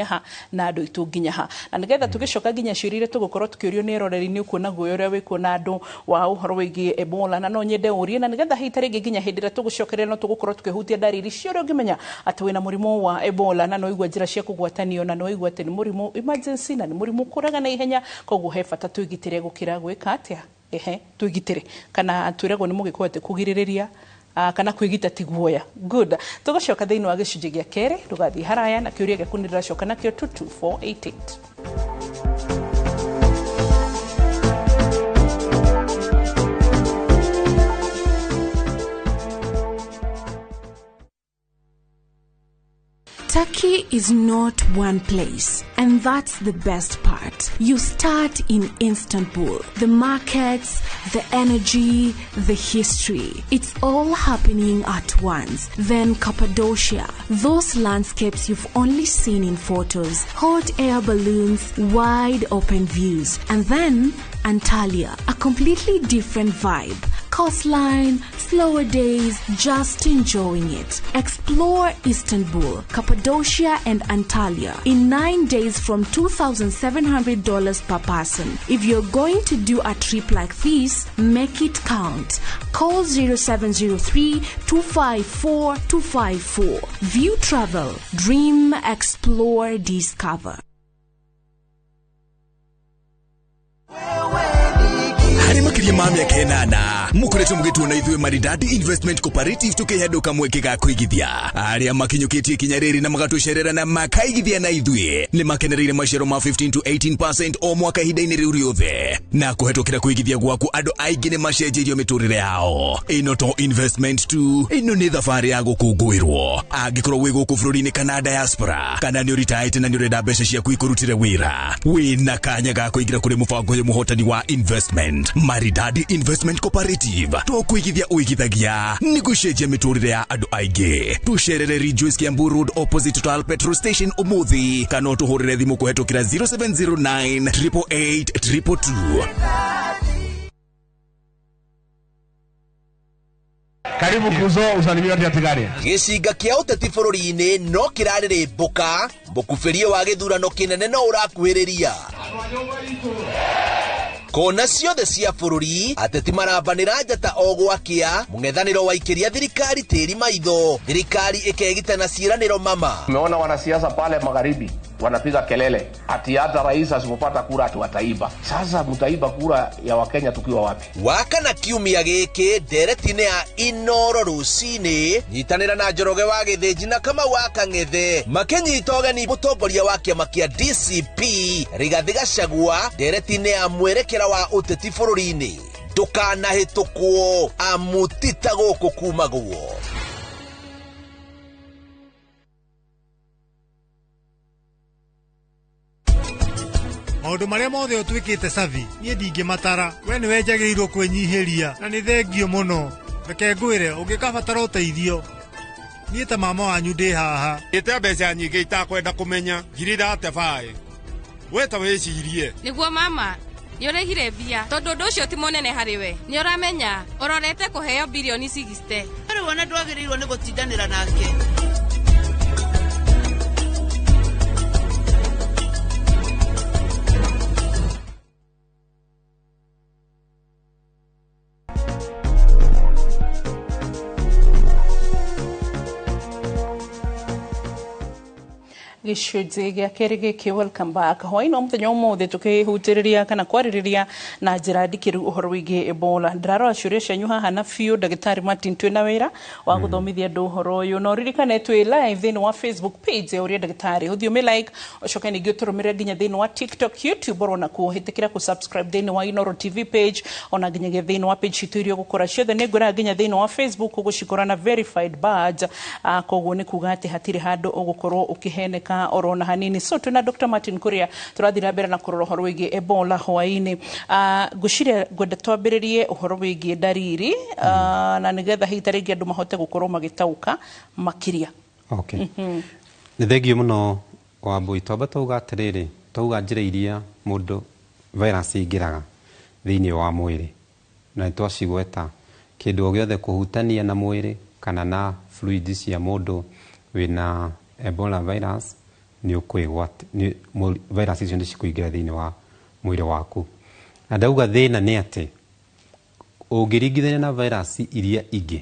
Ha na andũ aitũ nginya ha na nĩgetha tũgĩcoka nginya ciũria iria tũgũkorwo tũkĩũrio nĩ eroreri. Nĩ ũkuona guoya ũrĩa wĩkuo na andũ wa ũhoro wĩgiĩ Ebola, na no nyende ũrie, na nĩgetha hihi ta rĩngĩ nginya hĩndĩ ĩrĩa tũgũcokeria no tũgũkorwo tũkĩhutia ndariri cia ũrĩa ũngĩmenya atĩ wĩna mũrimũ wa Ebola, na no igua njĩra cia kũgwatanio, na no igua atĩ nĩ mũrimũ emergency na nĩ mũrimũ ũkũraga na ihenya. Koguo he bata twĩgitĩre gũkĩra gwĩka atĩa, ehe, twĩgitĩre kana twĩragwo nĩ mũgĩkũyũ atĩ kũgirĩrĩria kana kwĩgita ti guoya. Good, tũgũcoka thĩinĩ wa gĩcunjĩ gĩa kerĩ. Ndũgathiĩ haraya na kĩũria gĩaku, nĩ ndĩracoka nakĩo 22488. Turkey is not one place, and that's the best part. You start in Istanbul. The markets, the energy, the history. It's all happening at once. Then Cappadocia, those landscapes you've only seen in photos, hot air balloons, wide open views. And then Antalya, a completely different vibe. Coastline, slower days, just enjoying it. Explore Istanbul, Cappadocia, and Antalya in 9 days from $2,700 per person. If you're going to do a trip like this, make it count. Call 0703 254 254. View Travel. Dream, explore, discover. Harĩ makĩria ma mĩaka 8 mũkoretwo mũgĩtuona ithuĩ Maridadi Investment Cooperative tũkĩhe kamweke ga kũigithia. Arĩa makinyũkĩtie ikinya rĩrĩ na magatũcerera na makaigithia na ithuĩ nĩ makenereire maciaro ma 15 to 18% o mwaka ihinda-inĩ rĩu rĩothe, na kũhetũkĩra kũigithia gwaku andũ aingĩ nĩ macenjeirio mĩtũrĩre yao. Ĩno to investment tu, ĩno nĩ thabarĩ ya gũkũngũĩrwo. Angĩkorwo wĩ gũkũ bũrũri-inĩ kana diaspora, kana nĩ ũritaĩte na nĩ ũrenda mbeca ciaku ikũrutĩre wĩra, wĩna kanya ga kũingĩra kũrĩ mũbango ũyũ mũhotani wa investment. Maridadi Investment Cooperative, to kũigithia ũigithagia, nĩ gũcenjia mĩtũrĩre ya andũ aingĩ. Tũcerere Ridgeways, Kiambu Road, opposite Total petrol station ũmũthĩ, kana ũtũhũrĩre thimũ kũhetũkĩra 0709 888 222. Karibu Kuzo, usalimie watu ya Tigania. Gĩcinga kĩa ũteti bũrũri-inĩ no kĩrarĩrĩmbũka. Mũkubĩrie wa gĩthurano kĩnene no ũrakuhĩrĩria. Kona ciothe cia bũrũri ateti marambanĩra njata o gwakĩa. Mũng'ethanĩro waikĩria thirikari tĩri maitho, thirikari ĩkegita na ciĩranĩro mama. Tumeona wanasiasa pale magharibi wanapiga kelele ati hata rais asipopata kura ati wataiba. Sasa mtaiba kura ya Wakenya tukiwa wapi? Wakana kiumia gĩkĩ ndereti-inĩ ya Inoro rũcinĩ, nyitanĩra na Njoroge wa Gĩthĩnji na Kamau wa Kang'ethe makĩnyita ũgeni mũtongoria wa kĩama kĩa DCP Rigathĩ Gachagua ndereti-inĩ ya mwerekera wa ũteti bũrũri-inĩ. Ndũkanahĩtũkwo amu ti ta gũkũ kumagwo. Maũndũ marĩa mothe ũtwĩkĩte Cabi, niĩ ndingĩmatara. We nĩwe njagĩrĩirwo kwĩnyihĩria na nĩ thengio mũno. Reke ngwĩre, ũngĩkabatara ũteithio, niĩ ta mama wanyu ndĩ haha. Ĩte mbeca nyingĩ itakwenda kũmenya ngiri 35, we ta wĩcirie. Nĩguo mama, nĩ ũrĩhire mbia tondũ ũndũ ũcio ti mũnene harĩ we. Nĩ ũramenya ũrorete kũheo birioni 60. Rĩu ona ndwagĩrĩirwo nĩ gũtindanĩra nake. Gĩcunjĩ gĩa kerĩ gĩkĩ, welcome back. Hwaĩ-inĩ wa mũthenya ũmũthĩ tũkĩhutĩrĩria kana kwarĩrĩria na njĩra ndikĩru ũhoro wĩgiĩ Ebola. Ndĩrarora ciũria cianyu haha na biũ. Ndagĩtarĩ Martin, twĩna wĩra wa gũthomithia andũ ũhoro ũyũ, na ũririkane twĩ live thĩinĩ wa Facebook page ya Ũria Ndagĩtarĩ. Ũthiĩ ũmĩ like, ũcoke ningĩ ũtũrũmĩrĩre nginya thĩinĩ wa TikTok, YouTube, oro nakuo hĩtĩkĩra kũ subscribe thĩinĩ wa Inoro TV page, ona nginyagia thĩinĩ wa page citũ iria ũgũkora ciothe. Nĩ ngwĩraga nginya thĩinĩ wa Facebook ũgũcikora na verified badge. Koguo nĩ kuga atĩ hatirĩ handũ ũgũkorwo ũkĩheneka oro na hanini. So twĩna Dr. Martin Kuria, tũrathiĩ na mbere na kũrora ũhoro wĩgiĩ Ebola hwaĩ-inĩ. Ngwĩciria ngwenda twambĩrĩrie ũhoro wĩgiĩ ndariri, na nĩgetha hihi ta rĩngĩ andũ mahote gũkorwo magĩtaũka makĩria. Okay. Nĩ thengio mũno, Wambui. Twamba twauga atĩrĩrĩ, twauga njĩra iria mũndũ virus ĩingĩraga thĩinĩ wa mwĩrĩ, na nĩ twacigweta: kĩndũ o gĩothe kũhutania na mwĩrĩ kana na fluids cia mũndũ wĩna Ebola virus. Nĩ ũkwĩgwati virus icio nĩ cikũingĩra thĩinĩ wa mwĩrĩ waku. Na ndauga thĩna nĩ atĩ ũngĩringithania na virus iria ingĩ,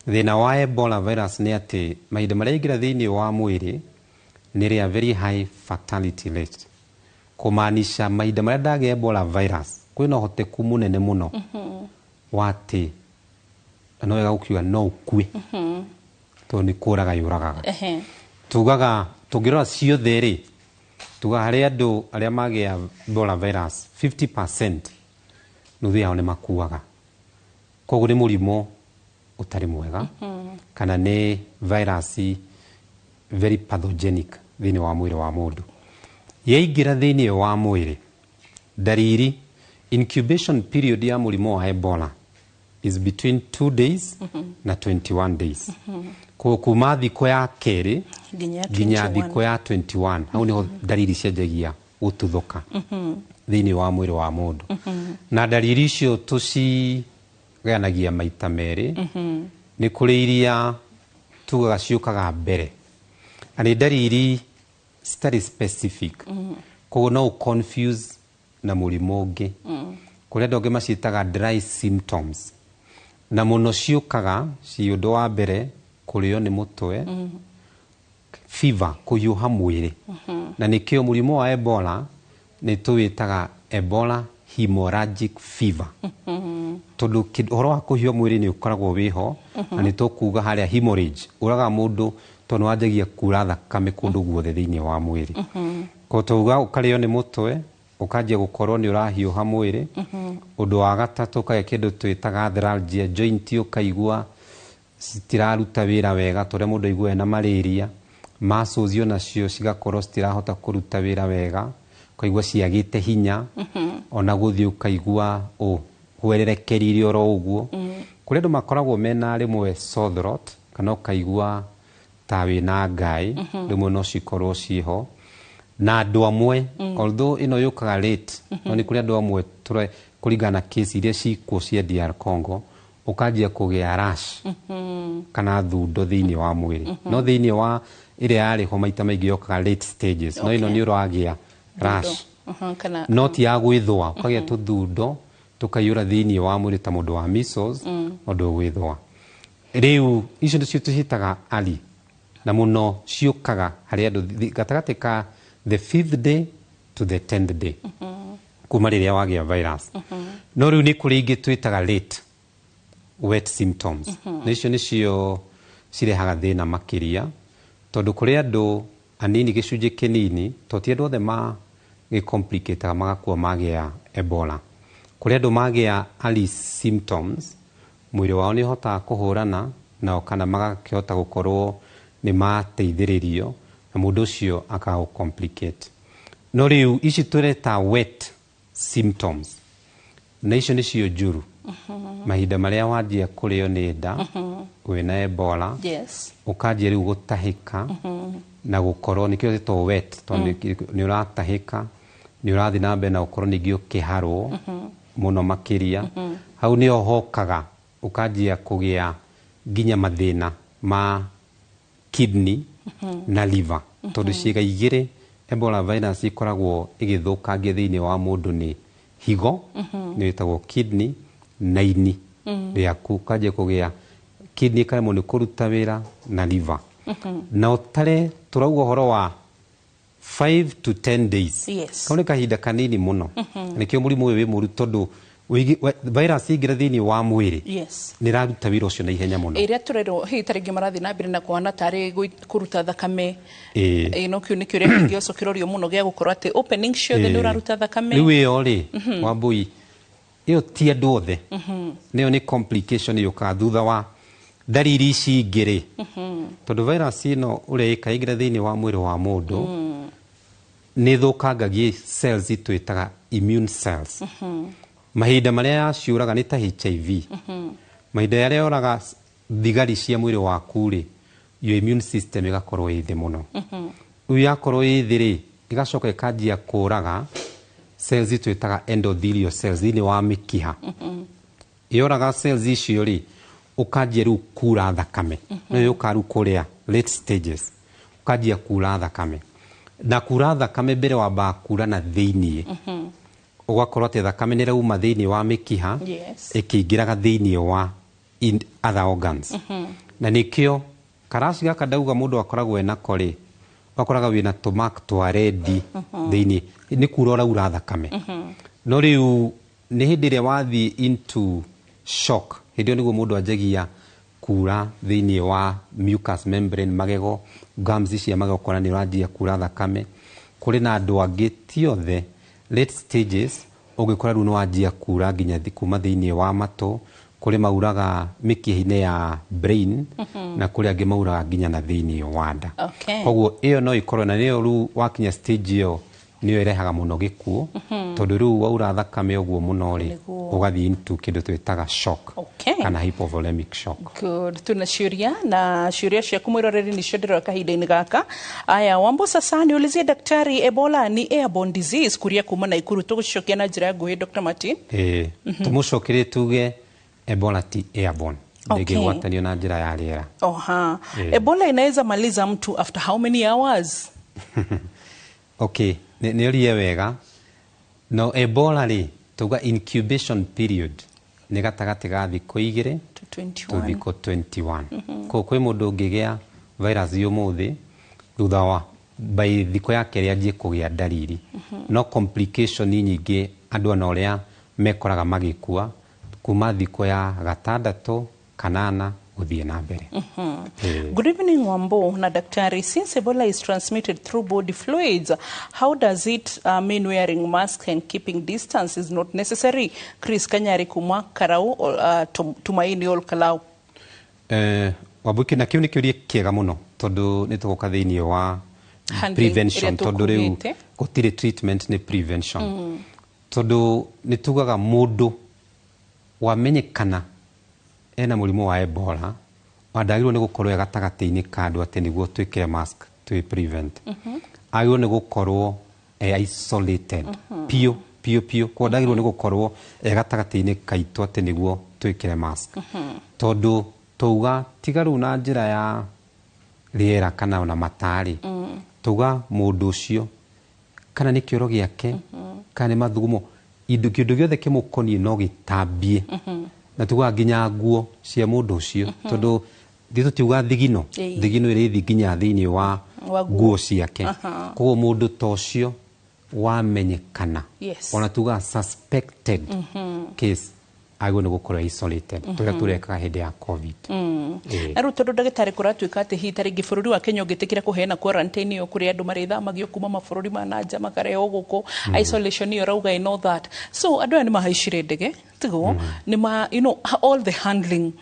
thĩna wa Ebola virus nĩ atĩ mahinda marĩa yaingĩra thĩinĩ wa mwĩrĩ nĩ rĩa very high fatality rate, kũmaanisha mahinda marĩa ndagĩa Ebola virus kwĩna ũhoteku mũnene mũno wa atĩ, na no wega gũkiuga, no ũkue, tondũ nĩ kũraga yũragaga. Tugaga tũngĩrora ciothe rĩ, tugaga harĩ andũ arĩa magĩa Ebola virus 50%, nuthu yao nĩ makuaga. Koguo nĩ mũrimũ ũtarĩ mwega, kana nĩ virus very pathogenic thĩinĩ wa mwĩrĩ wa mũndũ. Yaingĩra thĩinĩ wa mwĩrĩ, ndariri, incubation period ya mũrimũ wa Ebola is between 2 days na 21 days. Koguo kuma thikũ ya kerĩ nginya nginya 21. Thikũ ya 21, hau niho ndariri cianjagia gũtuthũka thĩinĩ wa mwĩrĩ wa mũndũ. Na ndariri icio tũcigayanagia maita merĩ. Nĩ kũrĩ iria tugaga ciũkaga mbere, na nĩ ndariri citarĩ specific, koguo no confuse na mũrimũ ũngĩ. Kũrĩ andũ angĩ maciĩtaga dry symptoms, na mũno ciũkaga ci ũndũ wa mbere kũrĩo nĩ mũtwe, fever, kũhiũha mwĩrĩ. Na nĩkĩo mũrimũ wa Ebola nĩ tũwĩtaga Ebola hemorrhagic fever, tondũ ũhoro wa kũhiũha mwĩrĩ nĩ ũkoragwo wĩho. Na nĩ tũkuga harĩa hemorrhage ũraga mũndũ, tondũ nĩ wanjagia kura thakame kũndũ guothe thĩinĩ wa mwĩrĩ. Koguo tauga ũkarĩo nĩ mũtwe, ũkanjia gũkorwo nĩ ũrahiũha mwĩrĩ. Ũndũ wa gatatũ, ũkagĩa kĩndũ twĩtaga arthralgia, joint ũkaigua citiraruta wĩra wega, ta ũrĩa mũndũ aiguaga ena malaria. Muscles onacio cigakorwo citirahota kũruta wĩra wega, ũkaigua ciagĩte hinya, ona gũthiĩ ũkaigua ũhwererekeire oro ũguo. Kũrĩ andũ makoragwo mena rĩmwe sore throat, kana ũkaigua ta wĩna ngaĩ, rĩmwe no cikorwo ciĩho. Na andũ amwe, although ĩno yũkaga late, no nĩ kũrĩ andũ amwe kũringana na case iria cikuo cia DR Congo, ũkanjia kũgĩa rash kana thundo thĩinĩ wa mwĩrĩ. No thĩinĩ wa ĩrĩa yarĩ ho maita maingĩ yokaga late stages, no ĩno nĩ ũragĩa rash, Kana no ti ya gwĩthũa, ũkagĩa tũthundo tũkaiyũra thĩinĩ wa mwĩrĩ ta mũndũ wa measles, ũndũ ũgwĩthũa. Rĩu icio nĩcio tũciĩtaga early, na mũno ciũkaga harĩ andũ gatagatĩ ka the fifth day to the 10th day kuma rĩrĩa wagĩa virus. No rĩu nĩ kũrĩ ingĩ twĩtaga late wet symptoms, na icio nĩcio cirehaga thĩna makĩria, tondũ kũrĩ andũ anini, gĩcunjĩ kĩnini, to ti andũ othe ma gĩcomplicataga magakua magĩa Ebola. Kũrĩ andũ magĩa early symptoms, mwĩrĩ wao nĩ ũhotaga kũhũrana nao, kana magakĩhota gũkorwo nĩ mateithĩrĩrio na mũndũ ũcio akaga gũ-complicate. No rĩu ici tũreta wet symptoms, na icio nĩcio njũru, mahinda marĩa wanjia kũrĩo nĩ nda wĩna Ebola, ũkanjia rĩu gũtahĩka na gũkorwo nĩkĩo gĩtagwo wet, tondũ nĩ ũratahĩka, nĩ ũrathiĩ na mbere na gũkorwo ningĩ ũkĩharwo mũno makĩria. Hau nĩho hokaga ũkanjia kũgĩa nginya mathĩna ma kidney na liver, tondũ ciĩga igĩrĩ Ebola virus ikoragwo ĩgĩthũkangia thĩinĩ wa mũndũ nĩ higo, nĩ ĩtagwo kidney, na ini rĩaku. Ũkanjia kũgĩa kidney ĩkaremwo nĩ kũruta wĩra na liver. Na ũtare tũrauga ũhoro wa 5 to 10 days. Kau nĩ kahinda kanini mũno. Nĩkĩo mũrimũ ũyũ wĩ mũru, tondũ virus yaingĩra thĩinĩ wa mwĩrĩ, nĩ ĩraruta wĩra ũcio na ihenya mũno. Ĩrĩa tũrerwo hihi ta rĩngĩ marathiĩ na mbere na kũhana tarĩ kũruta thakame. Ĩĩ, no kĩu nĩkĩo ũrĩa kĩngĩoco kĩrorio mũno gĩa gũkorwo atĩ opening ciothe nĩ ũraruta thakame. Rĩu ĩyo rĩ, Wambui, ĩyo ti andũ othe. Nĩyo nĩ complication yũkaga thutha wa ndariri ici ingĩ rĩ, tondũ virus ĩno ũrĩa ĩka yaingĩra thĩinĩ wa mwĩrĩ wa mũndũ, nĩ ĩthũkangagia cells twĩtaga immune cells. Mahinda marĩa yaciũraga nĩ ta HIV, mahinda marĩa yoraga thigari cia mwĩrĩ waku rĩ, your immune system ĩgakorwo ĩ thĩ mũno. Rĩu yakorwo ĩ thĩ rĩ, ĩgacoka ĩkanjia kũraga cells twĩtaga endothelial cells thĩinĩ wa mĩkiha. Yoraga cells icio rĩ, ũkanjia rĩu kura thakame. No yũkaga rĩu kũrĩa late stages, Ũkanjia kura thakame, na kura thakame mbere wambaga kura na thĩiniĩ, ũgakorwo atĩ thakame nĩ ĩrauma thĩiniĩ wa mĩkiha ĩkĩingĩraga thĩiniĩ wa in other organs. Na nĩkĩo karaci gaka ndauga mũndũ akoragwo enako rĩ, ũgakoraga wĩna tũmark twa red thĩiniĩ, nĩ kura ũraura thakame. No rĩu nĩ hĩndĩ ĩrĩa wathiĩ into shock, hĩndĩ ĩyo nĩguo mũndũ anjagia kura thĩiniĩ wa mucous membrane, magego, gums cia magego, kona nĩ ũranjia kura thakame. Kũrĩ na andũ angĩ, ti othe, late stages ũngĩkora rĩu nĩ wanjia kura nginya kuma thĩiniĩ wa matũ, kũrĩ mauraga mĩkiha-inĩ ya brain, na kũrĩ angĩ mauraga nginya na thĩiniĩ wa nda. Koguo ĩyo no ĩkorwo na nĩyo rĩu wakinya stage ĩyo nĩyo ĩrehaga mũno gĩkuũ, tondũ rĩu waura thakame ũguo mũno rĩ, ũgathiĩ into kĩndũ twĩtaga shock kana hypovolemic shock. Good. Tuna ciũria, na ciũria ciaku mwĩroreri nĩcio ndĩroya kahinda-inĩ gaka. Aya, Wambo, sasa niulizie daktari, Ebola ni airborne disease? Kuria kuma Naikuru. Tũgũcokia na njĩra ya nguhĩ, Dr. Martin. Ĩĩ, tũmũcokerie tuge Ebola ti airborne, ndĩngĩgwatanio na njĩra ya rĩera. Oha. Ebola inaweza maliza mtu after how many hours? Okay, nĩ ũrie wega. No Ebola rĩ, tuga incubation period nĩ gatagatĩ ga thikũ 2 To 21. To thikũ 21. Koguo kwĩ mũndũ ũngĩgĩa virus ũmũthĩ, thutha wa by thikũ ya kerĩ anjie kũgĩa ndariri. No complication nyingĩ, andũ ona ũrĩa mekoraga magĩkua kuma thikũ ya gatandatũ kanana gũthiĩ na mbere. Good evening, Wambo na daktari. Since Ebola is transmitted through body fluids, how does it mean wearing masks and keeping distance is not necessary? Chris Kanyari kuma Karau, Tumaini Ol Kalau. Wambuki, na kĩu nĩ kĩũria kĩega mũno, tondũ nĩ tũgũka thĩiniĩ wa handling prevention, ĩrĩa tondũ rĩu tũkugĩte. Gũtirĩ treatment, nĩ prevention, tondũ nĩ tugaga mũndũ wamenyekana ena mũrimũ wa Ebola wandagĩrĩirwo nĩ gũkorwo e gatagatĩ-inĩ ka andũ atĩ nĩguo twĩkĩre mask twĩ prevent, agĩrĩirwo nĩ gũkorwo e isolated piũ piũ piũ. Koguo ndagĩrĩirwo nĩ gũkorwo e gatagatĩ-inĩ kaitũ atĩ nĩguo twĩkĩre mask, tondũ tauga tiga rĩu na njĩra ya rĩera kana ona matarĩ, tauga mũndũ ũcio kana nĩ kĩoro gĩake kana nĩ mathugumo, indo kĩndũ gĩothe kĩmũkoniĩ no gĩtambie, na tugaga nginya nguo cia mũndũ ũcio, tondũ ithuĩ tũtiuga thigino, thigino ĩrĩthi nginya thĩinĩ wa Wa nguo. Nguo ciake. Koguo mũndũ ta ũcio wamenyekana, ona tugaga suspected case, agĩrĩirwo nĩ gũkorwo isolated tũrĩa tũrekaga hĩndĩ ya COVID. Na rĩu tondũ ndagĩtarĩ, kũratuĩka atĩ hihi ta rĩngĩ bũrũri wa Kenya ũngĩtĩkĩra kũheana quarantine ĩyo kũrĩ andũ marĩthamagio kuma mabũrũri ma na nja makarehwo gũkũ, isolation ĩyo ũrauga and all that, so andũ aya nĩ mahaicire ndege tiguo, nĩ ma all the handling,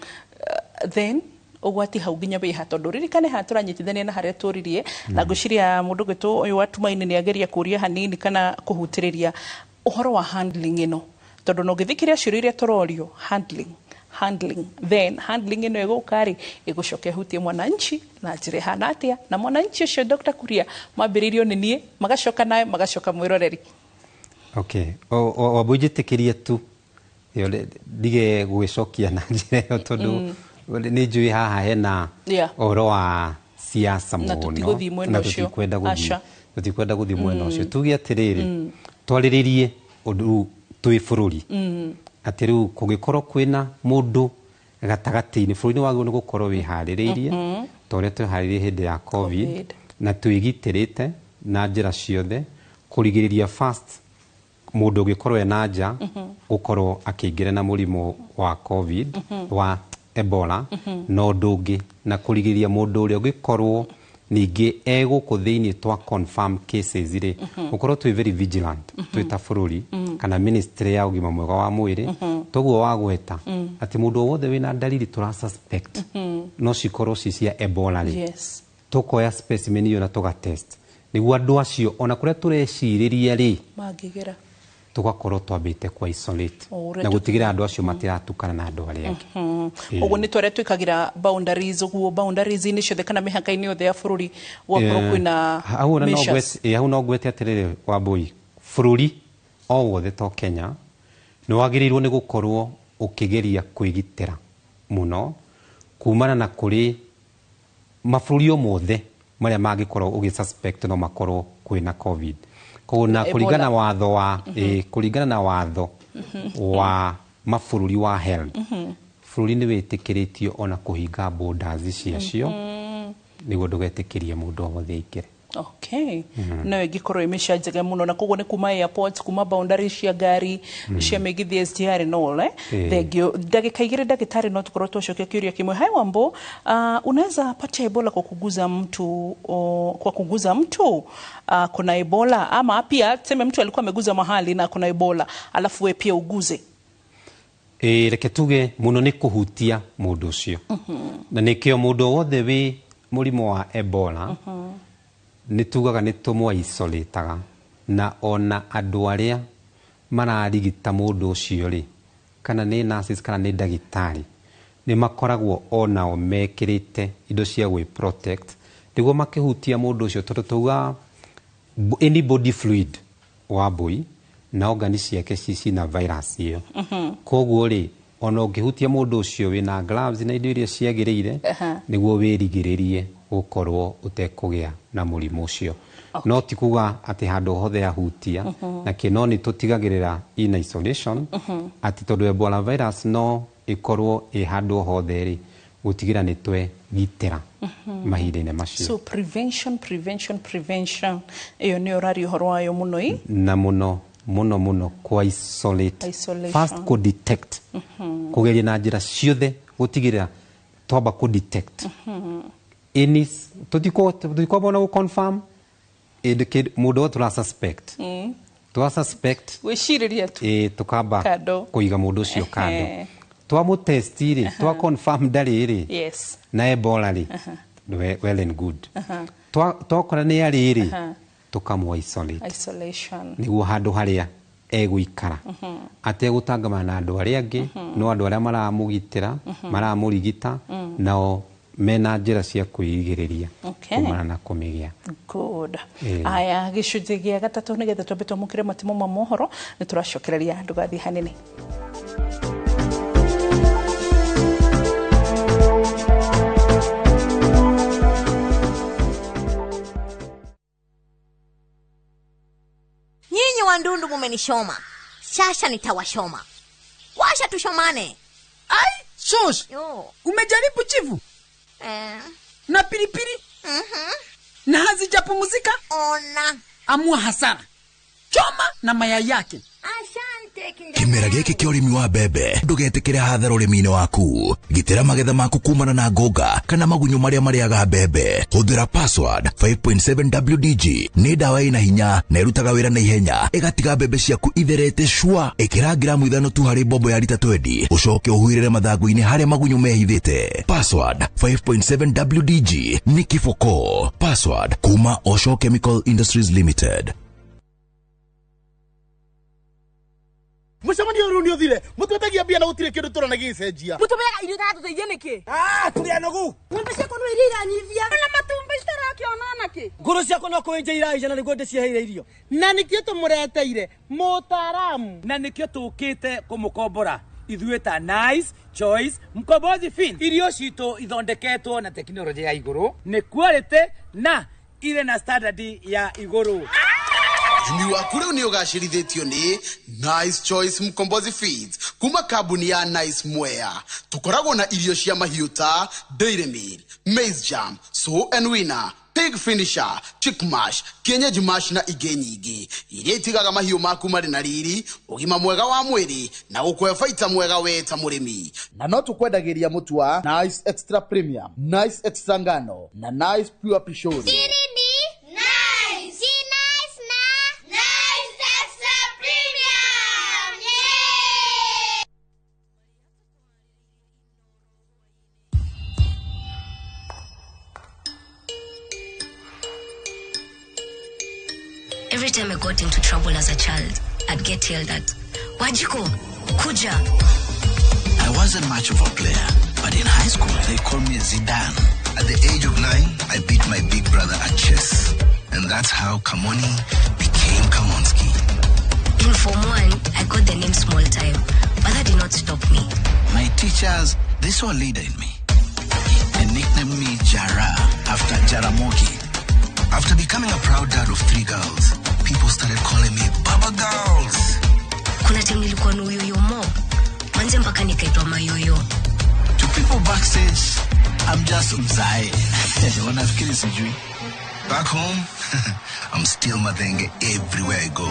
then ũgwati hau nginya wĩha, tondũ ririkane haha tũranyitithania na harĩa tũririe, na ngwĩciria mũndũ ũgwĩtwo ũyũ wa Tumaini nĩ ageria kũria hanini kana kũhutĩrĩria ũhoro wa handling ĩno, tondũ no ũngĩthikĩrĩria ciũria iria tũrorio, handling, handling, then handling ĩno ĩgũka rĩ, ĩgũcoka ĩhutie mwananchi na njĩra ĩhana atĩa, na mwananchi ũcio, Dr. Kuria, mambĩrĩirio nĩ niĩ, magacoka nawe, magacoka mwĩroreri. Okay, wambo njĩtĩkĩrie tu ĩyo ndige gũgĩcokia na njĩra ĩyo, tondũ nĩ njũĩ haha hena ũhoro wa siasa Na mũno, tũtigũthiĩ mwena na ũcio. tũtikwenda gũthiĩ, Aca. tũtikwenda gũthiĩ mwena ũcio. Tuge atĩrĩrĩ, twarĩrĩrie ũndũ rĩu twĩ bũrũri, atĩ rĩu kũngĩkorwo kwĩna mũndũ gatagatĩ-inĩ, bũrũri nĩ wagĩrĩirwo nĩ gũkorwo wĩharĩrĩirie ta ũrĩa tweharĩrĩirie hĩndĩ ya COVID, COVID. Na twĩgitĩrĩte na njĩra ciothe kũrigĩrĩria first mũndũ ũngĩkorwo ena nja gũkorwo akĩingĩra na mũrimũ wa COVID, wa Ebola, na ũndũ ũngĩ na kũrigĩrĩria mũndũ ũrĩa ũngĩkorwo ningĩ e gũkũ thĩinĩ twa confirm cases rĩ, gũkorwo twĩ very vigilant twĩ ta bũrũri kana ministry ya ũgima mwega wa mwĩrĩ. Toguo wagweta atĩ mũndũ o wothe wĩna ndariri tũra suspect no cikorwo ci cia Ebola rĩ, tũkoya specimen ĩyo na tũgatest nĩguo andũ acio ona kũrĩa tũrecirĩria rĩ mangĩgera tũgakorwo twambĩte kwa isolate O ũrĩa na gũtigĩrĩra andũ acio matiratukana na andũ arĩa angĩ. Ũguo nĩ twarĩa twĩkagĩra boundaries, ũguo boundaries-inĩ ciothe kana mĩhaka-inĩ yothe ya bũrũri gwakorwo kwĩna hau ona no measures. Hau no ngwete atĩrĩrĩ, Wambui, bũrũri o wothe to Kenya nĩ wagĩrĩirwo nĩ gũkorwo ũkĩgeria kwĩgitĩra mũno kumana na kũrĩ mabũrũri o mothe. Marĩa mangĩkorwo ũgĩ suspect no makorwo kwĩna COVID. Koguo na kũringana watho wa kũringana na watho wa mabũrũri wa health, bũrũri nĩ wĩtĩkĩrĩtio ona kũhinga borders ciacio nĩguo ndũgetĩkĩrie mũndũ o wothe aingĩre. Okay. No ĩngĩkorwo ĩ mĩca njega mũno, na koguo nĩ kuma airport, kuma boundary cia ngari cia mĩgithi, SGR and all, eh? Thank you. Ndagĩka 2, ndagĩtarĩ, no tũkorwo twacokia kĩũria kĩmwe. Hi Wambo, unaweza patia Ebola kwa kuguza mtu kwa kuguza mtu kuna Ebola, ama pia tuseme mtu alikuwa ameguza mahali na kuna Ebola, alafu we pia uguze? Ĩ, reke tuge mũno nĩ kũhutia mũndũ ũcio, na nĩkĩo mũndũ wothe wĩ mũrimũ wa Ebola nĩ tugaga nĩ tũmũ-isolataga, na ona andũ arĩa mararigita mũndũ ũcio rĩ, kana nĩ nurses kana nĩ ndagĩtarĩ, nĩ makoragwo onao mekĩrĩte indo cia gwĩ protect nĩguo makĩhutia mũndũ ũcio, tondũ tuga any body fluid wa mbũi na organ ciake cina virus ĩyo. Koguo rĩ, ona ũngĩhutia mũndũ ũcio wĩna gloves na indo iria ciagĩrĩire, nĩguo wĩrigĩrĩrie gũkorwo ũtekũgĩa na mũrimũ ũcio. No ti kuga atĩ handũ hothe ahutia na kĩ, no nĩ tũtigagĩrĩra in isolation atĩ tondũ Ebola virus no ĩkorwo ĩ handũ hothe rĩ, gũtigĩra nĩ twegitĩra mahinda-inĩ macio. So prevention, prevention, prevention, ĩyo nĩyo ũraria ũhoro wayo mũno ĩ. Na mũno mũno mũno kwa isolate. Isolation. First kũ detect, kũgeria na njĩra ciothe gũtigĩrĩra twamba kũ detect any, tũtikwamba ona gũ confirm mũndũ wothe tũra suspect, twa suspect, Gwĩcirĩria tu. Ĩ, tukamba Kando. kũiga mũndũ ũcio kando, twamũ test rĩ, twa confirm ndarĩ rĩ na Ebola rĩ, well and good. Twakora nĩ arĩ rĩ, tũkamũ isolate Isolation. Nĩguo handũ harĩa egũikara ategũtangamana na andũ arĩa angĩ, no andũ arĩa maramũgitĩra, maramũrigita, nao mena njĩra cia kwĩrigĩrĩria kumana na kũmĩgĩa. Good. Aya, gĩcunjĩ gĩa gatatũ, nĩgetha twambe twamũkĩre matimo ma mohoro, nĩ tũracokereria, ndũgathiĩ hanene. Nyinyi wandundu mumenishoma, sasa nitawashoma. Washa tushomane. Ai, shosh. Yo. Umejaribu chivu Eh. na pilipili na hazijapumzika? Ona. Amua hasara. Choma na mayai yake. Asante kinda. Kĩmera gĩkĩ kĩa ũrĩmi wa mbembe, ndũgetĩkĩre hathara ũrĩmi-inĩ waku. Gitĩra magetha maku kumana na ngũnga kana magunyũ marĩa marĩaga mbembe. Hũthĩra Password 5.7 WDG. Nĩ ndawa ĩna hinya na ĩrutaga wĩra na ihenya, ĩgatiga mbembe ciaku itherete cua. Ĩkĩra gramu 5 tu harĩ mbombo ya rita 20, ũcoke ũhuhĩrĩre mathangũ-inĩ harĩa magunyũ mehithĩte. Password 5.7 WDG nĩ kiboko. Password kuma Osho Chemical Industries Limited. Mũcemanio rĩu nĩ ũthire, mũtwetagia mbia na gũtirĩ kĩndũ tũrona gĩgĩcenjia. Mũtũmĩraga irio itaratũteithia nĩkĩ? Ah, tũrĩ anogu. Ng'ombe ciakwa no iria iranyivia na matumbĩ citarakĩona nakĩ. Ngũrũ ciakwa no kũwenja iraija na nĩguo ndĩciheire irio. Na nĩkĩo tũmũreteire mũtaaramu. Na nĩkĩo tũkĩte kũmũkombora ithuĩ ta Nice Choice Mkombozi Feed. Irio citũ ithondeketwo na tekinoronjĩ ya igũrũ, nĩ quality na irĩ na standard ya igũrũ. Ũrĩmi waku rĩu nĩ ũgacĩrithĩtio nĩ Nice Choice Mkombozi Feeds kuma kambuni ya Nice Mwea. Tũkoragwo na irio cia mahiũ ta Dairy Meal, Maize Jam, Sow and Winner, Pig Finisher, Chick Mash, Kienyeji Mash na ingĩ nyingĩ iria itigaga mahiũ maku marĩ na riri, ũgima mwega wa mwĩrĩ na gũkũhe baita mwega we ta mũrĩmi. Na no tũkwendagĩria mũtu wa Nice Extra Premium, Nice Extra Ngano na Nice Pure Pishori. Nice. Nice na Nice Extra Premium. Yeah! Every time I got into trouble as a child, I'd get yelled at. Wajiko, Kuja. I wasn't much of a player, but in high school they called me Zidane. At the age of 9, I beat my big brother at chess. And that's how Kamoni became Kamonski. In Form 1, I got the name Small Time, but that did not stop me. My teachers, they saw a leader in me. They nicknamed me Jara after Jaramogi. After becoming a proud dad of three girls, people started calling me Baba Girls. Kuna time nilikuwa na uyoyo mo manze mpaka nikaitwa mayoyo. To people backstage, I'm just mzae. Wanafikiri sijui. Back home, I'm still Mathenge everywhere I go.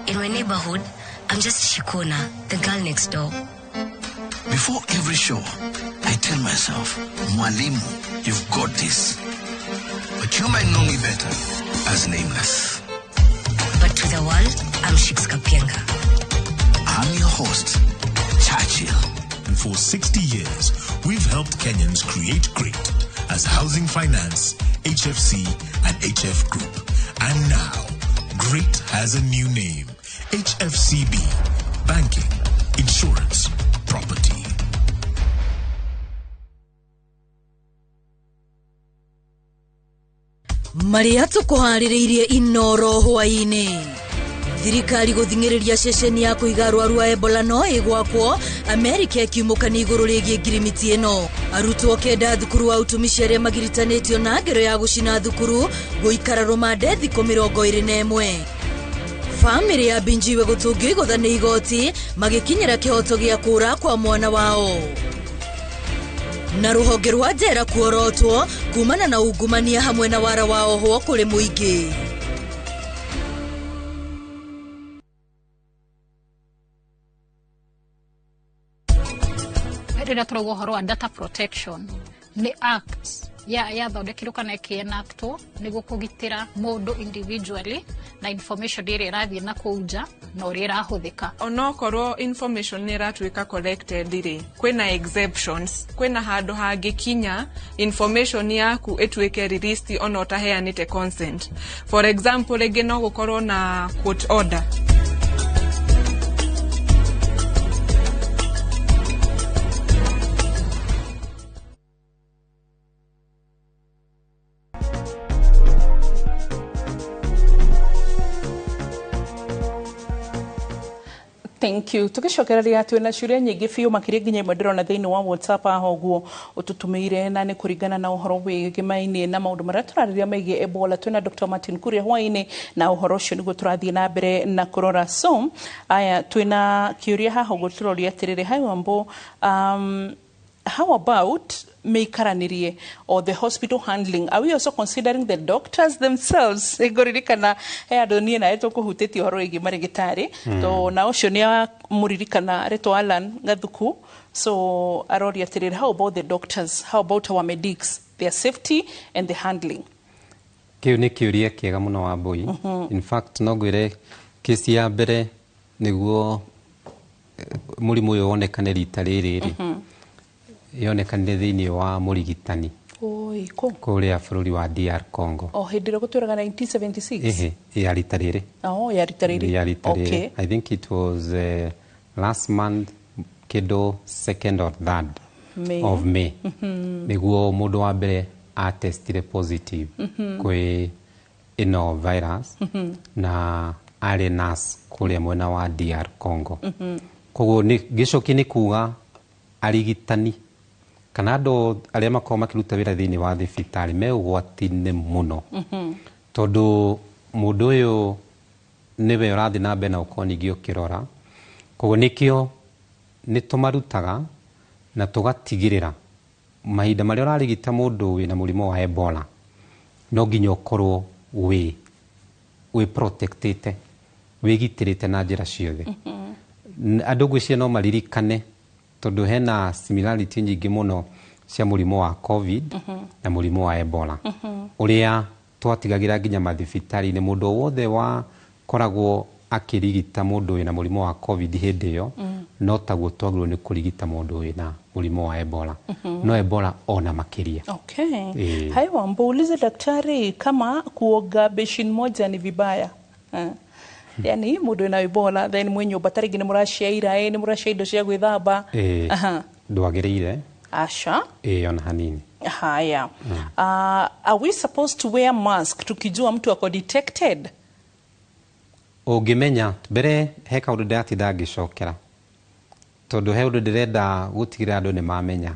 In my neighborhood, I'm just Shikona, the girl next door. Before every show, I tell myself, Mwalimu, you've got this. But you might know me better as Nameless. But to the world, I'm Shiks Kapienga. I'm your host, Churchill. And for 60 years, we've helped Kenyans create great as Housing Finance, HFC, and HF Group. And now, Great has a new name, HFCB, Banking, Insurance, Property. Marĩa tũkũharĩrĩirie Inoro hwaĩ-inĩ. Thirikari gũthing'ĩrĩria ceceni ya kũiga arwaru a Ebola no ĩgwakwo. Amerika ĩkiumũkania igũrũ rĩgiĩ ngirimiti ĩno. Arutwo 9 thukuru wa ũtumishi arĩa magiritanĩtio na ngero ya gũcina thukuru gũikara rũmande thikũ 21. Bamĩrĩ ya Binjiwe gũtũngio igũtha nĩ igoti magĩkinyĩra kĩhoto gĩa kũra kwa mwana wao. Na rũhonge rwa njera kuorotwo kumana na ungumania hamwe na wara wa ohwo kũrĩ mũingĩ. Rĩrĩa tũrauga ũhoro wa data protection nĩ act ya yathondekirwo kana ĩkĩenactwo nĩguo kũgitĩra mũndũ individually na information ĩrĩa ĩrathiĩ na kũu nja na ũrĩa ĩrahũthĩka. Onokorwo information nĩ ĩratuĩka collected rĩ, kwĩna exceptions, kwĩna handũ hangĩkinya information yaku ĩtuĩke released ona ũtaheanĩte consent. For example, rĩngĩ no gũkorwo na court order. Thank you. Tugicokereria twina ciuria nyingi biũ makiria nginya imwe ndĩrona thĩinĩ wa WhatsApp haha ũguo ũtũtũmĩire, na nĩ kũringana na ũhoro wĩgĩmainie na maũndũ marĩa tũrarĩrĩria megiĩ Ebola. Twĩna Dr. Martin Kuria hwaĩ-inĩ na ũhoro ũcio nĩguo tũrathiĩ na mbere na kũrora. So aya twĩna kĩũria haha ũguo tũroria atĩrĩrĩ, hi Wambo, how about mĩikaranĩrie or the hospital handling? Are we also considering the doctors themselves? Ngũririkana he andũ niĩ nawe tũkũhutĩtie ũhoro wĩgiĩ marĩgĩtarĩ, to na ũcio nĩ amũririkana aretwo Alan Gathuku. So aroria atĩrĩrĩ, how about the doctors, how about our medics, their safety and the handling? Kĩu nĩ kĩũria kĩega mũno Wambui. In fact, no ngwĩre kesi ya mbere nĩguo mũrimũ ũyũ wonekane rita rĩrĩ rĩ, yonekanire thĩinĩ wa mũrigitani kũrĩa bũrũri wa DR Congo. O hĩndĩ ĩrĩa gũtwĩraga 1976? Ĩhĩ, ya rita rĩrĩ. Oh, ya rita rĩrĩ. Ya rita rĩrĩ. I think it was last month, kĩndũ second or third May. Of May. Nĩguo mũndũ wa mbere atestire positive kwĩ ĩno virus, na arĩ nurse kũrĩa mwena wa DR Congo. Koguo gĩcoki nĩ kuga arigitani kana andũ arĩa makoragwo makĩruta wĩra thĩinĩ wa thibitarĩ me ũgwati-inĩ mũno, tondũ mũndũ ũyũ nĩwe ũrathiĩ na mbere na gũkorwo ningĩ ũkĩrora. Koguo nĩkĩo nĩ tũmarutaga na tũgatigĩrĩra mahinda marĩa ũrarigita mũndũ wĩna mũrimũ wa Ebola no nginya ũkorwo wĩ protectĩte, wĩgitĩrĩte na njĩra ciothe. Andũ ngwĩciria no maririkane tondũ hena similarity nyingĩ mũno cia mũrimũ wa COVID na mũrimũ wa Ebola, ũrĩa twatigagĩra nginya mathibitarĩ-inĩ mũndũ o wothe wakoragwo akĩrigita mũndũ wĩna mũrimũ wa COVID hĩndĩ ĩyo, no taguo twagĩrĩirwo nĩ kũrigita mũndũ wĩna mũrimũ wa Ebola. No Ebola ona makĩria. Okay. Hai Wambo, ulize daktari kama kuoga beshin moja ni vibaya. Yani mũndũ wĩna Ebola then mwĩ nyũmba ta rĩngĩ nĩ mũraciaira, nĩ mũracia indo cia gwĩthamba. Ndwagĩrĩire. Aca. Ona hanini. Haya. Are we supposed to wear mask tukijua mtu ako detected? Ũngĩmenya mbere he kaũndũ ndĩratinda ngĩcokera, tondũ he ũndũ ndĩrenda gũtigĩrĩra andũ nĩ mamenya.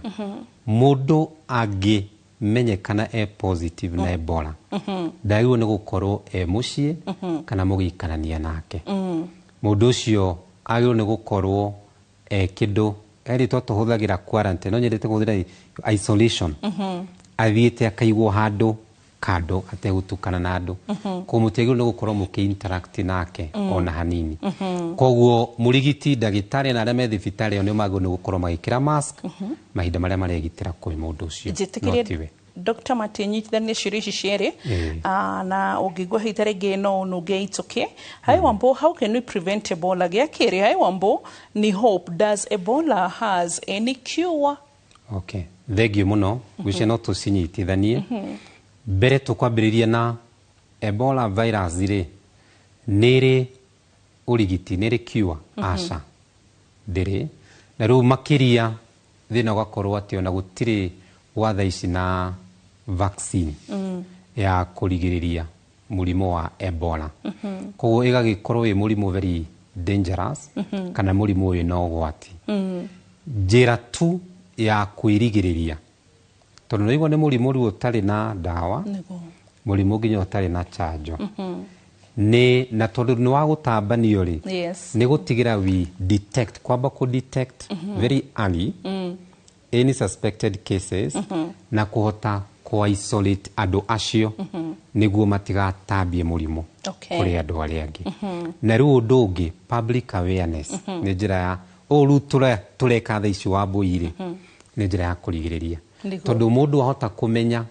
Mũndũ angĩmenya wamenyekana e positive na Ebola ndagĩrĩirwo nĩ gũkorwo e mũciĩ kana mũgĩikarania nake. Mũndũ ũcio agĩrĩirwo nĩ gũkorwo e kĩndũ erĩtwo tũhũthagĩra quarantine, no nyendete kũhũthĩra isolation, athiĩte akaigwo handũ kando ategũtukana na andũ. Koguo mũtiagĩrĩirwo nĩ gũkorwo mũkĩ interact nake ona hanini. Koguo mũrigiti, ndagĩtarĩ na arĩa me thibitarĩ ĩyo nĩ magĩrĩirwo nĩ gũkorwo magĩkĩra mask mahinda marĩa maregitĩra kwĩ mũndũ ũcio, no Njĩtĩkĩrie tiwe. Dr. Martin nyitithanie ciũria ici cierĩ. Na ũngĩigua hita rĩngĩ no ũnunge, it's okay. Hi Wambo, how can we prevent Ebola? Gĩa kerĩ, hi Wambo, ni Hope, does Ebola has any cure? Okay, thengio mũno. Ngwĩciria no tũcinyitithanie. Mbere tũkwambĩrĩria na Ebola virus rĩ, nĩ ĩrĩ ũrigiti, nĩ ĩrĩ cure? Aca, ndĩrĩ. Na rĩu makĩria thĩna ũgakorwo atĩ ona gũtirĩ gwa thaa ici na vaccine ya kũrigĩrĩria mũrimũ wa Ebola. Koguo ĩgagĩkorwo ĩ mũrimũ very dangerous kana mũrimũ wĩna ũgwati. Njĩra tu ya kwĩrigĩrĩria, tondũ nĩũigua nĩ mũrimũ rĩu ũtarĩ na ndawa, mũrimũ nginya ũtarĩ na chanjo, nĩ na tondũ nĩ wa gũtambanio rĩ, nĩ gũtigĩra we detect, kwamba kũ detect very early any suspected cases na kũhota kũ isolate andũ acio nĩguo matigatambie mũrimũ kũrĩ andũ arĩa angĩ. Na rĩu ũndũ ũngĩ, public awareness nĩ njĩra ya ũũ rĩu tũreka thaa ici wa mbũi rĩ, nĩ njĩra ya kũrigĩrĩria, tondũ mũndũ ahota kũmenya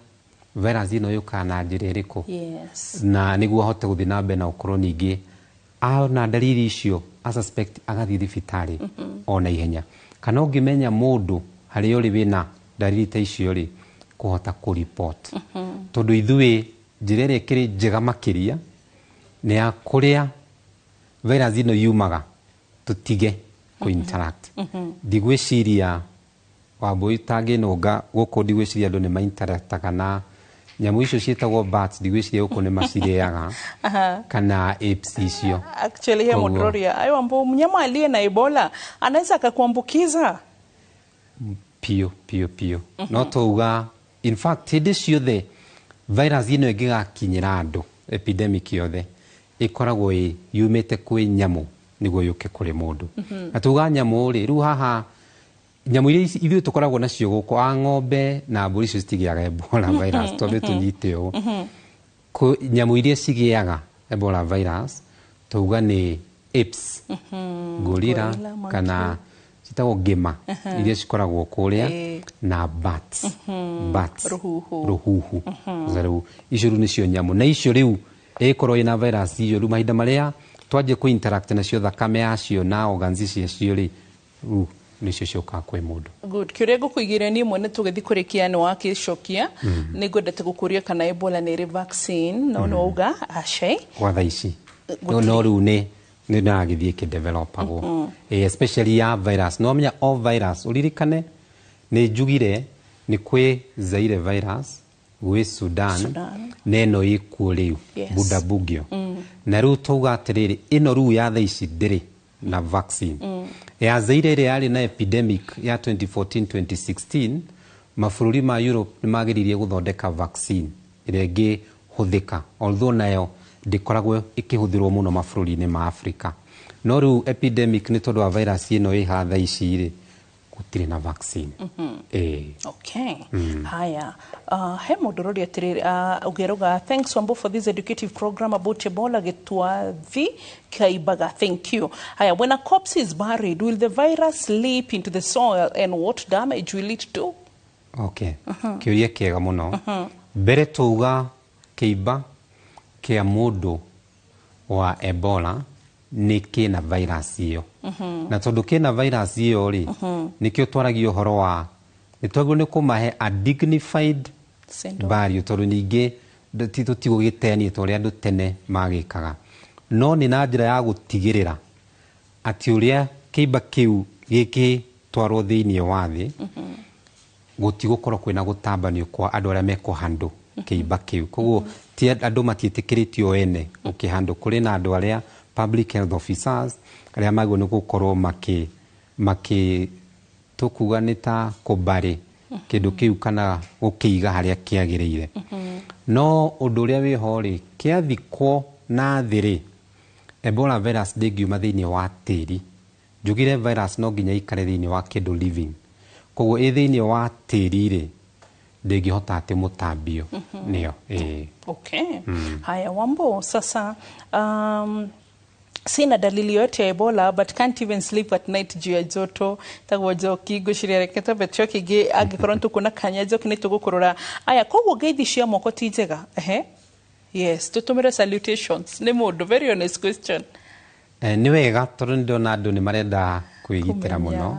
virus ĩno yũkaga na njĩra ĩrĩkũ na nĩguo ahote gũthiĩ na mbere na gũkorwo ningĩ ona ndariri icio a suspect agathiĩ thibitarĩ ona ihenya, kana ũngĩmenya mũndũ harĩa ũrĩ wĩna ndariri ta icio rĩ, kũhota kũ report, tondũ ithuĩ njĩra ĩrĩa ĩkĩrĩ njega makĩria nĩ ya kũrĩa virus ĩno yumaga tũtige kũ interact. Ndigwĩciria Wambũi tangĩnũnga gũkũ, ndigwĩciria andũ nĩ mainteractaga na nyamũ icio ciĩtagwo bats, ndigwĩciria gũkũ nĩ macirĩaga kana apes icio. Actually, he mũndũ ayo Wambo, mnyama aliye na Ebola anaweza akakuambukiza? Piũ piũ piũ. No tauga in fact hĩndĩ ciothe virus ĩno ĩngĩgakinyĩra andũ, epidemic yothe ĩkoragwo ĩ yumĩte kwĩ nyamũ nĩguo yũke kũrĩ mũndũ. Na tuga nyamũ rĩ, rĩu haha nyamũ iria ithuĩ tũkoragwo nacio gũkũ, a ng'ombe na mbũri, icio citigĩaga Ebola virus, twambe tũnyite ũũ. Nyamũ iria cigĩaga Ebola virus tauga nĩ apes, gorilla, Gorilla, monkey. Kana citagwo ngĩma iria cikoragwo kũrĩa na bats. Bats. Rũhuhu. Rũhuhu. Sasa rĩu icio rĩu nĩcio nyamũ, na icio rĩu ĩkorwo ĩna virus iyo, rĩu mahinda marĩa twanjia kũ interact nacio, thakame yacio na organs ciacio rĩ, rĩu nĩcio ciũkaga kwĩ mũndũ. Good. Kĩũria ngũkũigĩire niĩ mwene tũgĩthiĩ kũrĩkia nĩ wakĩcokia. Nĩ ngwendete gũkũria kana Ebola nĩ ĩrĩ vaccine, no nĩ wauga aca. Gwa thaa ici Gũtirĩ. no rĩu nĩ ndagĩthiĩ ĩkĩdevelopagwo. Especially ya virus, no wamenya o virus, ũririkane nĩ njugire nĩ kwĩ Zaire virus, gwĩ Sudan, Sudan. Na ĩno ĩkuo rĩu Bundibugyo. Na rĩu tauga atĩrĩrĩ, ĩno rĩu ya thaa ici ndĩrĩ na vaccine. Ya Zaire ĩrĩa yarĩ na epidemic ya 2014 2016, mabũrũri ma Europe nĩ mageririe gũthondeka vaccine ĩrĩa ĩngĩhũthĩka, although nayo ndĩkoragwo ĩkĩhũthĩrwo mũno mabũrũri-inĩ ma Africa. No rĩu epidemic nĩ tondũ wa virus ĩno ĩ haha thaa ici rĩ, gũtirĩ na vaccine. Ĩĩ. Okay. Haya. He mũndũ ũroria atĩrĩrĩ, ũngĩrauga, "Thanks Wambo for this educative program about Ebola." Gĩtwathi Kaibaga, thank you. Haya, when a corpse is buried, will the virus leap into the soil and what damage will it do? Okay. Kĩũria kĩega mũno. Mbere tauga kĩimba kĩa mũndũ wa Ebola nĩ kĩna virus ĩyo. Na tondũ kĩna virus ĩyo rĩ, nĩkĩo twaragia ũhoro wa nĩ twagĩrĩirwo nĩ kũmahe a dignified Send off. burial, tondũ ningĩ ti tũtigũgĩteania ta ũrĩa andũ tene magĩkaga, no nĩ na njĩra ya gũtigĩrĩra atĩ ũrĩa kĩimba kĩu gĩkĩtwarwo thĩinĩ wa thĩ, gũtigũkorwo kwĩna gũtambanio kwa andũ arĩa mekũhandũ kĩimba kĩu. Koguo ti andũ matiĩtĩkĩrĩtio ene gũkĩhandũ, kũrĩ na andũ arĩa public health officers arĩa magĩrĩirwo nĩ gũkorwo makĩ tũkuga nĩ ta kũbarĩ Kĩndũ kĩu kana gũkĩiga harĩa kĩagĩrĩire. No ũndũ ũrĩa wĩho rĩ, kĩathikwo na thĩ rĩ, Ebola virus ndĩngiuma thĩinĩ wa tĩri. Njugire virus no nginya ikare thĩinĩ wa kĩndũ living, koguo ĩ thĩinĩ wa tĩri rĩ, ndĩngĩhota atĩ mũtambio nĩyo ĩĩ. Okay. Haya, Wambo, sasa sina dalili yoyote ya Ebola but can't even sleep at night juu ya joto. Tagwo Njoki, ngwĩciria reke twambe tũcoke ingĩ angĩkorwo nĩtũkuona kanya Njoki nĩ tũgũkũrora. Aya, koguo ngeithi cia moko ti njega? Ehe, yes, tũtũmĩre salutations nĩ mũndũ, very honest question. Nĩ wega tondũ nĩ ndona andũ nĩ marenda kwĩgitĩra mũno,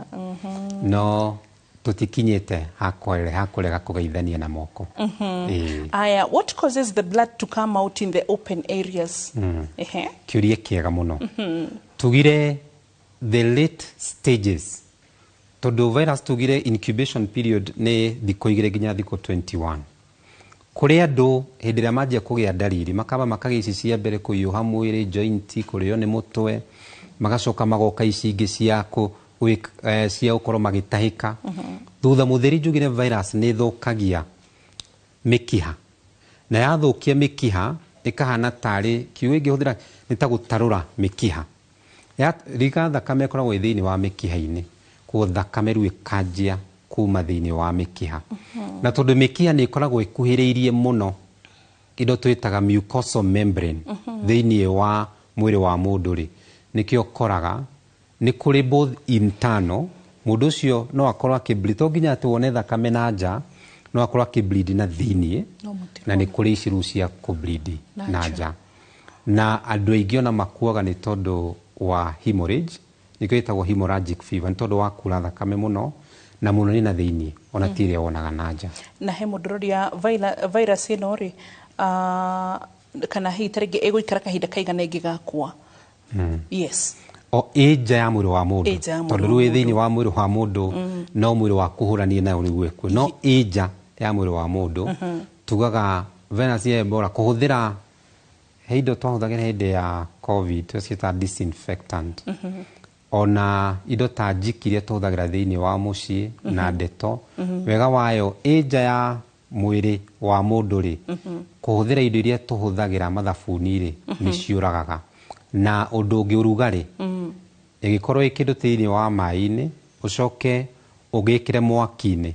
no tũtikinyĩte hakũrega kũgeithania na moko. Ĩĩ. Aya, what causes the blood to come out in the open areas? Ehe. Kĩũria kĩega mũno. Tugire the late stages, tondũ virus tugire incubation period nĩ thikũ 2 nginya thikũ 21. Kũrĩ andũ hĩndĩ ĩrĩa manjia kũgĩa ndariri makamba makagĩa ici cia mbere, kũhiũha mwĩrĩ, joint, kũrĩo nĩ mũtwe, magacoka magoka ici ingĩ cia gũkorwo magĩtahĩka. Thutha mũtheri njugire virus nĩ ĩthũkagia mĩkiha, na yathũkia mĩkiha ĩkahana tarĩ, kiugo ingĩhũthĩra nĩ ta gũtarũra mĩkiha. Riga thakame ĩkoragwo ĩ thĩinĩ wa mĩkiha-inĩ, koguo thakame rĩu ĩkanjia kuma thĩinĩ wa mĩkiha. Na tondũ mĩkiha nĩ ĩkoragwo ĩkuhĩrĩirie mũno indo twĩtaga mucosal membrane thĩinĩ wa mwĩrĩ wa mũndũ rĩ, nĩkĩo ũkoraga nĩ kũrĩ both internal, mũndũ ũcio no akorwo akĩbleed, to nginya atĩ wone thakame na nja, no akorwo akĩbleed na thĩinĩ, na nĩ kũrĩ ici rĩu cia kũbleed na nja. Na andũ aingĩ ona makuaga nĩ tondũ wa hemorrhage, nĩkĩo ĩtagwo hemorrhagic fever, nĩ tondũ wa kura thakame mũno, na mũno nĩ na thĩinĩ, ona ti ĩrĩa wonaga na nja. Na he mũndũ ũroria virus ĩno rĩ, kana hihi ta rĩngĩ ĩgũikara kahinda kaigana ĩngĩgakua? Yes. O ĩ nja ya mwĩrĩ wa mũndũ, Ĩ nja ya mwĩrĩ tondũ wa rĩu ĩ mũndũ. Thĩinĩ wa mwĩrĩ wa mũndũ, no mwĩrĩ wa kũhũrania nayo nĩguo ĩkue, no ĩ nja ya mwĩrĩ wa mũndũ, tugaga virus ya Ebola kũhũthĩra, he indo twahũthagĩra hĩndĩ ya COVID tweciĩtaga disinfectant, ona indo ta njiki iria tũhũthagĩra thĩinĩ wa mũciĩ na ndeto, wega wayo ĩ nja ya mwĩrĩ wa mũndũ rĩ, kũhũthĩra indo iria tũhũthagĩra mathabuni rĩ, nĩ ciũragaga. Na ũndũ ũngĩ, ũrugarĩ, ĩgĩkorwo ĩ kĩndũ thĩinĩ wa maĩ-inĩ, ũcoke ũgĩkĩre mwaki-inĩ,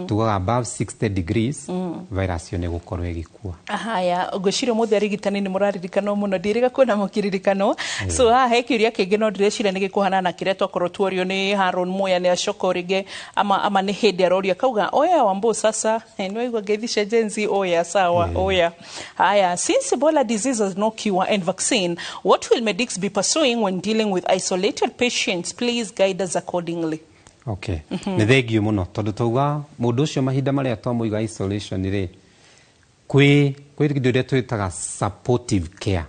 tugaga above 60 degrees, virus ĩyo nĩ ĩgũkorwo ĩgĩkua. Haya, ngwĩciria ũmũthĩ arigitani nĩ mũraririkanwo mũno, ndirĩga kuona mũkĩririkanwo. So haha he kĩũria kĩngĩ no ndĩreciria nĩ gĩkũhanana na kĩrĩa twakorwo tuorio nĩ Haron Moya, nĩ acoka o rĩngĩ ama nĩ hĩndĩ aroria kauga oya Wambo sasa nĩ waigua ngeithi cia Gen Z, oya sawa oya. Haya, since Ebola disease has no cure and vaccine, what will medics be pursuing when dealing with isolated patients? Please guide us accordingly. Okay. Nĩ thengio mũno, tondũ tauga mũndũ ũcio mahinda marĩa twamũiga isolation rĩ, kwĩ indo iria twĩtaga supportive care.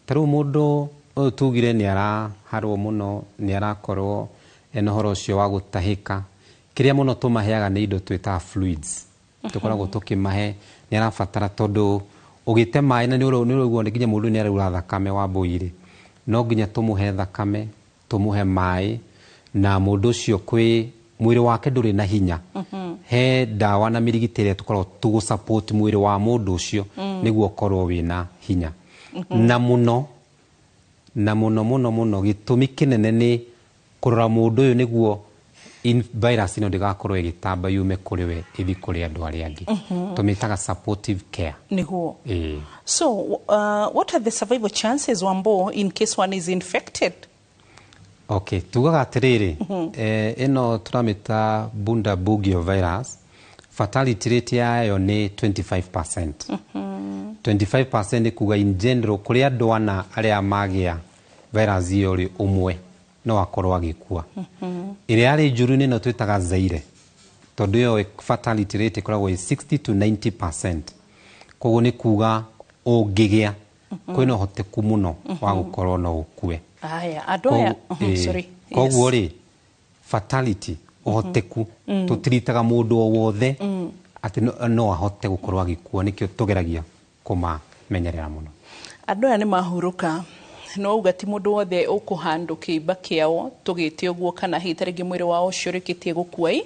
Ta rĩu mũndũ ũyũ tugire nĩ araharwo mũno, nĩ arakorwo ena ũhoro ũcio wa gũtahĩka, kĩrĩa mũno tũmaheaga nĩ indo twĩtaga fluids. Tũkoragwo tũkĩmahe, nĩ arabatara, tondũ ũgĩte maĩ na nĩ ũraigua nginya mũndũ nĩ araura thakame wa mbũi rĩ, no nginya tũmũhe thakame, tũmũhe maĩ, na mũndũ ũcio kwĩ mwĩrĩ wake ndũrĩ na hinya, he ndawa na mĩrigiti ĩrĩa tũkoragwo tũgũ support mwĩrĩ wa mũndũ ũcio nĩguo ũkorwo wĩna hinya. Na mũno na mũno mũno mũno gĩtũmi kĩnene nĩ kũrora mũndũ ũyũ nĩguo virus ĩno ndĩgakorwo ĩgĩtamba yume kũrĩ we ĩthiĩ kũrĩ andũ arĩa angĩ. Tũmĩtaga supportive care. Nĩguo. Ĩĩ. So what are the survival chances, Wambo, in case one is infected? Okay, tugaga atĩrĩrĩ, ĩno tũramĩta Bundibugyo virus, fatality rate yayo nĩ 25%. 25% nĩ kuga in general kũrĩ andũ ana arĩa magĩa virus ĩyo rĩ, ũmwe no akorwo agĩkua. Ĩrĩa yarĩ njũru nĩ ĩno twĩtaga Zaire, tondũ ĩyo fatality rate ĩkoragwo ĩ 60 to 90%. Koguo nĩ kuga ũngĩgĩa kwĩna ũhoteku mũno wa gũkorwo no ũkue. Aya, andũ aya, sorry. Koguo rĩ, fatality, ũhoteku, tũtiritaga mũndũ o wothe atĩ no ahote gũkorwo agĩkua, nĩkĩo tũgeragia kũmamenyerera mũno. Andũ aya nĩ mahurũka No uga ti mũndũ wothe ũkũhandũ kĩimba kĩao tũgĩte ũguo, kana hihi ta rĩngĩ mwĩrĩ wao ũcio ũrĩkĩtie gũkua ĩ.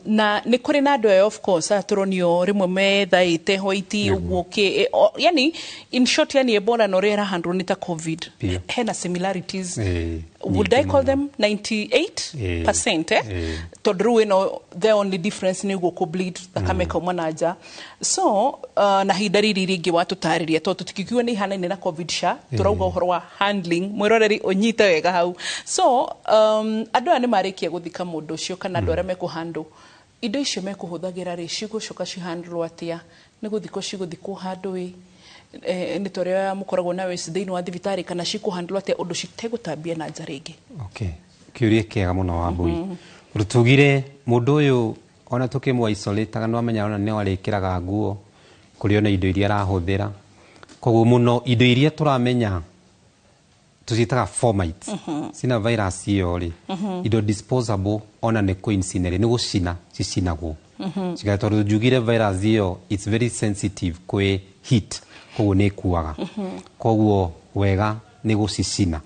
Na nĩ kũrĩ na andũ aya, of course, aya tũronio rĩmwe methaĩte white ũguo kĩ yani in short, yani Ebola na ũrĩa ĩrahandwo nĩ ta COVID. Biũ. Hena similarities. Would Nyingĩ I call mũno. them 98%, eh? Ĩĩ. Tondũ rĩu ĩno the only difference nĩ ũguo kũ bleed thakame kauma na nja. So na hinda rĩrĩ rĩngĩ watũtarĩria, tondũ tũtikiuga nĩ ihanaine na COVID sha, tũrauga ũhoro wa handling. Mwĩroreri ũnyite wega hau. So andũ aya nĩ marĩkia gũthika mũndũ ũcio, kana andũ arĩa mekũhandũ indo icio mekũhũthagĩra rĩ, cigũcoka cihandlwo atĩa? Nĩ gũthikwo cigũthikwo handũ ĩ nĩ ta ũrĩa mũkoragwo na waste thĩinĩ wa thibitarĩ, kana cikũhandlwo atĩa ũndũ citegũtambia na nja rĩngĩ? Okay, kĩũria kĩega mũno, Wambui. Tugire mũndũ ũyũ ona tũkĩmũ isolate nĩ wamenya ona nĩ arĩkĩraga nguo kũrĩ ona indo iria arahũthĩra, koguo mũno indo iria tũramenya tũciĩtaga fomites cina virus ĩyo rĩ, indo disposable ona nĩ kũ-incinerate, nĩ gũcina cicinagwo. Ciga tondũ njugire virus ĩyo it's very sensitive kwĩ heat, koguo nĩ ĩkuaga. Koguo wega nĩ gũcicina,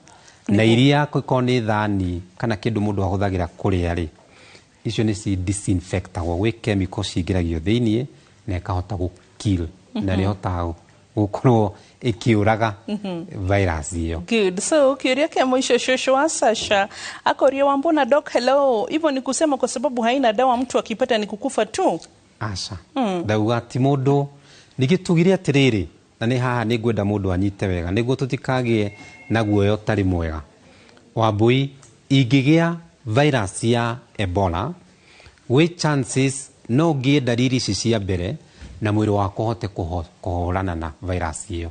na iria korwo nĩ thani kana kĩndũ mũndũ ahũthagĩra kũrĩa rĩ, icio nĩ ci disinfectagwo, gwĩ chemical cingĩragio thĩiniĩ na ĩkahota gũ kill na nĩ ĩhotaga gũkorwo ĩkĩũraga virus ĩyo. Good. So kĩũria kĩa mũico, shosho wa Sasha akoria, "Wambona doc, hello. Hivyo ni kusema kwa sababu haina dawa, mtu akipata ni kukufa tu?" Aca. Ndauga ti mũndũ ningĩ tugire atĩrĩrĩ, na nĩ haha nĩ ngwenda mũndũ anyite wega nĩguo tũtikagĩe na guoya ũtarĩ mwega. Wambui, ingĩgĩa virus ya Ebola, gwĩ chances no ngĩe ndariri ici cia mbere na mwĩrĩ wakwa ũhote kũhũrana na virus ĩyo,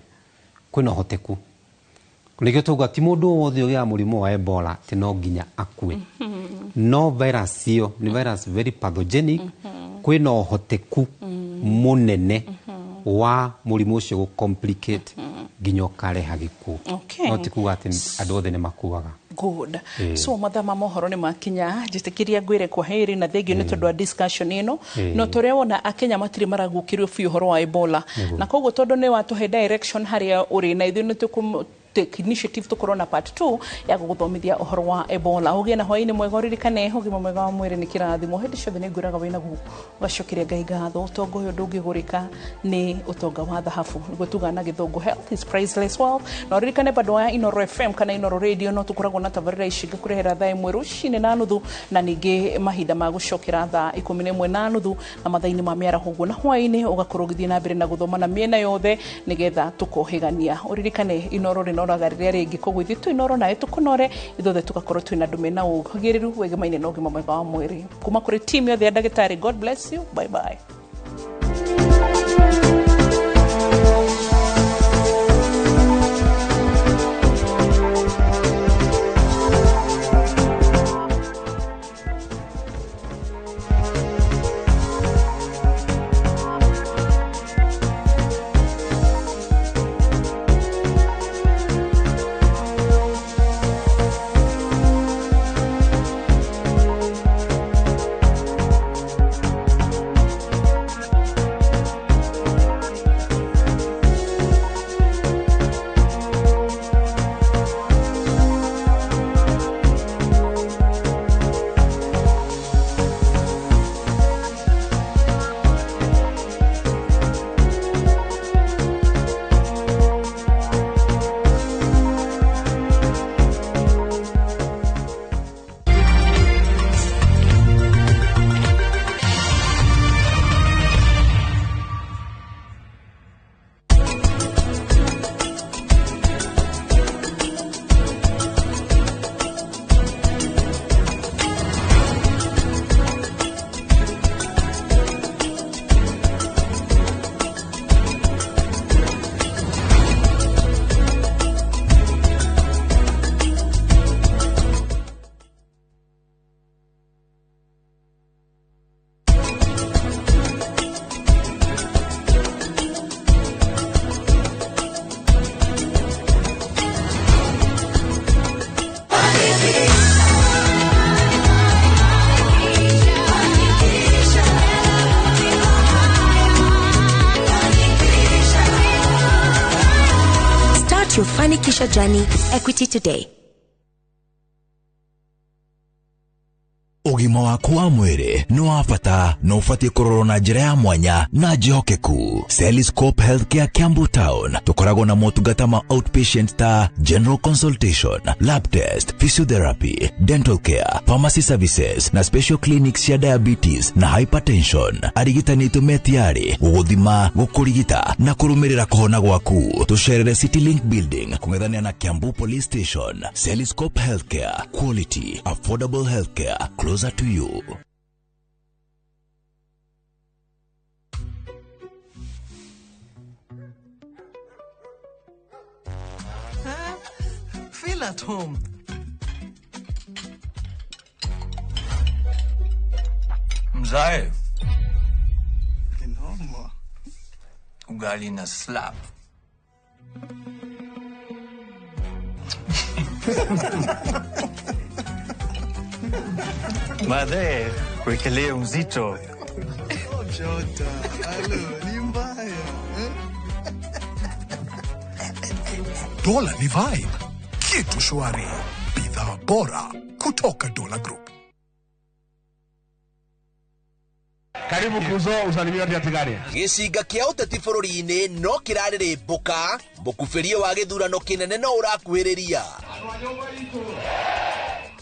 kwĩna ũhoteku. Nĩkĩo tauga ti mũndũ wothe ũgĩaga mũrimũ wa Ebola atĩ no nginya akue, no virus ĩyo nĩ virus very pathogenic, kwĩna ũhoteku mũnene wa mũrimũ ũcio gũ complicate nginya ũkareha gĩkuũ. No ti kuga atĩ andũ othe nĩ makuaga. Good. So mathaa ma mohoro nĩ makinya, njĩtĩkĩria ngwĩre kwa heri na thengio nĩ tondũ wa discussion ĩno. No tũrĩa wona akenya matirĩ maragũkĩrio biũ ũhoro wa Ebola. Na koguo tondũ nĩ watũhe direction harĩa ũrĩ, na ithuĩ nĩ tũkũ take initiative tukorwo na part 2 ya gũgũthomithia ũhoro wa Ebola. Ũgĩe na hwaĩ-inĩ mwega, ũririkane ũgima mwega wa mwĩrĩ nĩ kĩrathimo. Hĩndĩ ciothe nĩ ngwĩraga wĩna guo ũgacokeria Ngai ngatho. Ũtonga ũyũ ndũngĩgũrĩka, nĩ ũtonga wa thahabu, nĩguo tugaga na gĩthũngũ, health is priceless wealth. Na ũririkane bado wa Inoro FM kana Inoro Radio no tũkoragwo na tabarĩra ici ngĩkũrehera thaa 1 rũcinĩ na nuthu, na ningĩ mahinda ma gũcokera thaa 11 na nuthu, na mathaa-inĩ ma mĩaraho ũguo, na hwaĩ-inĩ ũgakorwo ũgĩthiĩ na mbere na gũthoma na mĩena yothe nĩgetha tũkohĩgania. Ũririkane Inoro rĩnoraga rĩrĩa rĩngĩ, koguo ithuĩ twĩ Inoro nawe tũkũnore, ithuothe tũgakorwo twĩna andũ mena ũgĩrĩru wĩgemaine na ũgima mwega wa mwĩrĩ. Kuma kũrĩ team yothe ya ndagĩtarĩ, God bless you, bye bye. Fanikisha journey, Equity today. Ũgima waku wa mwĩrĩ nĩ wa bata na ũbatiĩ kũrorwo na njĩra ya mwanya na njĩhokeku. Celiscope Healthcare Kiambu Town tũkoragwo na motungata ma outpatient ta general consultation, lab test, physiotherapy, dental care, pharmacy services na special clinics cia diabetes na hypertension. Arigitani aitũ me tayarĩ gũgũthima, gũkũrigita na kũrũmĩrĩra kũhona gwaku. Tũcerere City Link Building kũng'ethanĩra na Kiambu Police Station. Celiscope Healthcare, quality, affordable healthcare closer to you. Huh? Feel at home. Mzae. Noma. Ugali na slap. Madhe, wekelee mzito. Jota, alo, ni mbaya. Dola ni vibe. Kitu shwari. Bidhaa bora kutoka Dola Group. Karibu kuzo usalimia Tigari. Gĩcinga kĩa ũteti bũrũri-inĩ no kĩrarĩrĩmbũka, mũkubĩrio wa gĩthurano kĩnene no ũrakuhĩrĩria.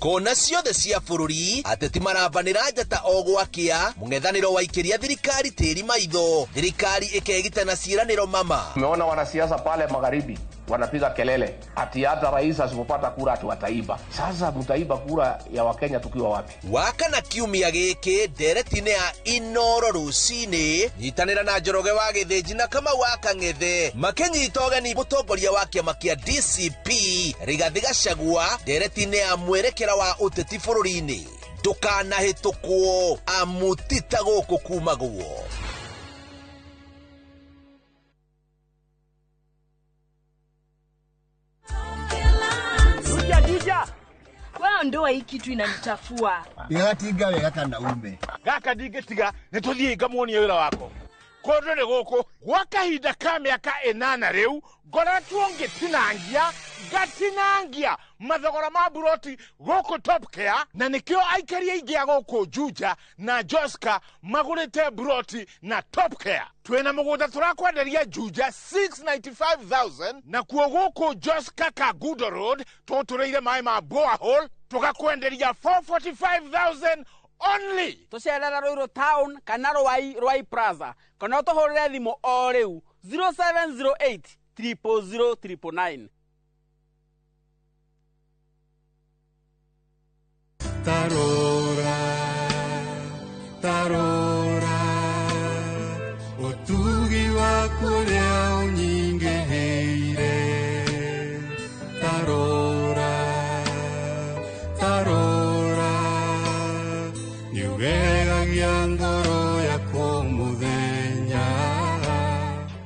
Kona ciothe cia bũrũri ateti marambanĩra njata o gwakĩa, mũng'ethanĩro waikĩria thirikari tĩri maitho, thirikari ĩkegita na ciĩranĩro mama. Umeona wanasiasa pale magharibi wanapiga kelele ati hata rais asipopata kura ati wataiba. Sasa mtaiba kura ya Wakenya tukiwa wapi? Wakana kiumia gĩkĩ ndereti-inĩ ya Inoro rũcinĩ, nyitanĩra na Njoroge wa Gĩthĩnji na Kamau wa Kang'ethe makĩnyita ũgeni mũtongoria wa kĩama kĩa DCP Rigathĩ Gachagua ndereti-inĩ ya mwerekera wa ũteti bũrũri-inĩ. Ndũkanahĩtũkwo amu ti ta gũkũ kumagwo. Juja. Wewe ndoa hii kitu inanichafua. Ndĩgatinga wega kana ume. Gaka ndingĩtiga nĩ tũthiĩ ngamuonie wĩra wako. Kũndũ nĩ gũkũ gwa kahinda ka mĩaka 8 rĩu ngoretwo ngĩtinangia ngatinangia mathogora ma buroti gũkũ Top Care, na nĩkĩo aikari aingĩ a gũkũ Juja na Joska magũrĩte buroti na Top Care. Twĩna mũgũnda tũrakwenderia Juja 695,000 na kuo gũkũ Joska Kagudo Road tũtũrĩire maĩ ma borehole tũgakwenderia 445,000 only. Tũcerera Ruiru Town kana Ruai Ruai Plaza kana ũtũhũrĩre thimũ o rĩu 0708 000 999. Tarora, tarora, ũtugi waku ũrĩa ũnyingĩhĩire. Tarora, tarora, nĩũgegagia ngoro yakwa mũthenya.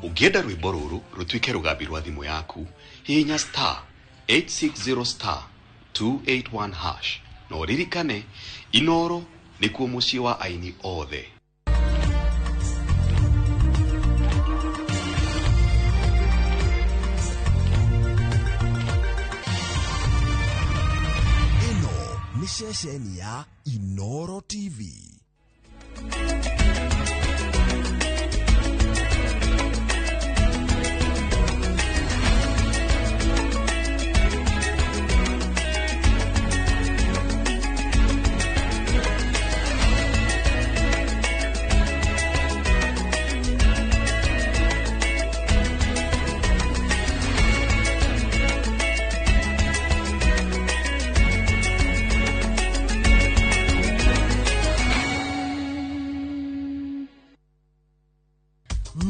Ũngĩenda rwĩmbo rũrũ rũtuĩke rũgambi rwa thimũ yaku, hihinya star 860 star 281 hash. Na ũririkane, Inoro nĩkuo mũciĩ wa aini othe. Ĩno nĩ ceceni ya Inoro TV.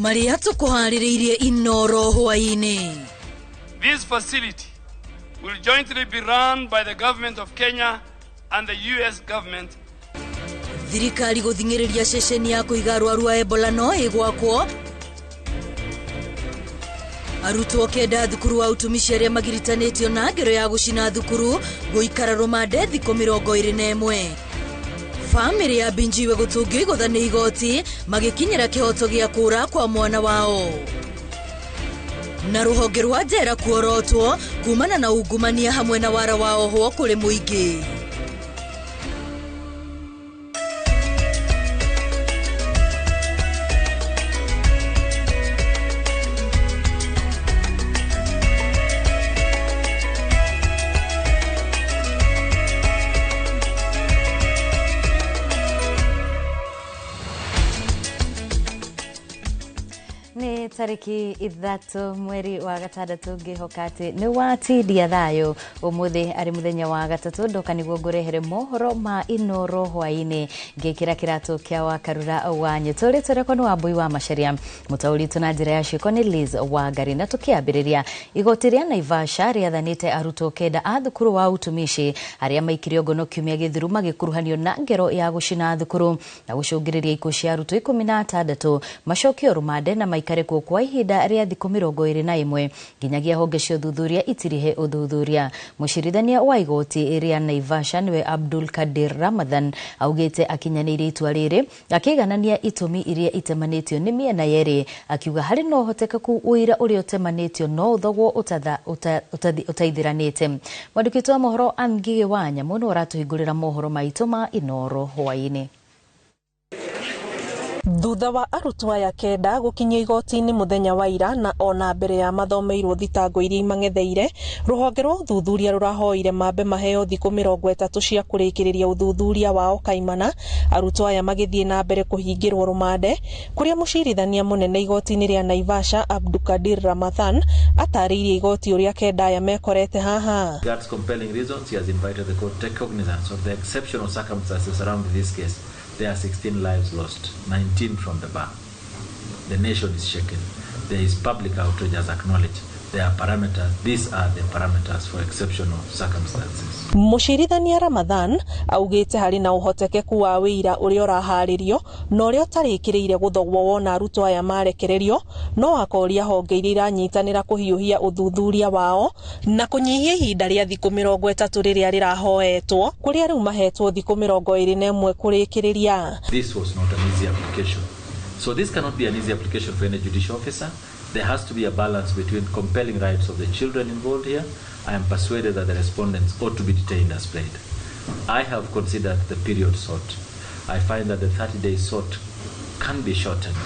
Marĩa tũkũharĩrĩirie Inoro hwaĩ-inĩ. This facility will jointly be run by the government of Kenya and the US government. Thirikari gũthing'ĩrĩria ceceni ya kũiga arwaru a Ebola no ĩgwakwo. Arutwo 9 thukuru wa utumishi arĩa magiritanĩtio na ngero ya gũcina thukuru gũikara rũmande thikũ 21. Famĩlĩ ya Binjiwe gũtũngio igũtha nĩ igoti magĩkinyĩra kĩhoto gĩa kũra kwa mwana wao. Na rũhonge rwa njera kuorotwo kumana na ungumania hamwe na wara wa ohwo kũrĩ mũingĩ. Tariki 3 mweri wa gatandatũ ngĩhoka atĩ nĩ watindia thayũ. Ũmũthĩ arĩ mũthenya wa gatatũ ndoka nĩguo ngũrehere mohoro ma Inooro hwaĩ-inĩ ngĩkĩra kĩratũ kĩa Wakarura wa Nyetũ. Rĩtwa rĩakwa nĩ Wambui wa Macharia, mũtaũri witũ na njĩra ya ciĩko nĩ Liz Wangari. Na tũkĩambĩrĩria, igoti rĩa Naivasha rĩathanĩte arutwo 9 a thukuru wa utumishi arĩa maikirio ngono kiumia gĩthiru magĩkuruhanio na ngero ya gũcina thukuru na gũcũngĩrĩria ikuũ cia arutwo 16 macokio rũmande na maikare kuo kwa ihinda rĩa thikũ 21 nginyagia honge cia ũthuthuria itirihe ũthuthuria. Mũcirithania wa igoti rĩa Naivasha niwe Abdul Kadir Ramadhan augĩte akinyanĩirie itua rĩrĩ akĩiganania itũmi iria itemanĩtio nĩ mĩena yerĩ, akiuga harĩ na ũhotekeku ũira ũrĩa ũtemanĩtio no ũthogwo ũtaithiranĩte. Mwandĩki wa mohoro Ann Ngigĩ wa Nyamũ nĩwe ũratũhingũrĩra mohoro maitũ ma Inooro hwaĩ-inĩ. Thutha wa arutwo aya 9 gũkinyio igoti-inĩ mũthenya wa ira na ona mbere ya mathomeirwo thitango iria imang'etheire, rũhonge rwa ũthuthuria rũrahoire mambe maheo thikũ 30 cia kũrĩkĩrĩria ũthuthuria wao kaimana. Arutwo aya magĩthiĩ na mbere kũhingĩrwo rũmande kũrĩa mũcirithania mũnene igoti-inĩ rĩa Naivasha Abdukadir Ramadhan atarĩirie igoti ũrĩa 9 aya mekorete haha. Regards compelling reasons, he has invited the court to take cognizance of the exceptional circumstances surrounding this case. There are 16 lives lost, 19 from the bar. The nation is shaken. There is public outrage as acknowledged. There are parameters. These are the parameters for exceptional circumstances. Mũcirithania Ramadhan augĩte harĩ na ũhotekeku wa wĩira ũrĩa ũraharĩrio na ũrĩa ũtarĩkĩrĩire gũthogwo wona arutwo aya marekererio, no akoria honge iria iranyitanĩra kũhiũhia ũthuthuria wao na kũnyihia ihinda rĩa thikũ 30 rĩrĩa rĩrahoetwo, kũrĩa rĩu mahetwo thikũ 21 kũrĩkĩrĩria. This was not an easy application. So this cannot be an easy application for any judicial officer. There has to be a balance between compelling rights of the children involved here. I am persuaded that the respondents ought to be detained as played. I have considered the period sought. I find that the 30 days sought can be shortened.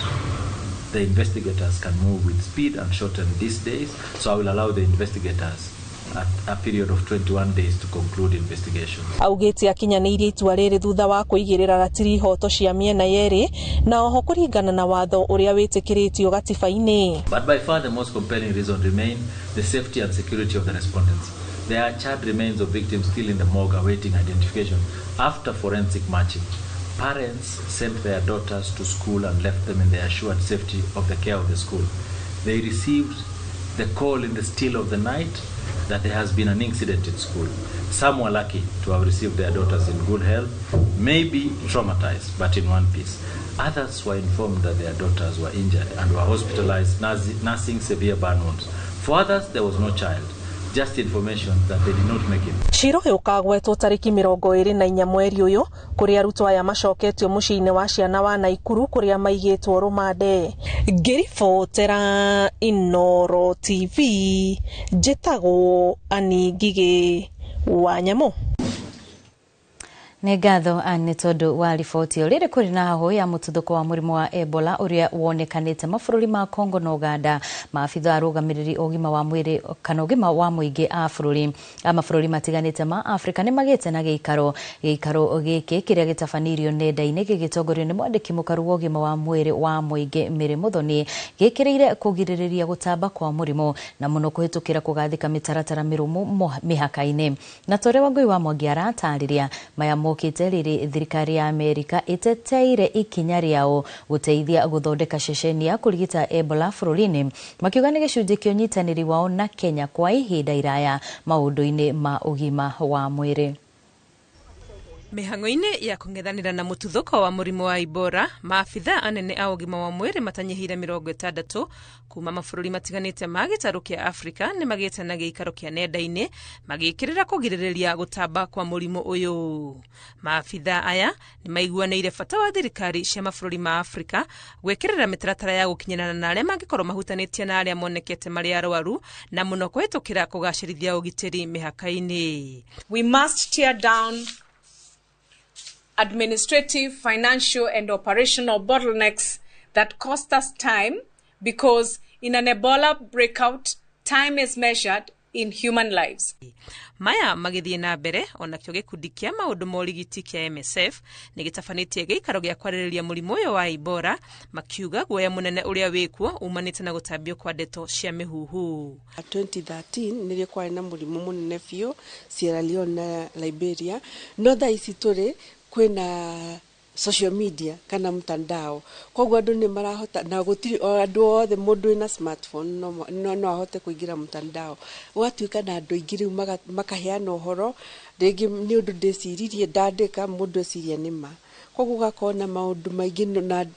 The investigators can move with speed and shorten these days, so I will allow the investigators at a period of 21 days to conclude investigations. Augĩte akinyanĩirie itua rĩrĩ thutha wa kũigĩrĩra ratiri ihoto cia mĩena yerĩ na oho kũringana na watho ũrĩa wĩtĩkĩrĩtio gatiba-inĩ. But by far the most compelling reason remain the safety and security of the respondents. There are charred remains of victims still in the morgue awaiting identification after forensic matching. Parents sent their daughters to school and left them in the assured safety of the care of the school. They received the call in the still of the night that there has been an incident in school. Some were lucky to have received their daughters in good health, maybe traumatized, but in one piece. Others were informed that their daughters were injured and were hospitalized, nursing severe burn wounds. For others, there was no child, just information that they did not make it. Cira ũyũ ũkagwetwo tarĩki 24 mweri ũyũ kũrĩa arutwo aya macoketio mũciĩ-inĩ wa ciana wa Naikuru kũrĩa maigĩtwo rũmande. Ngĩribotera Inooro TV njĩtagwo Ann Ngigĩ wa Nyamũ. Nĩ ngatho Ann nĩ tondũ wa riboti ĩyo. Rĩrĩ kũrĩ na hahũ ya mũtuthũko wa mũrimũ wa Ebola ũrĩa wonekanĩte mabũrũri ma Congo na Uganda. Maabitha arũgamĩrĩri ũgima wa mwĩrĩ kana ũgima wa mũingĩ a bũrũri a mabũrũri matiganĩte ma Afrika nĩ magĩte na gĩikaro gĩkĩ kĩrĩa gĩtabanirio nenda-inĩ gĩgĩtongorio nĩ mwandĩki mũkaru wa ũgima wa mwĩrĩ wa mũingĩ Mary Muthoni, gĩkĩrĩire kũgirĩrĩria gũtamba kwa mũrimũ na mũno kũhĩtũkĩra kũgathĩka mĩtaratara mĩrũmu mĩhaka-inĩ. Na Tore Wangũi wa Mwangi aratarĩria maya mokĩte rĩrĩ thirikari ya Amerika ĩteteire ikinya rĩao gũteithia gũthondeka ceceni ya kũrigita Ebola bũrũri-inĩ, makiuga nĩ gĩcunjĩ kĩa ũnyitanĩri wao na Kenya kwa ihinda iraya maũndũ-inĩ ma ũgima wa mwĩrĩ. Mĩhang'o-inĩ ya kũng'ethanĩra na mũtuthũko wa mũrimũ wa Ebola, maabitha anene a ũgima wa mwĩrĩ matanyihĩire 60 kuma mabũrũri matiganĩte ma gĩtarũ kĩa Afrika nĩ magĩte na gĩikaro kĩa nenda-inĩ magĩkĩrĩra kũgirĩrĩria gũtamba kwa mũrimũ ũyũ. Maabitha aya nĩ maiguanĩire bata wa thirikari cia mabũrũri ma Afrika gwĩkĩrĩra mĩtaratara ya gũkinyĩrana na arĩa mangĩkorwo mahutanĩtie na arĩa monekete marĩ arwaru na mũno kũhĩtũkĩra kũgacĩrithia ũgitĩri mĩhaka-inĩ. We must tear down administrative, financial, and operational bottlenecks that cost us time, because in an Ebola breakout, time is measured in human lives. Maya magĩthiĩ na mbere onakĩo gĩkundi kĩa maũndũ ma ũrigiti kĩa MSF nĩ gĩtabanĩtie gĩikaro gĩa kwarĩrĩria mũrimũ ũyũ wa Ebola, makiuga guoya mũnene ũrĩa wĩkuo umanĩte na gũtambio kwa ndeto cia mĩhuhu. 2013 nĩrĩo kwarĩ na mũrimũ mũnene biũ Sierra Leone na Liberia, no thaa ici tũrĩ kwĩna social media kana mtandao, koguo andũ nĩ marahota na gũtirĩ o andũ othe mũndũ wĩna smartphone no ahote kũingĩra mtandao, gũgatuĩka na andũ aingĩ rĩu makaheana ũhoro rĩngĩ nĩ ũndũ ndĩciririe ndandĩka mũndũ eciria nĩ ma, koguo gũgakorwo na maũndũ maingĩ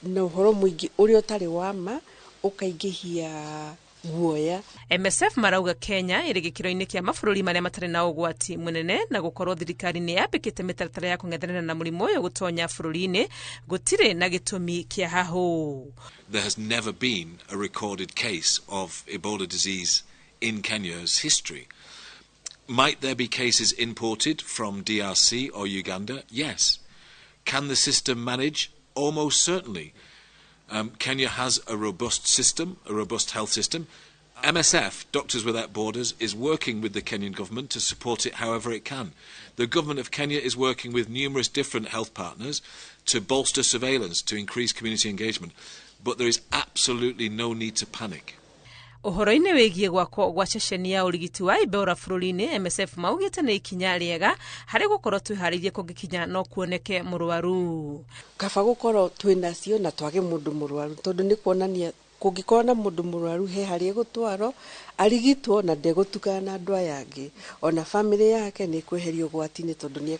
na ũhoro mũingĩ ũrĩa ũtarĩ wa ma ũkaingĩhia guoya. MSF marauga Kenya ĩrĩ gĩkĩro-inĩ kĩa mabũrũri marĩa matarĩ na ũgwati mũnene na gũkorwo thirikari nĩ yambĩkĩte mĩtaratara ya kũng'ethanĩra na mũrimũ ũyũ gũtonya bũrũri-inĩ gũtirĩ na gĩtũmi kĩa hahũ. There has never been a recorded case of Ebola disease in Kenya's history. Might there be cases imported from DRC or Uganda? Yes. Can the system manage? Almost certainly. Kenya has a robust system, a robust health system. MSF, Doctors Without Borders, is working with the Kenyan government to support it however it can. The government of Kenya is working with numerous different health partners to bolster surveillance, to increase community engagement. But there is absolutely no need to panic. Ũhoro-inĩ wĩgiĩ gwakwo gwa ceceni ya ũrigiti wa Ebola bũrũri-inĩ, MSF maugĩte nĩ ikinya rĩega harĩ gũkorwo twĩharĩirie kũngĩkinya no kuoneke mũrwaru. Kaba gũkorwo twĩnacio na twage mũndũ mũrwaru, tondũ nĩ kuonania kũngĩkorwo na mũndũ mũrwaru he harĩa egũtwarwo arigitwo na ndegũtukana na andũ aya angĩ, ona bamĩrĩ yake nĩ ĩkweherio ũgwati-inĩ tondũ nĩ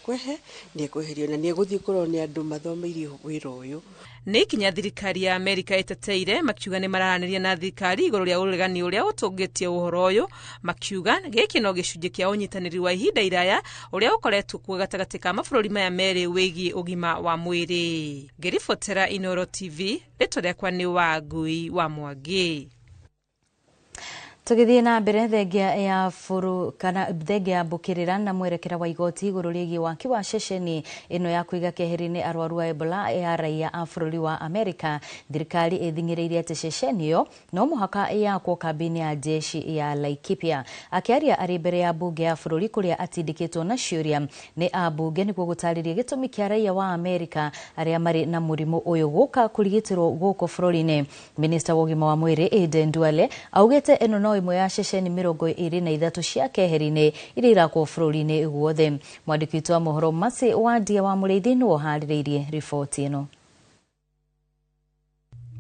ekweherio na nĩ egũthiĩ kũrorwo nĩ andũ mathomeire wĩra ũyũ. Nĩ ikinya thirikari ya Amerika ĩteteire makiuga nĩ mararanĩria na thirikari igũrũ rĩa ũregani ũrĩa ũtũngĩtie ũhoro ũyũ, makiuga gĩkĩ no gĩcunjĩ kĩa ũnyitanĩri wa ihinda iraya ũrĩa ũkoretwo kuo gatagatĩ ka mabũrũri maya merĩ wĩgiĩ ũgima wa mwĩrĩ. Ngĩribotera Inooro TV, rĩtwa rĩakwa nĩ Wangui wa Mwangi. Tũgĩthiĩ na mbere thengia ya bũrũ kana thengia ya mbũkĩrĩra na mwerekera wa igoti igũrũ rĩgiĩ waki wa ceceni ĩno ya kũiga keheri-inĩ arwaru a Ebola ya raia a bũrũri wa Amerika, thirikari ĩthing'ĩrĩirie atĩ ceceni ĩyo no mũhaka yakwo kambĩ-inĩ ya jeshi ya Laikipia. Akĩaria arĩ mbere ya mbunge ya bũrũri kũrĩa atindĩkĩtwo na ciũria nĩ ambunge nĩguo gũtarĩria gĩtũmi kĩa raia wa Amerika arĩa marĩ na mũrimũ ũyũ gũka kũrigitĩrwo gũkũ bũrũri-inĩ. Minista wa ũgima wa mwĩrĩ Aden Duale augĩte ĩno no ĩmwe ya ceceni 23 cia keheri-inĩ iria irakwo bũrũri-inĩ guothe. Mwandĩki witũ wa mohoro Mercy Wandia wa Mũrĩithi nĩwe ũharĩrĩirie riboti ĩno.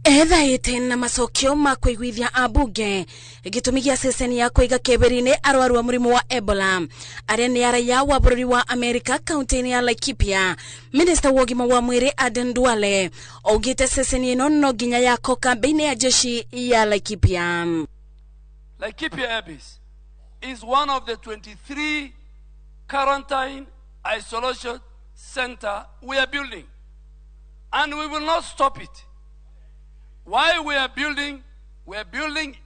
Ethaĩte na macokio ma kũiguithia ambunge gĩtũmi gĩa ceceni ya kũiga keberi-inĩ arwaru a mũrimũ wa Ebola arĩa nĩ araiya wa bũrũri wa Amerika kaunti-inĩ ya Laikipia. Minista wa ũgima wa mwĩrĩ Aden Duale augĩte ceceni ĩno no nginya yakwo kambĩ-inĩ ya jeshi ya Laikipia. Laikipia Air Base is one of the 23 quarantine isolation center we are building, and we will not stop it. Why we are building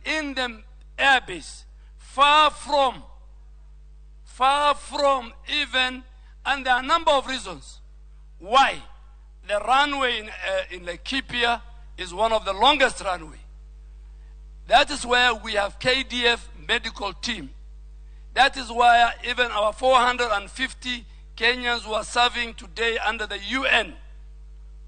in the air base, far from even, and there are a number of reasons why the runway in Laikipia is one of the longest runway. That is where we have KDF medical team. That is why even our 450 Kenyans who are serving today under the UN,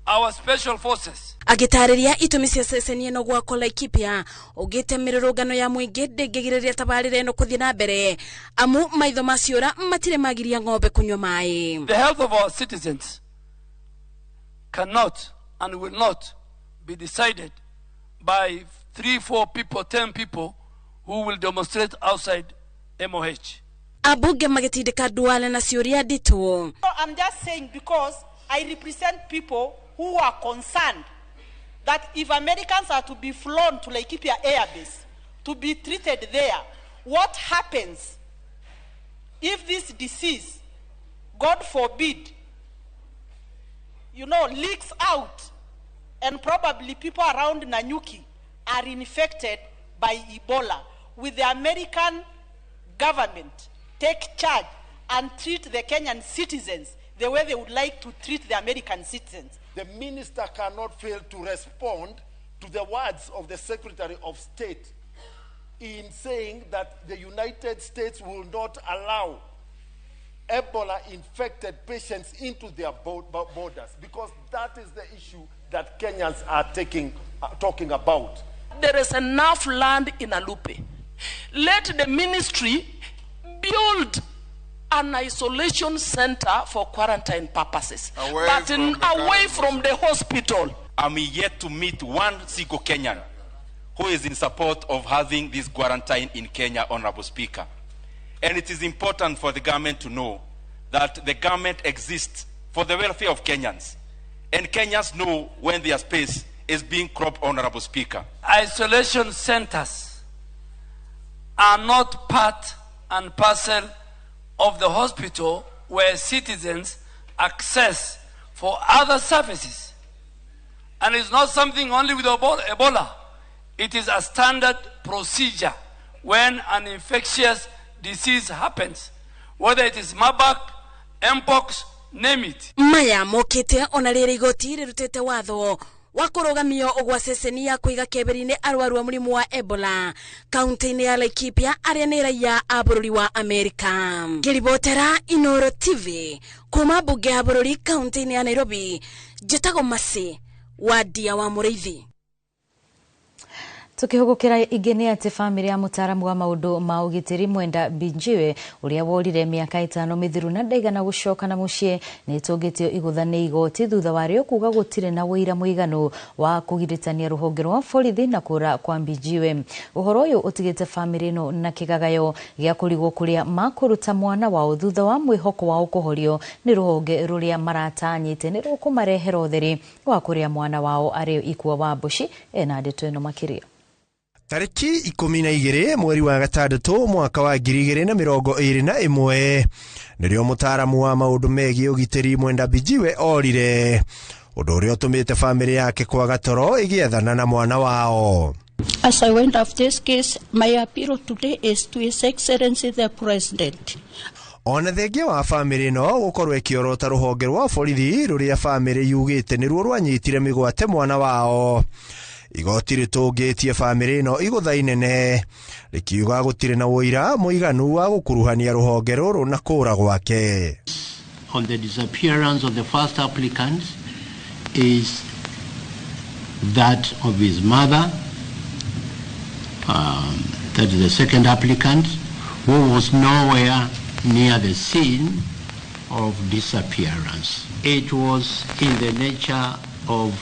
our special forces. Agĩtarĩria itũmi cia ceceni ĩno gwakwo Laikipia augĩte mĩrũrũngano ya mũingĩ ndĩngĩgirĩrĩria tabarĩra ĩno kũthiĩ na mbere amu maitho ma ciũra matirĩ magiria ng'ombe kũnyua maĩ. The health of our citizens cannot and will not be decided by 3, 4 people, 10 people who will demonstrate outside MOH. Ambunge magĩtindĩka Duale na ciũria nditũ. I'm just saying because I represent people who are concerned that if Americans are to be flown to Laikipia Air Base to be treated there, what happens if this disease, God forbid, leaks out and probably people around Nanyuki are infected by Ebola? Will the American government take charge and treat the Kenyan citizens the way they would like to treat the American citizens? The minister cannot fail to respond to the words of the Secretary of State in saying that the United States will not allow Ebola-infected patients into their borders, because that is the issue that Kenyans are talking about. There is enough land in Alupe. Let the ministry build an isolation center for quarantine purposes, away from the hospital. I'm yet to meet one single Kenyan who is in support of having this quarantine in Kenya, Honorable Speaker. And it is important for the government to know that the government exists for the welfare of Kenyans. And Kenyans know when their space is being cropped, Honorable Speaker. Isolation centers are not part and parcel of the hospital where citizens access for other services. And it's not something only with Ebola. It is a standard procedure when an infectious disease happens, whether it is Marburg, Mpox, name it. Maya mokite ona rĩrĩ igoti rĩrutĩte watho wa kũrũgamio gwa ceceni ya kũiga keberi-inĩ arwaru a mũrimũ wa Ebola kaunti-inĩ ya Laikipia arĩa nĩ raia a bũrũri wa Amerika. Ngĩribotera Inooro TV kuma mbunge ya bũrũri kaunti-inĩ ya Nairobi, njĩtagwo Mercy Wandia wa Mũrĩithi. Tukihugukira ingi ni ati family ya mutaramu wa maundu ma ugitiri Mwenda Mbijiwe uria worire miaka 5 mithiru na ndaigana gucoka na mucii ni itungitio igutha ni igoti thutha wario kuga gutire na wira muiganu wa kugiritania ruhonge rwa borithi na kura kwa Mbijiwe. Uhoro uyu utigite family ino na kigagayo gia kurigwo kuria makuruta mwana wao thutha wa mwihoko wao kuhorio ni ruhonge ruria maratanyite ni rukumarehera utheri wa kuria mwana wao ari ikua wa mbuci ena ndeto ino makiria. Tariki 12 mweri wa gatandatũ mwaka wa 2021 nĩrĩo mũtaaramu wa maũndũ megiĩ ũgitĩri Mwenda Mbijiwe orire ũndũ ũrĩa ũtũmĩte famĩlĩ yake kwaga toro ĩgĩethana na mwana wao. As I went off this case, my appeal today is to His Excellency the President. Ona thengia wa famĩlĩ ĩno gũkorwo ĩkĩorota rũhonge rwa borithi rũrĩa famĩlĩ yugĩte nĩruo rwanyitire mĩgwate mwana wao. Igoti rĩtũngĩtie famĩlĩ ĩno igũtha inene rĩkiuga gũtirĩ na ũira mũiganu wa gũkuruhania rũhonge rũrũ na kũra gwake. On the disappearance of the first applicant is that of his mother, that is the second applicant, who was nowhere near the scene of disappearance. It was in the nature of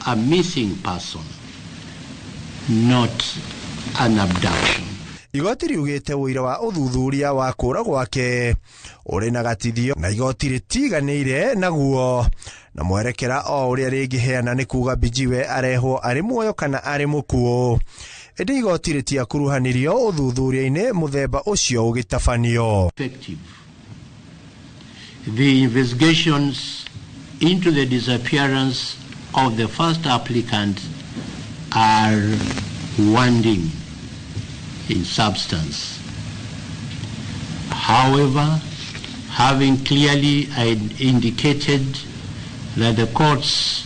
a missing person, not an abduction. Igoti riugite ũira wa ũthuthuria wa kũra gwake ũrĩ na gatithio na igoti rĩtiganĩire naguo na mwerekera o ũrĩa rĩngĩheana nĩ kuga Mbijiwe arehwo arĩ muoyo kana arĩ mũkuũ. Ĩndĩ igoti rĩtiakuruhanirio ũthuthuria-inĩ mũthemba ũcio ũgĩtabanio. The investigations into the disappearance of the first applicant are wanting in substance. However, having clearly indicated that the courts,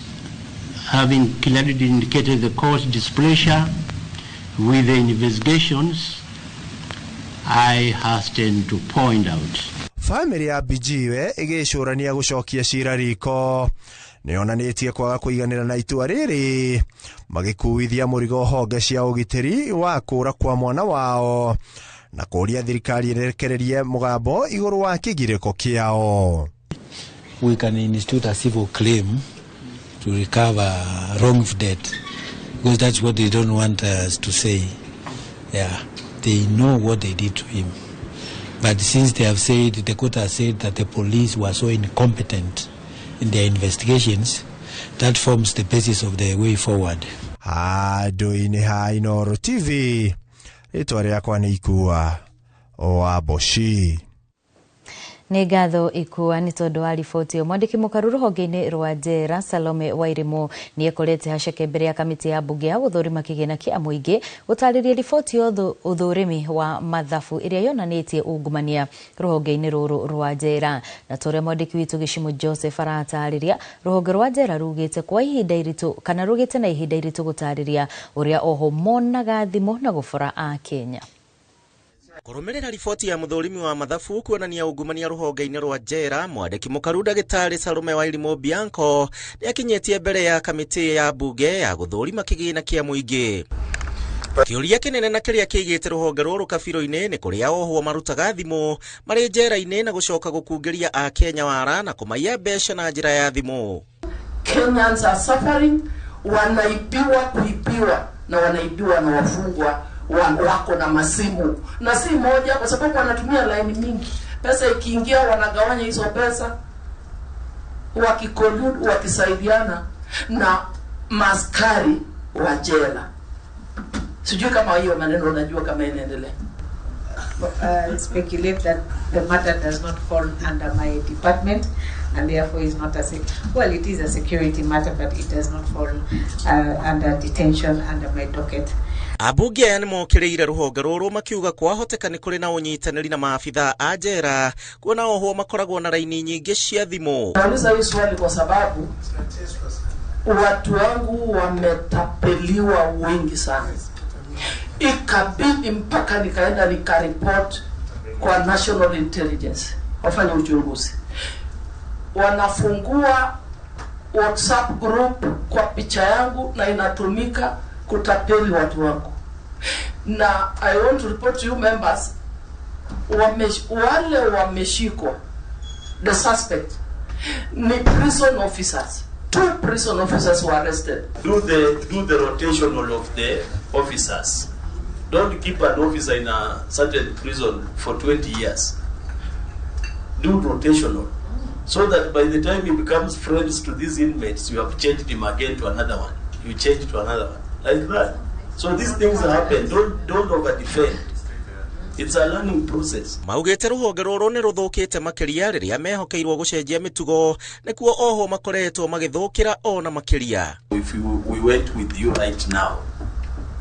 having clearly indicated the court's displeasure with the investigations, I hasten to point out. Famĩlĩ ya Mbijiwe ĩgĩcũrania gũcokia cira riko nĩyonanĩtie kwaga kũiganĩra na itua rĩrĩ magĩkuithia mũrigo honge cia ũgitĩri wa kũra kwa mwana wao na kũria thirikari ĩrekererie mũgambo igũrũ wa kĩgirĩko kĩao. We can institute a civil claim to recover wrongful death because that's what they don't want us to say. Yeah, they know what they did to him. But since they have said, the court has said that the police were so incompetent in their investigations, that forms the basis of the way forward. Handũ-inĩ ha Inooro TV, rĩtwa rĩakwa nĩ Ikua wa Mboci. Nĩ ngatho Ikua nĩ tondũ wa riboti ĩyo. Mwandĩki mũkaru rũhonge-inĩ rwa njera Salome Wairimu nĩ ekorete haceke mbere ya kamĩtĩ ya mbunge ya gũthũrima kĩgĩna kĩa mũingĩ gũtarĩria riboti ya ũthũrimi wa mathabu ĩrĩa yonanĩtie ungumania rũhonge-inĩ rũrũ rwa njera. Na ta ũrĩa mwandĩki witũ Gĩcimo Joseph aratarĩria, rũhonge rwa njera rugĩte kwa ihinda iritũ kana rugĩte na ihinda iritũ gũtarĩria ũrĩa oho monaga thimũ na gũbora a Kenya. Kũrũmĩrĩra riboti ya mũthũrimi wa mathabu kuonania ungumania rũhonge-inĩ rwa njera, mwandĩki mũkaru ndagĩtarĩ Salome Wairimu Bianco nĩ akinyĩtie mbere ya kamĩtĩ ya mbunge ya gũthũrima kĩgĩna kĩa mũingĩ. Kĩũria kĩnene na kĩrĩa kĩigĩte rũhonge rũrũ kabirũ-inĩ nĩ kũrĩa ohwo marutaga thimũ marĩ njera-inĩ na gũcoka gũkungĩria Akenya wara na kũmaiya mbeca na njĩra ya thimũ. Kenyans are suffering, wanaibiwa kuibiwa na wanaibiwa na wafungwa wako na masimu, na si moja, kwa sababu wanatumia line mingi. Pesa ikiingia wanagawanya hizo pesa, wakicollude, wakisaidiana na maskari wa jela. Sijui kama hiyo maneno unajua kama inaendelea. Speculate that the matter does not fall under my department and therefore is not a well, it is a security matter, but it does not fall under detention under my docket. Abunge aya nĩmokĩrĩire rũhonge rũrũ makiuga kwahoteka nĩ kũrĩ na ũnyitanĩri na maabithaa a njera kuona ohwo makoragwo na raini nyingĩ cia thimũ. Nauliza hii swali kwa sababu watu wangu wametapeliwa wengi sana, ikabidi mpaka nikaenda nikaripot kwa National Intelligence wafanye uchunguzi. Wanafungua WhatsApp group kwa picha yangu na inatumika kutapeli watu wangu. Na I want to report to you members, wale wameshikwa, the suspect ni prison officers. 2 prison officers were arrested. Do the rotational of the officers. Don't keep an officer in a certain prison for 20 years. Do rotational, so that by the time he becomes friends to these inmates, you have changed him again to another one. You change to another one. Like that. So these things happen. Don't over defend. It's a learning process. Maugĩte rũhonge rũrũ nĩ rũthũkĩte makĩria rĩrĩa mehokeirwo gũcenjia mĩtugo nĩkuo oho makoretwo magĩthũkĩra ona makĩria. If we went with you right now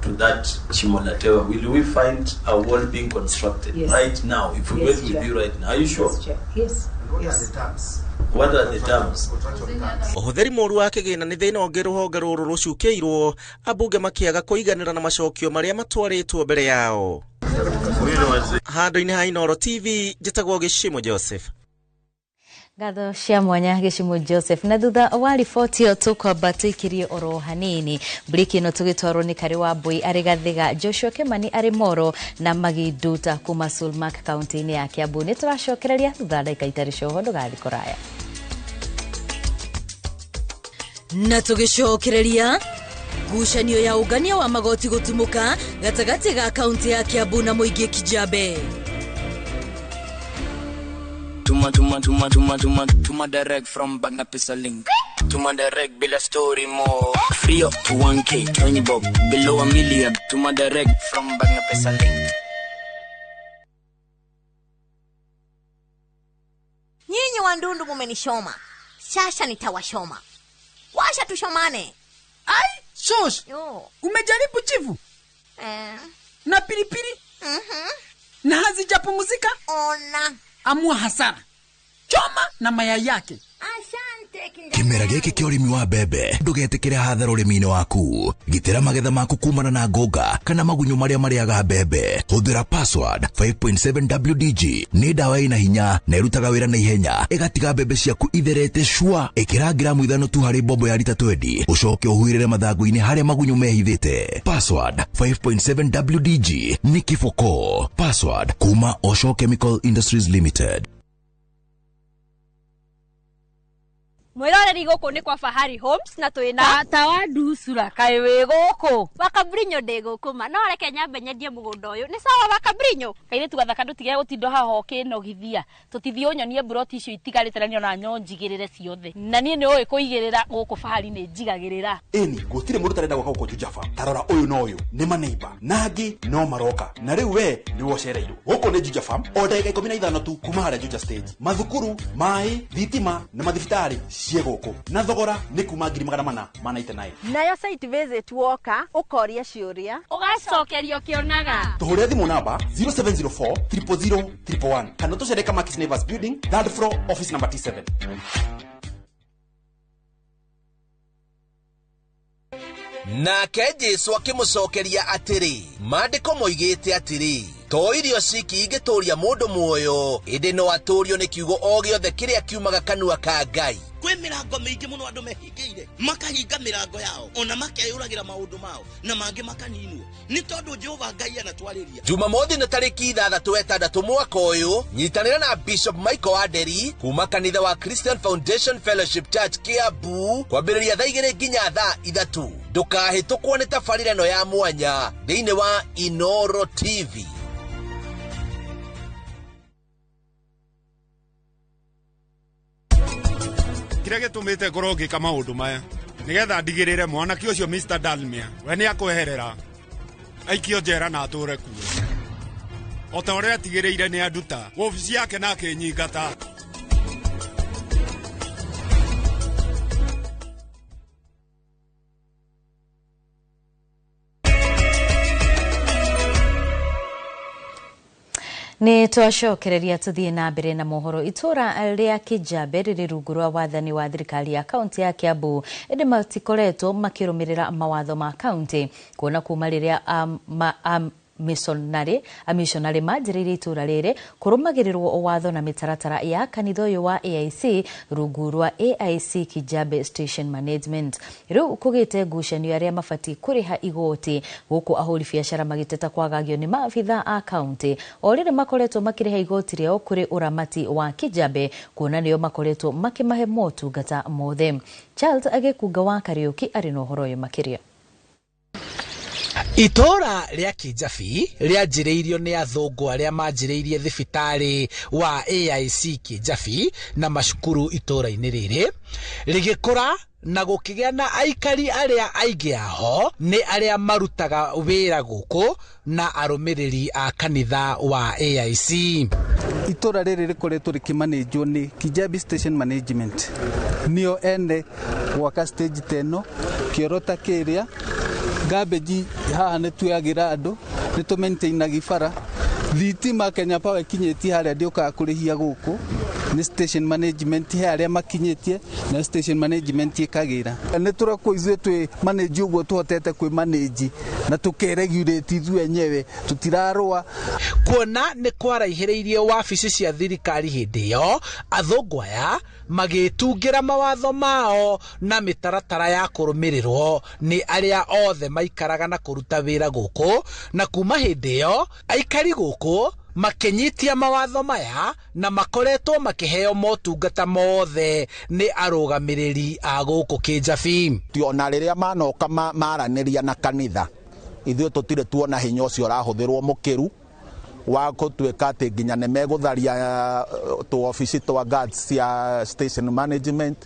to that Shimolatewa, will we find a wall being constructed? Yes. Right now, if we Yes, went with Chair. you right now, are you sure? Yes, Chair. Yes. Yes. What are the terms? Ũhũthĩri mũru wa kĩgĩna nĩ thĩna ũngĩ rũhonge rũrũ rũcukĩirwo, ambunge makĩaga kũiganĩra na macokio marĩa matwarĩtwo mbere yao. Handũ-inĩ ha Inooro TV, njĩtagwo Gĩcimo Joseph. Ngatho cia mwanya Gĩcimo Joseph. Na thutha wa riboti ĩyo tũkwamba tũikĩrie oro hanini briki ĩno tũgĩtwarwo nĩ Karĩ wa Mbui arĩ Gathiga, Joshua Kimani arĩ Moro na Maginduta kuma Sulmak kaunti-inĩ ya Kiambu. Nĩ tũracokereria thutha wa ndagĩka itarĩ coho, ndũgathiĩ kũraya. Na tũgĩcokereria ngucanio ya ũngania wa magoti gũtumũka gatagatĩ ga kaunti ya Kiambu na mũingĩ Kijabe. Tuma tuma tuma tuma tuma tuma direct from Bagna Pesa link. Tuma direct bila story more. Free up to 1K, 20 bob, below a million. Tuma direct from Bagna Pesa link. Nyinyi wandundu mumenishoma. Sasa nitawashoma. Washa tushomane. Ai, shosh. Umejaribu chivu? Na pilipili? Na hazijapumzika? Ona. Amua hasara. Choma na mayai yake. Kĩmera gĩkĩ kĩa ũrĩmi wa mbembe ndũgetĩkĩre hathara ũrĩmi-inĩ waku. Gitĩra magetha maku kumana na ngũnga kana magunyũ marĩa marĩaga mbembe. Hũthĩra password 5.7 WDG. Nĩ ndawa ĩna hinya na ĩrutaga wĩra na ihenya, ĩgatiga mbembe ciaku itherete cua. Ĩkĩra gramu 5 tu harĩ mbombo ya rita 20, ũcoke ũhuhĩrĩre mathangũ-inĩ harĩa magunyũ mehithĩte. Password 5.7 WDG nĩ kiboko. Password kuma Osho Chemical Industries Limited. Mwiroreri guku ni kwa Fahari Homes na twina tata wa nducura kaĩ wĩ gũkũ Wakabrinyo ndĩ gũkũ ma no reke nyambe nyendie mũgũnda ũyũ nĩ sawa Wakabrinyo. Kairĩtu gathaka ndũtige gũtinda haha ũkĩnogithia tũtithiĩ ũnyonie mburoti icio itigarĩte na niona nyo njigĩrĩre ciothe na niĩ nĩ ũĩ kũigĩrĩra gũkũ Fahari nĩ njigagĩrĩra. Ĩni gũtirĩ mũndũ ũtarenda gwaka gũkũ Juja Farm. Ta rora ũyũ na ũyũ nĩ maneiba na angĩ no maroka na rĩu we nĩwe ũcereirwo. Gũkũ nĩ Juja Farm o ndagĩka 15 tu kuma harĩa Juja stage. Mathukuru, maĩ, thitima na mathibitarĩ ciĩ gũkũ na thogora nĩ kuma 499. Nayo site visit woka ũkoria ciũria ũgacokerio kĩonaga. Tũhũrĩre thimũ namba 0704 000 111 kana tũcere Kamakis Neighbors Building, third floor, office number T7. Nake Jesu akĩmũcokeria atĩrĩ, maandĩko moigĩte atĩrĩ, to irio ciki ingĩtũũria mũndũ muoyo, ĩndĩ no atũũrio nĩ kiugo o gĩothe kĩrĩa kiumaga kanua ka Ngai. Kwĩ mĩrango mĩingĩ mũno andũ mehingĩire, makahinga mĩrango yao ona makeyũragĩra maũndũ mao na mangĩ makaninwo nĩ tondũ Jehova Ngai anatwarĩria. Jumamothi nĩ tarĩki 6 mwaka ũyũ, nyitanĩra na Bishop Michael Aderi kuma kanitha wa Christian Foundation Fellowship Church Kiambu kwambĩrĩria thaa 2 nginya thaa 3. Ndũkahĩtũkwo nĩ tabarĩra ĩno ya mwanya thĩinĩ wa Inoro TV. Kĩrĩa gĩtũmĩte ngorwo ngĩka maũndũ maya nĩgetha ndigĩrĩre mwanake ũcio Mr. Dalmia we nĩ akweherera aikio njera na atũre kuo o ta ũrĩa atigĩrĩire nĩ anduta wabici yake na akĩnyingata. Nĩ twacokereria tũthiĩ na mbere na mohoro. Itũra rĩa Kijabe rĩrĩ rungu rwa wathani wa thirikari ya kaunti ya Kiambu ĩndĩ matikoretwo makĩrũmĩrĩra mawatho ma kaunti kuona kuma rĩrĩa amishonarĩ manjĩrĩirie itũra rĩrĩ kũrũmagĩrĩrwo watho na mĩtaratara ya kanitha ũyũ wa AIC rungu rwa AIC Kijabe Station Management. Rĩu kũgĩte ngucanio arĩa mabatiĩ kũrĩha igoti gũkũ ahũri biacara magĩteta kwagagio nĩ maabitha a kaunti o rĩrĩ makoretwo makĩrĩha igoti rĩao kũrĩ ũramati wa Kijabe kuona nĩo makoretwo makĩmahe motungata mothe. Charles Agĩkunga wa Kariũki arĩ na ũhoro ũyũ makĩria. Itũra rĩa Kijabi rĩanjĩrĩirio nĩ athũngũ arĩa manjĩrĩirie thibitarĩ wa AIC Kijabi na macukuru itũra-inĩ rĩrĩ rĩgĩkũra na gũkĩgĩa na aikari arĩa aingĩ aho nĩ arĩa marutaga wĩra gũkũ na arũmĩrĩri a kanitha wa AIC. Itũra rĩrĩ rĩkoretwo rĩkĩmanĩnjwo nĩ Kijabi Station Management nĩo ene gwaka stage teno kĩoro ta kĩrĩa garbage haha nĩ tuoyagĩra andũ nĩ tũmaintainagia bara thitima Kenya Power ĩkinyĩtie harĩa ndĩũkaga kũrĩhia gũkũ nĩ station management he arĩa makinyĩtie na station management ĩkagĩra nĩ tũrekwo ithuĩ twĩ manage ũguo tũhotete kwĩ manage na tũkeregulate ithuĩ enyewe tũtirarũa. Kuona nĩ kwaraihĩrĩirie wabici cia thirikari hĩndĩ ĩyo athũngũ aya magĩtungĩra mawatho mao na mĩtaratara ya kũrũmĩrĩrwo nĩ arĩa othe maikaraga na kũruta wĩra gũkũ na kuma hĩndĩ ĩyo aikari gũkũ makĩnyitia mawatho maya na makoretwo makĩheo motungata mothe nĩ arũgamĩrĩri a gũkũ Kijabi. Ona rĩrĩa manoka maranĩria na kanitha ithuĩ tũtirĩ tuona hinya ũcio ũrahũthĩrwo mũkĩru wa gũtuĩka atĩ nginya nĩ megũtharia tũobici twa guards cia station management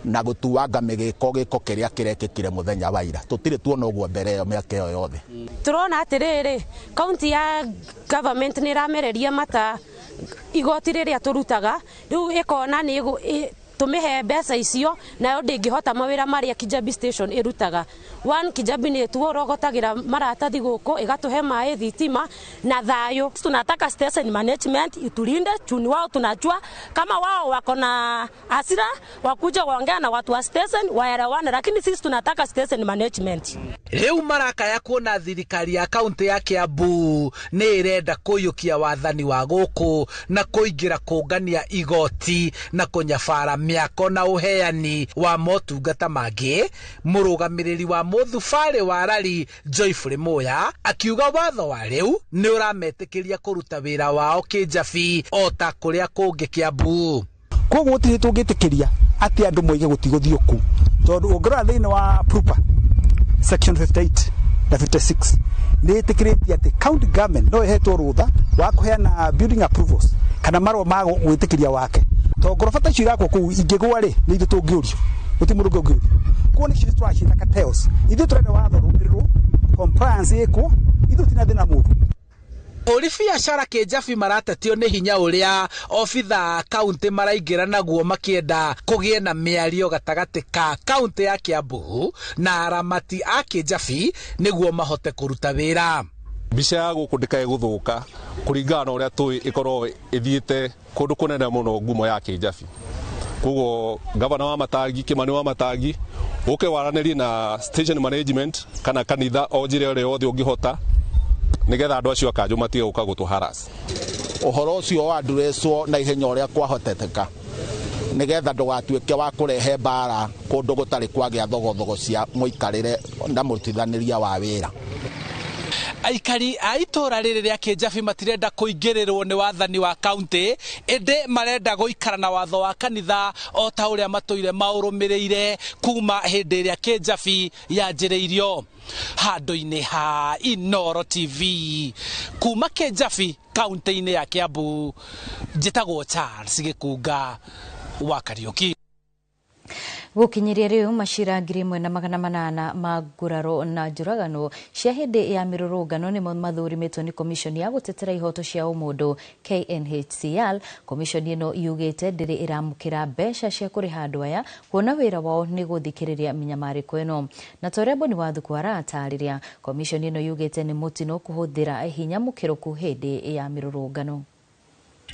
na gũtuanga mĩgĩko gĩko kĩrĩa kĩrekĩkire mũthenya wa ira. Tũtirĩ tuona ũguo mbere ĩyo mĩaka ĩyo yothe. Tũrona atĩrĩrĩ kaunti ya government nĩ ĩramereria mata igoti rĩrĩa tũrutaga rĩu ĩkona nĩ tũmĩhe mbeca icio nayo ndĩngĩhota mawĩra marĩa Kijabi Station ĩrutaga. One, Kijabi nĩ tuorogotagĩra maratathi gũkũ ĩgatũhe maĩ thitima na thayũ. Tunataka station management itulinde chuni wao, tunajua kama wao wako na hasira wakuja waongea na watu wa station waelewane, lakini sisi tunataka station management. Rĩu marakaya kuona thirikari ya kaunti ya Kiambu nĩ ĩrenda kũiyũkia wathani wa gũkũ na kũingĩra kũngania igoti na kũnyabara mĩako na ũheani wa motungata mangĩ. Mũrũgamĩrĩri wa mũthubarĩ wa Rari Joyfrey Muya akiuga watho wa rĩu nĩ ũrametĩkĩria kũruta wĩra wao Kijabi o ta kũrĩa kũngĩ Kiambu. Koguo gũtirĩ tũngĩtĩkĩria atĩ andũ moige gũtigũthiĩ kũu, tondũ ũngĩrora thĩinĩ wa PRUPA section 58 na 56 nĩ ĩtĩkĩrĩtie atĩ county government no ĩhetwo rũtha wa kũheana building approvals kana marũa ma gwĩtĩkĩria wake, tondũ ngoroba ta icio irakwo kũu ingĩgwa rĩ, nĩ ithuĩ tũngĩũrio, gũtirĩ mũndũ ũngĩ ũngĩũrio. Koguo nĩ icio tũraciĩta cartels. Ithuĩ tũrenda watho ũrũmĩrĩrwo, compliance ĩkwo, ithuĩ tina thĩna mũndũ. Ahũri biacara Kĩnjabi maratetio nĩ hinya ũrĩa obitha kaunti maraingĩra naguo makĩenda kũgĩe na mĩario gatagatĩ ka kaunti ya Kiambu na aramati a Kĩnjabi nĩguo mahote kũruta wĩra. Mbica ya gũkũ ndĩkae gũthũka kũringana na ũrĩa tũĩ ĩkorwo ĩthiĩte kũndũ kũnene mũno ngumo ya Kĩnjabi. Koguo gavana wa Matangi, Kimani wa Matangi, ũke waranĩrie na station management kana kanitha o njĩra ĩrĩa yothe ũngĩhota nĩgetha andũ acio a kanjũ matige gũka gũtũ harass. Ũhoro ũcio wandurecwo na ihenya ũrĩa kwahoteteka nĩgetha ndũgatuĩke wa kũrehe mbara kũndũ gũtarĩ kwagĩa thogothogo cia mũikarĩre na mũrutithanĩria wa wĩra. Aikari a itũra rĩrĩ rĩa Kĩnjabi matirenda kũingĩrĩrwo nĩ wathani wa kaunti, ĩndĩ marenda gũikara na watho wa kanitha o ta ũrĩa matũire maũrũmĩrĩire kuma hĩndĩ ĩrĩa Kĩnjabi yanjĩrĩirio. Handũ-inĩ ha Inooro TV kuma Kĩnjabi kaunti-inĩ ya Kiambu, njĩtagwo Charles Gĩkunga wa Kariũki. Gũkinyĩria rĩu macira 1800 ma nguraro na njũragano cia hĩndĩ ya mĩrũrũngano nĩmo mathũrimĩtwo nĩ komishoni ya gũtetera ihoto cia ũmũndũ KNHCR. Komishoni ĩno yugĩte ndĩrĩ ĩramũkĩra mbeca cia kũrĩha andũ aya kuona wĩra wao nĩ gũthikĩrĩria mĩnyamarĩko ĩno. Na ta ũrĩa Boni Wathuku aratarĩria, komishoni ĩno yugĩte nĩ mũtino kũhũthĩra hinya mũkĩrũku hĩndĩ ya mĩrũrũngano.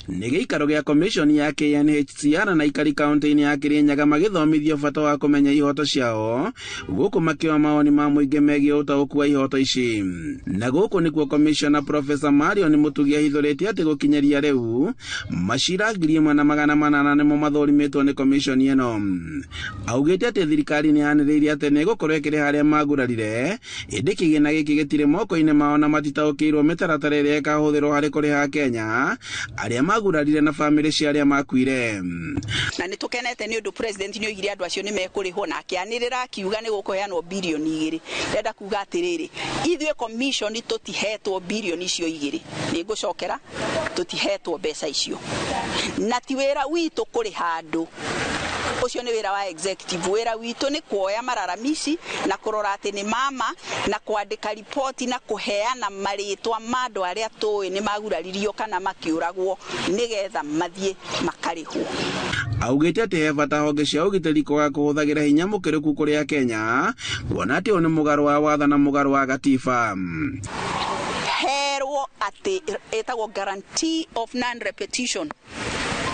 Nĩ gĩikaro gĩa komishoni ya KNHCR na aikari kaunti-inĩ ya Kirinyaga magĩthomithio bata wa kũmenya ihoto ciao, gũkũ makĩoya mawoni ma mũingĩ megiĩ ũtaũku wa ihoto ici. Na gũkũ nĩkuo komishona Profesa Marion Mũtugi ahithũrĩtie atĩ gũkinyĩria rĩu macira 1800 nĩmo mathũrimĩtwo nĩ komishoni ĩno. Augĩte atĩ thirikari nĩ yanĩrĩire atĩ nĩ ĩgũkorwo ĩkĩrĩha arĩa magurarire, ĩndĩ kĩgĩna gĩkĩ gĩtirĩ moko-inĩ mao na matitaũkĩirwo mĩtaratara ĩrĩa ĩkahũthĩrwo harĩ kũrĩha Kenya arĩa magurarire na famĩlĩ cia arĩa makuire. Na nĩ tũkenete nĩ ũndũ president nĩ oigire andũ acio nĩ mekũrĩhwo, na akĩanĩrĩra akiuga nĩ gũkũheanwo birioni 2. Ndĩrenda kuga atĩrĩrĩ, ithuĩ commission tũtihetwo birioni icio 2. Nĩ ngũcokera, tũtihetwo mbeca icio, na ti wĩra witũ kũrĩha andũ. Ũcio nĩ wĩra wa executive. Wĩra witũ nĩ kuoya mararamici na kũrora atĩ nĩ mama na kwandĩka riboti na kũheana marĩtwa ma andũ arĩa tũĩ nĩ maguraririo kana makĩũragwo nĩgetha mathiĩ makarĩhwo. Augĩte atĩ he bata honge cia ũgitĩri kwaga kũhũthagĩra hinya mũkĩrũku kũrĩ Akenya, kuona atĩ ũyũ nĩ mũgarũ wa watho na mũgarũ wa gatiba. Herwo atĩ ĩtagwo guarantee of non-repetition.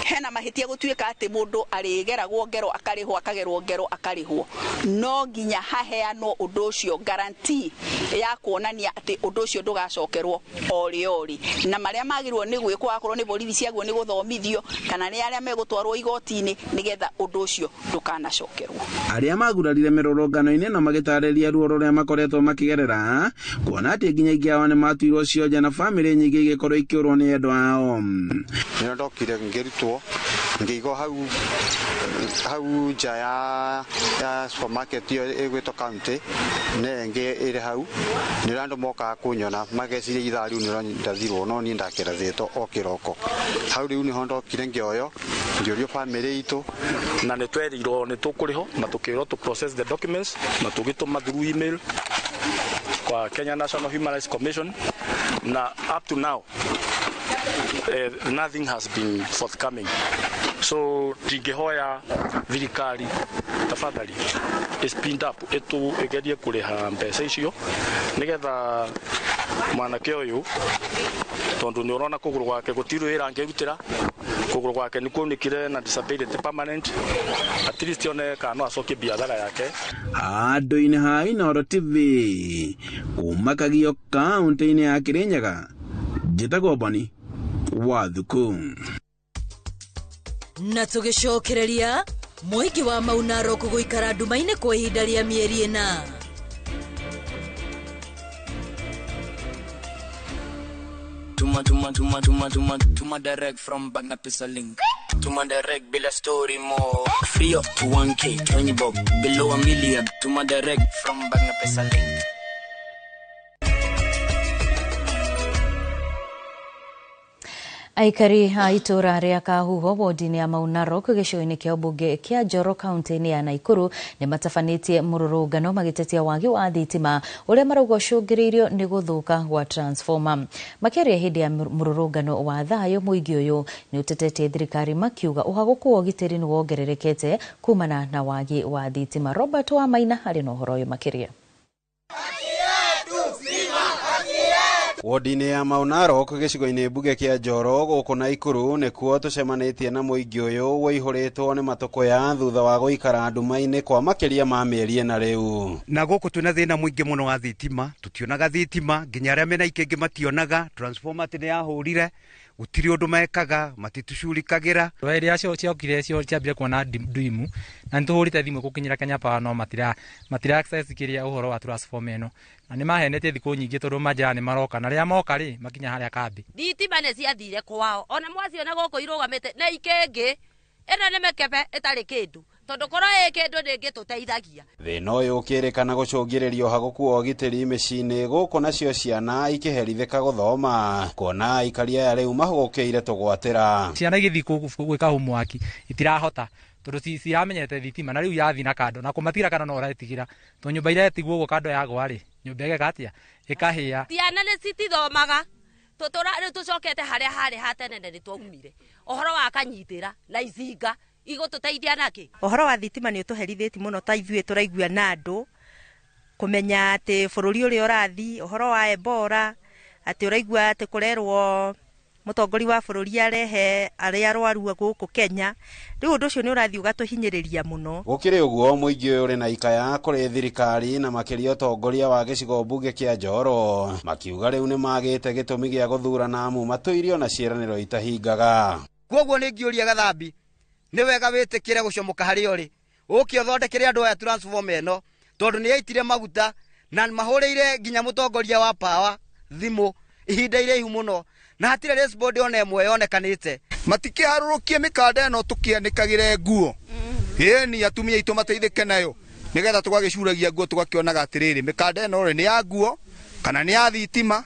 Hena mahĩtia gũtuĩka atĩ mũndũ arĩgeragwo ngero akarĩhwo, akagerwo ngero akarĩhwo, no nginya haheanwo ũndũ ũcio guarantee ya kuonania atĩ ũndũ ũcio ndũgacokerwo o rĩ o rĩ, na marĩa magĩrĩirwo nĩ gwĩkwo akorwo nĩ borithi ciagwo nĩ gũthomithio kana nĩ arĩa megũtwarwo igoti-inĩ nĩgetha ũndũ ũcio ndũkanacokerwo. Arĩa magurarire mĩrũrũngano-inĩ ĩno magĩtarĩria ruo rũrĩa makoretwo makĩgerera, kuona atĩ nginya aingĩ ao nĩ matuirwo cionje na famĩlĩ nyingĩ igĩkorwo ikĩũrwo nĩ endwa ao. Nĩ ndokire ngĩrutwo ngĩigwo hau nja ya supermarket ĩyo ĩgwĩtwo county nĩ ĩngĩ ĩrĩ hau, nĩ ũrĩa andũ mokaga kũnyona mageciria ithaa rĩu nĩrĩo ndathirwo, no niĩ ndakĩrathĩtwo o kĩroko. Hau rĩu nĩho ndokire ngĩoywo ngĩũrio famĩlĩ itũ, na nĩ twerirwo nĩ tũkũrĩhwo na tũkĩrwo tũ process the documents na tũgĩtũma through email kwa Kenya National Human Rights Commission, na up to now nothing has been forthcoming. So tingĩhoya thirikari tafadhali speed up ĩtu ĩgerie kũrĩha mbeca icio nĩgetha mwanake ũyũ, tondũ nĩ ũrona kũgũrũ gwake gũtirĩ wĩra angĩrutĩra, kũgũrũ gwake nĩ kuonekire na disability permanent, at least one kana no acokie biathara yake. Handũ-inĩ ha Inooro TV kuma Kagio kaunti-inĩ ya Kirinyaga, njĩtagwo Boni Wathuku. Na tũgĩcokereria mũingĩ wa Mau Narok gũikara nduma-inĩ kwa ihinda rĩa mĩeri 4. Tuma tuma tuma tuma tuma tuma direct from Bagna Pesa link. Tuma direct bila story mo. Free up to 1K, 20 bob, below a million. Tuma direct from Bagna Pesa link. Aikari a itũra rĩa Kahuho wodi-inĩ ya Mau Narok gĩcigo-inĩ kĩa ũmbunge kĩa Njoro kaunti-inĩ ya Naikuru nĩ matabanĩtie mũrũrũngano magĩtetia wagi wa thitima ũrĩa marauga ũcũngĩrĩirio nĩ gũthũka gwa transformer. Makĩaria hĩndĩ ya mũrũrũngano wa thayũ mũingĩ ũyũ nĩ ũtetetie thirikari makiuga ũhagũku wa ũgitĩri nĩ wongererekete kumana na wagi wa thitima. Robert Wamaina arĩ na ũhoro ũyũ makĩria. Wodi-inĩ ya Mau Narok gĩcigo-inĩ mbunge kĩa Njoro gũkũ Naikuru nĩkuo tũcemanĩtie na mũingĩ ũyũ ũihũrĩtwo nĩ matũkũya thutha wa gũikara nduma-inĩ kwa makĩria ma mĩeri ĩna rĩu. Na gũkũ twĩna thĩna mũingĩ mũno wa thitima, tũtionaga thitima nginya arĩa mena ikĩngĩ mationaga, transformer atĩ nĩ yahũrire, gũtirĩ ũndũ mekaga, matitucurikagĩra. Rĩrĩa ciokire ciambire kuona ndimu na nĩtũhũrĩte thimũ gũkinyĩra Kenya Power no matira access kĩrĩa ũhoro wa transformer ĩno na nĩmahenetie thikũ nyingĩ tondũ manjĩra nĩ maroka na rĩrĩa moka rĩ makinya harĩa kambĩ. Thitima nĩ ciathire kwao ona mwaciona gũkũ irũgamĩte nĩ ikĩngĩ ĩno nĩ mĩkebe ĩtarĩ kĩndũ tondũ korwo ĩ kĩndũ ndĩngĩtũteithagia. Thĩna ũyũ ũkĩrĩkana gũcũngĩrĩria ũhagũku wa ũgitĩri mĩciĩ-inĩ gũkũ nacio ciana ikĩherithĩka gũthoma kuona aikari aya rĩu mahũgũkĩire tũgwatĩra. Ciana igĩthiĩ gwĩka homework itirahota tondũ ciramenyete thitima na rĩu yathi na kando na kũmatigira kando no ũretigĩra tondũ nyũmba iretigwo ũguo kando yagwa rĩ nyũmba ĩgeka atĩa ĩkahĩa. Ciana nĩ citithomaga rĩu tũcokete harĩa harĩ ha tene na nĩtwaumire ũhoro wa kanyitĩra na icinga igũtũteithia nakĩ. Ũhoro wa thitima nĩ ũtũherithĩtie mũno ta ithuĩ tũraigua na andũ kũmenya atĩ bũrũri ũrĩa ũrathiĩ ũhoro wa Ebola atĩ ũraigua atĩ kũrerwo mũtongoria wa bũrũri arehe arĩa arwaru gũkũ Kenya rĩu ũndũ ũcio nĩ ũrathiĩ ũgatũhinyĩrĩria mũno. Gũkĩrĩ ũguo mũingĩ ũyũ ũrĩ na ikaya kũrĩ thirikari na makĩria ũtongoria wa gĩcigo mbunge kĩa Njoro makiuga rĩu nĩ magĩte gĩtũmi gĩa gũthurana amu matũirio na ciĩranĩro itahingaga. Kwoguo nĩ ngĩũria Gathambi nĩ wega wĩtĩkĩre gũcomoka harĩa ũrĩ ũke ũthondekere andũ aya transformer ĩno tondũ nĩ yaitire maguta na mahũrĩire nginya mũtongoria wa Power thimũ ihinda iraihu mũno na hatirĩ respond ona ĩmwe yonekanĩte. Matikĩharũrũkie mĩkanda ĩno tũkĩanĩkagĩre nguo ĩni atumia aitũ mateithĩke nayo nĩgetha tũgagĩcuragia nguo tũgakĩonaga atĩrĩrĩ mĩkanda ĩno rĩ nĩ ya nguo kana nĩ ya thitima.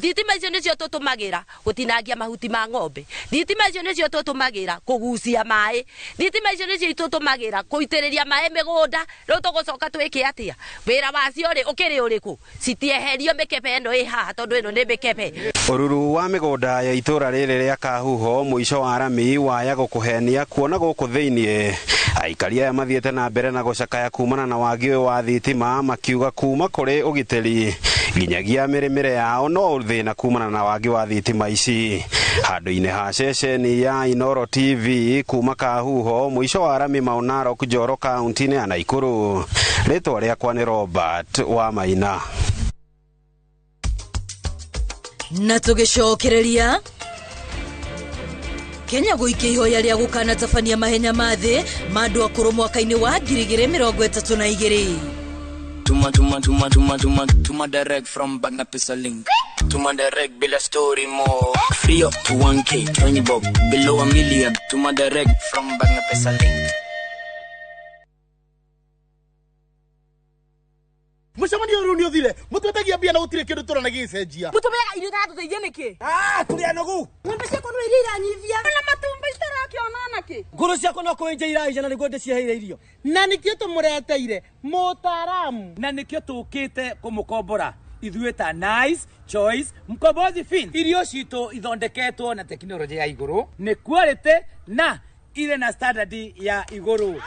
Thitima icio nĩcio tũtũmagĩra gũtinangia mahuti ma ng'ombe, thitima icio nĩcio tũtũmagĩra kũgucia maĩ, thitima icio nĩcio tũtũmagĩra kũitĩrĩria maĩ mĩgũnda. Rĩu tũgũcoka twĩke atĩa? Wĩra wacio rĩ ũkĩrĩ ũrĩkũ? Citieherio mĩkebe ĩno ĩ haha tondũ ĩno nĩ mĩkebe. Ũruru wa mĩgũnda ya itũra rĩrĩ rĩa Kahuho mũico wa rami waya gũkũhenia kuona gũkũ thĩiniĩ aikari aya mathiĩte na mbere na gũcakaya kumana na wagi ũyũ wa thitima makiuga kuma kũrĩ ũgitĩri nginyagia mĩrĩmĩre yao no thĩna kumana na wagi wa thitima ici. Handũ-inĩ ha ceceni ya Inooro TV kuma Kahuho mũico wa rami Mau Narok Njoro kaunti-inĩ ya Naikuru, rĩtwa rĩakwa nĩ Robert Wamaina. Na tũgĩcokereria Kenya gũikia ihoya rĩa gũkanatabania mahenya ma thĩ ma andũ akũrũ mwaka-inĩ wa 2032. Tuma tuma tuma tuma tuma tuma direct from Bagna Pesa link. Tuma direct bila story mo. Free up to 1K, 20 bob, below a million. Tuma direct from Bagna Pesa link. Mucemanio rĩu nĩ ũthire mũtwetagia mbia na gũtirĩ kĩndũ tũrona gĩgĩcenjia. Mũtũmĩaga irio itatũteithia nĩkĩ? Tũrĩ anogu. Ng'ombe ciakwa no iria iranyivia na matumbi itarakĩona nakĩ. Ngũrũ ciakwa no kũenja iraenja na nĩguo ndĩciheire irio. Na nĩkĩo tũmũreteire mũtaaramu. Na nĩkĩo tũkĩte kũmũkombora ithuĩ ta Nice Choice Mkombozi Fin. Irio citũ ithondeketwo na tekinoronjĩ ya igũrũ, nĩ quality na irĩ na standard ya igũrũ.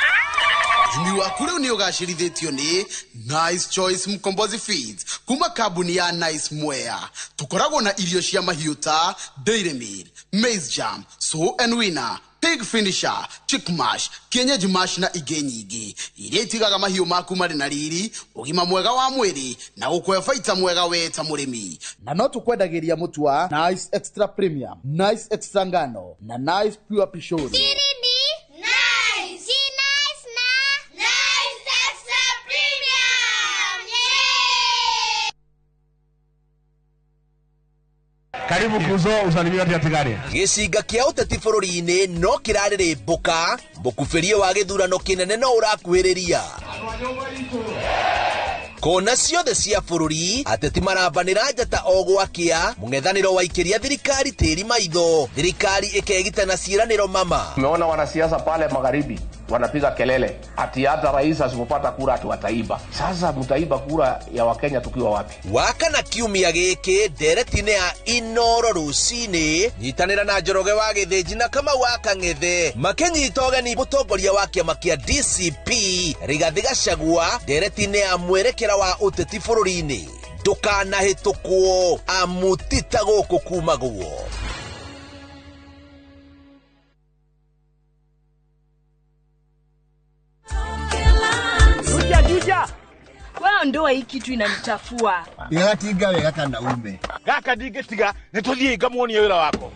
Ũrĩmi waku rĩu nĩ ũgacĩrithĩtio nĩ Nice Choice Mkombozi Feeds kuma kambuni ya Nice Mwea. Tũkoragwo na irio cia mahiũ ta Dairy Meal, Maize Jam, Sow and Winner, Pig Finisher, Chick Mash, Kienyeji Mash na ingĩ nyingĩ iria itigaga mahiũ maku marĩ na riri, ũgima mwega wa mwĩrĩ na gũkũhe baita mwega we ta mũrĩmi. Na no tũkwendagĩria mũtu wa Nice Extra Premium, Nice Extra Ngano na Nice Pure Pishori. Karibu kuzo usalimia watu atigari. Gĩcinga kĩa ũteti bũrũri-inĩ no kĩrarĩrĩmbũka, mũkubĩrie wa gĩthurano kĩnene no ũrakuhĩrĩria. Kona ciothe cia bũrũri ateti marambanĩra njata o gwakĩa, mũng'ethanĩro waikĩria thirikari tĩri maitho, thirikari ĩkegita na ciĩranĩro mama. Tumeona wanasiasa pale magharibi wanapiga kelele ati hata rais asipopata kura ati wataiba. Sasa mtaiba kura ya Wakenya tukiwa wapi? Wakana kiumia gĩkĩ ndereti-inĩ ya Inoro rũcinĩ, nyitanĩra na Njoroge wa Gĩthĩnji na Kamau wa Kang'ethe makĩnyita ũgeni mũtongoria wa kĩama kĩa DCP Rigathĩ Gachagua ndereti-inĩ ya mwerekera wa ũteti bũrũri-inĩ. Ndũkanahĩtũkwo amu ti ta gũkũ kumagwo. Juja. Wewe ndoa hii kitu inanichafua. Igatinga wega kana ume. Gaka ndingĩtiga nĩ tũthiĩ ngamuonie wĩra wako.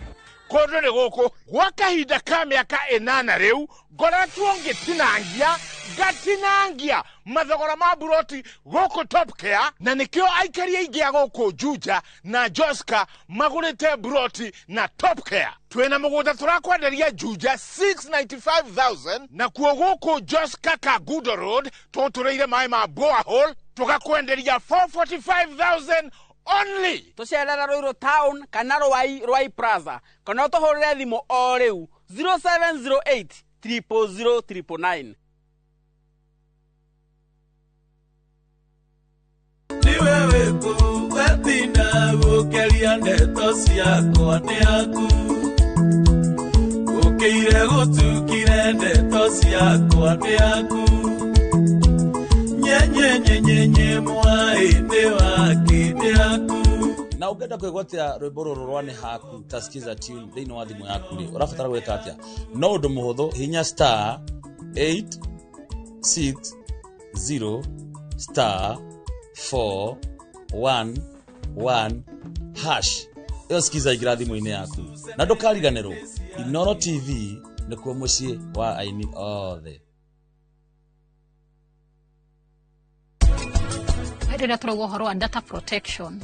Kũndũ nĩ gũkũ gwa kahinda ka mĩaka 8 rĩu ngoretwo ngĩtinangia ngatinangia mathogora ma buroti gũkũ Top Care, na nĩkĩo aikari aingĩ a gũkũ Juja na Joska magũrĩte buroti na Top Care. Twĩna mũgũnda tũrakwenderia Juja 695,000 na kuo gũkũ Joska Kangundo Road tũtũrĩire maĩ ma borehole tũgakwenderia 445,000 only. Tũcerera Ruiru town kana Ruai Plaza kana ũtũhũrĩre thimũ o rĩu 0708 000 999. Ni wewe wetinda gũkeria ndeto ciakwa nĩ aku, ũkĩire gũtukire ndeto ciakwa nĩ aku, nyenyenyenyenye mwaĩ wake nĩ aku. Na ũngĩenda kwĩgwatĩra rwĩmbo rũrũ rwa nĩ haku ta Skiza tune thĩinĩ wa thimũ yaku rĩ, ũrabatara gwĩka atĩa? No ũndũ mũhũthũ, hinya star 860 star 4 1 1 hash. Ĩyo Skiza ingĩra thimũ-inĩ yaku. Na ndũkariganĩrwo, Inoro TV nĩkuo mũciĩ wa aini othe. Rĩrĩa tũrauga ũhoro wa data protection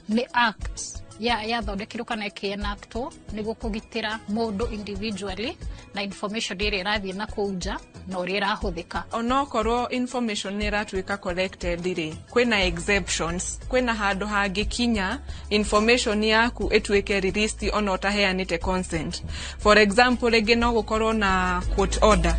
nĩ act yathondekirwo kana ĩkĩenactwo nĩguo kũgitĩra mũndũ individually na information ĩrĩa ĩrathiĩ na kũu nja na ũrĩa ĩrahũthĩka. Onokorwo information nĩ ĩratuĩka collected rĩ, kwĩna exceptions, kwĩna handũ hangĩkinya information yaku ĩtuĩke released ona ũtaheanĩte consent. For example, rĩngĩ no gũkorwo na court order.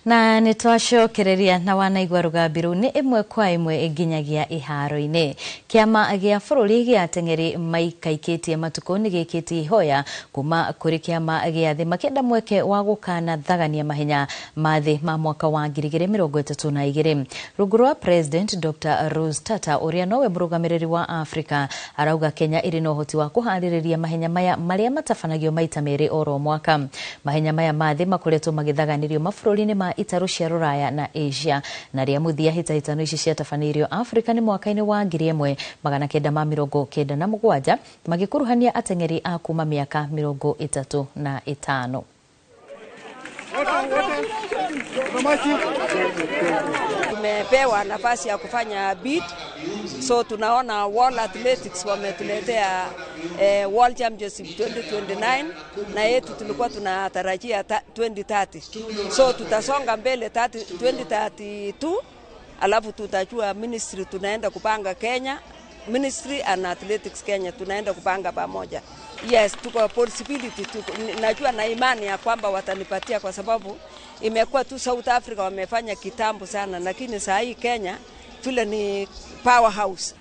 Na nĩ twacokereria na wanaigua rũgambi rũu nĩ ĩmwe kwa ĩmwe nginyagia iharo-inĩ. Kĩama gĩa bũrũri gĩa ateng'eri maikaikĩtie matukũ nĩ gĩkĩtie ihoya kuma kũrĩ kĩama gĩa thĩ makĩenda mweke wa gũkanathagania mahenya ma thĩ ma mwaka wa 2032. Rungu rwa President Dr. Rose Tata ũrĩa nowe mũrũgamĩrĩri wa Afrika arauga Kenya ĩrĩ na ũhoti wa kũharĩrĩria mahenya maya marĩa matabanagio maita merĩ oro mwaka. Mahenya maya ma thĩ makoretwo magĩthaganĩrio mabũrũri-inĩ ma itarũ cia Rũraya na Asia, na rĩa mũthia hĩtahĩtano ici ciatabanĩirio Afrika nĩ mwaka-inĩ wa 1997 magĩkuruhania ateng'eri a kuma mĩaka 35. Tumepewa nafasi ya kufanya bid, so tunaona World Athletics wametuletea World Championship 2029 na yetu tulikuwa tunatarajia 2030, so tutasonga mbele 2032, alafu tutajua ministry tunaenda kupanga Kenya Ministry and Athletics Kenya tunaenda kupanga pamoja. Yes, tuko possibility, tuko, najua na imani ya kwamba watanipatia kwa sababu imekuwa tu South Africa wamefanya kitambo sana, lakini saa hii Kenya vile ni powerhouse.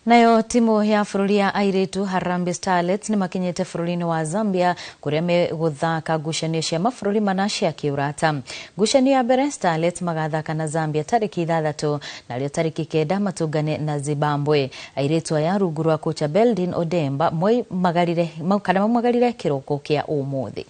Nayo timu ya bũrũri ya airĩtu Harambee Starlets nĩ makinyĩte bũrũri-inĩ wa Zambia kũrĩa megũthaka ngucanio cia mabũrũri mana cia kĩũrata. Ngucanio ya mbere Starlets magathaka na Zambia tarĩki 6 narĩo tarĩki 9 matũngane na Zimbabwe. Airĩtu aya rungu rwa kocha Beldin Odemba moimagarire kana maumagarire kĩroko kĩa ũmũthĩ.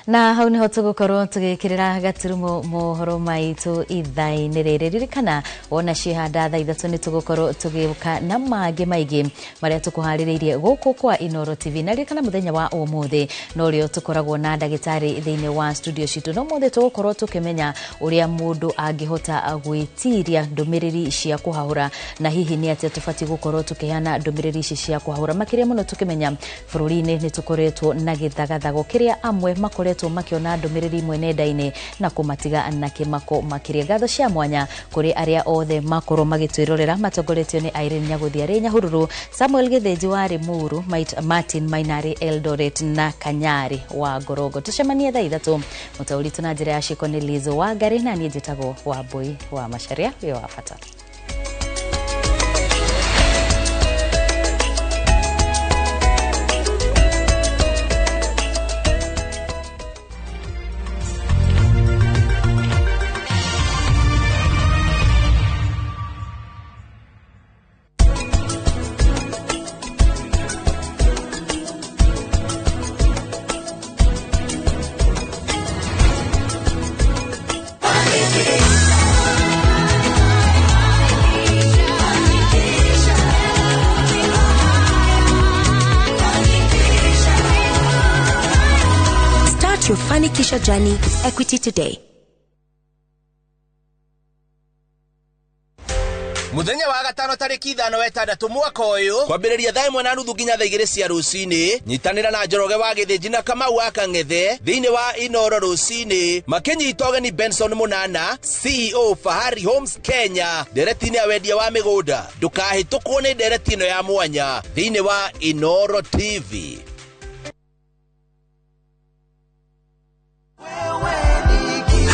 Na hau niho tugukorwo tugikirira gaturumo mohoro maitu ithaa-inĩ rĩrĩ. Ririkana wona ciĩhanda thaa 3 nĩ tũgũkorwo tũgĩũka na mangĩ maingĩ marĩa tũkũharĩrĩirie gũkũ kwa Inooro TV. Na ririkana mũthenya wa ũmũthĩ norĩo tũkoragwo na ndagĩtarĩ thĩinĩ wa studio citũ, no mũthĩ tũgũkorwo tũkĩmenya ũrĩa mũndũ angĩhota gwĩtiria ndũmĩrĩri cia kũhahũra, na hihi nĩ atĩa tũbatiĩ gũkorwo tũkĩheana ndũmĩrĩri ici cia kũhahũra, makĩria mũno tũkĩmenya bũrũri-inĩ nĩ tũkoretwo na gĩthagathago kĩrĩa amwe makoretwo makiona ndũmĩrĩri imwe nenda-inĩ na kũmatiga na kĩmako makĩria. Ngatho cia mwanya kũrĩ arĩa othe makorwo magĩtwĩrorera matongoretio nĩ Irene Nyagũthia arĩ Nyahururu, Samuel Gĩthĩnji wa Limuru, Martin Mainari Eldoret na Kanyari wa Ngorongo. Tũcemanie thaa 3. Mũtaũri tũ na njĩra ya ciĩko nĩ Lizo wa Ngarĩ, na niĩ njĩtagwo Wambui wa Macharia. Wĩ wa bata. Your Fanikisha journey with Equity today. Muthenya wa gatano tariki 5 6 mwaka uyu kwambiriria thaa 1:30 nginya thaa 2 cia rucini, nyitanira na Njoroge wa Githinji na Kamau wa Kang'ethe thiini wa Inooro rucini makinyita ũgeni Benson Munana, CEO Fahari Homes Kenya, ndereti-inĩ ya wendia wa mĩgũnda. Ndũkahĩtũkwo nĩ ndereti ĩno ya mwanya thiini wa Inooro TV.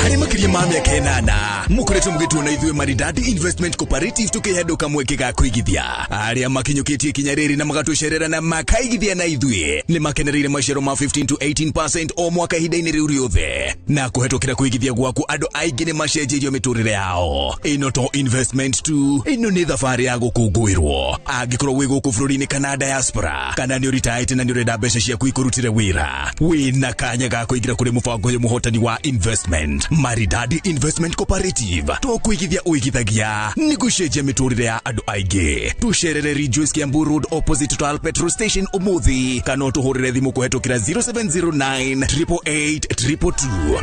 Harĩ makĩria ma mĩaka 8 mũkoretwo mũgĩtuona ithuĩ Maridadi Investment Cooperative tũkĩhenduka mweke ga kũigithia. Arĩa makinyũkĩtie ikinya rĩrĩ na magatũcerera na makaigithia na ithuĩ nĩ makenereire maciaro ma 15 to 18% o mwaka ihinda-inĩ rĩu rĩothe, na kũhetũkĩra kũigithia gwaku andũ aingĩ nĩ macenjeirio mĩtũrĩre yao. Ĩno to investment tu, ĩno nĩ thabarĩ ya gũkũngũĩrwo. Angĩkorwo wĩ gũkũ bũrũri-inĩ kana diaspora, kana nĩ ũritaĩte na nĩ ũrenda mbeca ciaku ikũrutĩre wĩra, wĩna kanya ga kũingĩra kũrĩ mũbango ũyũ mũhotani wa investment. Maridadi Investment Cooperative, to kũigithia ũigithagia nĩ gũcenjia mĩtũrĩre ya andũ aingĩ. Tũcerere Rejoice Kiambu Road opposite Total Petrol Station ũmũthĩ, kana ũtũhũrĩre thimũ kũhetũkĩra 0709 888 222.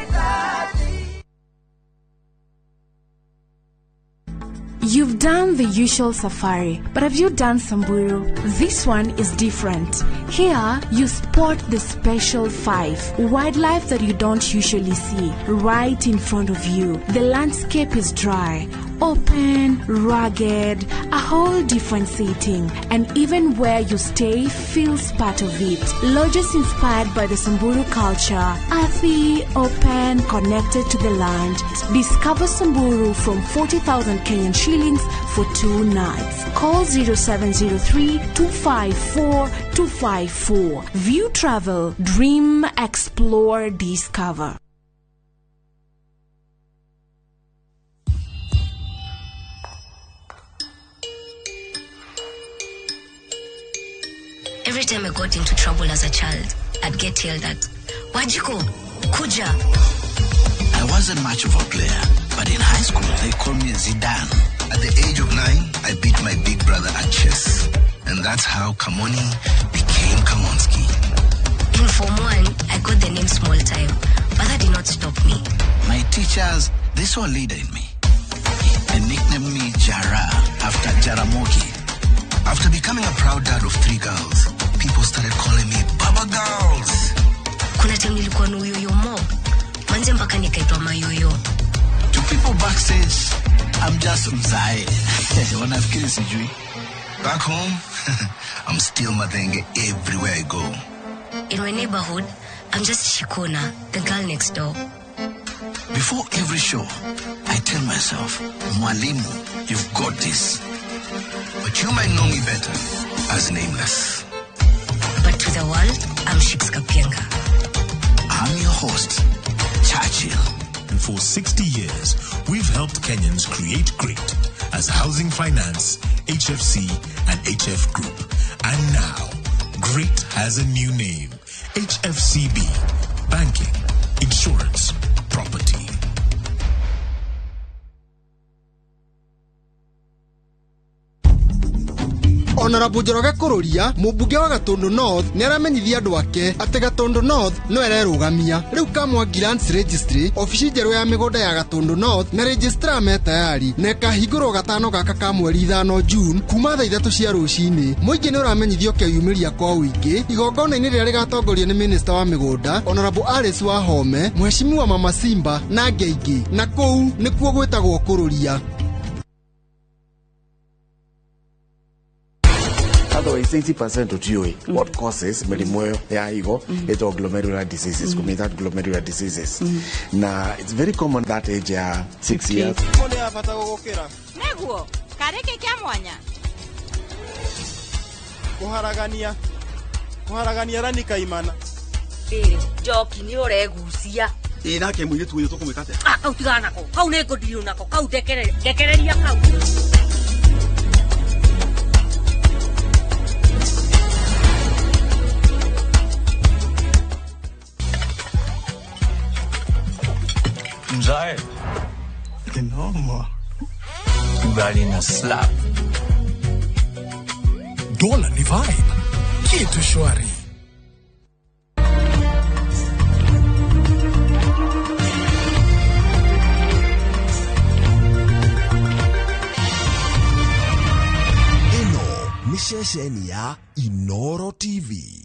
You've done the usual safari, but have you done Samburu? This one is different. Here, you spot the special five, wildlife that you don't usually see, right in front of you. The landscape is dry, open, rugged, a whole different setting, and even where you stay feels part of it. Lodges inspired by the Samburu culture, earthy, open, connected to the land. Discover Samburu from 40,000 Kenyan shillings for 2 nights. Call 0703 254 254. View Travel, dream, explore, discover. Every time I got into trouble as a child, I'd get yelled at. Wajiko, Kuja. I wasn't much of a player, but in high school they called me Zidane. At the age of 9, I beat my big brother at chess. And that's how Kamoni became Kamonski. In Form 1, I got the name Small Time, but that did not stop me. My teachers, they saw a leader in me. They nicknamed me Jara after Jaramogi. After becoming a proud dad of 3 girls, people started calling me Baba Girls. Kuna time nilikuwa na uyoyo mob. Manze mpaka nikaitwa mayoyo. To people backstage, I'm just mzae. Wanafikiri sijui. Back home, I'm still Mathenge everywhere I go. In my neighborhood, I'm just Shikona, the girl next door. Before every show, I tell myself, Mwalimu, you've got this. But you might know me better as Nameless. But to the world, I'm Shiks Kapienga. I'm your host, Churchill. And for 60 years, we've helped Kenyans create great as Housing Finance, HFC, and HF Group. And now, great has a new name, HFCB, banking Insurance, property. Honorable Njoroge Kururia, mũmbunge wa Gatundu North, nĩ aramenyithia andũ ake atĩ Gatundu North no ererũgamia. Rĩu Kamwangi Lands Registry, obici njerũ ya mĩgũnda ya Gatundu North na registrar me tayari na ĩkahingũrwo gatano gaka ka mweri 5 June kuma thaa 3 cia rũcinĩ. Mũingĩ nĩ ũramenyithio keyumĩria kwa ũingĩ igongona-inĩ rĩrĩa rĩgatongorio nĩ minista wa mĩgũnda Honorable Alice Wahome, Mheshimiwa Mama Simba na angĩ aingĩ, na kũu nĩkuo gwĩtagwo Kururia. Otherwise, 80% of what causes mĩrimũ ĩyo ya higo ĩtagwo glomerular diseases, kũmĩta glomerular diseases. Na it's very common that age ya 6 years. Nĩ ya bata gũgũkĩra. Nĩguo, karĩ kĩ kĩa mwanya? Kũharagania. Kũharagania rani kaimana. Rĩrĩ, Njoki nĩ ũregucia. Ĩ nake mũirĩtu ũyũ tũkũmwĩka atĩa? Ah, kau tigana nako. Kau nĩ ngũndirũ nako. Kau ndekereria kau. Mzae. Noma. Ugali na slap. Dola ni vibe. Kitu shwari. Ĩno nĩ ceceni ya Inoro TV.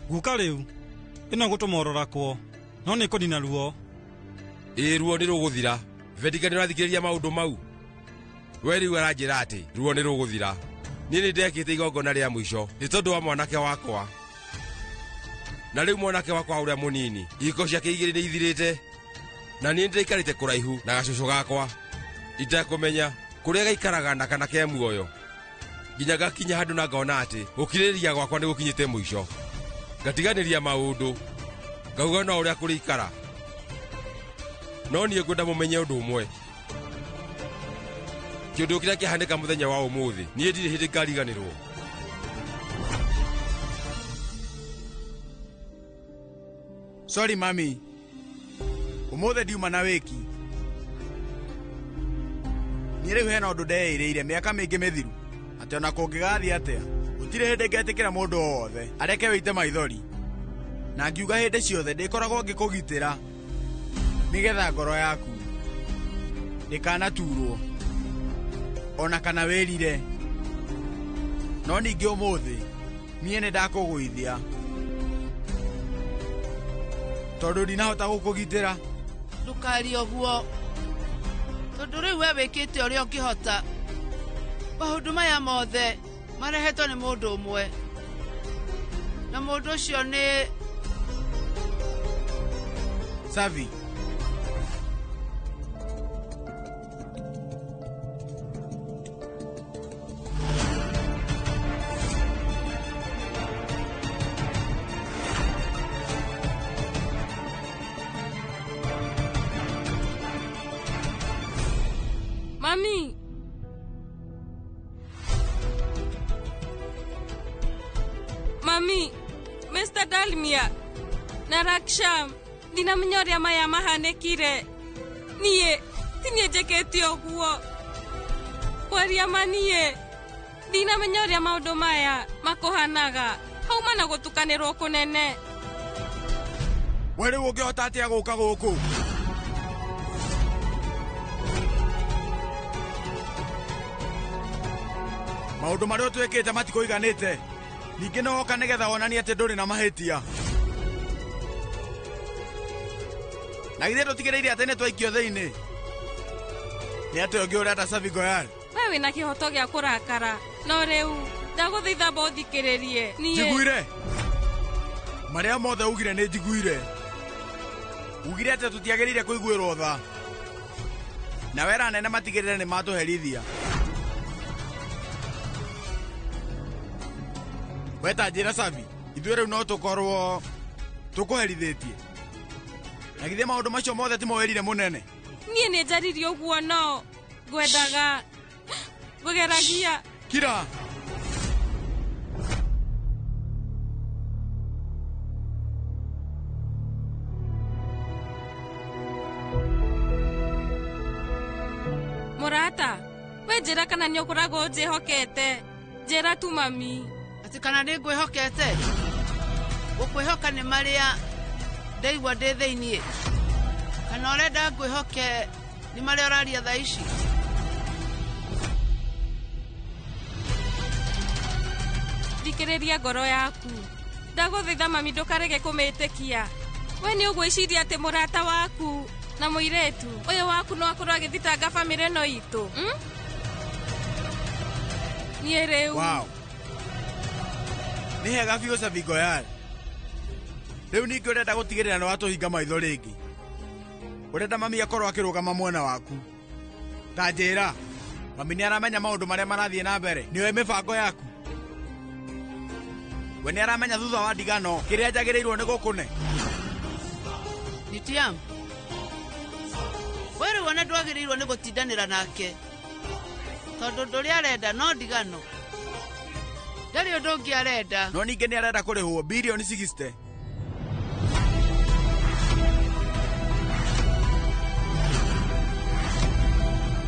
Guka rĩu ĩno gũtũmororakwo no nĩ kũnina ruo. Ĩ ruo nĩ rũgũthira. Vedika nĩ ũrathikĩrĩria maũndũ mau. We rĩu aranjĩra atĩ ruo nĩ rũgũthira. Niĩ nĩ ndekĩte igongona rĩa mũico nĩ tondũ wa mwanake wakwa. Na rĩu mwanake wakwa ũrĩa mũnini ihiko ciake igĩrĩ nĩ ithirĩte. Na niĩ ndĩraikarĩte kũraihu na gacũcũ gakwa itekũmenya kũrĩa gaikaraga na kana ke muoyo. Nginya gakinya handũ na ngona atĩ gũkirĩrĩria gwakwa nĩ gũkinyĩte mũico. Ngatiganĩria maũndũ ngauga no ũrĩa kũrĩikara. No niĩ ngwenda mũmenye ũndũ ũmwe. Kĩũndũ kĩrĩa kĩahanĩka mũthenya wa ũmũthĩ niĩ ndirĩ hĩndĩ ngariganĩrwo. Sorry mami, ũmũthĩ ndiuma na wĩki. Niĩ rĩu hena ũndũ ndeĩrĩire mĩaka mĩingĩ mĩthiru atĩ ona kũngĩgathiĩ atĩa gũtirĩ hĩndĩ ngetĩkĩra mũndũ o wothe areke wĩite maithori. Na ngiuga hĩndĩ ciothe ndĩkoragwo ngĩkũgitĩra nĩgetha ngoro yaku ndĩkanaturwo ona kana wĩrire. No ningĩ ũmũthĩ niĩ nĩ ndakũgũithia tondũ ndinahota gũkũgitĩra. Ndũkarie ũguo tondũ rĩu we wĩkĩte ũrĩa ũngĩhota. Maũndũ maya mothe marehetwo nĩ mũndũ ũmwe, na mũndũ ũcio nĩ Savi. Mami. Mami, Mr. Dalmia na Raksham ndinamenya ũrĩa maya mahanĩkire. Niĩ ti niĩ njĩkĩte ũguo. Kwaria ma niĩ ndinamenya ũrĩa maũndũ maya makũhanaga. Hauma na gũtukanĩrwo kũnene. We rĩu ũngĩhota atĩa gũka gũkũ? Maũndũ marĩa ũtwĩkĩte matikũiganĩte. Ningĩ no woka nĩgetha wonanie atĩ ndũrĩ na mahĩtia. Na githĩ ndũtigĩrĩire atĩ nĩ twaikio thĩinĩ? Nĩ atĩa ũngĩ ũreta Savi Goyal? We wĩna kĩhoto gĩa kũrakara, no rĩu ndagũthaitha mba ũthikĩrĩrie. Niĩ Njiguire. Marĩa mothe ugire nĩ njiguire. Ugire atĩ tũtiagĩrĩire kũiguĩrwo tha. Na wera nene matigĩrĩre nĩ matũherithia. Weta njĩra Savi, ithuĩ rĩu no tũkorwo tũkũherithĩtie. Na githĩ maũndũ macio mothe timo wĩrire mũnene? Niĩ nĩ njaririe ũguo no ngwendaga ngũgeragia. Kira. Mũrata, we njĩra kana nĩ ũkoragwo ũnjĩhokete. Njĩra tu mami. Atĩ kana nĩ ngwĩhokete? Gũkwĩhoka nĩ marĩa ndaigua ndĩ thĩiniĩ. Kana ũrenda ngwĩhoke nĩ marĩa ũraria thaa ici? Thikĩrĩria ngoro yaku. Ndagũthaitha mami ndũkarege kũmĩtĩkia. We nĩ ũgwĩciria atĩ mũrata waku na mũirĩtu ũyũ waku no akorwo agĩthitanga bamĩrĩ ĩno itũ. Niĩ rĩu. Wow. Nĩ hega biũ Savi Goyal. Rĩu ningĩ ũrenda gũtigĩrĩra nĩ watũhinga maitho rĩngĩ. Ũrenda mami akorwo akĩrũgama mwena waku. Ta njĩra, mami nĩ aramenya maũndũ marĩa marathiĩ na mbere. Nĩoĩ mĩbango yaku. We nĩ aramenya thutha wa ndigano kĩrĩa njagĩrĩirwo nĩ gũkũne. Nitiam. We rĩu ona ndwagĩrĩirwo nĩ gũtindanĩra nake. Tondũ ndũrĩa arenda no ndigano. Ndarĩ ũndũ ũngĩ arenda. No ningĩ nĩ arenda kũrĩhwo birioni 60.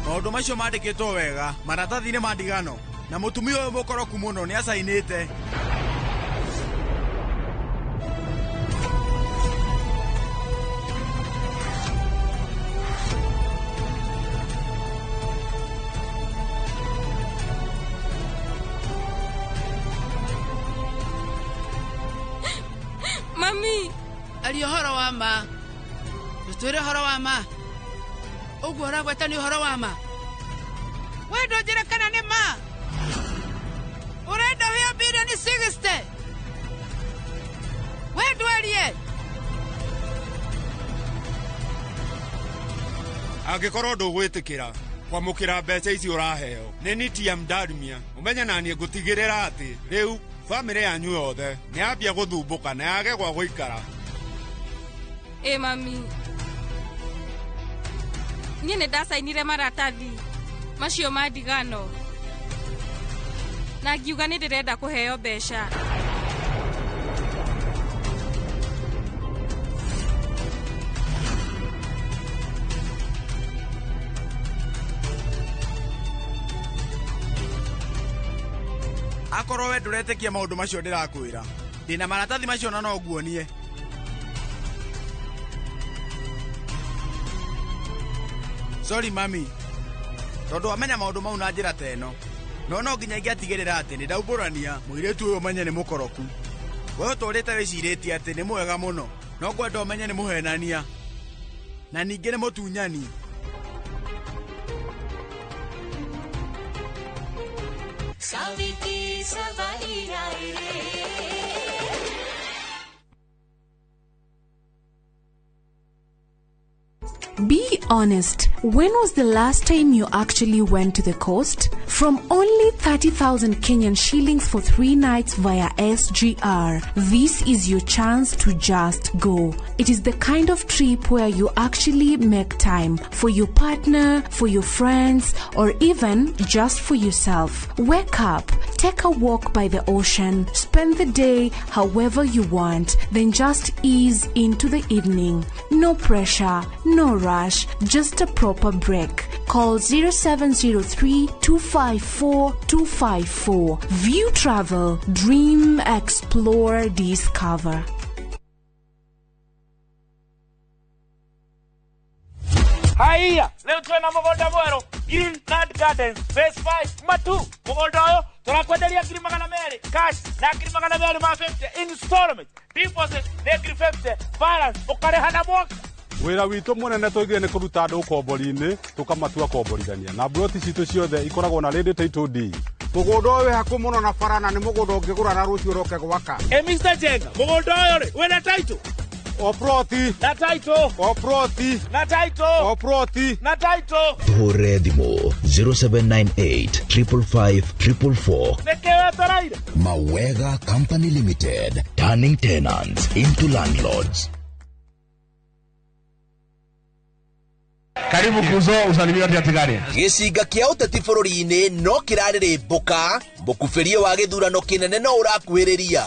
Maũndũ macio mandĩkĩtwo wega maratathi-inĩ ma ndigano na mũtumia ũyũ mũkoroku mũno nĩ acainĩte. Mami, aria ũhoro wa ma. Ndũtwĩre ũhoro wa ma. Ũguo ũragweta nĩ ũhoro wa ma. We ndũnjĩre kana nĩ ma. Ũrenda ũheo birioni 60. We ndwarie. Angĩkorwo ndũgwĩtĩkĩra kwamũkĩra mbeca ici ũraheo nĩ Nitiam Dalmia, ũmenye na niĩ ngũtigĩrĩra atĩ rĩu bamĩrĩ yanyu yothe nĩ yambia gũthumbũka na yage gwa gũikara. Ĩ mami, niĩ nĩ ndacainire maratathi macio ma ndigano na ngiuga nĩ ndĩrenda kũheo mbeca. Akorwo we ndũretĩkia maũndũ macio ndĩrakwĩra, ndĩna maratathi macio na no nguonie. Sorry mami, tondũ amenya maũndũ mau na njĩra ta ĩno. No no nginya ingĩatigĩrĩra atĩ nĩ ndaumbũrania mũirĩtu ũyũ ũmenye nĩ mũkoroku. We ũtũrĩte wĩcirĩtie atĩ nĩ mwega mũno, no ngwenda ũmenye nĩ mũhenania na ningĩ nĩ mũtunyani. Be honest, when was the last time you actually went to the coast? From only 30,000 Kenyan shillings for 3 nights via SGR, this is your chance to just go. It is the kind of trip where you actually make time for your partner, for your friends, or even just for yourself. Wake up, take a walk by the ocean, spend the day however you want, then just ease into the evening. No pressure, no rush, just a proper break. Call 0703 254 254. View Travel, dream, explore, discover. Haiya, leo twena mũgũnda mwerũ Green Land Gardens Phase 5 Matu. Mũgũnda ũyũ tũrakwenderia 200,000 cash na 250,000 installment. Deposit nĩ 50,000, balance ũkarĩha na mwaka. Wĩra witũ mũnene tũigire nĩ kũruta andũ ũkombori-inĩ tũkamatua komborithania na mburoti citũ ciothe ikoragwo na ready title deed. Mũgũnda ũyũ wĩ hakuhĩ mũno na bara na nĩ mũgũnda ũngĩgũra na rũciũ ũroke gwaka. Mr. Jenga, mũgũnda ũyũ rĩ wĩna title? O ploti. Na title. O ploti. Na title. O ploti. Na title. Tũhũre thimũ 0798 555 444. Nĩkĩ wetereire? Mawega Company Limited, turning tenants into landlords. Karibu kuzo usalimia watu atigari. Gĩcinga kĩa ũteti bũrũri-inĩ no kĩrarĩrĩmbũka, mũkubĩrie wa gĩthurano kĩnene no ũrakuhĩrĩria.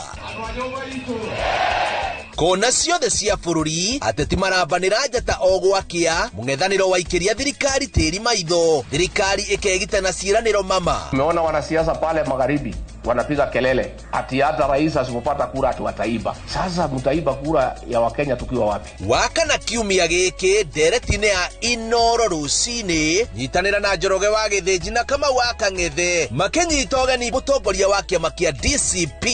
Kona ciothe cia bũrũri ateti marambanĩra njata o gwakĩa, mũng'ethanĩro waikĩria thirikari tĩri maitho, thirikari ĩkegita na ciĩranĩro mama. Umeona wanasiasa pale magharibi wanapiga kelele ati hata rais asipopata kura ati wataiba. Sasa mtaiba kura ya Wakenya tukiwa wapi? Wakana kiumia gĩkĩ ndereti-inĩ ya Inoro rũcinĩ, nyitanĩra na Njoroge wa Gĩthĩnji na Kamau wa Kang'ethe makĩnyita ũgeni mũtongoria wa kĩama kĩa DCP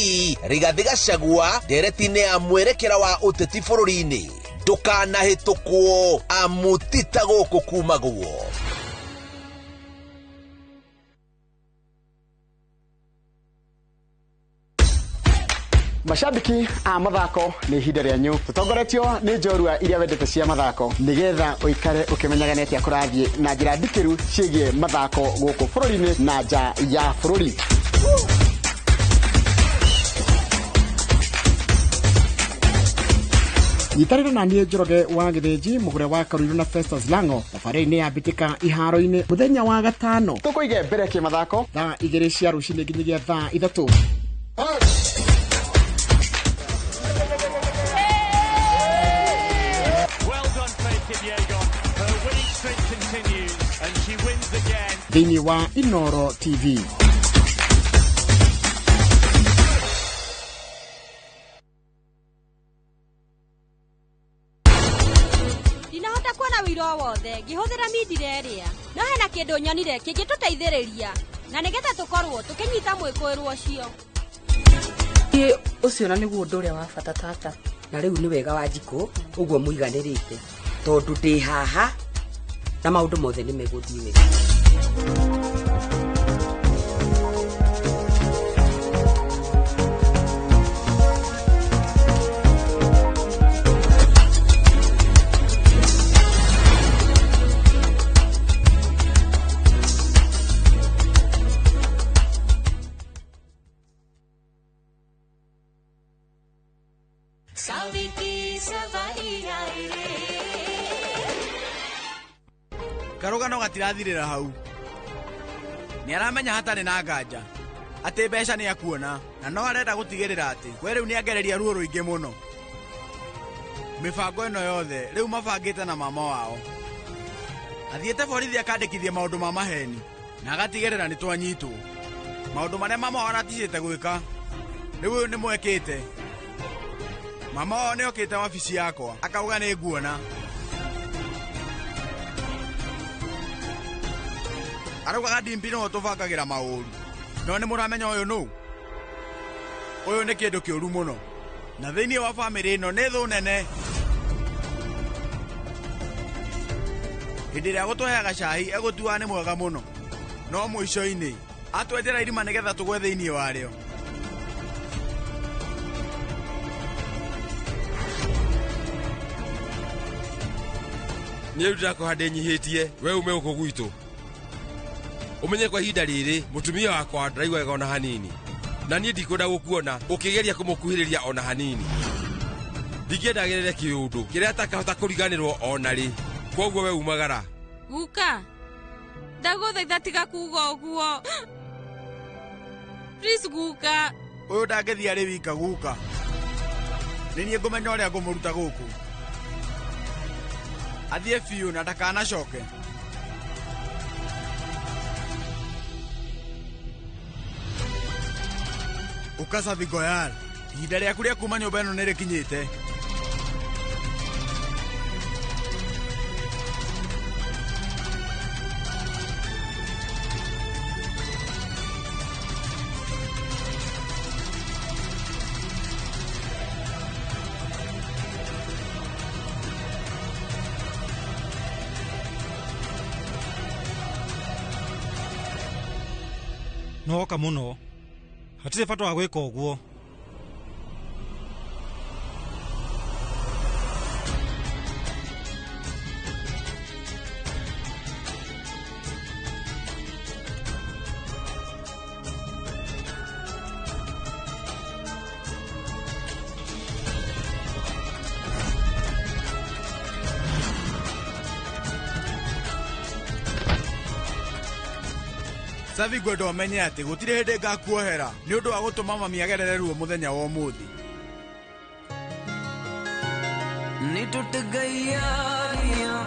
Rigathĩ Gachagua ndereti-inĩ ya mwerekera wa ũteti bũrũri-inĩ. Ndũkanahĩtũkwo amu ti ta gũkũ kumagwo. Mashabiki a mathako nĩ ihinda rĩanyu tũtongoretio nĩ njorua iria wendete cia mathako nĩgetha ũikare ũkĩmenyaga nĩ atĩa kũrathiĩ na njĩra ndikĩru ciĩgiĩ mathako gũkũ bũrũri-inĩ na nja ya bũrũri. Nyitanĩra na niĩ Njoroge wa Gĩthĩnji mũgũre wa Karuiru na Festus Lango thabarĩ-inĩ ya mbĩtĩka iharo-inĩ mũthenya wa gatano tũkũige mbere kĩmathako thaa 2 cia rũcinĩ nginyagia thaa 3. Thĩinĩ wa Inoro TV. Ndinahota kuona wĩira o wothe ngĩhũthĩra mindira ĩrĩa, no hena kĩndũ nyonire kĩngĩtũteithĩrĩria na nĩgetha tũkorwo tũkĩnyita mwĩkũĩrwo ũcio. Ũcio na nĩguo ũndũ ũrĩa wa bata tata. Na rĩu nĩ wega wa njikũ ũguo mũiganĩrĩte tondũ ndĩ haha na maũndũ mothe nĩ megũthiĩ wega. Karũgano gatirathirĩra hau. Nĩ aramenya hatarĩ na nganja atĩ mbeca nĩ akuona na no arenda gũtigĩrĩra atĩ we rĩu nĩ angereria ruo rũingĩ mũno. Mĩbango ĩno yothe rĩu mabangĩte na mama wao. Athiĩte borithi akandĩkithia maũndũ ma maheni na agatigĩrĩra nĩ twanyitwo. Maũndũ marĩa mama wao araticĩte gwĩka rĩu ũyũ nĩ mwekĩte. Mama wao nĩ okĩte wabici yakwa akauga nĩ nguona. Araugaga ndimbi no tũbangagĩra maũru. No nĩ mũramenya ũyũ nũ? Ũyũ nĩ kĩndũ kĩũru mũno. Na thĩinĩ wa bamĩrĩ ĩno nĩ thũ nene. Hĩndĩ ĩrĩa gũtũheaga cai egũtuaga nĩ mwega mũno. No mũico-inĩ atwenjera irima nĩgetha tũgwe thĩinĩ warĩo. Niĩ rĩu ndĩrakũha ndĩnyihĩtie we ume gũkũ gwitũ. Ũmenye kwa ihinda rĩrĩ mũtumia wakwa ndaraigua wega ona hanini na niĩ ndikwenda gũkuona ũkĩgeria kũmũkuhĩrĩria ona hanini. Ndingĩenda agerere kĩũndũ kĩrĩa atakahota kũriganĩrwo ona rĩ, kwoguo we umagara. Guka, ndagũthaitha tiga kuuga ũguo. Please guka. Ũyũ ndangĩthiĩ arĩ wika guka. Nĩ niĩ ngũmenya ũrĩa ngũmũruta gũkũ. Athiĩ biũ na ndakanacoke. Ũkacathi Goyal, ihinda rĩaku rĩa kuma nyũmba ĩno nĩ rĩkinyĩte. Nĩwoka mũno. Hatirĩ bata wa gwĩka ũguo. Savi ngwenda ũmenye atĩ gũtirĩ hĩndĩ ngakuohera nĩ ũndũ wa gũtũma mami agerere ruo mũthenya wa ũmũthĩ. नी टुट गई यारियां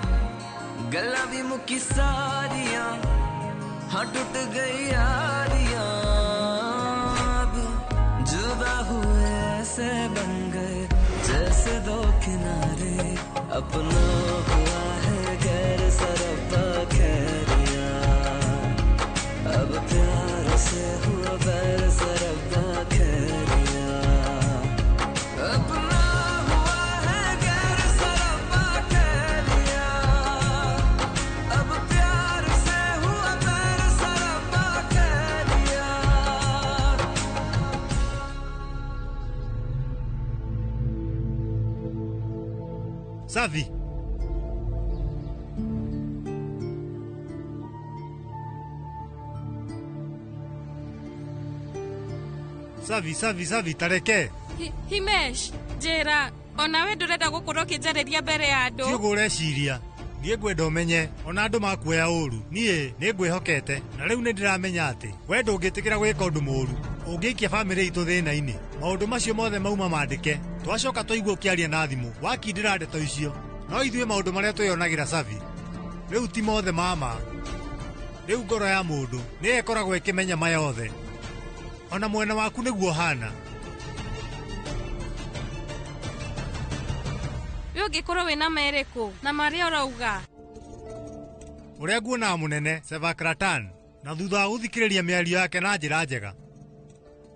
गल्लां भी मुक्की सारियां हाँ टूट गई यारियां अब जुदा हुए ऐसे बन गए जैसे दो किनारे अपना हुआ है गैर सरब्बा खैरिया अब प्यार से हुआ बैर सरब्बा खैरिया अपना हुआ है गैर सरब्बा खैरिया अब प्यार से हुआ बैर सरब्बा Khairiya. Savi. Savi, Savi, Savi, tareke. Himesh, njĩra, onawe ndũrenda gũkorwo ũkĩnjarĩria mbere ya andũ. Ti ũguo ũreciria. Niĩ ngwenda ũmenye, ona andũ makuoya ũru. Niĩ nĩ ngwĩhokete, na rĩu nĩ ndĩramenya atĩ we ndũngĩtĩkĩra gwĩka ũndũ mũũru. Ũngĩikia bamĩrĩ itũ thĩna-inĩ. Maũndũ macio mothe mauma mandĩke. Twacoka twaigua ũkĩaria na thimũ, wakindĩra ndeto icio. No ithuĩ maũndũ marĩa twĩyonagĩra Savi, rĩu ti mothe ma ma. Rĩu ngoro ya mũndũ nĩyo ĩkoragwo ĩkĩmenya maya othe. Ona mwena waku nĩguo ũhana. We ũngĩkorwo wĩna merĩkũ na marĩa ũrauga? Ũrĩa nguonaga mũnene Sevakratan, na thutha wa gũthikĩrĩria mĩario yake na njĩra njega,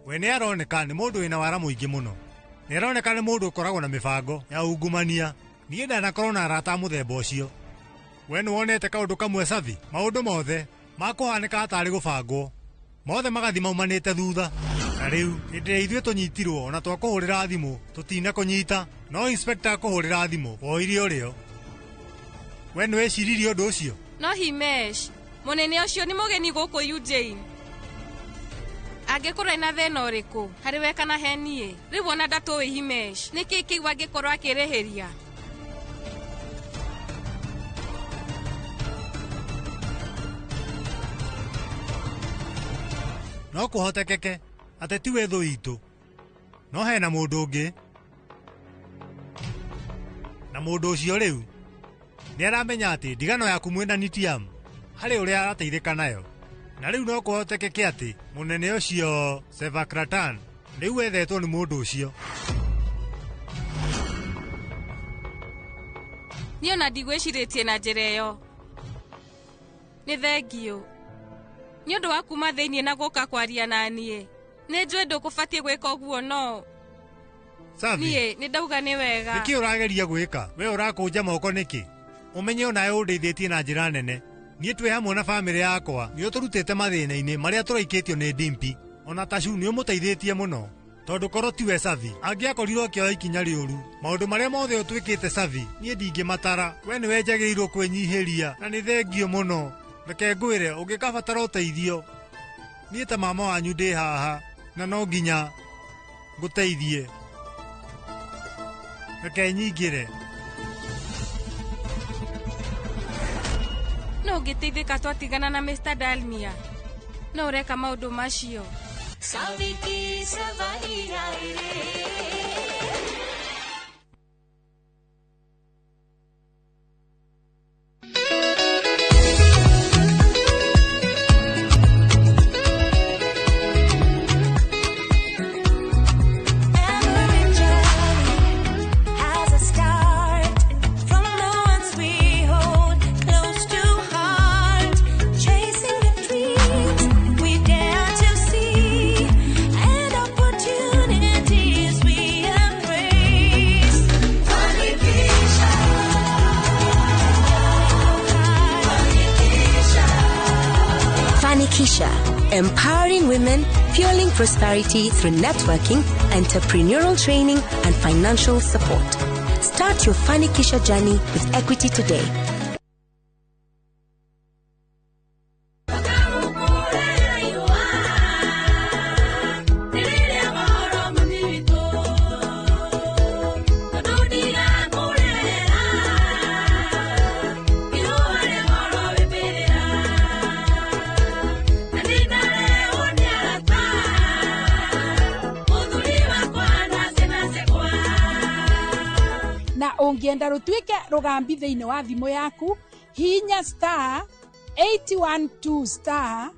we nĩ aroneka nĩ mũndũ wĩna wara mũingĩ mũno. Nĩ aroneka nĩ mũndũ ũkoragwo na mĩbango ya ungumania. Niĩ ndanakorwo na arata a mũthemba ũcio. We nĩ wonete kaũndũ kamwe Savi, maũndũ mothe makũhanĩka hatarĩ gũbangwo, mothe magathi maumanĩte thutha. Na rĩu hĩndĩ ĩrĩa ithuĩ tũnyitirwo ona twakũhũrĩra thimũ tũtina kũnyita, no inspector akũhũrĩra thimũ woire ũrĩo. We nĩ wĩciririe ũndũ ũcio? No Himesh, mũnene ũcio nĩ mũgeni gũkũ Eugene. Angĩkorwo ena thĩna ũrĩkũ harĩ we kana he niĩ, rĩu ona ndatũĩ Himesh, nĩkĩ kĩu angĩkorwo akĩrĩhĩria? No kũhotekeke atĩ tiwe thũ itũ, no hena mũndũ ũngĩ, na mũndũ ũcio rĩu nĩ aramenya atĩ ndigano yaku mwĩna Nitiam harĩ ũrĩa arateithĩka nayo. Na rĩu no kũhotekeke atĩ mũnene ũcio Sevakratan rĩu ethetwo nĩ mũndũ ũcio. Niĩ ona ndigwĩcirĩtie na njĩra ĩyo. Nĩ thengiũ nĩ ũndũ wa kuma thĩinĩ na gũka kwaria na niĩ. Nĩ njũĩ ndũkũbatiĩ gwĩka ũguo, no Savi, niĩ nĩ ndauga nĩ wega. Nĩkĩ ũrageria gwĩka? We ũrakũnja moko nĩkĩ? Ũmenye onawe ũndeithĩtie na njĩra nene. Niĩ twĩ hamwe na bamĩrĩ yakwa nĩ ũtũrutĩte mathĩna-inĩ marĩa tũraikĩtio nĩ Dimpi. Ona Tacu nĩ ũmũteithĩtie mũno, tondũ korwo tiwe Savi angĩakorirwo akĩoya ikinya rĩũru. Maũndũ marĩa mothe ũtwĩkĩte Savi, niĩ ndingĩmatara. We nĩwe njagĩrĩirwo kwĩnyihĩria, na nĩ thengio mũno. Reke ngwĩre, ũngĩkabatara ũteithio, niĩ ta mama wanyu ndĩ haha, na no nginya ngũteithie. Reke nyingĩre. No ũngĩteithĩka twatigana na Mr. Dalmia, no ũreka maũndũ macio. Saviki savahira ire. Every journey has a start from the ones we hold close to heart, chasing the dreams we dare to see and opportunities we embrace. Fanikisha, Fanikisha, empowering women, fueling prosperity through networking, entrepreneurial training, and financial support. Start your Fanikisha journey with Equity today. Thank you. Ũngĩenda rũtuĩke rũgambi thĩinĩ wa thimũ yaku, hihinya star 812 star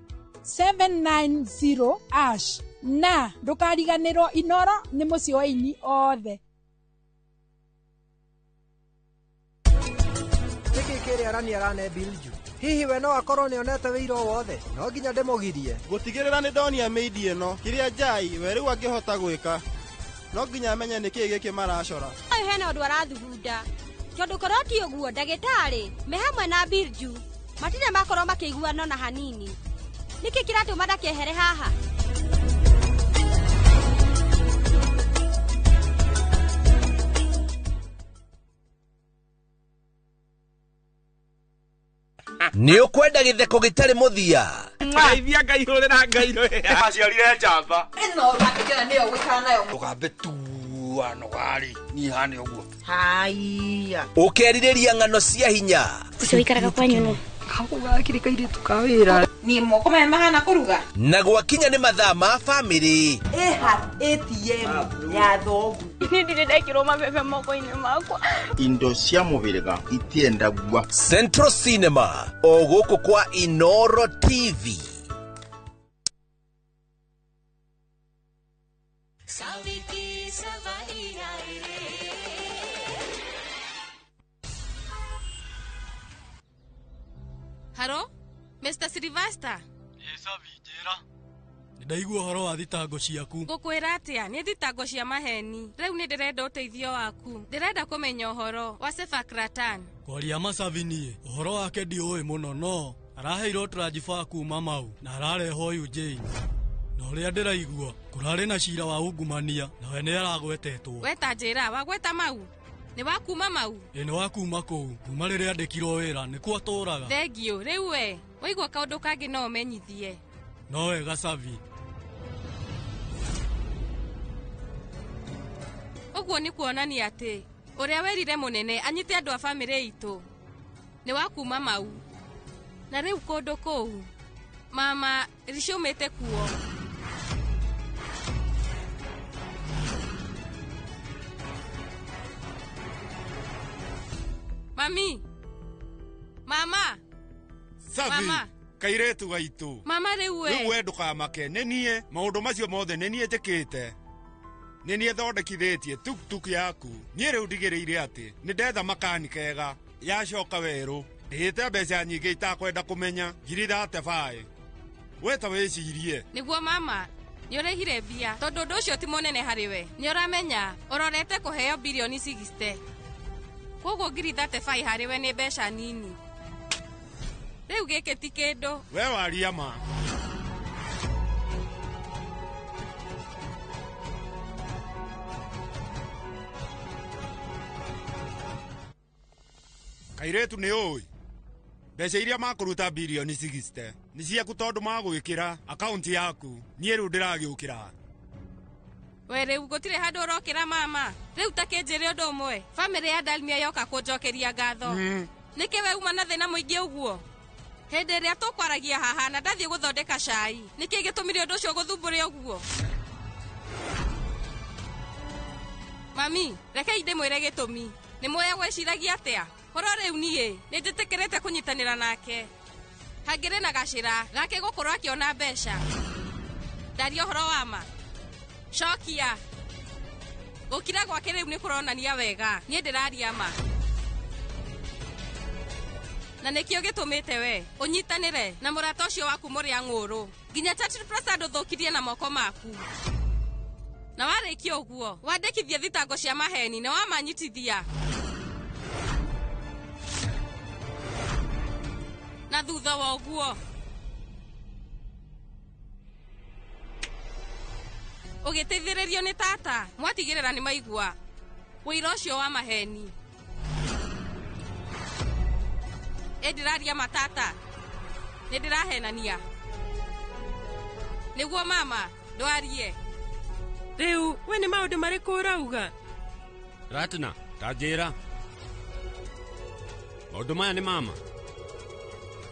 790 ash na ndũkariganĩrwo Inoro nĩ mũciĩ wa aini othe. Nĩkĩ kĩrĩa arania arane Bilju? Hihi we no akorwo nĩonete wĩira o wothe? No nginya ndĩmũgirie. Gũtigĩrĩra nĩ ndonia mĩindi ĩno kĩrĩa Njai we rĩu angĩhota gwĩka. No nginya amenye nĩkĩĩ gĩkĩ maracora. Ũyũ hena ũndũ arathugunda tondũ korwo ti ũguo ndagĩtarĩ me hamwe na Birju matirĩ makorwo makĩiguana ona hanini. Nĩkĩ kĩratũma ndakehere haha? Nĩ ũkwenda gĩtheko gĩtarĩ mũthia? Ngeithia Ngai hũrĩra Ngai rwĩha. Aciarire njamba. Ĩno ũrakĩkena nĩyo gũikara nayo. Ũgambe tua nogarĩ niĩ hane ũguo. Haiya. Ũkerirĩria ng'ano cia hinya? Ũcio wĩikaraga kwanyu nũ? Gakĩrĩ kairĩtu ka wĩra. Niĩ moko maya mahana kũruga. Na gwakinya nĩ mathaa ma bamĩrĩ. Ĩha ATM ya thogu. Niĩ ndirĩ ndekĩrwo mabebe moko-inĩ makwa. Indo cia mũhĩrĩga itiendagua. Central Cinema o gũkũ kwa Inoro TV. Haro, Mr. Sylvester. Savi, njĩra. Nĩndaigua ũhoro wa thitango ciaku. Ngũkwĩra atĩa, nĩ thitango cia maheni. Rĩu nĩ ndĩrenda ũteithio waku. Ndĩrenda kũmenya ũhoro wa Sefakratan. Kwaria macabi niĩ, ũhoro wake ndiũĩ mũno no araheirwo transfer kuma mau na ararehwo Eugene. Na ũrĩa ndĩraigua, kũrarĩ na cira wa ungumania nawe nĩ aragwetetwo. We ta njĩra, wagweta mau? Nĩ wa kuma mau? Ĩ nĩ wa kuma kũu, kuma rĩrĩa andĩkirwo wĩra nĩkuo atũraga. Thengiũ, rĩu we, waigua kaũndũ kangĩ no ũmenyithie. No wega Savi. Ũguo nĩ kuonania atĩ ũrĩa werire mũnene anyite andũ a bamĩrĩ itũ nĩ wa kuma mau. Na rĩu kũndũ kũu mama riciumĩte kuo. Mami, mama. Savi. Mama. Kairetu gaitũ. Mama rĩu we. Rĩu we ndũkamake nĩ niĩ maũndũ macio mothe nĩ niĩ njĩkĩte. Nĩ niĩ thondekithĩtie tuktuk yaku. Niĩ rĩu ndigĩrĩire atĩ nĩ ndetha makani kega yacoka werũ. Ndĩhĩte mbeca nyingĩ itakwenda kũmenya 35,000. We ta wĩcirie. Nĩguo mama, nĩ ũrĩhire mbia tondũ ũndũ ũcio ti mũnene harĩ we. Nĩ ũramenya ũrorete kũheo birioni 60. Koguo 35,000 harĩ we nĩ mbeca nini. Rĩu gĩkĩ ti kĩndũ. We waria ma. Kairetu nĩ ũĩ mbeca iria makũruta birioni 60 nĩ ciaku tondũ magwĩkĩra akaunti yaku. Niĩ rĩu ndĩragĩũkĩra. We rĩu gũtirĩ handũ ũrokĩra mama. Rĩu ta kĩnjĩre ũndũ ũmwe. Bamĩrĩ ya Dalmia yoka kũnjokeria ngatho. Nĩkĩ we uma na thĩna mũingĩ ũguo? Hĩndĩ ĩrĩa tũkwaragia haha na ndathiĩ gũthondeka cai. Nĩkĩ gĩtũmire ũndũ ũcio gũthumbũre ũguo? Mami, rekei ndĩmwĩre gĩtũmi. Nĩ muoya gwĩciragia atĩa? Korwo rĩu niĩ nĩ njĩtĩkĩrĩte kũnyitanĩra nake. Hangĩrĩ na gacĩra gake gũkorwo akĩona mbeca. Ndaria ũhoro wa ma. Cokia. Gũkira gwake rĩu nĩ kũronania wega. Niĩ ndĩraria ma. Na nĩkĩo gĩtũmĩte we ũnyitanĩre na mũrata ũcio waku mũrĩa ng'ũrũ. Nginya Churchill Plaza ndũthũkirie na moko maku. Na warĩkia ũguo, wandĩkithie thitango cia maheni na wamanyitithia. Na thutha wa ũguo ũgĩteithĩrĩrio nĩ tata, mwatigĩrĩra nĩ maigua ũira ũcio wa maheni. Ĩ ndĩraria matata, nĩ ndĩrahenania. Nĩguo mama, ndwarie. Rĩu we nĩ maũndũ marĩkũ ũrauga? Ratna, ta njĩra. Maũndũ maya nĩ mama.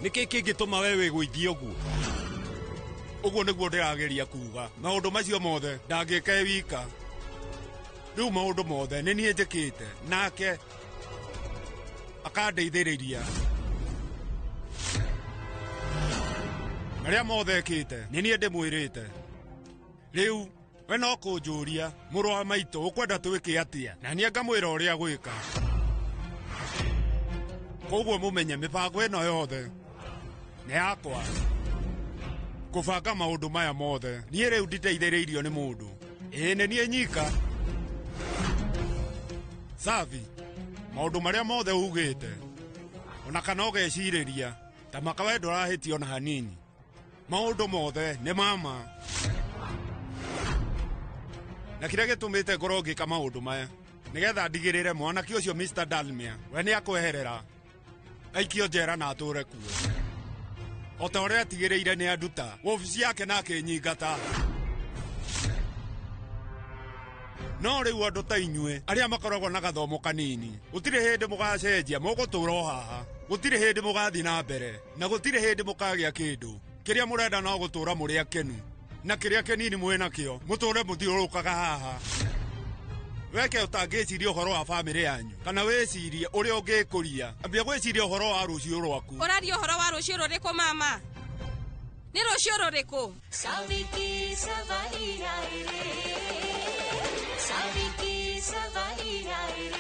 Nĩkĩ kĩngĩtũma we wĩgũithie ũguo? Ũguo nĩguo ndĩrageria kuga. Maũndũ macio mothe ndangĩka e wika. Rĩu maũndũ mothe nĩ niĩ njĩkĩte. Nake Akandeithĩrĩria. Marĩa mothe ekĩte nĩ niĩ ndĩmwĩrĩte. Rĩu we no kũnjũria mũrũ wa maitũ ũkwenda twĩke atĩa, na niĩ ngamwĩra ũrĩa gwĩka. Koguo mũmenye mĩbango ĩno yothe nĩ yakwa. Kũbanga maũndũ maya mothe niĩ rĩu nditeithĩrĩirio nĩ mũndũ. Ĩĩ nĩ niĩ nyika. Savi, maũndũ marĩa mothe ugĩte ona kana ũgecirĩria ta maka we ndũrahĩtia ona hanini. Maũndũ mothe nĩ mama. Na kĩrĩa gĩtũmĩte ngorwo ngĩka maũndũ maya nĩgetha ndigĩrĩre mwanake ũcio Mr. Dalmia we nĩakweherera aikio njera na atũre kuo. O ta ũrĩa atigĩrĩire nĩ anduta wobici yake na akĩnyingata. No rĩu andũ ta inyuĩ arĩa makoragwo na gathomo kanini, gũtirĩ hĩndĩ mũgacenjia, mũgũtũra o haha. Gũtirĩ hĩndĩ mũgathiĩ na mbere na gũtirĩ hĩndĩ mũkagĩa kĩndũ. Kĩrĩa mũrenda no gũtũra mũrĩ akenu, na kĩrĩa kĩnini mwĩ nakĩo mũtũre mũthiũrũrũkaga haha. Weke ũtangĩciria ũhoro wa bamĩrĩ yanyu kana wĩcirie ũrĩa ũngĩkũria, ambia gwĩciria ũhoro wa rũciũ rwaku. Ũraria ũhoro wa rũciũ rũrĩkũ mama? Nĩ rũciũ rũrĩkũ? Saviki savari rai re, Saviki savari rai re.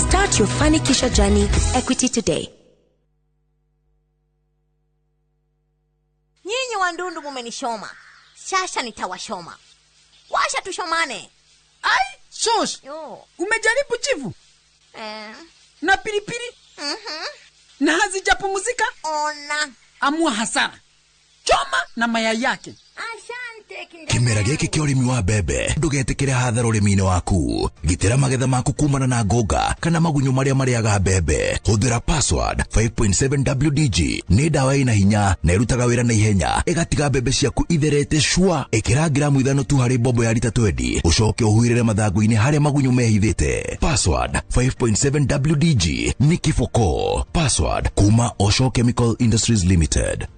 Start your Fanikisha journey with Equity today. Nyinyi wandundu mumenishoma, sasa nitawashoma. Washa tushomane. Ai, shosh. Umejaribu chivu? Na pilipili? Na hazijapumzika? Ona. Amua hasara. Choma na mayai yake. Kĩmera gĩkĩ kĩa ũrĩmi wa mbembe ndũgetĩkĩre hathara ũrĩmi-inĩ waku. Gitĩra magetha maku kumana na ngũnga kana magunyũ marĩa marĩaga mbembe. Hũthĩra Password 5.7 WDG. Nĩ ndawa ĩna hinya na ĩrutaga wĩra na ihenya, ĩgatiga mbembe ciaku itherete cua. Ĩkĩra gramu 5 tu harĩ mbombo ya rita 20, ũcoke ũhuhĩrĩre mathangũ-inĩ harĩa magunyũ mehithĩte. Password 5.7 WDG nĩ kĩboko. Password kuma Osho Chemical Industries Limited.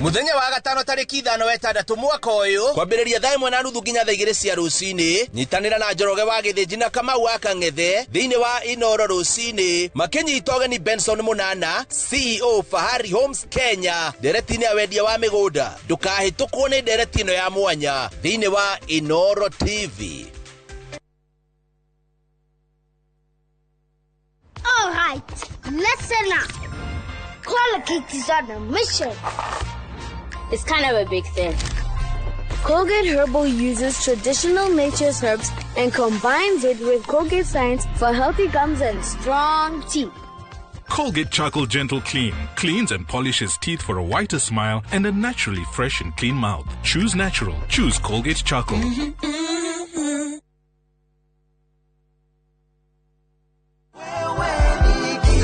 Muthenya wa gatano tarĩki 5 wa 6 mwaka ũyũ kwambĩrĩria thaa 1:30 nginya thaa 2 cia rũcinĩ, nyitanĩra na Njoroge wa Gĩthĩnji na Kamau wa Kang'ethe thĩinĩ wa Inoro rũcinĩ makĩnyita ũgeni Benson Munana, CEO Fahari Homes Kenya, ndereti-inĩ ya wendia wa mĩgũnda. Ndũkahĩtũkwo nĩ ndereti ĩno ya mwanya thĩinĩ wa Inoro TV. All right, listen up. Colgate is on a mission. It's kind of a big thing. Colgate Herbal uses traditional nature's herbs and combines it with Colgate science for healthy gums and strong teeth. Colgate Charcoal Gentle Clean cleans and polishes teeth for a whiter smile and a naturally fresh and clean mouth. Choose natural. Choose Colgate Charcoal.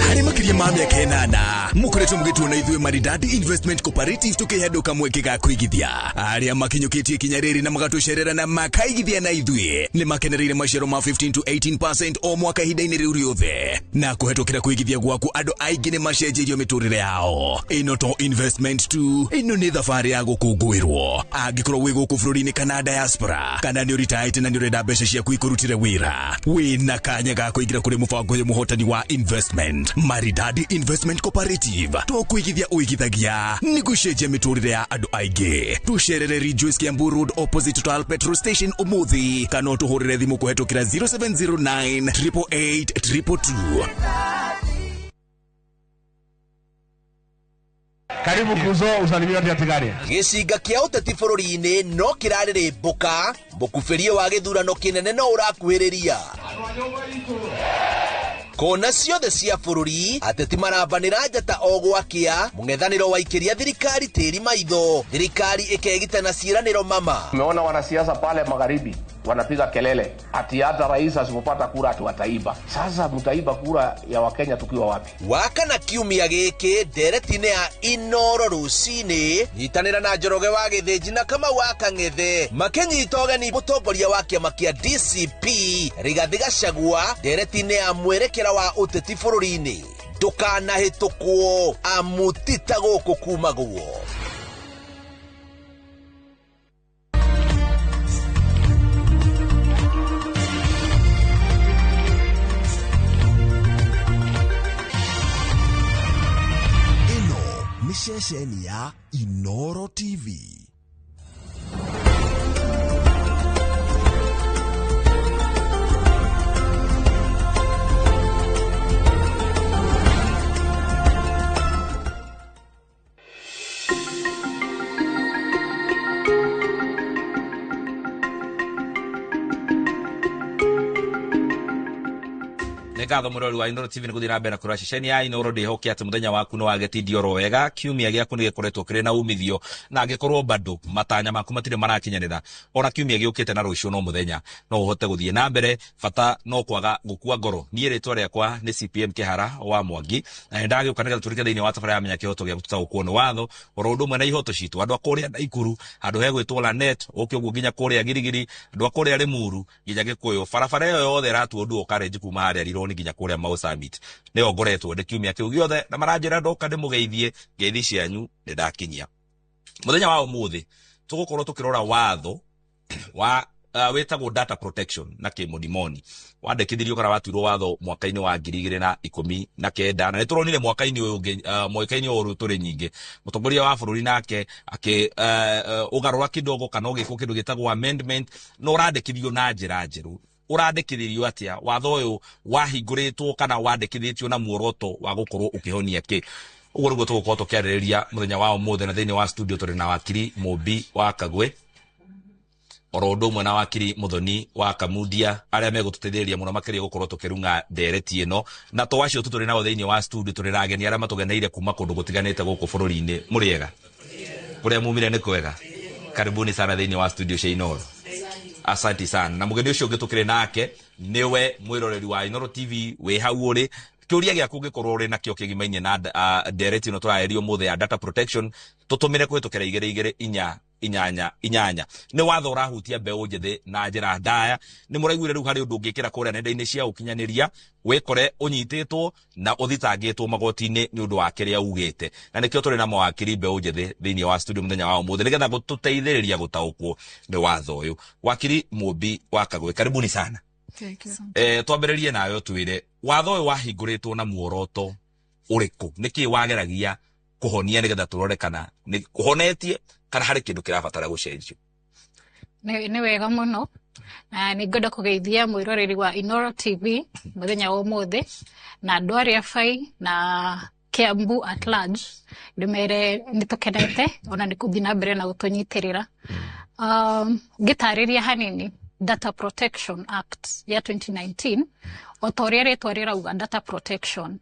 Harĩ makĩria ma mĩaka 8 mũkoretwo mũgĩtuona ithuĩ Maridadi Investment Cooperative tũkĩhe kamweke ga kũigithia. Arĩa makinyũkĩtie ikinya rĩrĩ na magatũcerera na makaigithia na ithuĩ nĩ makenereire maciaro ma 15 to 18% o mwaka ihinda-inĩ rĩu rĩothe. Na kũhetũkĩra kũigithia gwaku andũ aingĩ nĩ macenjeirio mĩtũrĩre yao. Ĩno to investment tu, ĩno nĩ thabarĩ ya gũkũngũĩrwo. Angĩkorwo wĩ gũkũ bũrũri-inĩ kana diaspora, kana nĩ ũritaĩte na nĩ ũrenda mbeca ciaku ikũrutĩre wĩra, wĩna kanya ga kũingĩra kũrĩ mũbango ũyũ mũhotani wa investment. Maridadi Investment Cooperative to kũigithia ũigithagia nĩ gũcenjia mĩtũrĩre ya andũ aingĩ. Tũcerere Rejoice Kiambu Road opposite Total Petrol Station ũmũthĩ, kana ũtũhũrĩre thimũ kũhetũkĩra 0709 888 222. Karibu kuzo usalimia Tigari. Gĩcinga kĩa ũteti bũrũri-inĩ no kĩrarĩrĩmbũka, mũkubĩrie wa gĩthurano kĩnene no ũrakuhĩrĩria. Kona ciothe cia bũrũri ateti marambanĩra njata o gwakĩa, mũng'ethanĩro waikĩria thirikari tĩri maitho, thirikari ĩkegita na ciĩranĩro mama. Tumeona wanasiasa pale magharibi Wanapiga kelele ati hata rais asipopata kura ati wataiba. Sasa mtaiba kura ya Wakenya tukiwa wapi? Wakana kiumia gĩkĩ ndereti-inĩ ya Inoro rũcinĩ, nyitanĩra na Njoroge wa Gĩthĩnji na Kamau wa Kang'ethe makĩnyita ũgeni mũtongoria wa kĩama kĩa DCP Rigathĩ Gachagua ndereti-inĩ ya mwerekera wa ũteti bũrũri-inĩ. Ndũkanahĩtũkwo amu ti ta gũkũ kumagwo. Nĩ ceceni ya Inoro TV. Ngatho mũrori wa Inoro TV nĩ gũthiĩ na mbere na kũrora ceceni ya Inoro. Ndĩhoke atĩ mũthenya waku nĩ wagĩtindio oro wega, kiumia gĩaku nĩ gĩkoretwo kĩrĩ na umithio, na angĩkorwo bado matanya maku matirĩ marakinyanĩra, ona kiumia gĩũkĩte na rũciũ no mũthenya no ũhote gũthiĩ na mbere, bata no kwaga gũkua ngoro. Niĩ rĩtwa rĩakwa nĩ CPM Kĩhara wa Mwangi, na nĩndagĩũka nĩgetha tũrike thĩinĩ wa tabarĩra ya Menya Kĩhoto gĩa Gũtaũkwo nĩ Watho, oro ũndũ ũmwe na ihoto citũ. Andũ a kũrĩa Naikuru, handũ hegwĩtwo Lanet, ũke ũguo nginya kũrĩa Girigiri, andũ a kũrĩa Limuru nginya Gĩkũyũ, barabara ĩyo yothe ĩratuo Duo College kuma harĩa Rironi nginya kũrĩa Mau Summit nĩyo ngoretwo ndĩ kiumia kĩu gĩothe, na maranjĩra ndoka ndĩmũgeithie, ngeithi cianyu nĩndakinyia. Mũthenya wa ũmũthĩ tũgũkorwo tũkĩrora watho wa wĩtagwo data protection na kĩmonimoni, wandĩkithirio kana watuirwo watho mwaka-inĩ wa 2019, na nĩtũronire mwaka-inĩ ũyũ ũngĩ, mwaka-inĩ ũyũ tũrĩ nyingĩ mũtongoria wa bũrũri nake akĩ ũgarũra kidogo kana ũgĩkwo kĩndũ gĩtagwo amendment, na ũrandĩkithio na njĩra njerũ. Ũrandĩkithĩrio atĩa watho ũyũ wahingũrĩtwo kana wandĩkithĩtio na muoroto wa gũkorwo ũkĩhonia kĩ? Ũguo nĩguo tũgũkorwo tũkĩarĩrĩria mũthenya wa ũmũthĩ, na thĩinĩ wa studio tũrĩ na wakiri Mũmbi wa Kagwe, oro ũndũ ũmwe na wakiri Mũthoni wa Kamundia, arĩa megũtũteithĩrĩria mũno makĩria gũkorwo tũkĩrung'a ndereti ĩno. Na to acio tu tũrĩ nao thĩinĩ wa studio, tũrĩ na ageni arĩa matũgeneire kuma kũndũ gũtiganĩte gũkũ bũrũri-inĩ. Mũrĩega? Kũrĩa mumire nĩ kwega? Karibuni sana thĩinĩ wa studio cia Inoro. Asante sana. Na mũgeni ũcio ũngĩ tũkĩrĩ nake nĩwe mwĩroreri wa Inoro TV wĩ hau ũrĩ. Kĩũria gĩaku ũngĩkorwo ũrĩ nakĩo kĩgimainie na ndereti ĩno tũraerio ũmũthĩ ya data protection, tũtũmĩre kũhĩtũkĩra 2 2 4 8 8. Nĩ watho ũrahutia mbeũ njĩthĩ na njĩra ndaya. Nĩ mũraiguire rĩu harĩ ũndũ ũngĩkĩra kũrĩa nenda-inĩ cia ũkinyanĩria wĩkore ũnyitĩtwo na ũthitangĩtwo magoti-inĩ nĩ ũndũ wa kĩrĩa ugĩte, na nĩkĩo tũrĩ na mawakiri mbeũ njĩthĩ thĩinĩ wa studio mũthenya wa ũmũthĩ nĩgetha gũtũteithĩrĩria gũtaũkwo nĩ watho ũyũ. Wakiri Mũmbi wa Kagwe, karibuni sana. Twambĩrĩrie nawe ũtwĩre watho ũyũ wahingũrĩtwo na muoroto ũrĩkũ, nĩkĩ wageragia kũhonia nĩgetha tũrore kana nĩ kũhonetie kana harĩ kĩndũ kĩrabatara gũcenjio? Nĩ wega mũno, na nĩ ngwenda kũgeithia mwĩroreri wa Inoro TV mũthenya wa ũmũthĩ, na andũ arĩa bai na Kiambu at large, ndĩmere nĩ tũkenete ona nĩ kũthiĩ na mbere na gũtũnyitĩrĩra. Ngĩtarĩria hanini Data Protection Act ya 2019, o ta ũrĩa rĩtwa rĩrauga data protection,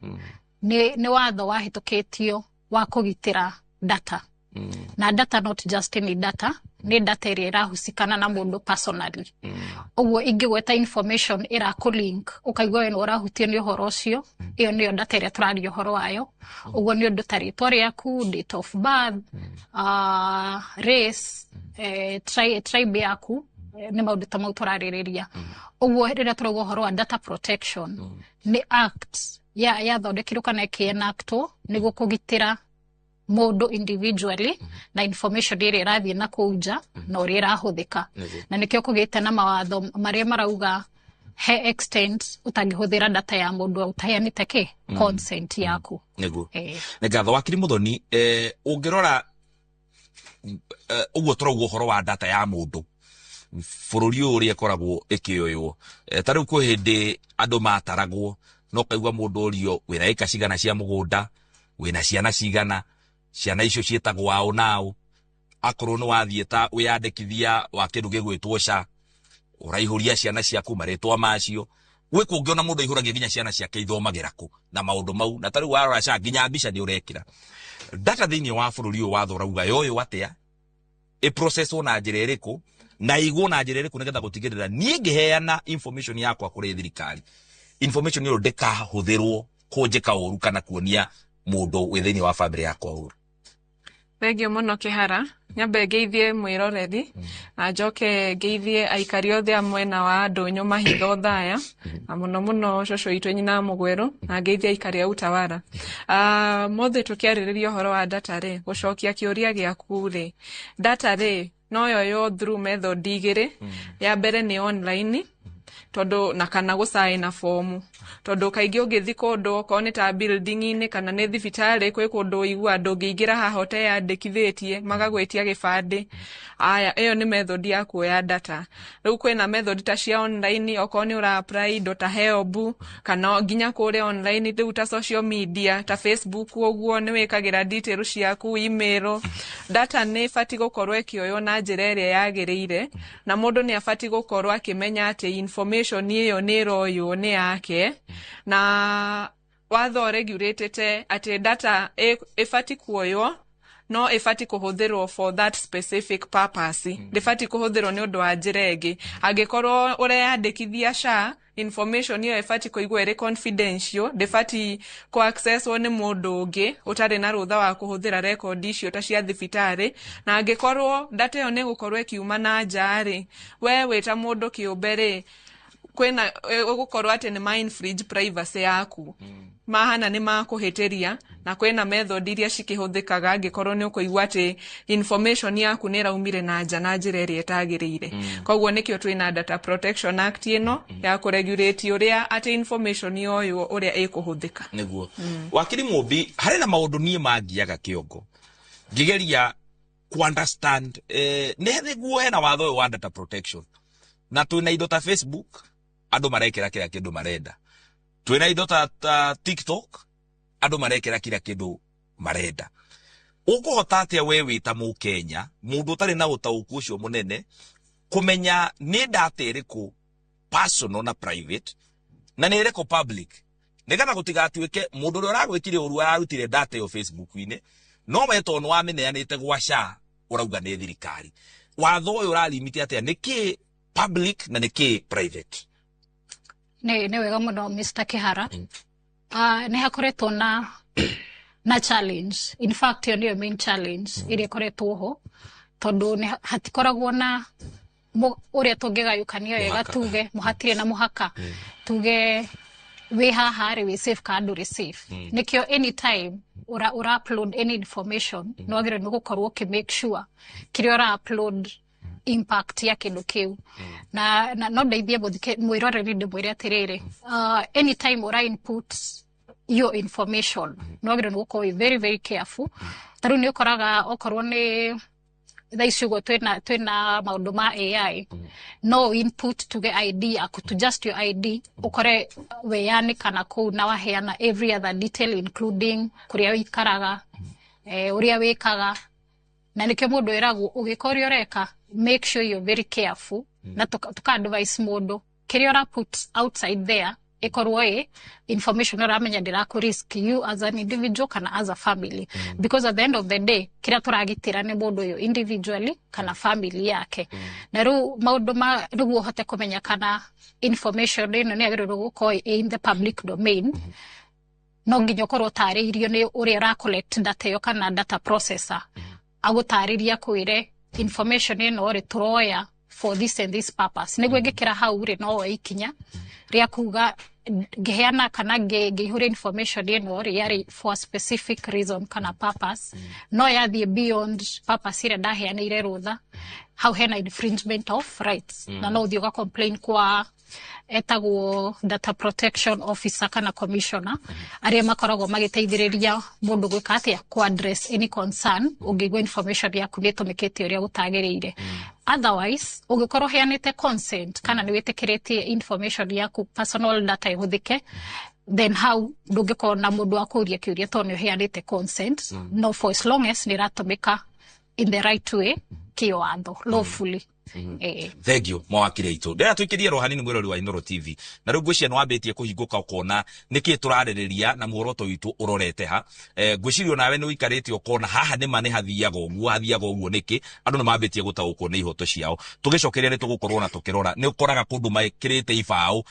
nĩ watho wahĩtũkĩtio wa kũgitĩra data. Na data not just any data, nĩ data ĩrĩa ĩrahusikana na mũndũ personally. Ũguo ingĩgweta information ĩrakũ-link, ũkaigua we nĩ ũrahutio nĩ ũhoro ũcio, ĩyo nĩyo data ĩrĩa tũraria ũhoro wayo. Ũguo nĩ ũndũ ta rĩtwa rĩaku, date of birth, race, tribe yaku, nĩ maũndũ ta mau tũrarĩrĩria. Ũguo rĩrĩa tũrauga ũhoro wa data protection, nĩ act yathondekirwo kana ĩkĩenactwo nĩguo kũgitĩra mũndũ individually na information ĩrĩa ĩrathiĩ na kũu nja na ũrĩa ĩrahũthĩka. Na nĩkĩo kũgĩte na mawatho marĩa marauga he extent ũtangĩhũthĩra data ya mũndũ ũtaheanĩte kĩ consent yaku. Nĩguo. Nĩ ngatho wakiri Mũthoni. Ũngĩrora ũguo tũrauga ũhoro wa data ya mũndũ bũrũri ũyũ ũrĩa ĩkoragwo ĩkĩoywo, ta rĩu kwĩ hĩndĩ andũ mataragwo no kaigua mũndũ ũrio wĩna ĩka cigana cia mũgũnda, wĩna ciana cigana, ciana icio ciĩtagwo aũ nao, akorwo nĩ wathiĩ ta wĩyandĩkithia wa kĩndũ gĩgwĩtwo SHA, ũraihũria ciana ciaku marĩtwa macio. Gwĩ kũngĩ ona mũndũ aihũragia nginya ciana ciake ithomagĩra kũ na maũndũ mau, na ta rĩu warora SHA nginya mbica nĩ ũrekĩra data thĩinĩ wa bũrũri ũyũ. Watho ũrauga yoywo atĩa, ĩprocesswo na njĩra ĩrĩkũ, Na ĩigwo na njĩra ĩrĩkũ nĩgetha gũtigĩrĩra niĩ ngĩheana information yakwa kũrĩ thirikari, information ĩyo ndĩkahũthĩrwo kũnjĩka ũru kana kuonia mũndũ wĩ thĩinĩ wa family yakwa ũru? Thengiũ mũno, Kĩhara. Nyambe ngeithie mwĩroreri na njoke ngeithie aikari othe a mwena wa Ndũnyũ Mahitha Othaya, na mũno mũno cũcũ witũ nyina Mũgwerũ, na ngeithie aikari a Utawara. Mothe tũkĩarĩrĩria ũhoro wa data rĩ, gũcokia kĩũria gĩaku rĩ, data rĩ no yoywo through method igĩrĩ. Ya mbere nĩ online, tondũ na kana gũcaina fomu, tondũ kaingĩ ũngĩthi kũndũ, okorwo nĩ ta building-inĩ kana nĩ thibitarĩ, kwĩ kũndũ ũiguaga ndũngĩingĩra haha ũteyandĩkithĩtie, magagwĩtia gĩbandĩ. Aya, ĩyo nĩ method ya kuoya data. Rĩu kwĩna method ta cia online, okorwo nĩ ũra apply indo ta HELB kana nginya kũrĩa online rĩu ta social media ta Facebook ũguo, nĩ wĩkagĩra detail ciaku, email. Data nĩ ĩbatiĩ gũkorwo ĩkĩoywo na njĩra ĩrĩa yagĩrĩire, na mũndũ nĩ abatiĩ gũkorwo akĩmenya atĩ information ĩyo nĩ ĩroywo nĩ yake, na watho regulatĩte atĩ data ĩbatiĩ kuoywo no ĩbatiĩ kũhũthĩrwo for that specific purpose. Ndĩbatiĩ kũhũthĩrwo nĩ ũndũ wa njĩra ĩngĩ. Angĩkorwo ũreyandĩkithia SHA, information ĩyo ĩbatiĩ kũigwo ĩrĩ confidential, ndĩbatiĩ kũ accesswo nĩ mũndũ ũngĩ ũtarĩ na rũtha wa kũhũthĩra record icio ta cia thibitarĩ. Na angĩkorwo data ĩyo nĩ ĩgũkorwo ĩkiuma na nja rĩ, we wĩ ta mũndũ kĩũmbe rĩ, kwĩna ũgũkorwo atĩ nĩ ma infringe privacy yaku, mahana nĩ makũhĩtĩria, na kwĩna method iria cikĩhũthĩkaga angĩkorwo nĩ ũkũigua atĩ information yaku nĩ ĩraumire na nja na njĩra ĩrĩa ĩtagĩrĩire. Koguo nĩkĩo twĩna Data Protection Act ĩno ya kũregulate ũrĩa atĩ information yoywo ũrĩa ĩkũhũthĩka. Nĩguo, wakiri Mũmbi, harĩ na maũndũ niĩ mangiaga kĩongo ngĩgeria ku understand nĩ nĩguo hena watho ũyũ wa data protection, na twĩna indo ta Facebook, andũ marekĩra kĩrĩa kĩndũ marenda, twĩna indo ta TikTok, andũ marekĩra kĩrĩa kĩndũ marenda. Ũkũhota atĩa we wĩ ta Mũkenya, mũndũ ũtarĩ na ũtaũku ũcio mũnene, kũmenya nĩ data ĩrĩkũ personal na private na nĩ ĩrĩkũ public, nĩgetha gũtigatuĩke mũndũ ũrĩa ũragwĩkire ũru ararutire data ĩyo Facebook-inĩ, no we tondũ nĩ wamĩneanĩte gwa SHA ũrauga nĩ thirikari? Watho ũyũ ũralimit atĩa nĩ kĩ public na nĩ kĩ private? Nĩ wega mũno, Mr. Kihara. Nĩ hakoretwo na challenge. In fact, ĩyo nĩyo main challenge ĩrĩa ĩkoretwo ho, tondũ nĩ hatikoragwo na ũrĩa tũngĩgayũkania wega. Mũhaka. Tuge mũhatirĩ na mũhaka, tuge wĩ haha rĩ wĩ safe kana ndũrĩ safe. Nĩkĩo anytime ũra upload any information, nĩ wagĩrĩirwo nĩ gũkorwo ũkĩ make sure kĩrĩa ũra upload, impact ya kĩndũ kĩu. Na no ndeithie mwĩroreri, ndĩmwĩre atĩrĩrĩ, anytime ũra input your information, nĩ wagĩrĩirwo nĩ gũkorwo wĩ very very careful. Ta rĩu nĩ ũkoraga okorwo nĩ thaa ici ũguo twĩna maũndũ ma AI, no input tuge ID yaku, to just your ID, ũkore weyanĩkana kũu na waheana every other detail, including kũrĩa ũikaraga, ũrĩa wĩkaga. Na nĩkĩo mũndũ ĩragwo ũgĩka ũrĩa ũreka, make sure you're very careful, na tuka advise mũndũ kĩrĩa ũra put outside there ĩkorwo ĩ information ũramenya ndĩrakũ risk you as an individual kana as a family, because at the end of the day kĩrĩa tũragitĩra nĩ mũndũ ũyũ individually kana family yake. Na rĩu maũndũ ma nĩguo ũhote kũmenya kana information ĩno nĩ yagĩrĩirwo gũkorwo ĩ in the public domain, no nginya ũkorwo ũtarĩirio nĩ ũrĩa ũra collect data ĩyo kana data processor, agũtarĩria kwĩre information ĩno rĩ tũroya for this and this purpose, nĩguo ĩngĩkĩra hau rĩ no woe ikinya rĩa kuga ngĩheana kana ngĩihũria information ĩno rĩ yarĩ for a specific reason kana purpose, no yathiĩ beyond purpose ĩrĩa ndaheanĩire rũtha, hau hena infringement of rights. Na no ũthiĩ ũga complain kwa etagwo data protection officer kana commissioner, arĩa makoragwo magĩteithĩrĩria mũndũ gwĩka atĩa, ku address any concern ũngĩigua information yaku nĩ ĩtũmĩkĩte ũrĩa gũtagĩrĩire. Otherwise, ũngĩkorwo ũheanĩte consent kana nĩ wĩtĩkĩrĩtie information yaku, personal data ĩhũthĩke, then hau ndũngĩkorwo na mũndũ wa kũũria kĩũria tondũ nĩ ũheanĩte consent. No for as long as nĩ ĩratũmĩka in the right way, kĩwatho, lawfully. Thank you mawakiri aitũ. Ndĩra tũikĩrie ro hanini mwĩrori wa Inooro TV. Na rĩu ngwĩciria nĩwambĩtie kũhingũka ũkona nĩkĩ tũrarĩrĩria na muoroto witũ ũrorete ha. Ngwĩciria onawe nĩ ũikarĩte ũkona haha nĩma nĩ hathiaga ũguo, hathiaga ũguo nĩkĩ. Andũ nĩ mambĩtie gũtaũkwo nĩ ihoto ciao. Tũgĩcokeria nĩ tũgũkorwo na tũkĩrora. Nĩ ũkoraga kũndũ mekĩrĩte ibaũ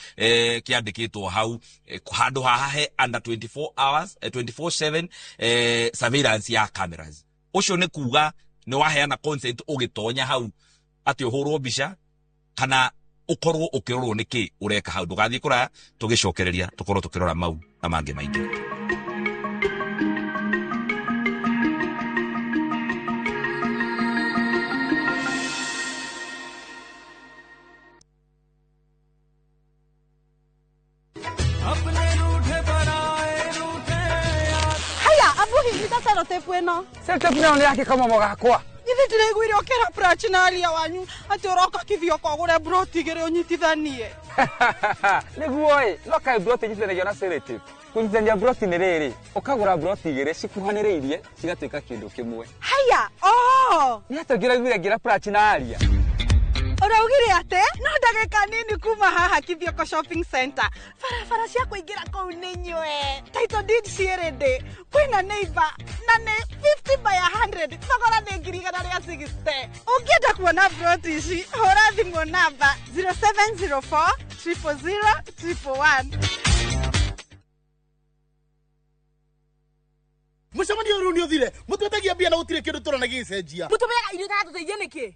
kĩandĩkĩtwo hau handũ haha he under 24 hours 24/7 surveillance ya cameras. Ũcio nĩ kuga nĩ waheana consent ũgĩtonya hau atĩ ũhũrwo mbica kana ũkorwo ũkĩrorwo nĩkĩ ũreka hau. Ndũgathiĩ kũraya, tũgĩcokereria tũkorwo tũkĩrora mau na mangĩ maingĩ. Haya, abuhi nita sellotape ĩno. Sellotape nayo nĩ yake kamomo gakwa. Githĩ ndĩraiguire ũkĩra Prachi na aria wanyu atĩ ũroka Kithioko ũgũre broti igĩrĩ ũnyitithanie. Nĩguo ĩ, no kaĩ broti inyitithanagio na sellotape. Kũnyitithania broti nĩ rĩrĩ, ũkagũra broti igĩrĩ cikuhanĩrĩirie cigatuĩka kĩndũ kĩmwe. Haya, oh! Nĩ atĩa ũngĩraiguire ngĩra Prachi na aria? Ũraugire atĩ no ndagĩka nini kuma haha Kithioko Shopping Center. Barabara cia kũingĩra kũu nĩ nyue. Title deed ciĩ ready. Kwĩna neighbor na nĩ 50 by 100. Thogora nĩ 160,000. Ũngĩenda kuona broti ici, hũra thimũ namba 0704 000 111. Mũcemanio ũyũ nĩ ũthire mũtwetagia mbia na gũtirĩ kĩndũ tũrona gĩgĩcenjia. Mũtũmĩaga irio itaratũteithia nĩkĩ?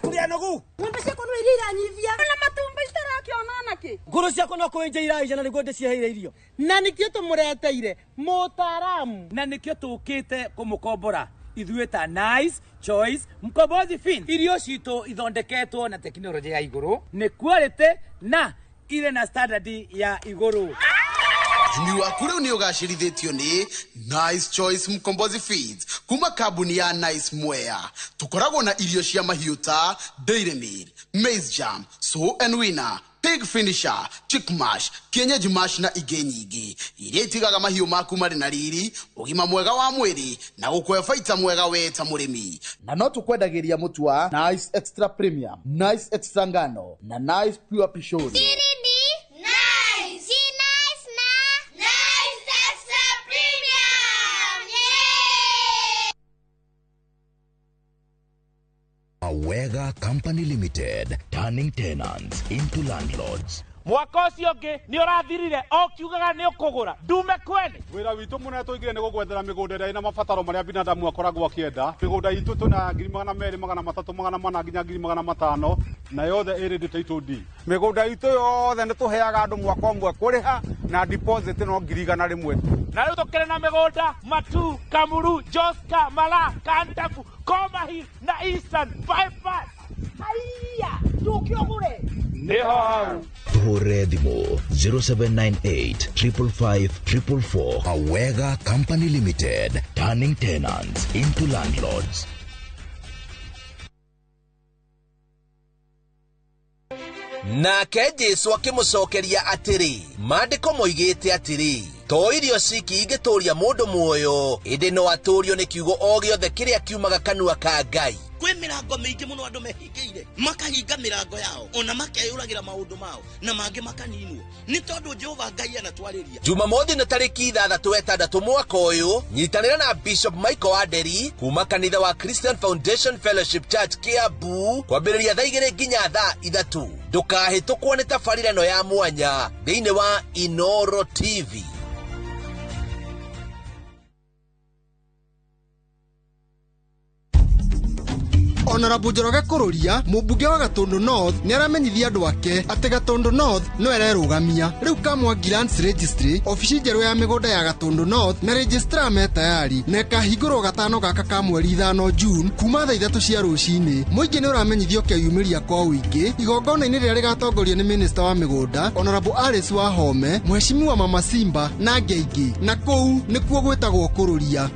Tũrĩ anogu. Ng'ombe ciakwa no iria iranyivia na matumbĩ itarakĩona nakĩ. Ngũrũ ciakwa no kũenja iraija na nĩguo ndĩciheire irio. Na nĩkĩo tũmũreteire mũtaaramu. Na nĩkĩo tũkĩte kũmũkombora ithuĩ ta Nice Choice Mkombozi Fin. Irio citũ ithondeketwo na tekinoronjĩ ya igũrũ, nĩ quality na irĩ na standard ya igũrũ. Ũrĩmi waku rĩu nĩ ũgacĩrithĩtio nĩ Nice Choice Mkombozi Feeds kuma kambuni ya Nice Mwea. Tũkoragwo na irio cia mahiũ ta Dairy Meal, Maize Jam, Sow and Winner, Pig Finisher, Chick Mash, Kienyeji Mash na ingĩ nyingĩ iria itigaga mahiũ maku marĩ na riri, ũgima mwega wa mwĩrĩ na gũkũhe baita mwega we ta mũrĩmi. Na no tũkwendagĩria mũtu wa Nice Extra Premium, Nice Extra Ngano na Nice Pure Pishori. Awega Company Limited, turning tenants into landlords. Mwaka ũcio ũngĩ nĩ ũrathirire o kiugaga nĩ ũkũgũra ndume kwene. Wĩra witũ mũnene tũigire nĩ gũgwethera mĩgũnda ĩrĩa ĩna mabataro marĩa binadamu akoragwo akĩenda. Mĩgũnda itũ twĩna 200,000, 300, 400 nginya 500,000 na yothe ĩrĩ title deed. Mĩgũnda itũ yothe nĩ tũheaga andũ mwaka ũmwe kũrĩha na deposit no 100,000 tu. Na rĩu tũkĩrĩ na mĩgũnda Matu, Kamuru, Joska, Mala, Kantafu, Koma Hill na Eastern Bypass. Haiya, tũke ũgũre. Nĩho hau. Tuhũrĩre thimũ 0798 555 444. Awega Company Limited, turning tenants into landlords. Nake Jesu akĩmũcokeria atĩrĩ, maandĩko moigĩte atĩrĩ, to irio ciki ingĩtũũria mũndũ muoyo, ĩndĩ no atũũrio nĩ kiugo o gĩothe kĩrĩa kiumaga kanua ka Ngai. Kwĩ mĩrango mĩingĩ mũno andũ mehingĩire, makahinga mĩrango yao ona makeyũragĩra maũndũ mao na mangĩ makaninwo nĩ tondũ Jehova Ngai anatwarĩria. Jumamothi nĩ tarĩki 6 6 mwaka ũyũ, nyitanĩra na Bishop Michael Aderi kuma kanitha wa Christian Foundation Fellowship Church Kiambu kwambĩrĩria thaa 2 nginya thaa 3. Ndũkahĩtũkwo nĩ tabarĩra ĩno ya mwanya thĩinĩ wa Inooro TV. Honorable Njoroge Kururia, mũmbunge wa Gatundu North, nĩ aramenyithia andũ ake atĩ Gatundu North no ererũgamia. Rĩu Kamwangi Lands Registry, obici njerũ ya mĩgũnda ya Gatundu North na registrar me tayari na ĩkahingũrwo gatano gaka ka mweri 5 June kuma thaa 3 cia rũcinĩ. Mũingĩ nĩ ũramenyithio keyumĩria kwa ũingĩ igongona-inĩ rĩrĩa rĩgatongorio nĩ minista wa mĩgũnda Honorable Alice Wahome, Mheshimiwa Mama Simba na angĩ aingĩ, na kũu nĩkuo gwĩtagwo Kururia.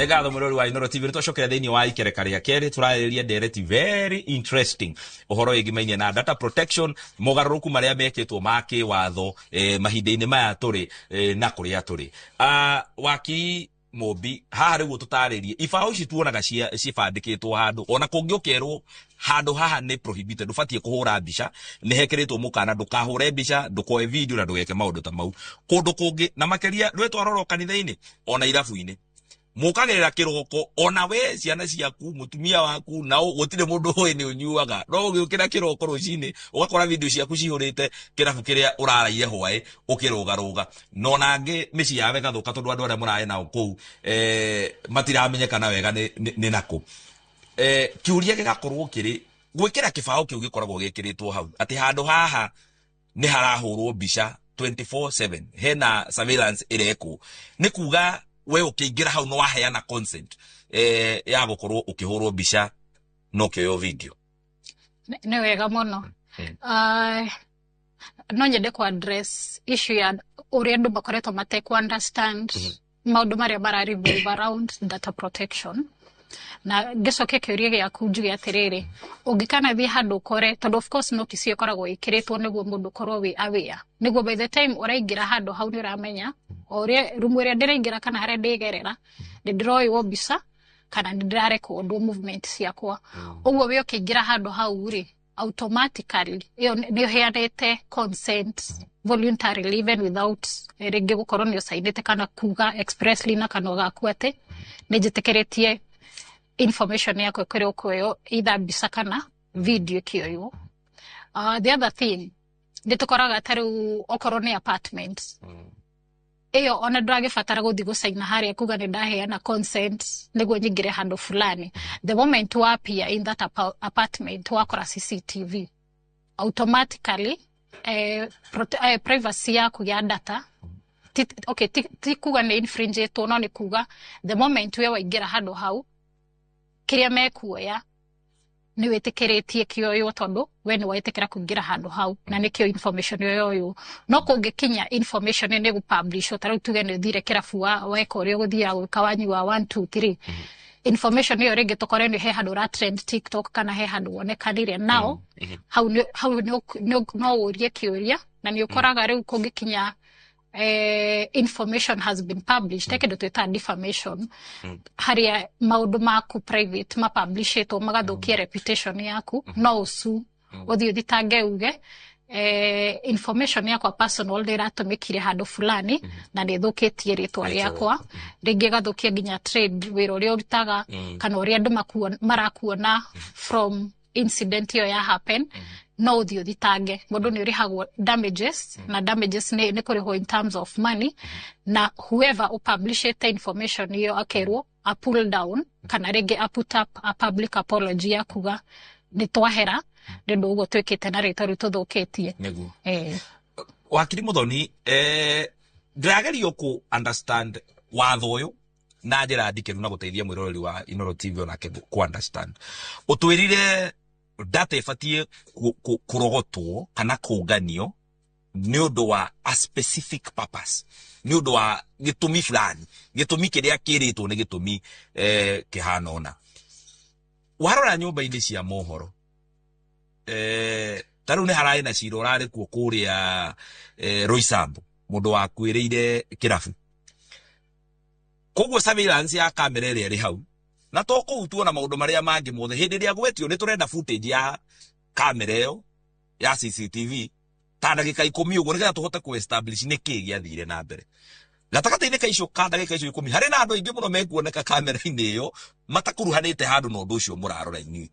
Nĩ ngatho mũrori wa Inooro TV. Nĩ twacokera thĩinĩ wa ikereka rĩa kerĩ, tũrarĩrĩria ndereti very interesting ũhoro wĩgimainie na data protection, mogarũrũku marĩa mekĩtwo ma kĩwatho mahinda-inĩ maya tũrĩ na kũrĩa tũrĩ. Wakiri Mũmbi, haha rĩu tũtarĩrie ibaũ ici tuonaga cibandĩkĩtwo handũ, ona kũngĩ ũkerwo handũ haha nĩ prohibited, ndũbatiĩ kũhũra mbica, nĩ hekĩrĩtwo mũkana ndũkahũre mbica, ndũkoe video na ndũgeke maũndũ ta mau kũndũ kũngĩ, na makĩria rwĩtwarorwo kanitha-inĩ ona irabu-inĩ mũkagĩrĩra kĩroko, ona we ciana ciaku, mũtumia waku, na gũtirĩ mũndũ ũĩ nĩ ũnyuaga, no ũgĩũkĩra kĩroko rũcinĩ ũgakora video ciaku cihũrĩte kĩrabu kĩrĩa ũraraire hwaĩ ũkĩrũgarũga, na ona angĩ mĩciĩ yao ĩgathũka tondũ andũ arĩa mũrarĩ nao kũu matiramenyekana wega nĩ nakũ. Kĩũria gĩgakorwo kĩrĩ gwĩkĩra kĩbaũ kĩu gĩkoragwo gĩkĩrĩtwo hau atĩ handũ haha nĩ harahũrwo mbica 24/7, hena surveillance ĩrekwo, nĩ kuga we ũkĩingĩra hau nĩ waheana consent ya gũkorwo ũkĩhũrwo mbica na ũkĩoywo video. Nĩ wega mũno. No nyende ku address issue ya ũrĩa andũ makoretwo matekũ understand maũndũ marĩa mara revolve around data protection, na ngĩcokia kĩũria gĩaku njuge atĩrĩrĩ, ũngĩkanathiĩ handũ ũkore, tondũ of course notice ĩyo ĩkoragwo ĩkĩrĩtwo nĩguo mũndũ ũkorwo wĩ aware, nĩguo by the time ũraingĩra handũ hau nĩ ũramenya o ũrĩa rumu ĩrĩa ndĩraingĩra kana harĩa ndĩgerera nĩ ndĩroywo mbica kana nĩ ndĩrarekondwo movement ciakwa. Ũguo we ũkĩingĩra handũ hau rĩ, automatically ĩyo nĩ ũheanĩte consent voluntarily, even without rĩngĩ gũkorwo nĩ ũcainĩte kana kuga expressly na kanua gaku atĩ nĩ njĩtĩkĩrĩtie information yakwa ĩkorwo kuoywo, either mbica kana video ĩkĩoywo. The other thing nĩ tũkoraga ta rĩu okorwo nĩ apartment ĩyo, ona ndũragĩbatara gũthiĩ gũcaina harĩa kuga nĩ ndaheana consent nĩguo nyingĩre handũ fulani. The moment wa appear in that apartment, wakora CCTV, automatically privacy yaku ya data ti, okay, ti kuga nĩ infringetwo, no nĩ kuga the moment we waingĩra handũ hau, kĩrĩa mekuoya nĩ wĩtĩkĩrĩtie kĩoywo, tondũ we nĩ wetĩkĩra kũingĩra handũ hau na nĩkĩo information ĩyo yoywo. No kũngĩkinya information ĩyo nĩ gũpublishwo, ta rĩu tuge nĩ ũthire kĩrabu weka ũrĩa ũgũthiaga gwĩka, wanyua 1 2 3, information ĩyo rĩngĩ tũkore nĩ he handũ ũra trend TikTok kana he handũ wonekanire nao hau, hau no ũrie kĩũria, na nĩ ũkoraga rĩu kũngĩkinya information has been published, he kĩndũ twĩtaga defamation, harĩa maũndũ maku private mapublishĩtwo magathũkia reputation yaku. No ũcu ũthiĩ ũthitange uge information yakwa personal nĩ ĩratũmĩkire handũ fulani na nĩ ĩthũkĩtie rĩtwa rĩakwa, rĩngĩ ĩgathũkia nginya trade, wĩra ũrĩa ũrutaga, kana ũrĩa andũ marakuona from incident ĩyo ya happen. No ũthiĩ ũthitange mũndũ, nĩ ũrĩhagwo damages, na damages nĩ kũrĩhwo in terms of money, na whoever ũpublishĩte information ĩyo akerwo a pull down kana rĩngĩ a put up a public apology ya kuga nĩ twahera nĩ ũndũ ũguo twĩkĩte na rĩtwa rĩu tũthũkĩtie. Nĩguo. Wakiri Muthoni, ndĩragerio ku understand watho ũyũ na njĩra ndikĩru na gũteithia mwĩroreri wa Inooro TV onake ku understand. Ũtwĩrire data ĩbatiĩ kũrogotwo kana kũnganio nĩ ũndũ wa a specific purpose, nĩ ũndũ wa gĩtũmi fulani, gĩtũmi kĩrĩa kĩrĩtwo nĩ gĩtũmi kĩhana ũna. Warora nyũmba-inĩ cia mohoro, ta rĩu nĩ hararĩ na cira ũrarĩ kuo kũrĩa Roysambu, mũndũ wakuĩrĩire kĩrabu, koguo surveillance ya kamera ĩrĩa ĩrĩ hau, na to kũu tuona maũndũ marĩa mangĩ mothe, hĩndĩ ĩrĩa gwetio nĩ tũrenda footage ya kamera ĩyo ya CCTV ta ndagĩka 10 ũguo, nĩgetha tũhote kũ establish nĩ kĩĩ gĩathire na mbere gatagatĩ-inĩ ka icio ka ndagĩka icio 10. Harĩ na andũ aingĩ mũno mekuoneka kamera-inĩ ĩyo matakuruhanĩte handũ na ũndũ ũcio mũrarora inyuĩ,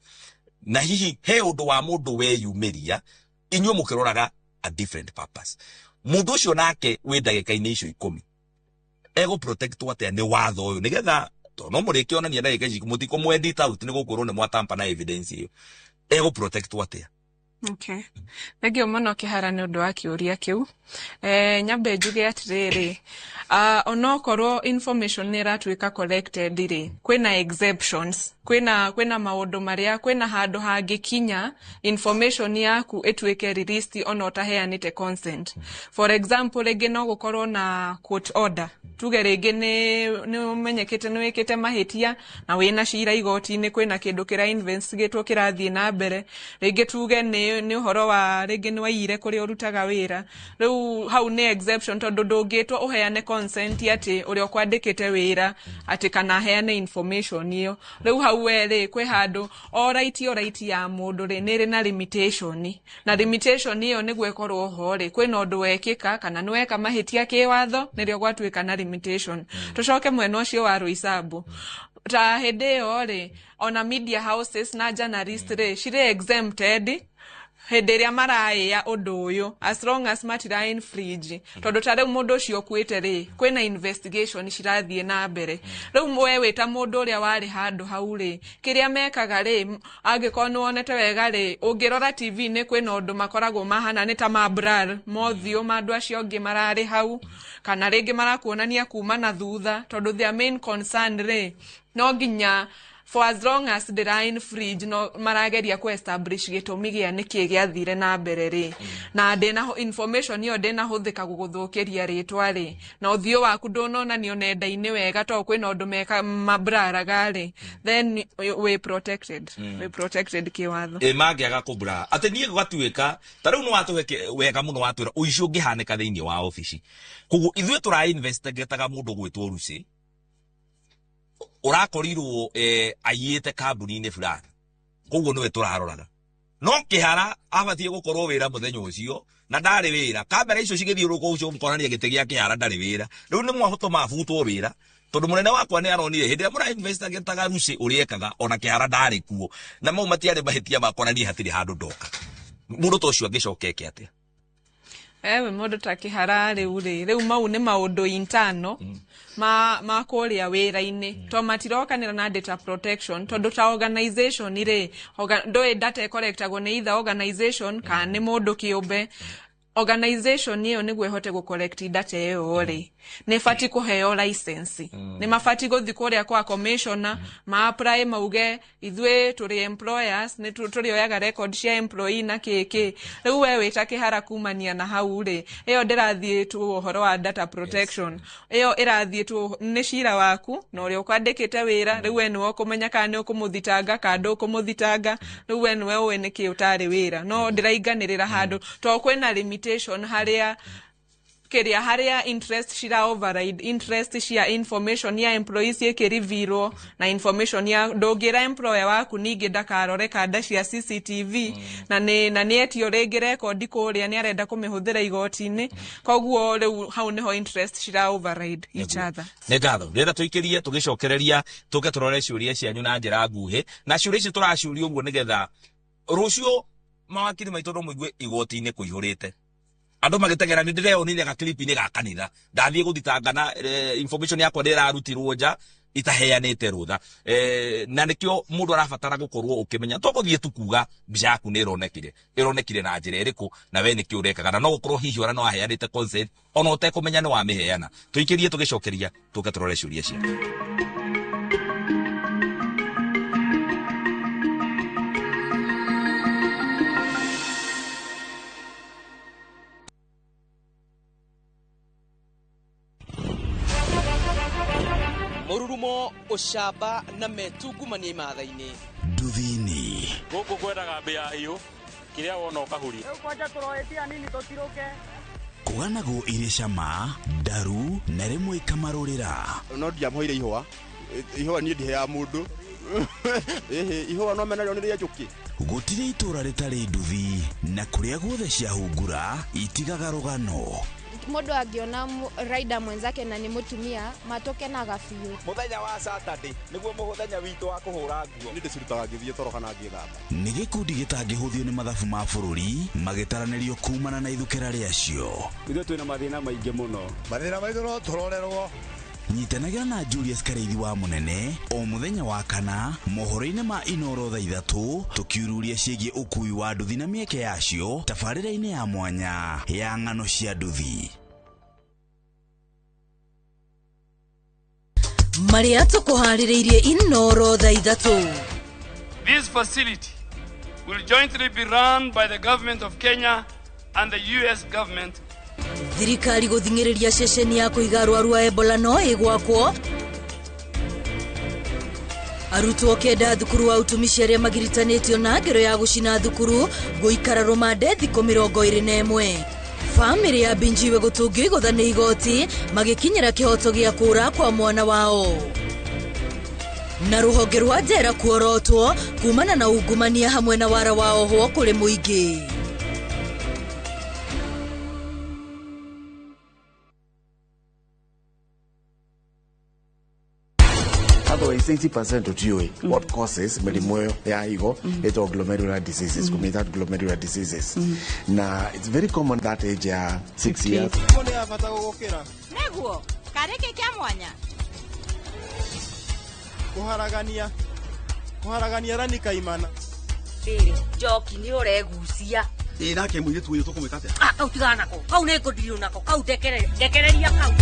na hihi he ũndũ wa mũndũ weyumĩria, inyuĩ mũkĩroraga a different purpose. Mũndũ ũcio nake wĩ ndagĩka-inĩ icio 10 egũ protectwo atĩa nĩ watho ũyũ, nĩgetha tondũ no mũrĩkĩonania ndagĩka ici mũtikũmwedit out nĩ gũkwĩrwo nĩ mwatampa na evidence ĩyo, egũ protectwo atĩa? Okay. Thengiũ mũno Kĩhara nĩ ũndũ wa kĩũria kĩu. Nyambe njuge atĩrĩrĩ, onokorwo information nĩ ĩratuĩka collected rĩ, kwĩna exceptions, kwĩna maũndũ marĩa, kwĩna handũ hangĩkinya information yaku ĩtuĩke released ona ũtaheanĩte consent. For example, rĩngĩ no gũkorwo na court order, tuge rĩngĩ nĩ ũmenyekete nĩ wĩkĩte mahĩtia na wĩna cira igoti-inĩ, kwĩna kĩndũ kĩra investigatwo kĩrathiĩ na mbere, rĩngĩ tuge nĩ ũhoro wa rĩngĩ nĩ waiyire kũrĩa ũrutaga wĩra. Rĩu hau nĩ exception tondũ ndũngĩtwo ũheane consent atĩ ũrĩa ũkwandĩkĩte wĩra atĩ kana aheane information ĩyo. Rĩu hau we rĩ, kwĩ handũ o right ya mũndũ rĩ nĩ ĩrĩ na limitation, na limitation ĩyo nĩguo ĩkorwo ho rĩ, kwĩna ũndũ wekĩka kana nĩ weka mahĩtia kĩwatho nĩrĩo gwatuĩka na limitation. Tũcoke mwena ũcio wa Roysambu, ta hĩndĩ ĩyo rĩ, ona media houses na journalist rĩ cirĩ exempted hĩndĩ ĩrĩa maraĩa ũndũ ũyũ as long as matira infringe, tondũ ta rĩu mũndũ ũcio ũkuĩte rĩ, kwĩna investigation cirathiĩ na mbere. Rĩu we wĩ ta mũndũ ũrĩa warĩ handũ hau rĩ, kĩrĩa mekaga rĩ, angĩkorwo nĩ wonete wega rĩ, ũngĩrora TV-inĩ kwĩna ũndũ makoragwo mahana nĩ ta ma blur mothiũ ma andũ acio angĩ mararĩ hau, kana rĩngĩ marakuonania kuma na thutha, tondũ their main concern rĩ, no nginya for as long as ndĩra infringe no marageria ku establish gĩtũmi gĩa nĩkĩ gĩathire na mbere rĩ, na ndĩna information ĩyo ndĩnahũthĩka gũgũthũkĩria rĩtwa rĩ, na ũthiũ waku ndũnonanio nenda-inĩ wega tondũ kwĩna ũndũ meka mabraraga rĩ, then we protected, we protected kĩwatho. Ĩ mangĩaga kũbura atĩ niĩ gũgatuĩka ta rĩu nĩ watũhe wega mũno, watwĩra ũici ũngĩhanĩka thĩinĩ wa obici, koguo ithuĩ tũra investigataga mũndũ gwĩtwo Lucy ũrakorirwo aiyĩte kambuni-inĩ fulani, koguo nĩwe tũraroraga. No Kĩhara abatiĩ gũkorwo wĩra mũthenya ũcio na ndarĩ wĩra, kamera icio cigĩthiũrũrũka ũcio mũkonania gĩtĩ gĩa Kĩhara ndarĩ wĩra. Rĩu nĩ mwahũtũma abutwo wĩra tondũ mũnene wakwa nĩ aronire hĩndĩ ĩrĩa mũra investigataga Lucy ũrĩa ekaga ona Kĩhara ndarĩ kuo, na mau matiarĩ mahĩtia makwa na niĩ hatirĩ handũ ndoka. Mũndũ ta ũcio angĩcoka eke atĩa? Ewe mũndũ ta Kĩhara rĩu rĩ, rĩu mau nĩ maũndũ internal ma kũrĩa wĩra-inĩ, to matirokanĩra na data protection, tondũ ta organization rĩ, ndũĩ data ĩkorektagwo nĩ either organization kana nĩ mũndũ kĩũmbe. Organization ĩyo nĩguo ĩhote gũ collect data ĩyo rĩ, nĩ ĩbatiĩ kũheo license, nĩ mabatiĩ gũthiĩ kũrĩa kwa commissioner ma apply mauge ithuĩ tũrĩ employers, nĩ tũrĩoyaga record cia employee na kĩkĩ. Rĩu we wĩ ta Kĩhara kumania na hau rĩ, ĩyo ndĩrathiĩ tu ũhoro wa data protection, ĩyo ĩrathiĩ tu nĩ cira waku na ũrĩa ũkwandĩkĩte wĩra. Rĩu we nĩwe ũkũmenya kana nĩ ũkũmũthitanga kana ndũkũmũthitanga, rĩu we nĩwe ũĩ nĩkĩ ũtarĩ wĩra. No ndĩrainganĩrĩra handũ to kwĩna limitation harĩa kĩrĩa harĩa interest cira override interest cia information ya employees ĩkĩrivirwo na information ya ndũngĩra employer waku ningĩ ndakarore kanda cia CCTV, na nĩ etio rĩngĩ rekondi kũrĩa nĩ arenda kũmĩhũthĩra igoti-inĩ, koguo rĩu hau nĩho interest cira override each other. Nĩ ngatho, ndĩrenda tũikĩrie tũgĩcokereria tũke tũrore ciũria cianyu na njĩra nguhĩ, na ciũria ici tũraciũria ũguo nĩgetha rũciũ mawakiri maitũ no mũigue igoti-inĩ kũihũrĩte andũ magĩteng'era. Nĩ ndĩreonire gaklipi-inĩ ga kanitha ndathiĩ gũthitanga na information yakwa nĩ ĩrarutirwo nja itaheanĩte rũtha, na nĩkĩo mũndũ arabatara gũkorwo ũkĩmenya to gũthiĩ tu kuga mbica yaku nĩ ĩronekire na njĩra ĩrĩkũ na we nĩkĩ ũrekaga, na no gũkorwo hihi ona no aheanĩte consent ona ũtekũmenya nĩ wamĩheana. Tũikĩrie tũgĩcokeria tũke tũrore ciũria ciaku. Mũrurumo, ũcamba na metungumania imatha-inĩ. Nduthini gũkũ kwendaga mbĩa hiũ, kĩrĩa wona ũkahuria. Rĩu kwanja tũroetia nini tũtirũke. Kũganagwo irĩ cama, ndaru na rĩmwe ikamarũrĩra. No ndiamũheire ihũa, ihũa niĩ ndiheaga mũndũ. Ĩhĩ, ihũa no menarĩo nĩ rĩa njũkĩ. Gũtirĩ itũũra rĩtarĩ nduthi, na kũrĩa guothe ciahungura itigaga rũgano. Mũndũ angĩona rider mwenzake na nĩ mũtumia matũkenaga biũ. Mũthenya wa Saturday nĩguo mũthenya witũ wa kũhũra nguo. Nĩ ndĩcirutaga ngĩthiĩ toro kana ngĩthamba. Nĩ gĩkundi gĩtangĩhũthio nĩ mathabu ma bũrũri magĩtaranĩrio kumana na ithukĩra rĩacio. Ithuĩ twĩna mathĩna maingĩ mũno. Mathĩna maitũ no tũrorerwo. Nyitanagĩra na Julius Karĩithi wa Mũnene o mũthenya wa kana mohoro-inĩ ma Inoro thaa 3 tũkiururia ciĩgiĩ ũkui wa nduthi na mĩeke yacio tabarĩra-inĩ ya mwanya ya ng'ano cia nduthi. Marĩa tũkũharĩrĩirie Inoro thaa 3. This facility will jointly be run by the government of Kenya and the US government. Thirikari gũthing'ĩrĩria ceceni ya kũiga arwaru a Ebola no ĩgwakwo. Arutwo 9 thukuru wa utumishi arĩa magiritanĩtio na ngero ya gũcina thukuru gũikara rũmande thikũ 21. Bamĩrĩ ya Binjiwe gũtũngio igũtha nĩ igoti magĩkinyĩra kĩhoto gĩa kũra kwa mwana wao. Na rũhonge rwa njera kuorotwo kumana na ungumania hamwe na wara wa ohwo kũrĩ mũingĩ. Otherwise, 80% of you, what causes mĩrimũ ya higo ĩtagwo glomerular diseases, kũmĩta glomerular diseases. Na it's very common that age ya 6 years. Nĩ ya bata gũgũkĩra. Nĩguo, karĩ kĩ kĩa mwanya? Kũharagania. Kũharagania rani kaimana. Rĩrĩ, njoki nĩ ũregucia. Ĩ nake mũirĩtu ũyũ tũkũmwĩka atĩa? Ah, kau tigana nako. Kau nĩ ngũndirwo nako. Kau ndekereria kau.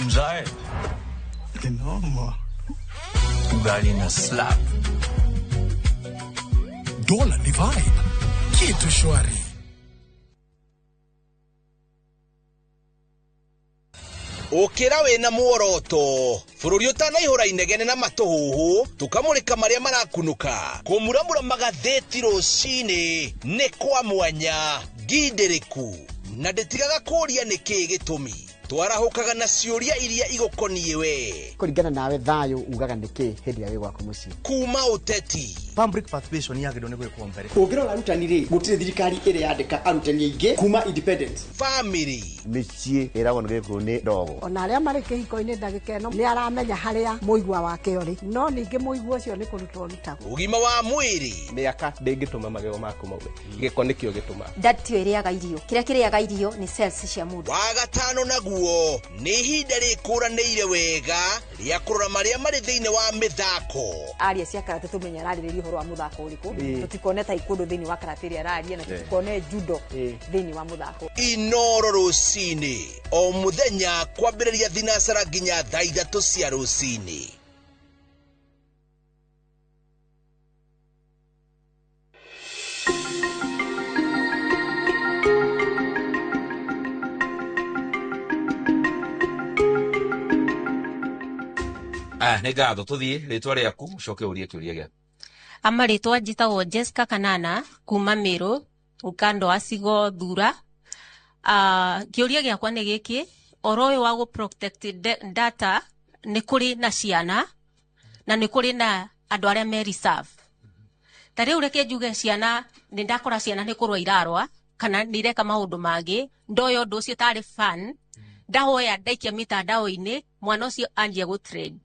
Mzae. Noma. Ugali na slap. Dola ni vibe. Kitu shwari. Ũkĩra wĩna muoroto bũrũri ũtanaihũra inegene na matũhũhũ tũkamũrĩka marĩa marakunũka kũmuramura magathĩti rũcinĩ nĩ kwa mwanya ngindĩrĩku na ndĩtigaga kũũria nĩkĩĩ gĩtũmi twarahũkaga na ciũria iria igũkoniĩ we kũringana nawe thayũ ugaga nĩkĩ hĩndĩ ĩrĩa wĩ gwaku mũciĩ kuma ũteti public participation yagĩrĩirwo nĩ gwĩkwo mbere ũngĩrora arutani rĩ gũtirĩ thirikari ĩrĩ yandĩka arutani aingĩ kuma independence family mĩciĩ ĩragwo nĩ gĩkũyũ nĩ ndogo ona arĩa marĩ kĩhiko-inĩ ndagĩka ĩno nĩ aramenya harĩa mũigua wake ũrĩ no ningĩ mũigua ũcio nĩ kũrutwo ũrutagwo ũgima wa mwĩrĩ mĩaka ndĩngĩtũma magego maku maume gĩko nĩkĩo gĩtũmaga ndatio ĩrĩaga irio kĩrĩa kĩrĩaga irio nĩ cells cia mũndũ wa gatano naguo nĩ ihinda rĩkũranĩire wega rĩa kũrora marĩa marĩ thĩinĩ wa mĩthako aria cia karate tũmenye ararĩrĩria ũhoro wa mũthako ũrĩkũ tũtikone taekwondo thĩinĩ wa karate ĩrĩa araria na tũtikone judo thĩinĩ wa mũthako Inoro rũcinĩ o mũthenya kwambĩrĩria thinacara nginya thaa 3 cia rũcinĩ. Nĩ ngatho tũthiĩ rĩtwa rĩaku ũcoke ũrie kĩũria gĩaku. Ama rĩtwa njĩtagwo Jessica Kanana kuma Meru ukando wa Cigo Thura. Kĩũria gĩakwa nĩ gĩkĩ, ũhoro ũyũ wa gũ protect data nĩ kũrĩ na ciana na nĩ kũrĩ na andũ arĩa me reserve. Ta rĩu reke njuge ciana nĩ ndakora ciana nĩ kũrũa irarũa kana nĩ ireka maũndũ mangĩ ndoya ũndũ ũcio tarĩ fun ndahoya ndaikia mitandao-inĩ mwana ũcio anjia gũ trend.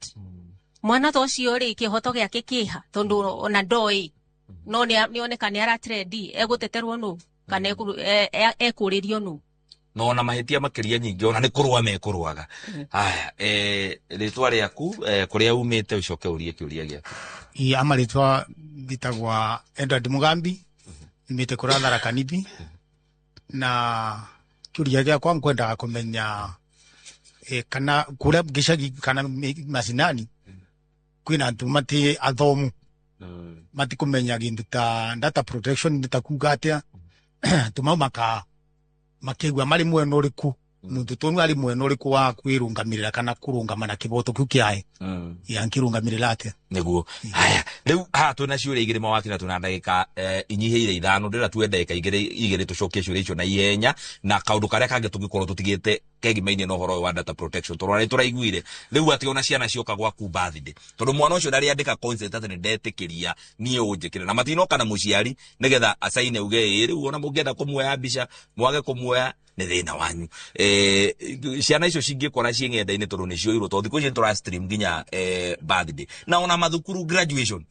Mwana ta ũcio rĩ kĩhoto gĩake kĩha tondũ ona ndoĩ no nĩoneka nĩ aratrendi egũteterwo nũ kana ekũrĩrio nũ no ona mahĩtia makĩria nyingĩ ona nĩ kũrũa mekũrũaga. Haya, rĩtwa rĩaku kũrĩa umĩte ũcoke ũrie kĩũria gĩaku. Ama rĩtwa njĩtagwa Edward Mugambi umĩte kũrĩa Tharaka Nithi na kĩũria gĩakwa ngwendaga kũmenya kana kũrĩa gĩcagi kana macinani kwĩna andũ matĩ athomu matikũmenya kĩndũ ta data protection nĩ ta kuga atĩa andũ mau makĩigua marĩ mwena ũrĩkũ mũndũ tonu arĩ mwena ũrĩkũ wa kwĩrũngamĩrĩra kana kũrũngama na kĩboto kĩu kĩae angĩrũngamĩrĩra atĩa nĩguo. Haya, rĩu haha twĩna ciũria igĩrĩ mawakina twĩna ndagĩka inyihĩire 5 ndĩrenda tuoe ndagĩka igĩrĩ tũcokie ciũria icio na ihenya na kaũndũ karĩa kangĩ tũngĩkorwo tũtigĩte kegimainie na ũhoro ũyũ wa data protection tondũ nĩ tũraiguire rĩu atĩ ona ciana cioka gwaku birthday tondũ mwana ũcio ndarĩandĩka consent atĩ nĩ ndetĩkĩria niĩ ũnjĩkĩre na matinoka na mũciari nĩgetha acaine uge ĩ rĩu ona mũngĩenda kũmuoya mbica mwage kũmuoya nĩ thĩna wanyu. Ciana icio cingĩkora ciĩ ng'enda-inĩ tondũ nĩ cioirwo tondũ thikũ ici nĩ tũra stream nginya birthday na ona mathukuru graduation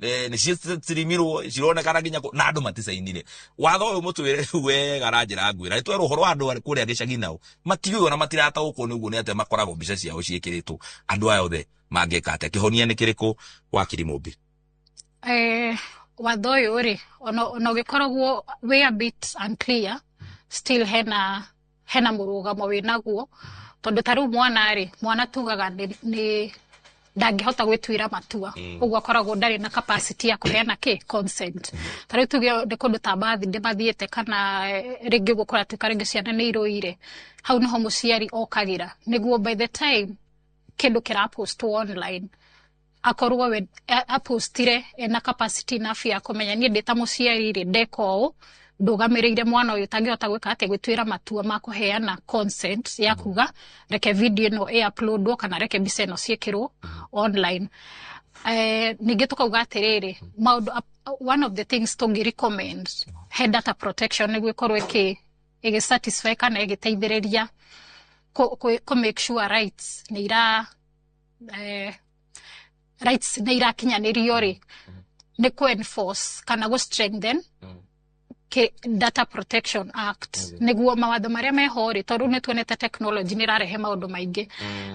Nĩ citirimirwo cironekana nginya na andũ maticainire watho ũyũ. Mũtwĩre rĩu wega na njĩra nguĩ, na nĩtwerwo ũhoro wa andũ arĩa kũrĩa gĩcagi nao matiũĩ ona matirataũkwo nĩ ũguo nĩ atĩa makoragwo mbica ciao ciĩkĩrĩtwo. Andũ aya othe mangĩka atĩa? Kĩhonia nĩ kĩrĩkũ, wakiri Mũmbi? Watho ũyũ rĩ, ona ũgĩkoragwo wĩ a bit unclear, still hena mũrũgamo wĩ naguo, tondũ ta rĩu mwana rĩ, mwana tugaga nĩ ndangĩhota gwĩtuĩra matua. Ũguo akoragwo ndarĩ na capacity ya kũheana kĩ consent. Ta rĩu tuge nĩ kũndũ ta birthday mathiĩte, kana rĩngĩ ũguo kũratuĩka rĩngĩ ciana nĩ irũire, hau nĩho mũciari okagĩra nĩguo by the time kĩndũ kĩrapostwo online akorwo we apostire ena capacity enough ya kũmenya, niĩ ndĩ ta mũciari rĩ, ndeka ũũ ndũgamĩrĩire mwana ũyũ ũtangĩhota gwĩka atĩa, gwĩtuĩra matua ma kũheana consent ya kuga reke video ĩno ĩ-uploadwo kana reke mbica ĩno ciĩkĩrwo online. Ningĩ tũkauga atĩrĩrĩ, maũndũ, one of the things tũngĩ recommend he data protection nĩguo ĩkorwo ĩgĩ satisfy kana ĩgĩteithĩrĩria kũ make sure rights nĩ ira rights nĩ irakinyanĩrio rĩ, nĩ kũ enforce kana gũ strengthen Data Protection Act, nĩguo mawatho marĩa meho rĩ, tondũ nĩ tuonete technology nĩ ĩrarehe maũndũ maingĩ.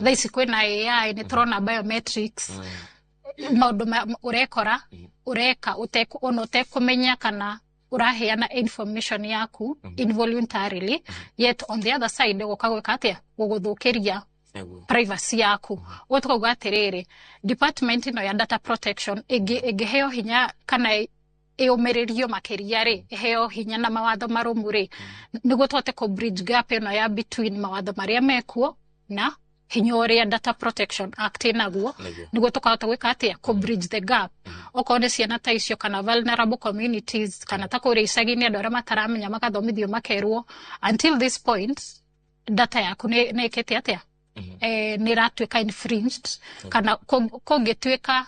Thaa ici kwĩna AI, nĩ tũrona biometrics, maũndũ ũrekora ũreka ona ũtekũmenya kana ũraheana information yaku involuntarily, yet on the other side gũka gwĩka atĩa, gũgũthũkĩria privacy yaku. Ũguo tũkauga atĩrĩrĩ, department ĩno ya data protection ĩngĩheo hinya kana ĩũmĩrĩrio makĩria rĩ, ĩheo hinya na mawatho marũmu rĩ, nĩguo tũhote kũ bridge gap ĩno ya between mawatho marĩa mekuo na hinya ũrĩa Data Protection Act ĩnaguo, nĩguo tũkahota gwĩka atĩa, kũ bridge the gap. Okorwo nĩ ciana ta icio kana vulnerable communities kana ta kũrĩa icagi-inĩ, andũ arĩa mataramenya magathomithio, makerwo until this point data yaku nĩ ĩkĩte atĩa, nĩ ĩratuĩka infringed, kana kũngĩtuĩka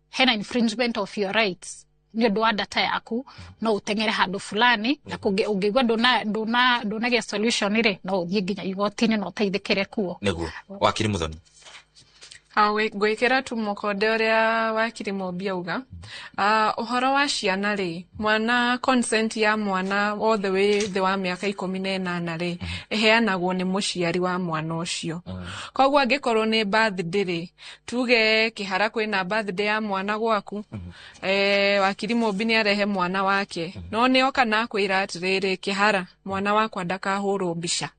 hena infringement of your rights nĩ ũndũ wa data yaku, no ũteng'ere handũ fulani, na ũngĩigua ndũnagĩa solution rĩ, no ũthiĩ nginya igoti-inĩ na ũteithĩkĩre kuo. Nĩguo, wakiri Muthoni. Ngwĩkĩra tu mũkonde ũrĩa wakiri Mũmbi auga. Ũhoro wa ciana rĩ, mwana, consent ya mwana wothe wĩ thĩ wa mĩaka 18 rĩ, ĩheanagwo nĩ mũciari wa mwana ũcio. Koguo angĩkorwo nĩ birthday rĩ, tuge kĩhara kwĩna birthday ya mwana gwaku, wakiri Mũmbi nĩ arehe mwana wake, no nĩ oka na akwĩra atĩrĩrĩ, "Kĩhara, mwana wakwa ndakahũrwo mbica."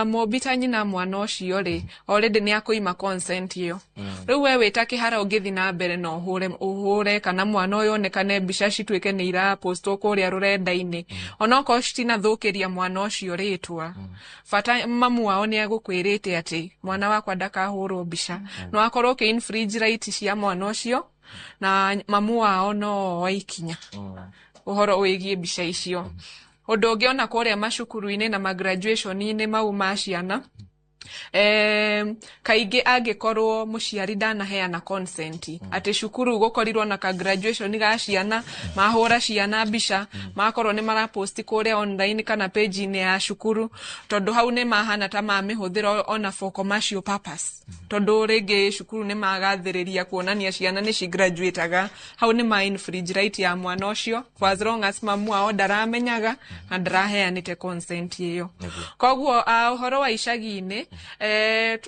Mũmbi ta nyina mwana ũcio rĩ, already nĩ akũima consent ĩyo. Rĩu we wĩta kĩhara ũngĩthi na mbere na ũhũre kana mwana ũyũ onekane, mbica cituĩke nĩ irapostwo kũrĩa rũrenda-inĩ, onokorwo citinathũkĩria mwana ũcio rĩtwa, bata mamu wao nĩ agũkwĩrĩte atĩ mwana wakwa ndakahũrwo mbica, no akorwo ũkĩ infringe right cia mwana ũcio, na mamu wao no oe ikinya ũhoro wĩgiĩ mbica icio. Ũndũ ũngĩ, ona kũrĩa macukuru-inĩ na magraduation-inĩ mau ma ciana, kaingĩ angĩkorwo mũciari ndanaheana consent atĩ cukuru gũkorirwo na ka graduation ga ciana, mahũra ciana mbica, makorwo nĩ maraposti kũrĩa online kana page-inĩ ya cukuru, tondũ hau nĩ mahana ta mamĩhũthĩra ona for commercial purpose, tondũ rĩngĩ cukuru nĩ magathĩrĩria kuonania ciana nĩ cigraduataga, hau nĩ ma infringe right ya mwana ũcio for as long as mamu wao ndaramenyaga na ndaraheanĩte consent ĩyo. Koguo ũhoro wa icagi-inĩ,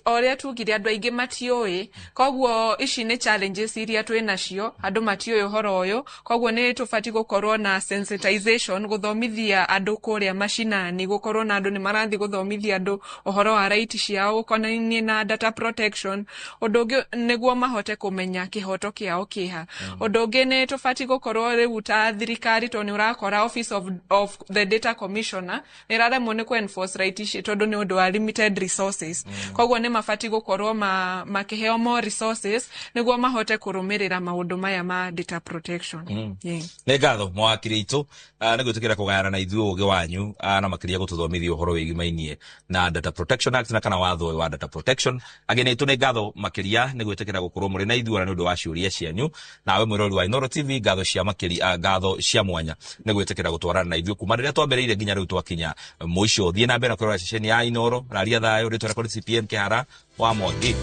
o ũrĩa tugire, andũ aingĩ matiũĩ, koguo ici nĩ challenges iria twĩ nacio, andũ matiũĩ ũhoro ũyũ. Koguo nĩ tũbatiĩ gũkorwo na sensitization, gũthomithia andũ kũrĩa macinani, gũkorwo na andũ nĩ marathiĩ gũthomithia andũ ũhoro wa right ciao ũkonainie na data protection. Ũndũ ũngĩ, nĩguo mahote kũmenya kĩhoto kĩao kĩha. Ũndũ ũngĩ, nĩ tũbatiĩ gũkorwo rĩu ta thirikari, tondũ nĩ ũrakora office of the data commissioner nĩ ĩraremwo nĩ kũ enforce right ici tondũ nĩ ũndũ wa limited resources. Koguo nĩ mabatiĩ gũkorwo makĩheo more resources nĩguo mahote kũrũmĩrĩra maũndũ maya ma data protection. Yeah. Nĩ ngatho mawakiri itũ nĩ gwĩtĩkĩra kũgayana na ithuĩ ũgĩ wanyu, na makĩria gũtũthomithia ũhoro wĩgimainie na Data Protection Act na kana watho ũyũ wa data protection. Ageni aitũ, nĩ ngatho makĩria nĩ gwĩtĩkĩra gũkorwo mũrĩ na ithuĩ, ona nĩ ũndũ wa ciũria cianyu. Nawe mwĩrori wa Inooro TV, ngatho cia makĩria, ngatho cia mwanya nĩ gwĩtĩkĩra gũtwarana na ithuĩ kuma rĩrĩa twambĩrĩirie nginya rĩu twakinya mũico. Thiĩ na mbere na kũrora ceceni ya Inooro. Raria thayũ. Rĩtwa rĩakwa nĩ CPM Kĩhara wa Mwangi.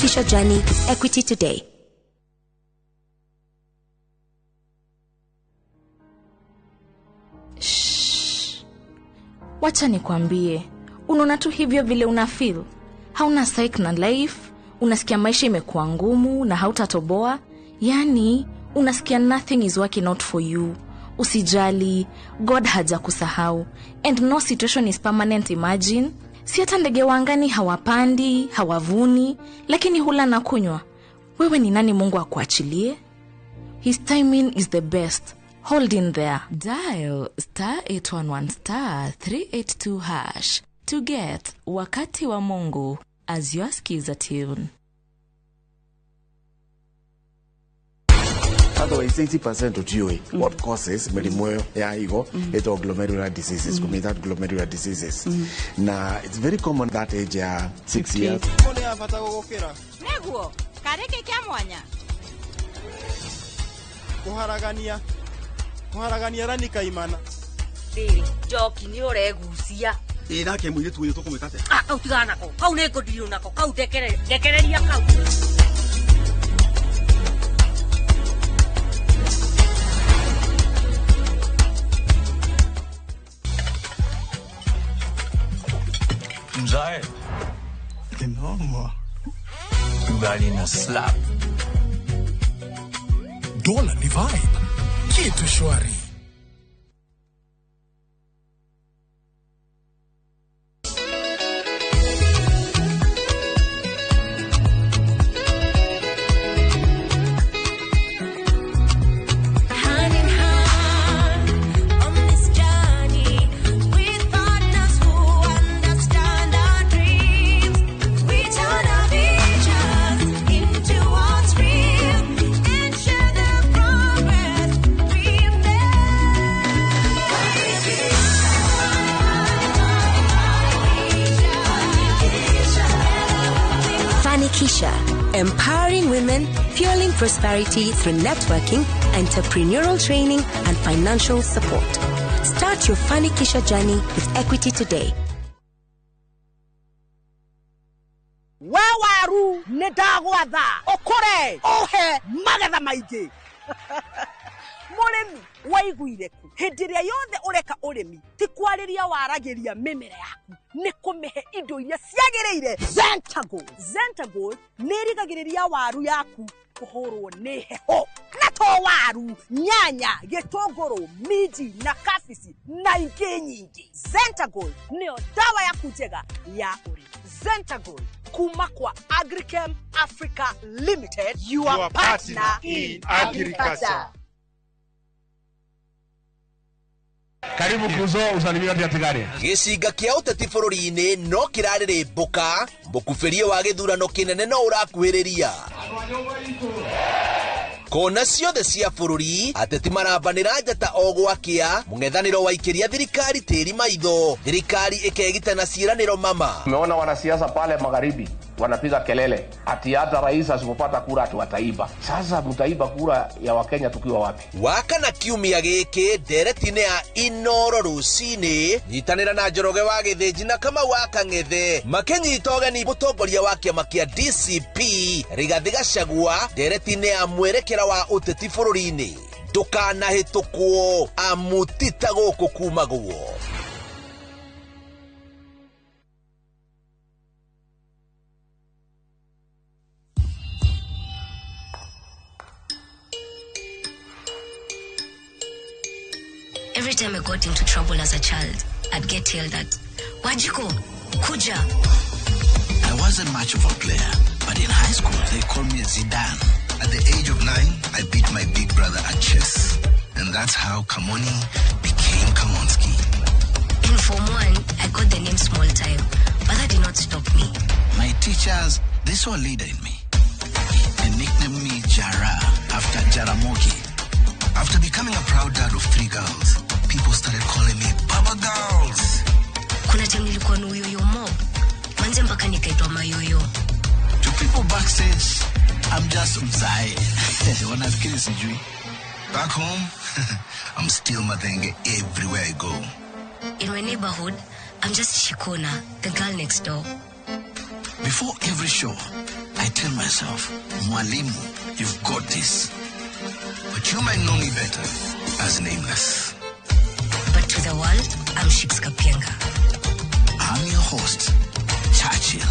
Fanikisha journey with Equity today. Shh. Wacha nikwambie, unaona tu hivyo vile una feel. Hauna psych na life, unasikia maisha imekuwa ngumu na hautatoboa. Yani, unasikia nothing is working out for you. Usijali, God hajakusahau. And no situation is permanent, imagine. Si hata ndege wa angani hawapandi, hawavuni, lakini hula na kunywa. Wewe ni nani Mungu akuachilie? His timing is the best. Hold in there. Dial star 811 star 382 hash to get Wakati wa Mungu as your skiza tune. Otherwise, 80% of GOA, what causes mĩrimũ ĩyo ya higo ĩtagwo glomerular diseases, mm. Glomerular diseases. Na it's very common that age ya 6 years. Thimũ nĩ ya bata gũgũkĩra. Nĩguo karĩ kĩ kĩa mwanya. Kũharagania. Kũharagania rani kaimana. Rĩrĩ njoki nĩ ũregucia. Ĩ nake mũirĩtu ũyũ tũkũmwĩta atĩa? Ah, kau tigana nako, kau nĩ ngũndirwo nako, kau ndekereria kau. Mzae. Ni noma. Ugali na slap. Dola ni vibe. Kitu shwari. Hand in hand on this journey with partners who understand our dreams. We turn our visions into what's real and share the progress we make. Fanikisha, empowering women, fueling prosperity through networking, entrepreneurial training, and financial support. Start your Fanikisha journey with Equity today. We waru nĩ ndagwatha ũkũre ũhe magetha maingĩ. Mũrĩmi waiguire ku hĩndĩ ĩrĩa yothe ũreka ũrĩmi ti kwarĩria waragĩria mĩmera yaku, nĩ kũmĩhe indo iria ciagĩrĩire. Zentagold. Zentagold nĩ ĩrigagĩrĩria waru yaku kũhũrwo nĩ heho, na to waru, nyanya, gĩtũngũrũ, minji na kabici na ingĩ nyingĩ. Zentagold nĩyo dawa yaku njega ya ũrĩmi. Zentagold kuma kwa Agrichem Africa Limited, your partner in agriculture. Karibu kuzo usalimia atigari. Gĩcinga kĩa ũteti bũrũri-inĩ no kĩrarĩrĩmbũka, mũkubĩrie wa gĩthurano kĩnene no ũrakuhĩrĩria. Kona ciothe cia bũrũri ateti marambanĩra njata o gwakĩa, mũng'ethanĩro waikĩria thirikari tĩri maitho, thirikari ĩkegita na ciĩranĩro mama. Tumeona wanasiasa pale magharibi wanapiga kelele ati hata rais asipopata kura ati wataiba. Sasa mtaiba kura ya Wakenya tukiwa wapi? Wakana kiumia gĩkĩ ndereti-inĩ ya Inoro rũcinĩ, nyitanĩra na Njoroge wa Gĩthĩnji na Kamau wa Kang'ethe makĩnyita ũgeni mũtongoria wa kĩama kĩa DCP Rigathĩ Gachagua ndereti-inĩ ya mwerekera wa ũteti bũrũri-inĩ. Ndũkanahĩtũkwo amu ti ta gũkũ kumagwo. Every time I got into trouble as a child, I'd get yelled at. Wajiko, Kuja. I wasn't much of a player, but in high school they called me Zidane. At the age of 9, I beat my big brother at chess. And that's how Kamoni became Kamonski. In Form 1, I got the name Small Time, but that did not stop me. My teachers, they saw a leader in me. They nicknamed me Jara after Jaramogi. After becoming a proud dad of 3 girls, people started calling me Baba Girls. Kuna time nilikuwa na uyoyo mob. Manze mpaka nikaitwa mayoyo. To people backstage, I'm just mzae. Wanafikiri sijui. Back home, I'm still Mathenge everywhere I go. In my neighborhood, I'm just Shikona, the girl next door. Before every show, I tell myself, Mwalimu, you've got this. But you might know me better as Nameless. But to the world, I'm Shiks Kapienga. I'm your host, Churchill.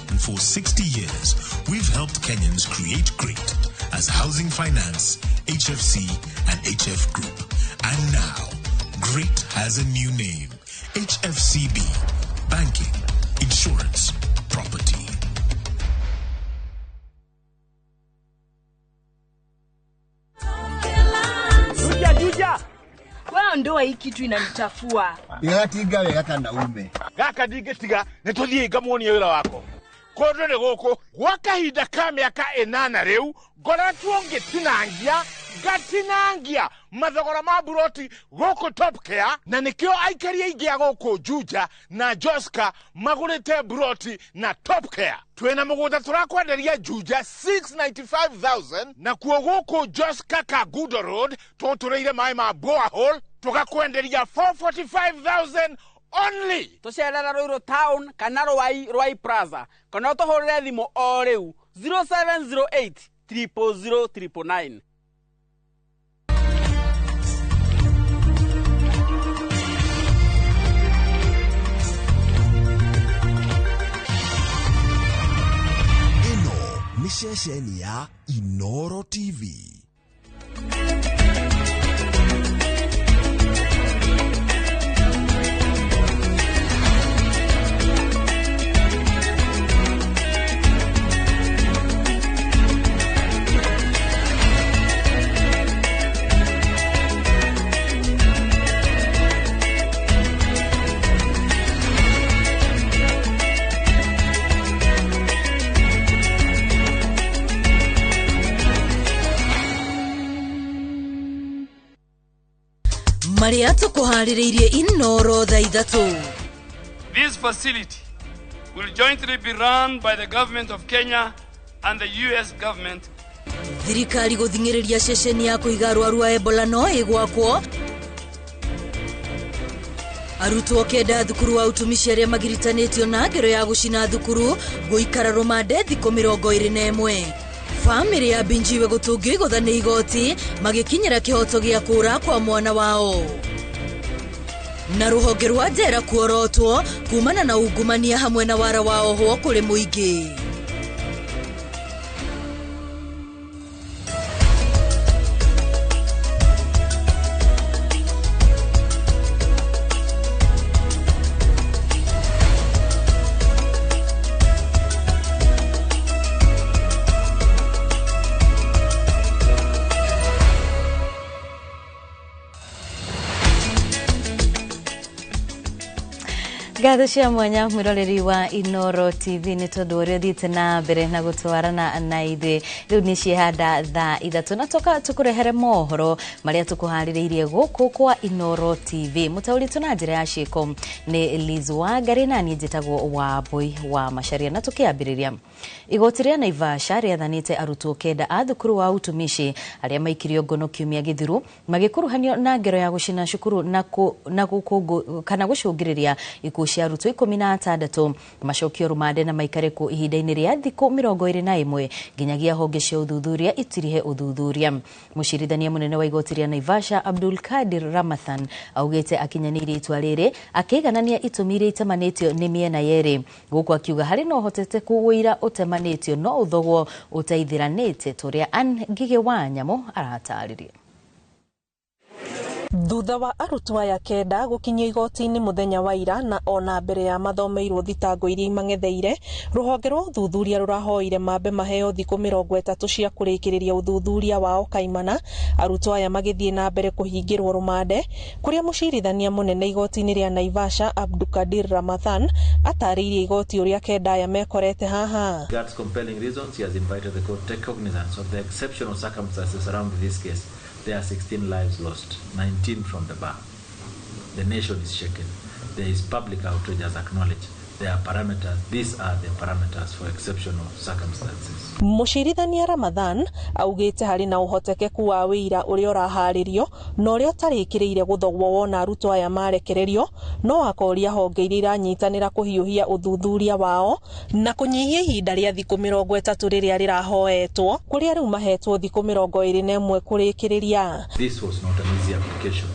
And for 60 years, we've helped Kenyans create great as Housing Finance, HFC, and HF Group. And now, Great has a new name, HFCB, Banking, Insurance, Property. Juja, juja. Wewe ndoa hii kitu inanichafua. Igatinga wega kana ume. Gaka ndingĩtiga nĩ tũthiĩ ngamuonie wĩra wako. Kũndũ nĩ gũkũ gwa kahinda ka mĩaka ĩnana rĩu ngoretwo ngĩtinangia ngatinangia mathogora ma buroti gũkũ Top Care, na nĩkĩo aikari aingĩ a gũkũ Juja na Joska magũrĩte buroti na Top Care. Twĩna mũgũnda tũrakwenderia Juja 695,000 nakuo gũkũ Joska Kangundo Road tũtũrĩire maĩ ma borehole tũgakwenderia 445,000 only. Tũcerera Ruiru Town kana Ruai Ruai Plaza kana ũtũhũrĩre thimũ o rĩu 0708 000 999. Ĩno nĩ ceceni ya Inooro TV. Maria tukuharĩrĩirie Inooro thaa ithatũ. This facility will jointly be run by the government of Kenya and the US government. Thirikari gũthing'ĩrĩria ceceni ya kũiga arwaru a Ebola no ĩgwakwo. Arutwo kenda thukuru wa utumishi arĩa magiritanĩtio na ngero ya gũcina thukuru gũikara rũmande thikũ 21. Famĩlĩ ya Binjiwe gũtũngio igũtha nĩ igoti magĩkinyĩra kĩhoto gĩa kũra kwa mwana wao. Na rũhonge rwa njera kuorotwo kumana na ungumania hamwe na wara wa ohwo kũrĩ mũingĩ. Ngatho cia mwanya mwiroreri wa Inooro TV nĩ tondũ ũrĩa ũthiĩte na mbere na gũtwarana na ithuĩ. Rĩu nĩ ciehanda thaa ithatũ na toka tũkũrehere mohoro marĩa tũkũharĩrĩirie gũkũ kwa Inooro TV. Mũtaũri na njĩra ya ciĩko nĩ Liz Wangari na niĩ njĩtagwo Wambui wa Macharia. Na tũkĩambĩrĩria, igoti rĩa Naivasha rĩathanĩte arutwo kenda a thukuru wa utumishi arĩa maikirio ngono kiumia gĩthiru magĩkuruhanio na ngero ya gũcina cukuru na kana gũcũngĩrĩria ikuũ cia arutwo 16 macokio rũmande na maikare kuo ihinda-inĩ rĩa thikũ 21 nginyagia honge cia ũthuthuria itirihe ũthuthuria. Mũcirithania mũnene wa igoti rĩa Naivasha Abdul Kadir Ramathan augĩte akinyanĩirie itua rĩrĩ akĩiganania itũmi iria itemanĩtio nĩ mĩena yerĩ, gũkũ akiuga harĩ na ũhotekeku ũira ũtemanĩtio no ũthogwo ũteithiranĩte tũrĩa Ann Ngigĩ wa Nyamũ aratarĩria. Thutha wa arutwo aya kenda gũkinyio igoti-inĩ mũthenya wa ira na ona mbere ya mathomeirwo thitango iria imang'etheire, rũhonge rwa ũthuthuria rũrahoire mambe maheo thikũ 30 cia kũrĩkĩrĩria ũthuthuria wao kaimana. Arutwo aya magĩthiĩ na mbere kũhingĩrwo rũmande kũrĩa mũcirithania mũnene igoti-inĩ rĩa Naivasha Abdulkadir Ramathan atarĩirie igoti ũrĩa kenda aya mekorete haha. Regards compelling reasons, he has invited the court to take cognizance of the exceptional circumstances surrounding this case. There are 16 lives lost, 19 from the bar. The nation is shaken. There is public outrage as acknowledged. There are parameters. These are the parameters for exceptional circumstances. Mũcirithania Ramadhan augĩte harĩ na ũhotekeku wa wĩira ũrĩa ũraharĩrio na ũrĩa ũtarĩkĩrĩire gũthogwo wona arutwo aya marekererio, no akoria honge iria iranyitanĩra kũhiũhia ũthuthuria wao na kũnyihia ihinda rĩa thikũ 30 rĩrĩa rĩrahoetwo, kũrĩa rĩu mahetwo thikũ 21 kũrĩkĩrĩria. This was not an easy application.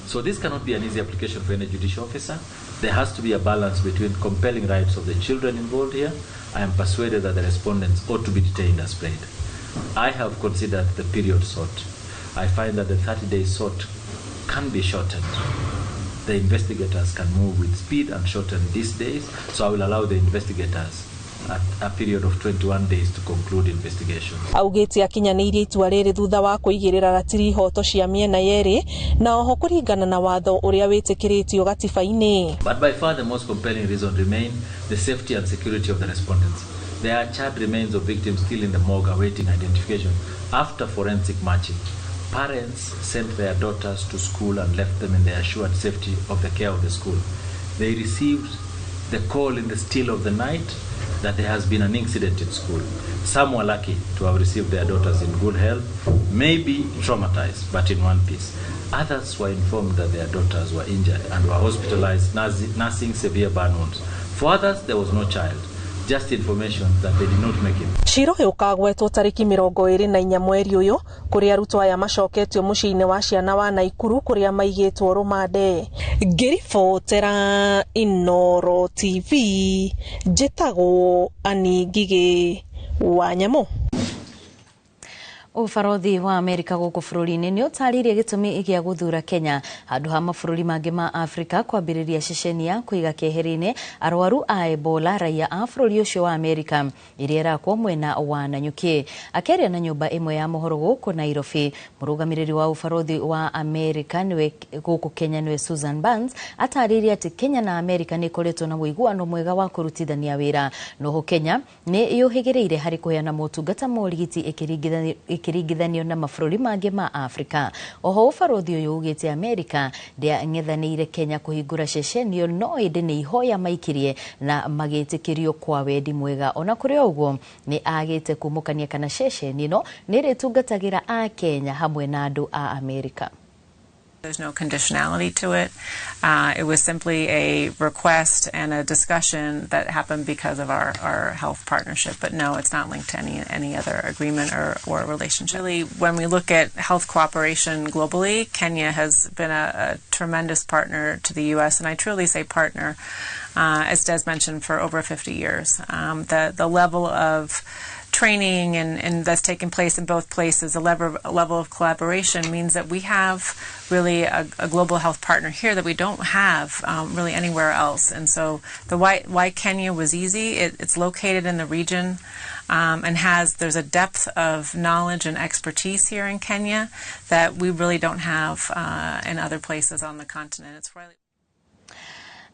So this cannot be an easy application for any judicial officer. There has to be a balance between compelling rights of the children involved here. I am persuaded that the respondents ought to be detained as prayed. I have considered the period sought. I find that the 30 days sought can be shortened. The investigators can move with speed and shorten these days, so I will allow the investigators at a period of 21 days to conclude investigations. Augĩte akinyanĩirie itua rĩrĩ thutha wa kũigĩrĩra ratiri ihoto cia mĩena yerĩ na oho kũringana na watho ũrĩa wĩtĩkĩrĩtio gatiba-inĩ. But by far the most compelling reason remain the safety and security of the respondents. There are charred remains of victims still in the morgue awaiting identification after forensic matching. Parents sent their daughters to school and left them in the assured safety of the care of the school. They received the call in the still of the night that there has been an incident in school. Some were lucky to have received their daughters in good health, maybe traumatized, but in one piece. Others were informed that their daughters were injured and were hospitalized, nursing severe burn wounds. For others, there was no child, just information that they did not make it. Cira ũyũ ũkagwetwo tarĩki 24 mweri ũyũ kũrĩa arutwo aya macoketio mũciĩ-inĩ wa ciana wa Naikuru kũrĩa maigĩtwo rũmande. Ngĩribotera Inooro TV, njĩtagwo Annie Ngigĩ wa Nyamũ. Ũbarothi wa Amerika gũkũ bũrũri-inĩ nĩ ũtarĩirie gĩtũmi gĩa gũthura Kenya handũ ha mabũrũri mangĩ ma Afrika kwambĩrĩria ceceni ya kũiga keheri-inĩ arwaru a Ebola raia a bũrũri ũcio wa Amerika ĩrĩa ĩrakwo mwena wa Nanyuki. Akĩaria na nyũmba ĩmwe ya mohoro gũkũ Nairobi, mũrũgamĩrĩri wa ũbarothi wa Amerika nĩwe gũkũ Kenya nĩwe Susan Burns atarĩirie atĩ Kenya na Amerika nĩ ikoretwo na ũiguano mwega wa kũrutithania wĩra. Noho Kenya nĩ yũhĩgĩrĩire harĩ kũheana motungata ma ũrigiti ĩkĩringithanio na mabũrũri mangĩ ma Afrika. Oho ũbarothi ũyũ ugĩte Amerika ndĩang'ethanĩire Kenya kũhingũra ceceni ĩyo no ĩndĩ nĩ ihoya maikirie na magĩtĩkĩrio kwa wendi mwega. Ona kũrĩ o ũguo nĩ agĩte kumũkania kana ceceni ĩno nĩ ĩrĩtungatagĩra a Kenya hamwe na andũ a Amerika. There's no conditionality to it. It was simply a request and a discussion that happened because of our health partnership. But no, it's not linked to any other agreement or relationship. Really, when we look at health cooperation globally, Kenya has been a tremendous partner to the U.S., and I truly say partner, as Des mentioned, for over 50 years. The level of training and that's taken place in both places, the level of collaboration means that we have really a global health partner here that we don't have really anywhere else. And so the why Kenya was easy. It's located in the region and there's a depth of knowledge and expertise here in Kenya that we really don't have in other places on the continent. It's really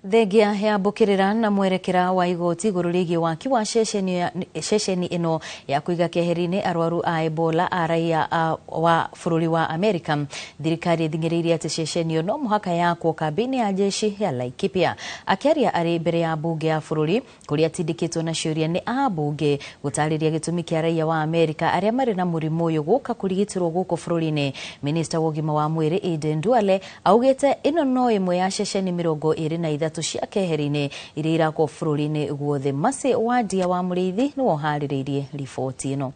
Thengia ya mbũkĩrĩra na mwerekera wa igoti igũrũ rĩgiĩ waki wa ceceni ĩno ya kũiga keheri-inĩ arwaru a Ebola a raia wa bũrũri wa Amerika. Thirikari ĩthing'ĩrĩirie atĩ ceceni ĩyo no mũhaka yakwo kambĩ-inĩ ya jeshi ya Laikipia. Akĩaria arĩ mbere ya mbunge ya bũrũri kũrĩa atindĩkĩtwo na ciũria nĩ ambunge gũtarĩria gĩtũmi kĩa raia wa Amerika arĩa marĩ na mũrimũ ũyũ gũka kũrigitĩrwo gũkũ bũrũri-inĩ. Minista wa ũgima wa mwĩrĩ Aden Duale augĩte ĩno no ĩmwe ya ceceni 23 cia keheri-inĩ iria irakwo bũrũri-inĩ guothe. Mercy Wandia wa Mũrĩithi nĩwe ũharĩrĩirie riboti ĩno.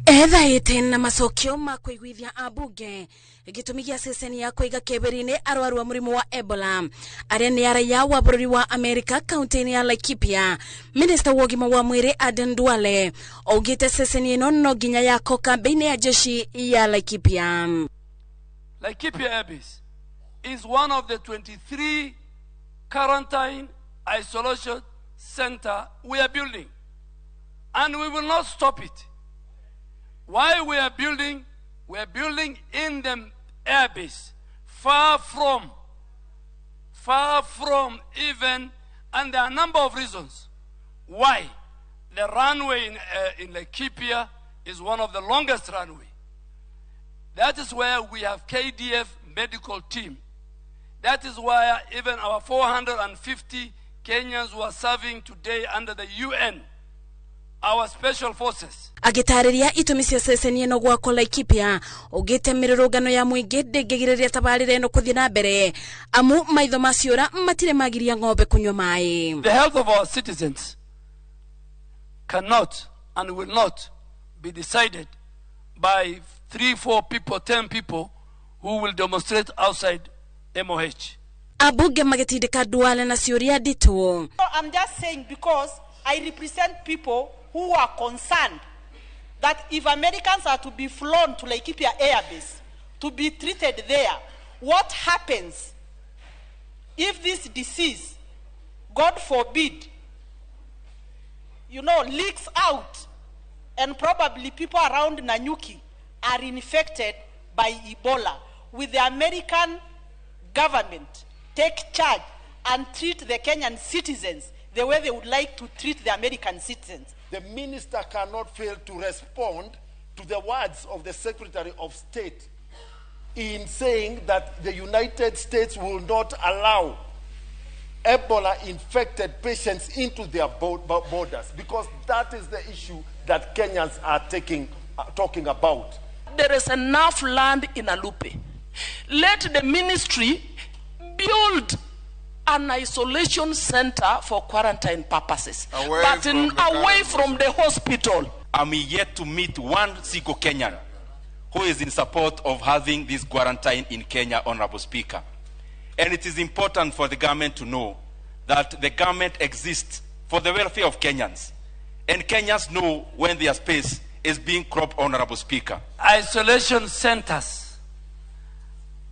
Ethaĩte na macokio ma kũiguithia ambunge gĩtũmi gĩa ceceni ya kũiga keberi-inĩ arwaru a mũrimũ wa Ebola arĩa nĩ araiya wa bũrũri wa Amerika kaunti-inĩ ya Laikipia. Minista wa ũgima wa mwĩrĩ Aden Duale augĩte ceceni ĩno no nginya yakwo kambĩ-inĩ ya jeshi ya Laikipia. Laikipia Airbase is one of the 23 quarantine isolation center we are building, and we will not stop it. Why we are building in the airbase, far from even, and there are a number of reasons why. The runway in Laikipia is one of the longest runway. That is where we have KDF medical team. That is why even our 450 Kenyans who are serving today under the UN, our special forces. Agĩtarĩria itũmi cia ceceni ĩno gwakwo Laikipia ugĩte mĩrũrũngano ya mũingĩ ndĩngĩgirĩrĩria tabarĩra ĩno kũthiĩ na mbere amu maitho ma ciũra matirĩ magiria ng'ombe kũnyua maĩ. The health of our citizens cannot and will not be decided by 3, 4 people, 10 people who will demonstrate outside MOH. Ambunge magĩtindĩka Duale na ciũria nditũ. I'm just saying because I represent people who are concerned that if Americans are to be flown to Laikipia Air Base to be treated there, what happens if this disease, God forbid, leaks out and probably people around Nanyuki are infected by Ebola? Will the American government take charge and treat the Kenyan citizens the way they would like to treat the American citizens? The minister cannot fail to respond to the words of the Secretary of State in saying that the United States will not allow Ebola-infected patients into their borders, because that is the issue that Kenyans are talking about. There is enough land in Alupe. Let the ministry build an isolation center for quarantine purposes, away from the hospital. I'm yet to meet one single Kenyan who is in support of having this quarantine in Kenya, Honorable Speaker. And it is important for the government to know that the government exists for the welfare of Kenyans. And Kenyans know when their space is being cropped, Honorable Speaker. Isolation centers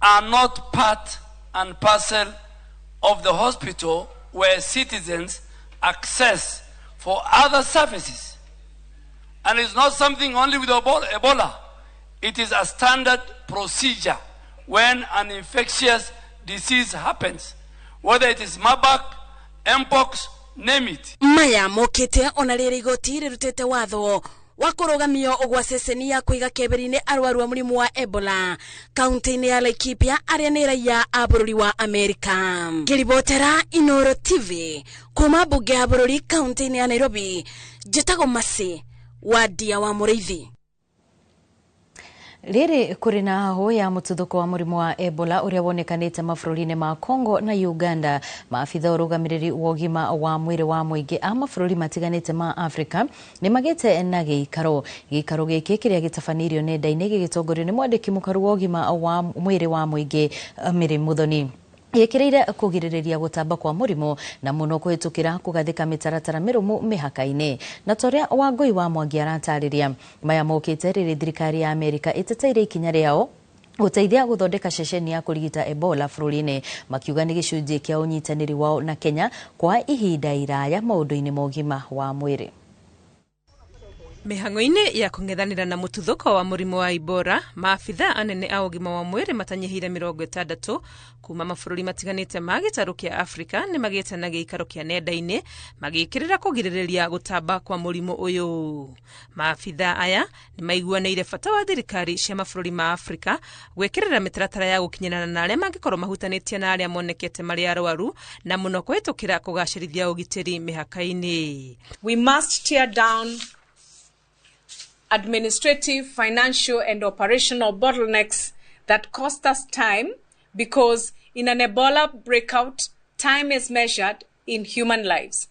are not part and parcel of the hospital where citizens access for other services. And it's not something only with Ebola. It is a standard procedure when an infectious disease happens, whether it is Marburg, Mpox, name it. Maya mokite ona rĩrĩ igoti rĩrutĩte watho wa kũrũgamio gwa ceceni ya kũiga keberi-inĩ arwaru a mũrimũ wa Ebola kaunti-inĩ ya Laikipia arĩa nĩ raia a bũrũri wa Amerika. Ngĩribotera Inoro TV kuma mbunge ya bũrũri kaunti-inĩ ya Nairobi, njĩtagwo Mercy Wandia wa Mũrĩithi. Rĩrĩ kũrĩ na hahũ ya mũtuthũko wa mũrimũ wa Ebola ũrĩa wonekanĩte mabũrũri-inĩ ma Congo na Uganda. Maabitha ũrũgamĩrĩri wa ũgima wa mwĩrĩ wa mũingĩ a mabũrũri matiganĩte ma Afrika nĩ magĩte na gĩikaro. Gĩikaro gĩkĩ kĩrĩa gĩtabanĩirio nenda-inĩ gĩgĩtongorio nĩ mwandĩki mũkaru wa ũgima wa mwĩrĩ wa mũingĩ Mary Muthoni. Gĩkĩrĩire kũgirĩrĩria gũtamba kwa mũrimũ na mũno kũhĩtũkĩra kũgathĩka mĩtaratara mĩrũmu mĩhaka-inĩ. Na ta ũrĩa Wangũi wa Mwangi aratarĩria, maya mokĩte rĩrĩ thirikari ya Amerika ĩteteire ikinya rĩao gũteithia gũthondeka ceceni ya kũrigita Ebola bũrũri-inĩ, makiuga nĩ gĩcunjĩ kĩa ũnyitanĩri wao na Kenya kwa ihinda iraya maũndũ-inĩ ma ũgima wa mwĩrĩ. Mĩhang'o-inĩ ya kũng'ethanĩra na mũtuthũko wa mũrimũ wa Ebola, maabitha anene a ũgima wa mwĩrĩ matanyihĩire 60 kuma mabũrũri matiganĩte ma gĩtarũ kĩa Afrika nĩ magĩte na gĩikaro kĩa nenda-inĩ magĩkĩrĩra kũgirĩrĩria gũtamba kwa mũrimũ ũyũ. Maabitha aya nĩ maiguanĩire bata wa thirikari cia mabũrũri ma Afrika gwĩkĩrĩra mĩtaratara ya gũkinyĩrana na arĩa mangĩkorwo mahutanĩtie na arĩa monekete marĩ arwaru na mũno kũhĩtũkĩra kũgacĩrithia ũgitĩri mĩhaka-inĩ. We must tear down administrative, financial, and operational bottlenecks that cost us time, because in an Ebola breakout, time is measured in human lives.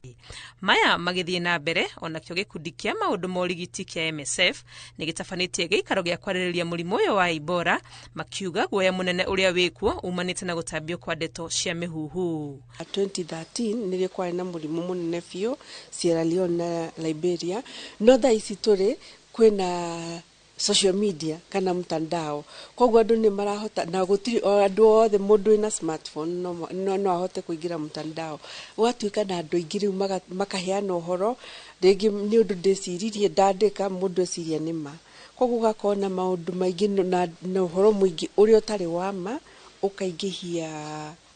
Maya magĩthiĩ na mbere onakĩo gĩkundi kĩa maũndũ ma ũrigiti kĩa MSF nĩ gĩtabanĩtie gĩikaro gĩa kwarĩrĩria mũrimũ ũyũ wa Ebola, makiuga guoya mũnene ũrĩa wĩkuo umanĩte na gũtambio kwa ndeto cia mĩhuhu. 2013 nĩrĩo kwarĩ na mũrimũ mũnene biũ Sierra Leone na Liberia, no thaa ici tũrĩ kwĩna social media kana mtandao, koguo andũ nĩ marahota na gũtirĩ o andũ othe mũndũ wĩna smartphone no ahote kũingĩra mtandao, gũgatuĩka na andũ aingĩ rĩu makaheana ũhoro rĩngĩ nĩ ũndũ ndĩciririe ndandĩka mũndũ eciria nĩ ma, koguo gũgakorwo na maũndũ maingĩ na ũhoro mũingĩ ũrĩa ũtarĩ wa ma ũkaingĩhia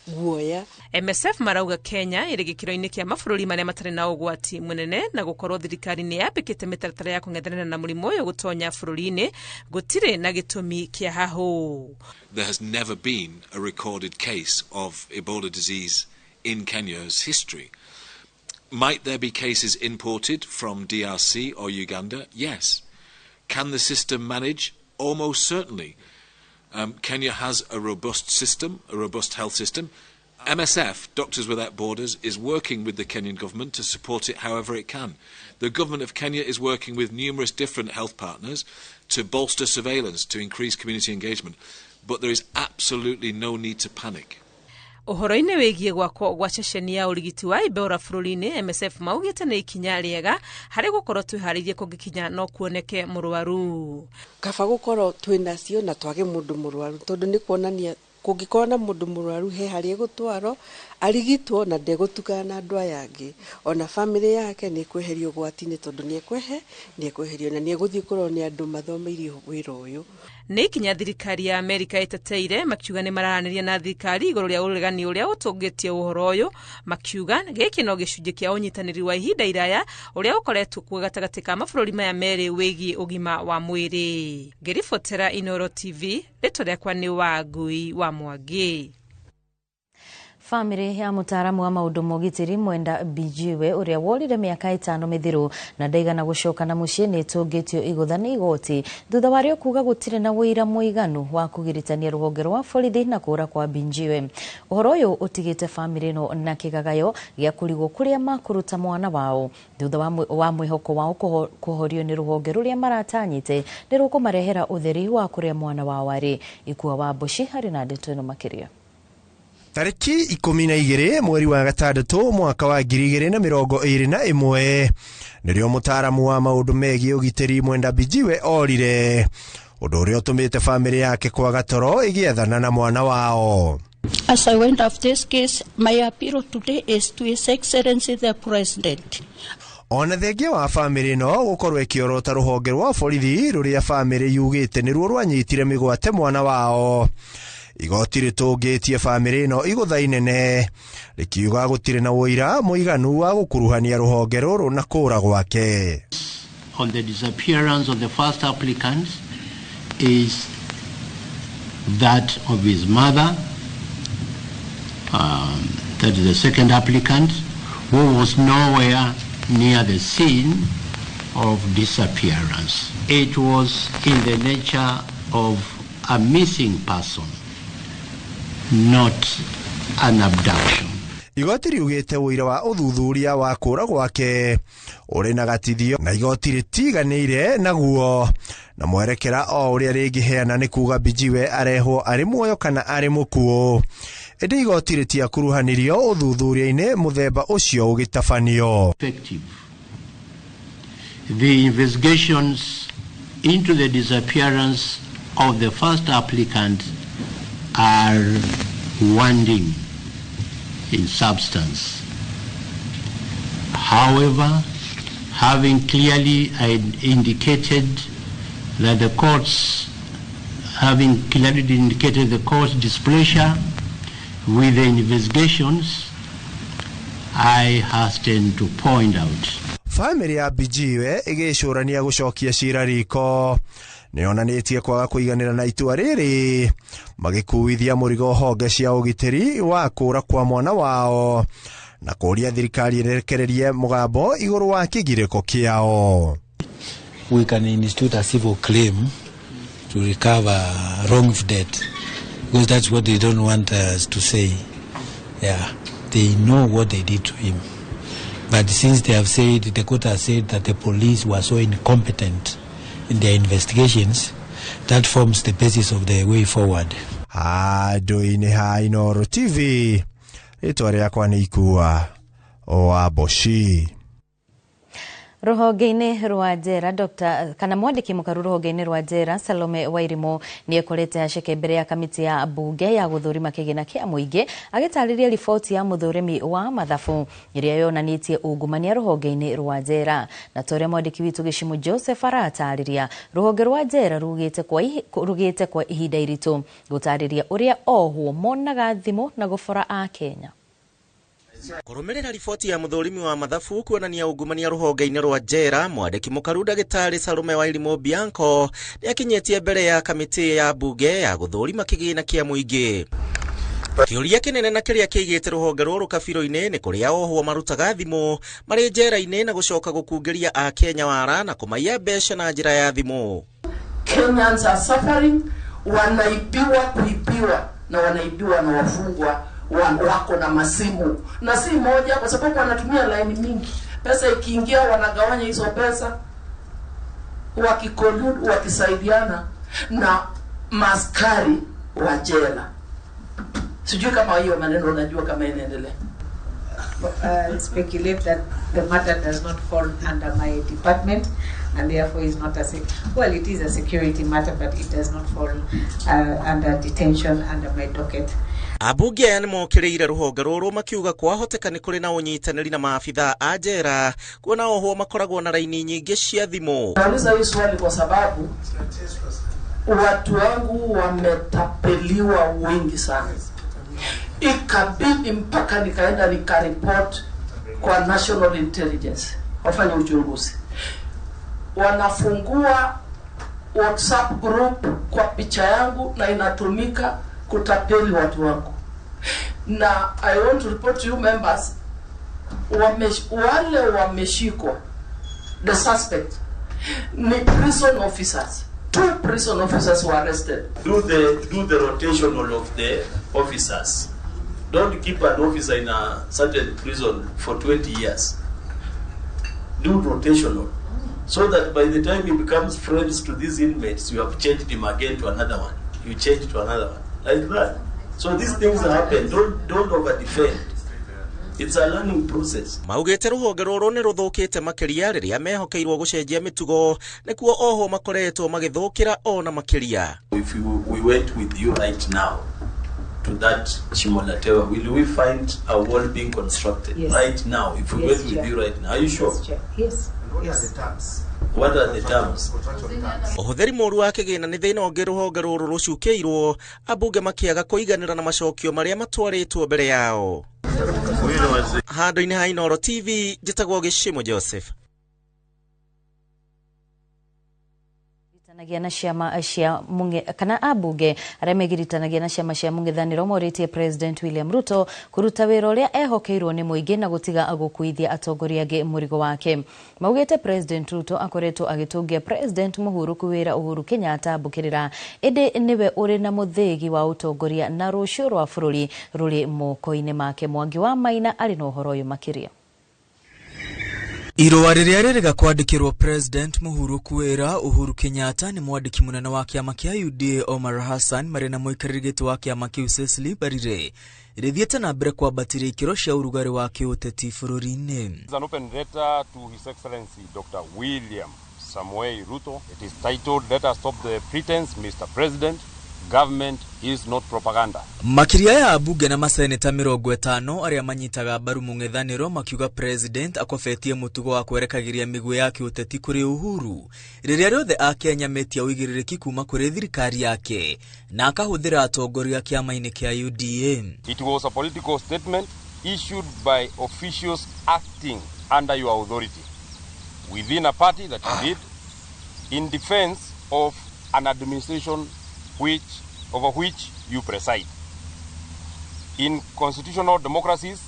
Guoya. MSF marauga Kenya ĩrĩ gĩkĩro-inĩ kĩa mabũrũri marĩa matarĩ na ũgwati mũnene, na gũkorwo thirikari nĩ yambĩkĩte mĩtaratara ya kũng'ethanĩra na mũrimũ ũyũ gũtonya bũrũri-inĩ gũtirĩ na gĩtũmi kĩa hahũ. There has never been a recorded case of Ebola disease in Kenya's history. Might there be cases imported from DRC or Uganda? Yes. Can the system manage? Almost certainly. Kenya has a robust system, a robust health system. MSF, Doctors Without Borders, is working with the Kenyan government to support it however it can. The government of Kenya is working with numerous different health partners to bolster surveillance, to increase community engagement. But there is absolutely no need to panic. Ũhoro-inĩ wĩgiĩ gwakwo gwa ceceni ya ũrigiti wa Ebola bũrũri-inĩ, MSF maugĩte nĩ ikinya rĩega harĩ gũkorwo twĩharĩirie kũngĩkinya no kuoneke mũrwaru. Kaba gũkorwo twĩnacio na twage mũndũ mũrwaru, tondũ nĩ kuonania kũngĩkorwo na mũndũ mũrwaru he harĩa egũtwarwo arigitwo na ndegũtukana na andũ aya angĩ, ona bamĩrĩ yake nĩ ĩkweherio ũgwati-inĩ, tondũ nĩ ekweherio na nĩ egũthiĩ kũrorwo nĩ andũ mathomeire wĩra ũyũ. Nĩ ikinya thirikari ya Amerika ĩteteire, makiuga nĩ mararanĩria na thirikari igũrũ rĩa ũregani ũrĩa ũtũngĩtie ũhoro ũyũ, makiuga gĩkĩ no gĩcunjĩ kĩa ũnyitanĩri wa ihinda iraya ũrĩa ũkoretwo kuo gatagatĩ ka mabũrũri maya merĩ wĩgiĩ ũgima wa mwĩrĩ. Ngĩribotera Inooro TV, rĩtwa rĩakwa nĩ Wangui wa Mwangi. Bamĩrĩ ya mũtaaramu wa maũndũ ma ũgitĩri Mwenda Mbijiwe ũrĩa worire mĩaka 5 mĩthiru na ndaigana gũcoka na mũciĩ nĩ ĩtũngĩtio igũtha nĩ igoti thutha warĩo kuga gũtirĩ na ũira mũiganu wa kũgiritania rũhonge rwa borithi na kũra kwa Mbijiwe. Ũhoro ũyũ ũtigĩte bamĩrĩ ĩno na kĩgagayo gĩa kũrigwo kũrĩa makũruta mwana wao thutha wa mwĩhoko wao kũhorio nĩ rũhonge rũrĩa maratanyĩte nĩ rũkũmarehera ũtheri wa kũrĩa mwana wao arĩ. Ikua wa Mboci harĩ na ndeto ĩno makĩria. Tariki 12 mweri wa gatandatũ mwaka wa 2021 nĩrĩo mũtaaramu wa maũndũ megiĩ ũgitĩri Mwenda Mbijiwe orire, ũndũ ũrĩa ũtũmĩte bamĩrĩ yake kwaga toro ĩgĩethana na mwana wao. As I went off this case, my appeal today is to His Excellency the President. Ona thengia wa bamĩrĩ ĩno gũkorwo ĩkĩorota rũhonge rwa borithi rũrĩa bamĩrĩ yugĩte nĩruo rwanyitire mĩgwate mwana wao, igoti rĩtũngĩtie bamĩrĩ ĩno igũtha inene rĩkiuga gũtirĩ na ũira mũiganu wa gũkuruhania rũhonge rũrũ na kũra gwake. On the disappearance of the first applicant is that of his mother, that is the second applicant, who was nowhere near the scene of disappearance. It was in the nature of a missing person, not an abduction. Igoti riugĩte ũira wa ũthuthuria wa kũra gwake ũrĩ na gatithio na igoti rĩtiganĩire naguo na mwerekera o ũrĩa rĩngĩheana nĩ kuga Mbijiwe arehwo arĩ muoyo kana arĩ mũkuũ, ĩndĩ igoti rĩtiakuruhanirio ũthuthuria-inĩ mũthemba ũcio ũgĩtabanio. The investigations into the disappearance of the first applicant are wanting in substance. However, having clearly indicated that the courts, having clearly indicated the court's displeasure with the investigations, I hasten to point out. Famĩlĩ ya Mbijiwe ĩgĩcũrania gũcokia cira riko nĩyonanĩtie kwaga kũiganĩra na itua rĩrĩ, magĩkuithia mũrigo honge cia ũgitĩri wa kũra kwa mwana wao na kũria thirikari ĩrekererie mũgambo igũrũ wa kĩgirĩko kĩao. We can institute a civil claim to recover wrongful death, because that's what they don't want us to say. Yeah, they know what they did to him. But since they have said, the court has said that the police were so incompetent in their investigations, that forms the basis of the way forward. Handũ-inĩ ha Inooro TV, rĩtwa rĩakwa nĩ Ikua wa Mboci. Rũhonge-inĩ rwa njera Dr. kana mwandĩki mũkaru rũhonge-inĩ rwa njera Salome Wairimu nĩ ekorete aceke mbere ya kamĩtĩ ya mbunge ya gũthũrima kĩgĩna kĩa mũingĩ agĩtarĩria riboti ya mũthũrimi wa mathabu ĩrĩa yonanĩtie ungumania rũhonge-inĩ rwa njera. Na ta ũrĩa mwandĩki witũ Gĩcimu Joseph aratarĩria, rũhonge rwa njera rugĩte kwa ihinda iritũ gũtarĩria ũrĩa ohwo monaga thimũ na gũbora a Kenya. Kũrũmĩrĩra riboti ya mũthũrimi wa mathabu kuonania ungumania rũhonge-inĩ rwa njera, mwandĩki mũkaru ndagĩtarĩ Salome Wairimu Bianco nĩakinyĩtie mbere ya kamĩtĩ ya mbunge ya gũthũrima kĩgĩna kĩa mũingĩ. Kĩũria kĩnene na kĩrĩa kĩigĩte rũhonge rũrũ kabirũ-inĩ nĩ kũrĩa ohwo marutaga thimũ marĩ njera-inĩ na gũcoka gũkungĩria Akenya wara na kũmaiya mbeca na njĩra ya thimũ. Kenyans are suffering, wanaibiwa kuibiwa na wanaibiwa na wafungwa wako na masimu na si moja, kwa sababu wanatumia line mingi. Pesa ikiingia wanagawanya hizo pesa, wakikolud, wakisaidiana na maskari wa jela. Sijui kama hiyo maneno unajua kama inaendelea. Speculate that the matter does not fall under my department and therefore is not a well, it is a security matter, but it does not fall under detention under my docket. Abunge aya nĩmokĩrĩire rũhonge rũrũ makiuga kwahoteka nĩ kũrĩ na ũnyitanĩri na maabithaa a njera kuona ohwo makoragwo na raini nyingĩ cia thimũ. Nauliza hii swali kwa sababu watu wangu wametapeliwa wengi sana, ikabidi mpaka nikaenda nikaripot kwa National Intelligence wafanye uchunguzi. Wanafungua WhatsApp group kwa picha yangu na inatumika kutapeli watu wangu. Na I want to report to you members, wale wameshikwa, the suspect ni prison officers. 2 prison officers were arrested. Do the rotational of the officers. Don't keep an officer in a certain prison for 20 years. Do rotational, so that by the time he becomes friends to these inmates, you have changed him again to another one. You change to another one. Like that. So these things happen. Don't over defend. It's a learning process. Maugĩte rũhonge rũrũ nĩ rũthũkĩte makĩria rĩrĩa mehokeirwo gũcenjia mĩtugo nĩkuo ohwo makoretwo magĩthũkĩra ona makĩria. If we went with you right now to that Shimolatewa, will we find a wall being constructed? Yes. Right now, if we yes, went with Chair. you right now, are you sure? Yes, Chair. Yes. What yes. are the terms? What are the terms? Ũhũthĩri mũru wa kĩgĩna nĩ thĩna ũngĩ rũhonge rũrũ rũcukĩirwo, ambunge makĩaga kũiganĩra na macokio marĩa matwarĩtwo mbere yao. Handũ-inĩ ha Inooro TV, njĩtagwo Gĩcimo Joseph. Na ciama cia munge kana abunge arĩa megiritanagia na ciama cia mũng'ethanĩro morĩtie President William Ruto kũruta wĩra ũrĩa ehokeirwo nĩ mũingĩ na gũtiga gũkuithia atongoria angĩ mũrigo wake. Maugĩte President Ruto akoretwo agĩtũngia President mũhurũku wĩra Uhuru Kenyatta mbũkĩrĩra, ĩndĩ nĩwe ũrĩ na mũthĩgi wa ũtongoria na rũciũ rwa bũrũri rũrĩ moko-inĩ make. Mwangi wa Maina arĩ na ũhoro ũyũ makĩria. Irũa rĩrĩa rĩrĩga kwandĩkĩrwo President mũhurũku wĩra Uhuru Kenyatta nĩ mwandĩki mũnene wa kĩama kĩa UDA Omar Hassan marĩ na mũikarĩri gĩtĩ wa kĩama kĩu Cecily Mbarire rĩthiĩte na mbere kwambatĩria ikĩro cia ũrugarĩ wa kĩũteti bũrũri-inĩ. It's an open letter to His Excellency Dr. William Samoei Ruto. It is titled, Let us stop the pretense, Mr. President. Government is not propaganda. Makĩria ya ambunge na maseneta 50 arĩa manyitaga mbaru mũng'ethanĩro makiuga president akobetie mũtugo wa kwerekagĩria mĩguĩ ya kĩũteti kũrĩ Uhuru rĩrĩa rĩothe Akenya metia ũigĩrĩrĩki kuma kũrĩ thirikari yake na akahũthĩra atongoria kĩama-inĩ kĩa UDA. It was a political statement issued by officials acting under your authority within a party that you lead in defense of an administration over which you preside. In constitutional democracies,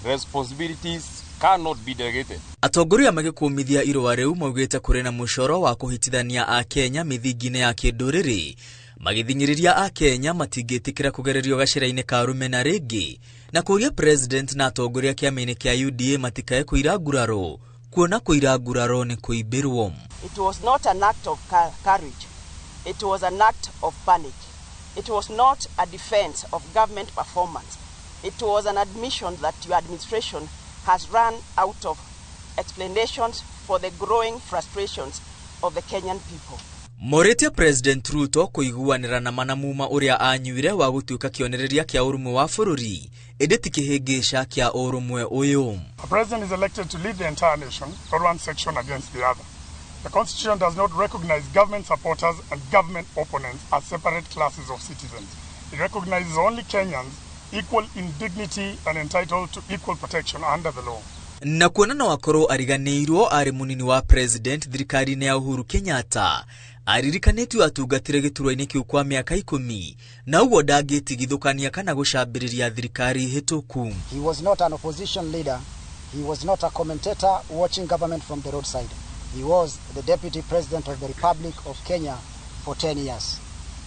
responsibilities cannot be delegated. Atongoria magĩkũmithia irũa rĩu maugĩte kũrĩ na mũcoro wa kũhĩtithania Akenya mĩthingi-inĩ ya kĩndũrĩrĩ, magĩthing'ĩrĩria Akenya matingĩtĩkĩra kũgererio gacĩra-inĩ ka rũmena rĩngĩ na kũria president na atongoria kĩama-inĩ kĩa UDA matikae kũira nguraro kuona kũira nguraro nĩ kũimbĩrwo. It was not an act of courage. It was an act of panic. It was not a defense of government performance. It was an admission that your administration has run out of explanations for the growing frustrations of the Kenyan people. Morĩtie President Ruto kũiguanĩra na manamuma ũrĩa anyuire wa gũtuĩka kĩonereria kĩa ũrũmwe wa bũrũri ĩndĩ ti kĩhĩngĩca kĩa ũrũmwe ũyũ. A president is elected to lead the entire nation, not one section against the other. The Constitution does not recognize government supporters and government opponents as separate classes of citizens. It recognizes only Kenyans equal in dignity and entitled to equal protection under the law. Na kuona no akorwo ariganĩirwo arĩ mũnini wa president thirikari-inĩ ya Uhuru Kenyatta aririkanĩtio atungatĩre gĩturwa-inĩ kĩu kwa mĩaka 10 na ũguo ndangĩtigithũkania kana gũcambĩrĩria thirikari hĩtũku. He was not an opposition leader. He was not a commentator watching government from the roadside. He was the deputy president of the Republic of Kenya for 10 years.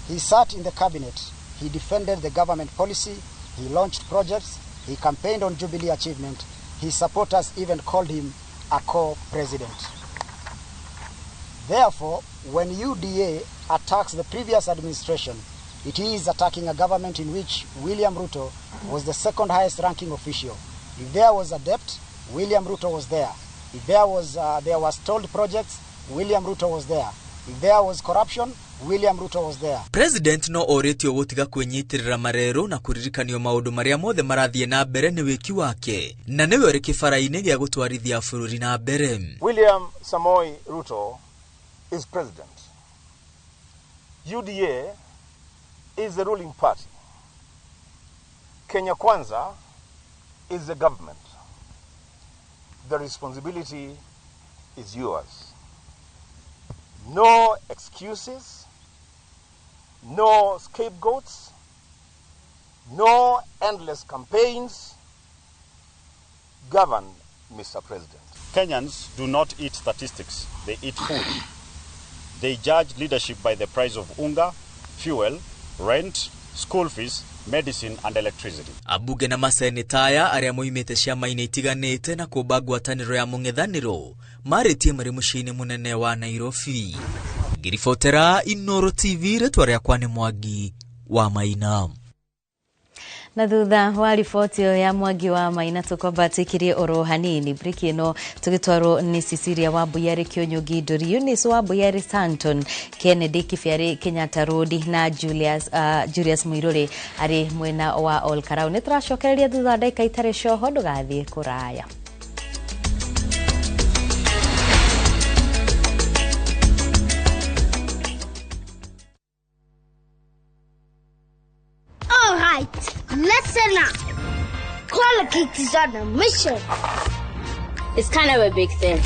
He sat in the cabinet. He defended the government policy. He launched projects. He campaigned on Jubilee achievement. His supporters even called him a co-president. Therefore, when UDA attacks the previous administration, it is attacking a government in which William Ruto was the second highest ranking official. If there was a debt, William Ruto was there. If there was stalled projects, William Ruto was there. If there was corruption, William Ruto was there. President no orĩtio gũtiga kwĩnyitĩrĩra marero na kũririkanio maũndũ marĩa mothe marathiĩ na mbere nĩ wĩki wake na nĩwe ũrĩ kĩbara-inĩ gĩa gũtwarithia bũrũri na mbere. William Samoei Ruto is president. UDA is the ruling party. Kenya Kwanza is the government. The responsibility is yours. No excuses, no scapegoats, no endless campaigns. Govern, Mr. President. Kenyans do not eat statistics, they eat food. They judge leadership by the price of unga, fuel, rent, school fees, medicine and electricity. Abunge na maseneta arĩa moimĩte ciama-inĩ itiganĩte na kũmba ngwatanĩro ya mũng'ethanĩro marĩtie marĩ mũciĩ-inĩ mũnene wa Nairobi. Ngĩribotera Inoro TV, rĩtwa rĩakwa nĩ Mwangi wa Maina. Na thutha wa riboti ĩyo ya Mwangi wa Maina tũkwamba tũikirie oro hanini briki ĩno tũgĩtwarwo nĩ Cecilia Wambui arĩ Kĩũnyũngi Ndũri, Eunice Wambui arĩ Santon, Kennedy Kĩbĩ arĩ Kenyatta Road na Julius Muiruri arĩ mwena wa Ol Karau. Nĩ tũracokereria thutha wa ndagĩka itarĩ coho, ndũgathiĩ kũraya. Listen up. Colgate is on a mission. It's kind of a big thing.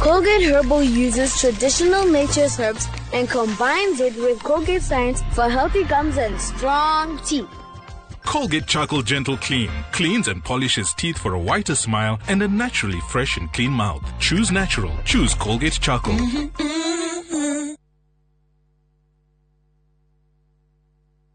Colgate Herbal uses traditional nature's herbs and combines it with Colgate science for healthy gums and strong teeth. Colgate Charcoal Gentle Clean cleans and polishes teeth for a whiter smile and a naturally fresh and clean mouth. Choose natural. Choose Colgate Charcoal.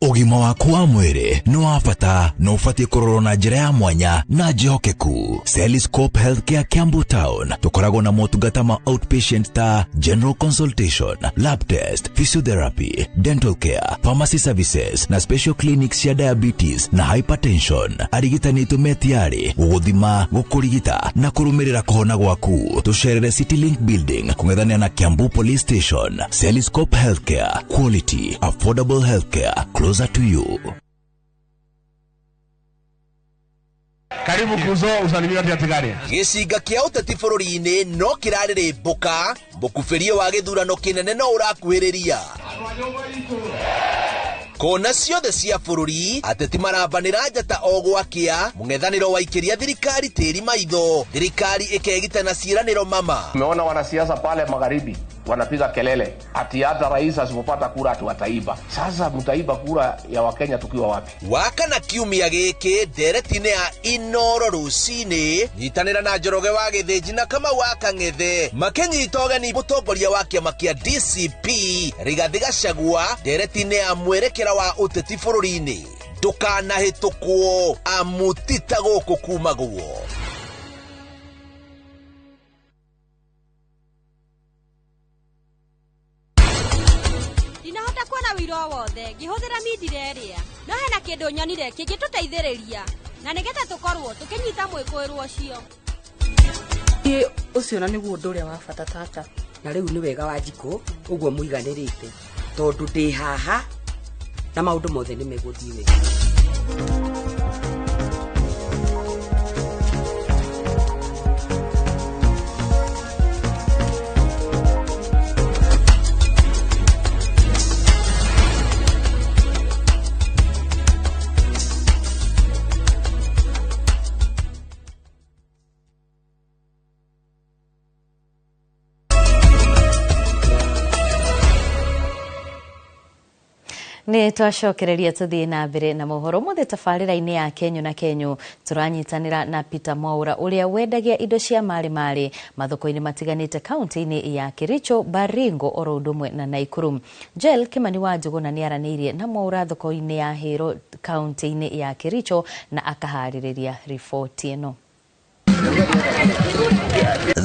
Ũgima waku wa mwĩrĩ nĩ wa bata na ũbatiĩ kũrorwo na njĩra ya mwanya na njĩhokeku. Celiscope Healthcare Kiambu Town tũkoragwo na motungata ma outpatient ta general consultation, lab test, physiotherapy, dental care, pharmacy services na special clinics cia diabetes na hypertension. Arigitani aitũ me tayari gũgũthima, gũkũrigita na kũrũmĩrĩra kũhona gwaku. Tũcerere City Link Building kũng'ethanĩra na Kiambu Police Station. Celiscope Healthcare, quality, affordable healthcare closer to you. Karibu kuzo usalimia atigari. Gĩcinga kĩa ũteti bũrũri-inĩ no kĩrarĩrĩmbũka, mũkubĩrie wa gĩthurano kĩnene no ũrakuhĩrĩria. Kona ciothe cia bũrũri ateti marambanĩra njata o gwakĩa, mũng'ethanĩro waikĩria thirikari tĩri maitho, thirikari ĩkegita na ciĩranĩro mama. Umeona wanasiasa pale magharibi wanapiga kelele ati hata rais asipopata kura ati wataiba. Sasa mtaiba kura ya Wakenya tukiwa wapi? Wakana kiumia gĩkĩ ndereti-inĩ ya Inoro rũcinĩ, nyitanĩra na Njoroge wa Gĩthĩnji na Kamau wa Kang'ethe makĩnyita ũgeni mũtongoria wa kĩama kĩa DCP Rigathĩ Gachagua ndereti-inĩ ya mwerekera wa ũteti bũrũri-inĩ. Ndũkanahĩtũkwo amu ti ta gũkũ kumagwo. Ndinahota kuona wĩira o wothe ngĩhũthĩra mindira ĩrĩa, no hena kĩndũ nyonire kĩngĩtũteithĩrĩria na nĩgetha tũkorwo tũkĩnyita mwĩkũĩrwo ũcio. Ũcio na nĩguo ũndũ ũrĩa wa bata tata. Na rĩu nĩ wega wa njikũ ũguo mũiganĩrĩte tondũ ndĩ haha na maũndũ mothe nĩ megũthiĩ wega. Nĩ twacokereria tũthiĩ na mbere na mohoro mothe tabarĩra-inĩ ya Kenyu na Kenyu tũranyitanĩra na Peter Mwaura ũrĩa wendagia indo cia marĩ marĩ mathoko-inĩ matiganĩte kaunti-inĩ ya Kericho, Baringo oro ũndũ ũmwe na Nakuru. Joel Kimani wa Njũgũna nĩaranĩirie na Mwaura thoko-inĩ ya Hĩro kaunti-inĩ ya Kericho na akaharĩrĩria riboti ĩno.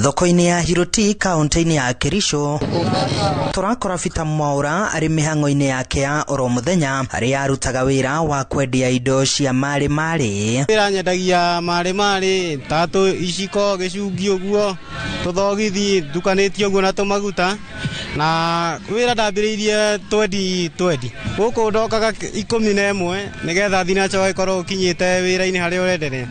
Thoko-inĩ ya Hiroti kaunti-inĩ ya Kericho tũrakora Peter Mwaura arĩ mĩhang'o-inĩ yake ya oro mũthenya harĩa arutaga wĩra wa kwendia indo cia marĩ marĩ. Wĩra nyendagia marĩ marĩ tatũ iciko gĩcungi ũguo tũthogithi ndukanĩtie ũguo na tũmaguta na wĩra ndambĩrĩirie 2020 gũkũ ndokaga 11 nĩgetha thinacha ĩkorwo ũkinyĩte wĩra-inĩ harĩa ũrenderea.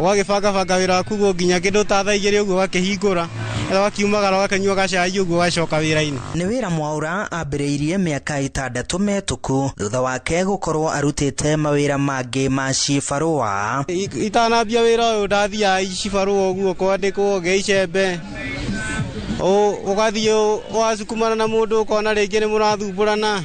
Ũgagĩbangabanga wĩra waku ũguo nginya kĩndũ ta thaa igĩrĩ ũguo ũgakĩhingũra ũgakiumagara ũgakĩnyua gacai ũguo ũgacoka wĩra-inĩ. Nĩ wĩra Mwaura ambĩrĩirie mĩaka 6 mĩhĩtũku thutha wake gũkorwo arutĩte mawĩra mangĩ ma cibarũa. Itanambia wĩra ũyũ ndathiaga cibarũa ũguo kwandĩkwo ngĩicembe ũgathiĩ ũgacukumana na mũndũ ũkona rĩngĩ nĩ mũrathumbũrana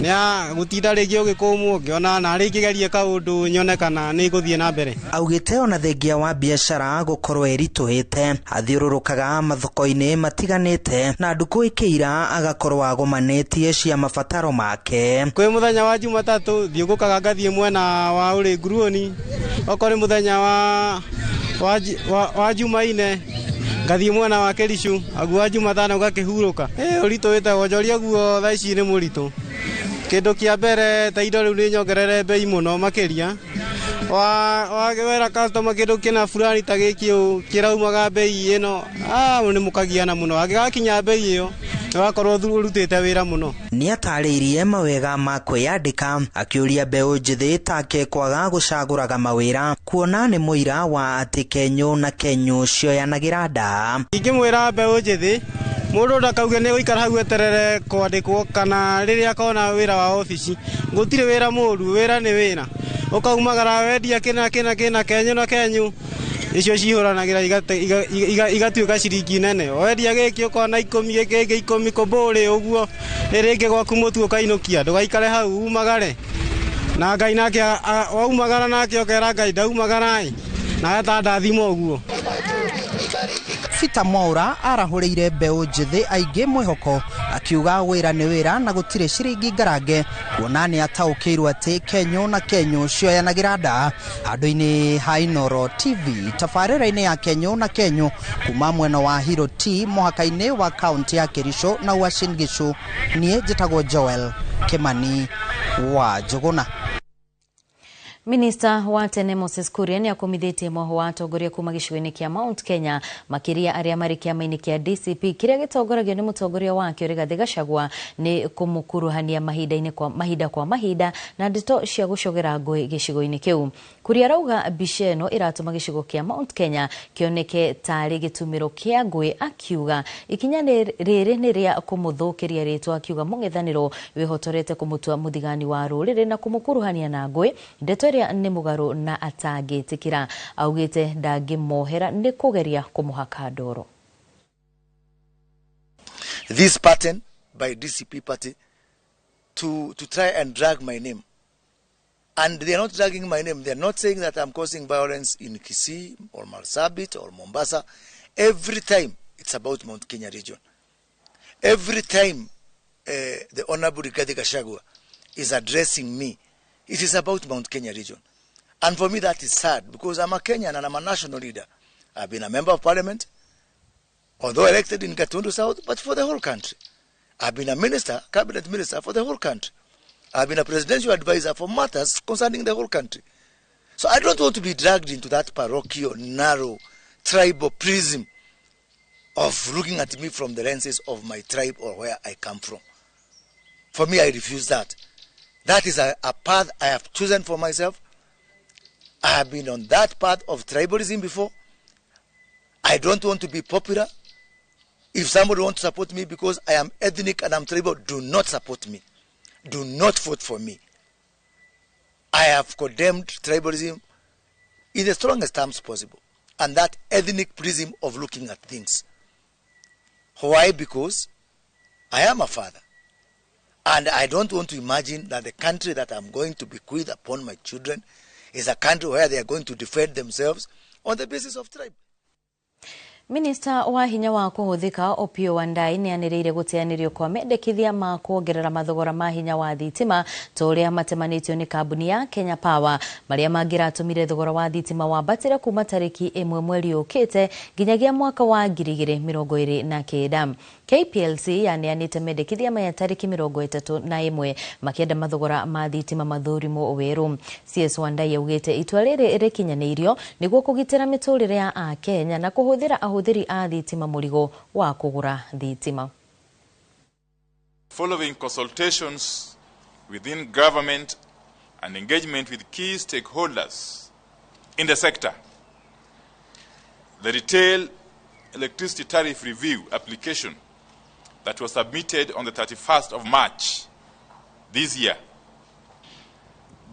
nĩa gũtinda rĩngĩ ũgĩkũmwo ngĩona na rĩngĩ gerie kaũndũ nyone kana nĩ ngũthiĩ na mbere. Augĩte ona thengia wa biacara gũkorwo ĩritũhĩte athiũrũrũkaga mathoko-inĩ matiganĩte na ndukũ ĩkĩira agakorwo agomanĩtie cia mabataro make. Kwĩ mũthenya wa Jumatatũ thiũngũkaga ngathiĩ mwena wa ũrĩ nguruoni, okorwo nĩ mũthenya wa Jumaine ngathiĩ mwena wa Kericho, aguo wa Jumatano ũgakĩhurũka. Ũritũ wĩtagwo njoria guo thaa ici nĩ mũritũ. Kĩndũ kĩa mbere ta indo rĩu nĩ nyongerere bei mũno makĩria wera customer kĩndũ kĩna fulani ta gĩkĩ ũũ kĩraumaga bei ĩno nĩ mũkagiana mũno angĩgakinya bei ĩyo nĩwakorwo ũrutĩte wĩra mũno. Nĩatarĩirie mawega ma kwĩyandĩka akĩũria mbeũ njĩthĩ take kwaga gũcagũraga mawĩra kuona nĩ mũira wa atĩ Kenyũ na Kenyũ cioyanagĩra nda. Ingĩmwĩra mbeũ njĩthĩ mũndũ ndakauge nĩ gũikara hau eterere kwandĩkwo kana rĩrĩa akona wĩra wa obici gũtirĩ wĩra mũru, wĩra nĩ wĩra ũkaumagara wendia kĩna kĩna kĩna Kenyũ na Kenyũ icio cihũranagĩra igatuĩka ciringi nene wendia gĩkĩ ũkona 10 gĩkĩ gĩkĩ 10 kũmbũrĩ ũguo rĩngĩ gwaku mũtu ũkainũkia ndũgaikare hau umagare na Ngai nake waumagara nake ũkera Ngai ndaumagara na atandathima ũguo. Peter Mwaura arahũrĩire mbeũ njĩthĩ aingĩ mwĩhoko akiuga wĩra nĩ wĩra na gũtirĩ ciringi ngarange kuona nĩ ataũkĩirwo atĩ Kenyũ na Kenyũ cioyanagĩra nda. Handũ-inĩ ha Inooro TV tabarĩra-inĩ ya Kenyũ na Kenyũ kuma mwena wa Hiroti mũhaka-inĩ wa kaunti ya Kericho na Uasin Gishu, niĩ njĩtagwo Joel Kimani wa Njũgũna. Minista wa tene Moses Kuria nĩ akomithĩtie mwoho wa atongoria kuma gĩcigo-inĩ kĩa Mount Kenya makĩria arĩa marĩ kĩama-inĩ kĩa DCP kĩrĩa gĩtongoragio nĩ mũtongoria wakĩo Rigathĩ Gachagua nĩ kũmũkuruhania mahinda kwa mahinda na ndeto cia gũcogera ngũĩ gĩcigo-inĩ kĩu. Kuria arauga mbica ĩno ĩratũma gĩcigo kĩa Mount Kenya kĩoneke tarĩ gĩtumĩro kĩa ngũĩ, akiuga ikinya rĩrĩ nĩ rĩa kũmũthũkĩria rĩtwa, akiuga mũng'ethanĩro wĩhotorete kũmũtua mũthigani wa rũrĩrĩ na kũmũkuruhania na ngũĩ, ndeto ĩrĩa nĩ mũgarũ na atangĩtĩkĩra. Augĩte ndangĩmohera nĩ kũgeria kũmũhaka ndoro. This pattern by DCP party to try and drag my name. And they are not dragging my name. They are not saying that I'm causing violence in Kisii or Marsabit or Mombasa. Every time it's about Mount Kenya region. Every time the Honorable Rigathi Gachagua is addressing me, it is about Mount Kenya region. And for me that is sad, because I'm a Kenyan and I'm a national leader. I've been a member of parliament, although elected in Gatundu South, but for the whole country. I've been a minister, cabinet minister for the whole country. I've been a presidential advisor for matters concerning the whole country. So I don't want to be dragged into that parochial, narrow, tribal prism of looking at me from the lenses of my tribe or where I come from. For me, I refuse that. That is a path I have chosen for myself. I have been on that path of tribalism before. I don't want to be popular. If somebody wants to support me because I am ethnic and I'm tribal, do not support me. Do not vote for me. I have condemned tribalism in the strongest terms possible, and that ethnic prism of looking at things. Why? Because I am a father, and I don't want to imagine that the country that I'm going to bequeath upon my children is a country where they are going to defend themselves on the basis of tribe. Minista wa hinya wa kuhuthika Opiyo Wandayi ni anĩrĩire gũteanĩrio kwa mendekithia ma kuongerera mathogora ma hinya wa thitima ta ũrĩa matemanĩtio nĩ kambuni ya Kenya Power marĩa mangĩratũmire thogora wa thitima wambatĩre kuma tarĩki 1 mweri ũkĩte nginyagia mwaka wa 2029. KPLC yaneanĩte mendekithia maya tarĩki 31 makĩenda mathogora ma thitima mathũrimwo werũ. CS Wandayi augĩte itua rĩrĩ rĩkinyanĩirio nĩguo kũgitĩra mĩtũrĩre ya Akenya na kũhũthĩra ahũthĩri a thitima mũrigo wa kũgũra thitima. Following consultations within government and engagement with key stakeholders in the sector, the retail electricity tariff review application that was submitted on the 31st of March this year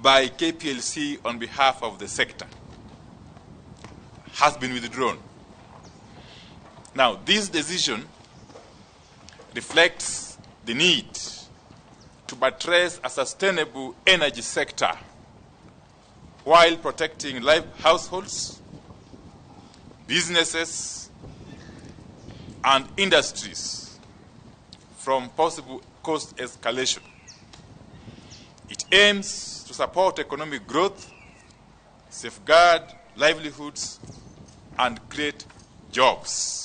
by KPLC on behalf of the sector has been withdrawn. Now, this decision reflects the need to buttress a sustainable energy sector while protecting live households, businesses, and industries from possible cost escalation. It aims to support economic growth, safeguard livelihoods, and create jobs.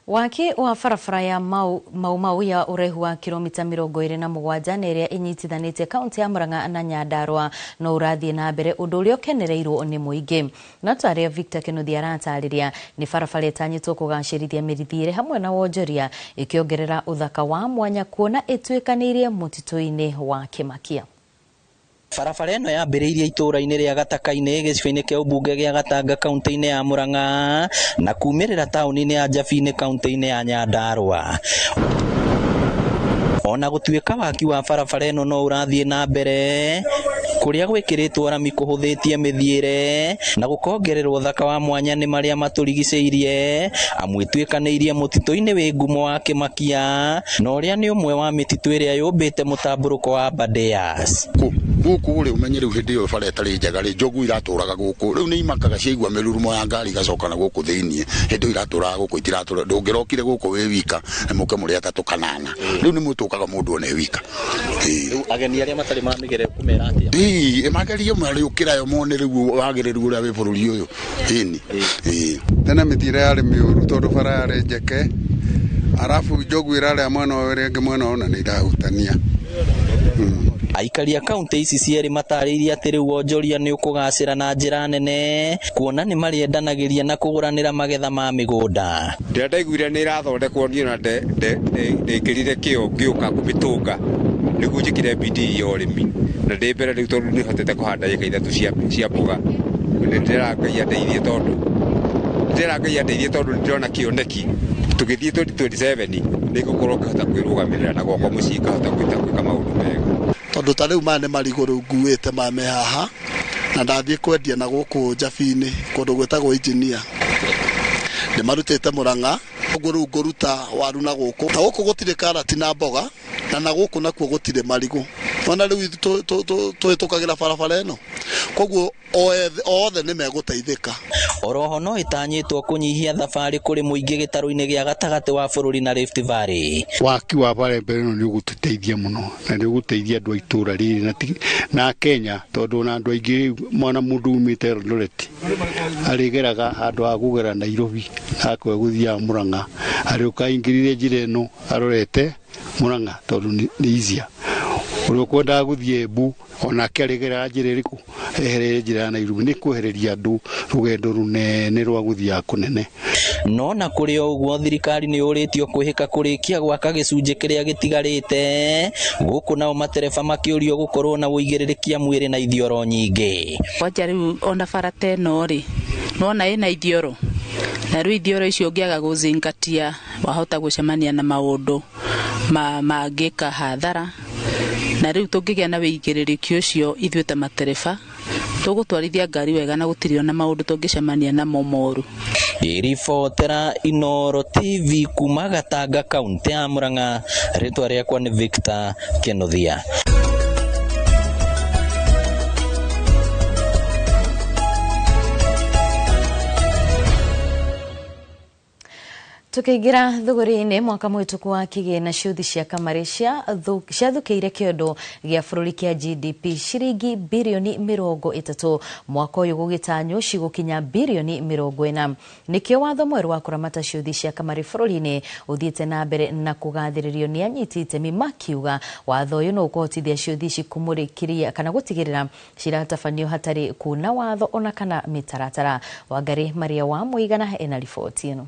Waki wa barabara ya Mau Mau ya ũraihu wa kilomita 27 na ĩrĩa ĩnyitithanĩtie kaunti ya Murang'a na Nyandarua no ũrathiĩ na mbere ũndũ ũrĩa ũkenereirwo nĩ mũingĩ. Na tarĩa Victor Kinuthia aratarĩria nĩ barabara ĩtanyĩtwo kũgacĩrithia mĩthiĩre hamwe na wonjoria ĩkĩongerera ũthaka wa mwanya kuona ĩtuĩkanĩirie mũtitũ-inĩ wa Kĩmakia. Barabara ĩno yambĩrĩirie itũũra-inĩ rĩa Gataka-inĩ gĩcigo-inĩ kĩa ũmbunge gĩa Gatanga kaunti-inĩ ya Murang'a na kumĩrĩra taũni-inĩ ya Njabini kaunti-inĩ ya Nyandarua. Ona gũtuĩka waki wa barabara ĩno no ũrathiĩ na mbere kũrĩa gwĩkĩrĩtwo rami kũhũthĩtie mĩthiĩre na gũkongererwo ũthaka wa mwanya nĩ marĩa matũrigicĩirie amu ĩtuĩkanĩirie mũtitũ-inĩ wĩ ngumo wa Kĩmakia na ũrĩa nĩ ũmwe wa mĩtitũ ĩrĩa yũmbĩte mũtambũrũko wa Aberdares. Gũkũ rĩ ũmenye rĩu hĩndĩ ĩyo bara ĩtarĩ njega rĩ njogu iratũraga gũkũ rĩu nĩ imakaga ciaigua mĩrurumo ya ngari igacoka na gũkũ thĩiniĩ hĩndĩ ĩyo iratũraga gũkũ itiratũra ndũngĩrokire gũkũ wĩ wika na mũke mũrĩ atatũ kana ana rĩu nĩ mũtũkaga mũndũ one wika. Rĩu ageni arĩa matarĩ mamĩgere kũmera atĩa? Ĩĩ magerie marĩũkĩra yo mone rĩu wagĩrĩru ũrĩa wĩ bũrũri ũyũ ĩni. Tene mĩthiĩre yarĩ mĩũru tondũ bara yarĩ njeke arabu njogu ĩrarĩa mwena ũyũ ĩrĩa ĩngĩ mwena ũyũ na nĩ irahutania. Aikari a kaunti ici cierĩ matarĩirie atĩ rĩu wonjoria nĩ ũkũgacĩra na njĩra nene kuona nĩ marĩendanagĩria na kũgũranĩra magetha ma mĩgũnda. Rĩrĩa ndaiguire nĩ ĩrathondekwo niĩ ona ndekĩrire kĩo ngĩũka kũmĩtũnga nĩguo njĩkĩre bidii ya ũrĩmi na ndĩ mbere rĩu tondũ nĩ hotete kũhanda ĩka 3 cia mboga nĩ ndĩrera Ngai andeithie tondũ nĩ ndĩrona kĩoneki tũgĩthiĩ 2027 nĩ ngũkorwo ngĩhota kwĩrũgamĩrĩra na gwakwa mũciĩ ngahota gwĩka maũndũ mega. Tondũ ta rĩu maya nĩ marigũ rĩu nguĩte maya me haha na ndathiĩ kwendia na gũkũ Njabini kũndũ gwĩtagwo engineer ndĩmarutĩte Murang'a ũguo rĩu ngũruta waru na gũkũ ta gũkũ gũtirĩ karati na mboga na gũkũ nakuo gũtirĩ marigũ ona rĩu tũhĩtũkagĩra barabara ĩno koguo othe nĩ megũteithĩka. Oroho no ĩtanyĩtwo kũnyihia thabarĩ kũrĩ mũingĩ gĩtarũ-inĩ gĩa gatagatĩ wa bũrũri na Rift Valley. Waki wa barabara ĩno nĩ ũgũtũteithia mũno na nĩ ũgũteithia andũ a itũũra rĩrĩ na Kenya tondũ ona andũ aingĩ mwana mũndũ umĩte Eldoret arĩgeraga handũ ha kũgera Nairobi akwa gũthiaga Murang'a arĩũka aingĩrire njĩra ĩno arorete Murang'a tondũ nĩ easier. Ũrĩa ũkwendaga gũthiĩ Embu onake arĩgeraga njĩra ĩrĩkũ Eherere njĩra ya Nairobi nĩ kwehereria andũ rũgendo rũnene rwa gũthiaga kũnene. No na kũrĩ o ũguo thirikari nĩ yũrĩtio kwĩhĩka kũrĩkia gwaka gĩcunjĩ kĩrĩa gĩtigarĩte gũkũ nao matereba makĩũrio gũkorwo na ũigĩrĩrĩkia mwĩrĩ na ithioro nyingĩ. Kwanja rĩu ona bara ta ĩno rĩ, nĩwona ĩna ithioro, na rĩu ithioro icio ũngĩaga gũzingatia wahota gũcemania na maũndũ mangĩka hathara, na rĩu tũngĩgĩa na wĩigĩrĩrĩki ũcio ithuĩ ta matereba tũgũtwarithia ngari wega na gũtirĩ ona maũndũ tũngĩcemania namo moru. Ngĩribotera Inooro TV kuma Gatanga kaunti ya Murang'a, rĩtwa rĩakwa nĩ Victor Kenothia. Tukiingira thuguri-inĩ mwaka mũhĩtũku wa kĩgĩna ciũthi cia kamarĩ ciathũkĩire kĩondo gĩa bũrũri kĩa GDP ciringi birioni 30 mwaka ũyũ gũgĩtanywo cigũkinya birioni 40. Nĩkĩo watho mwerũ wa kũramata ciũthi cia kamarĩ bũrũri-inĩ ũthiĩte na mbere na kũgathĩrĩrio nĩ anyiti itemi makiuga watho ũyũ no ũkũhotithia ciũthi ici kũmũrĩkĩria kana gũtigĩrĩra ciratabanio hatarĩ kuna watho ona kana mĩtaratara. Wangari Maria wa Mũigana ena riboti ĩno.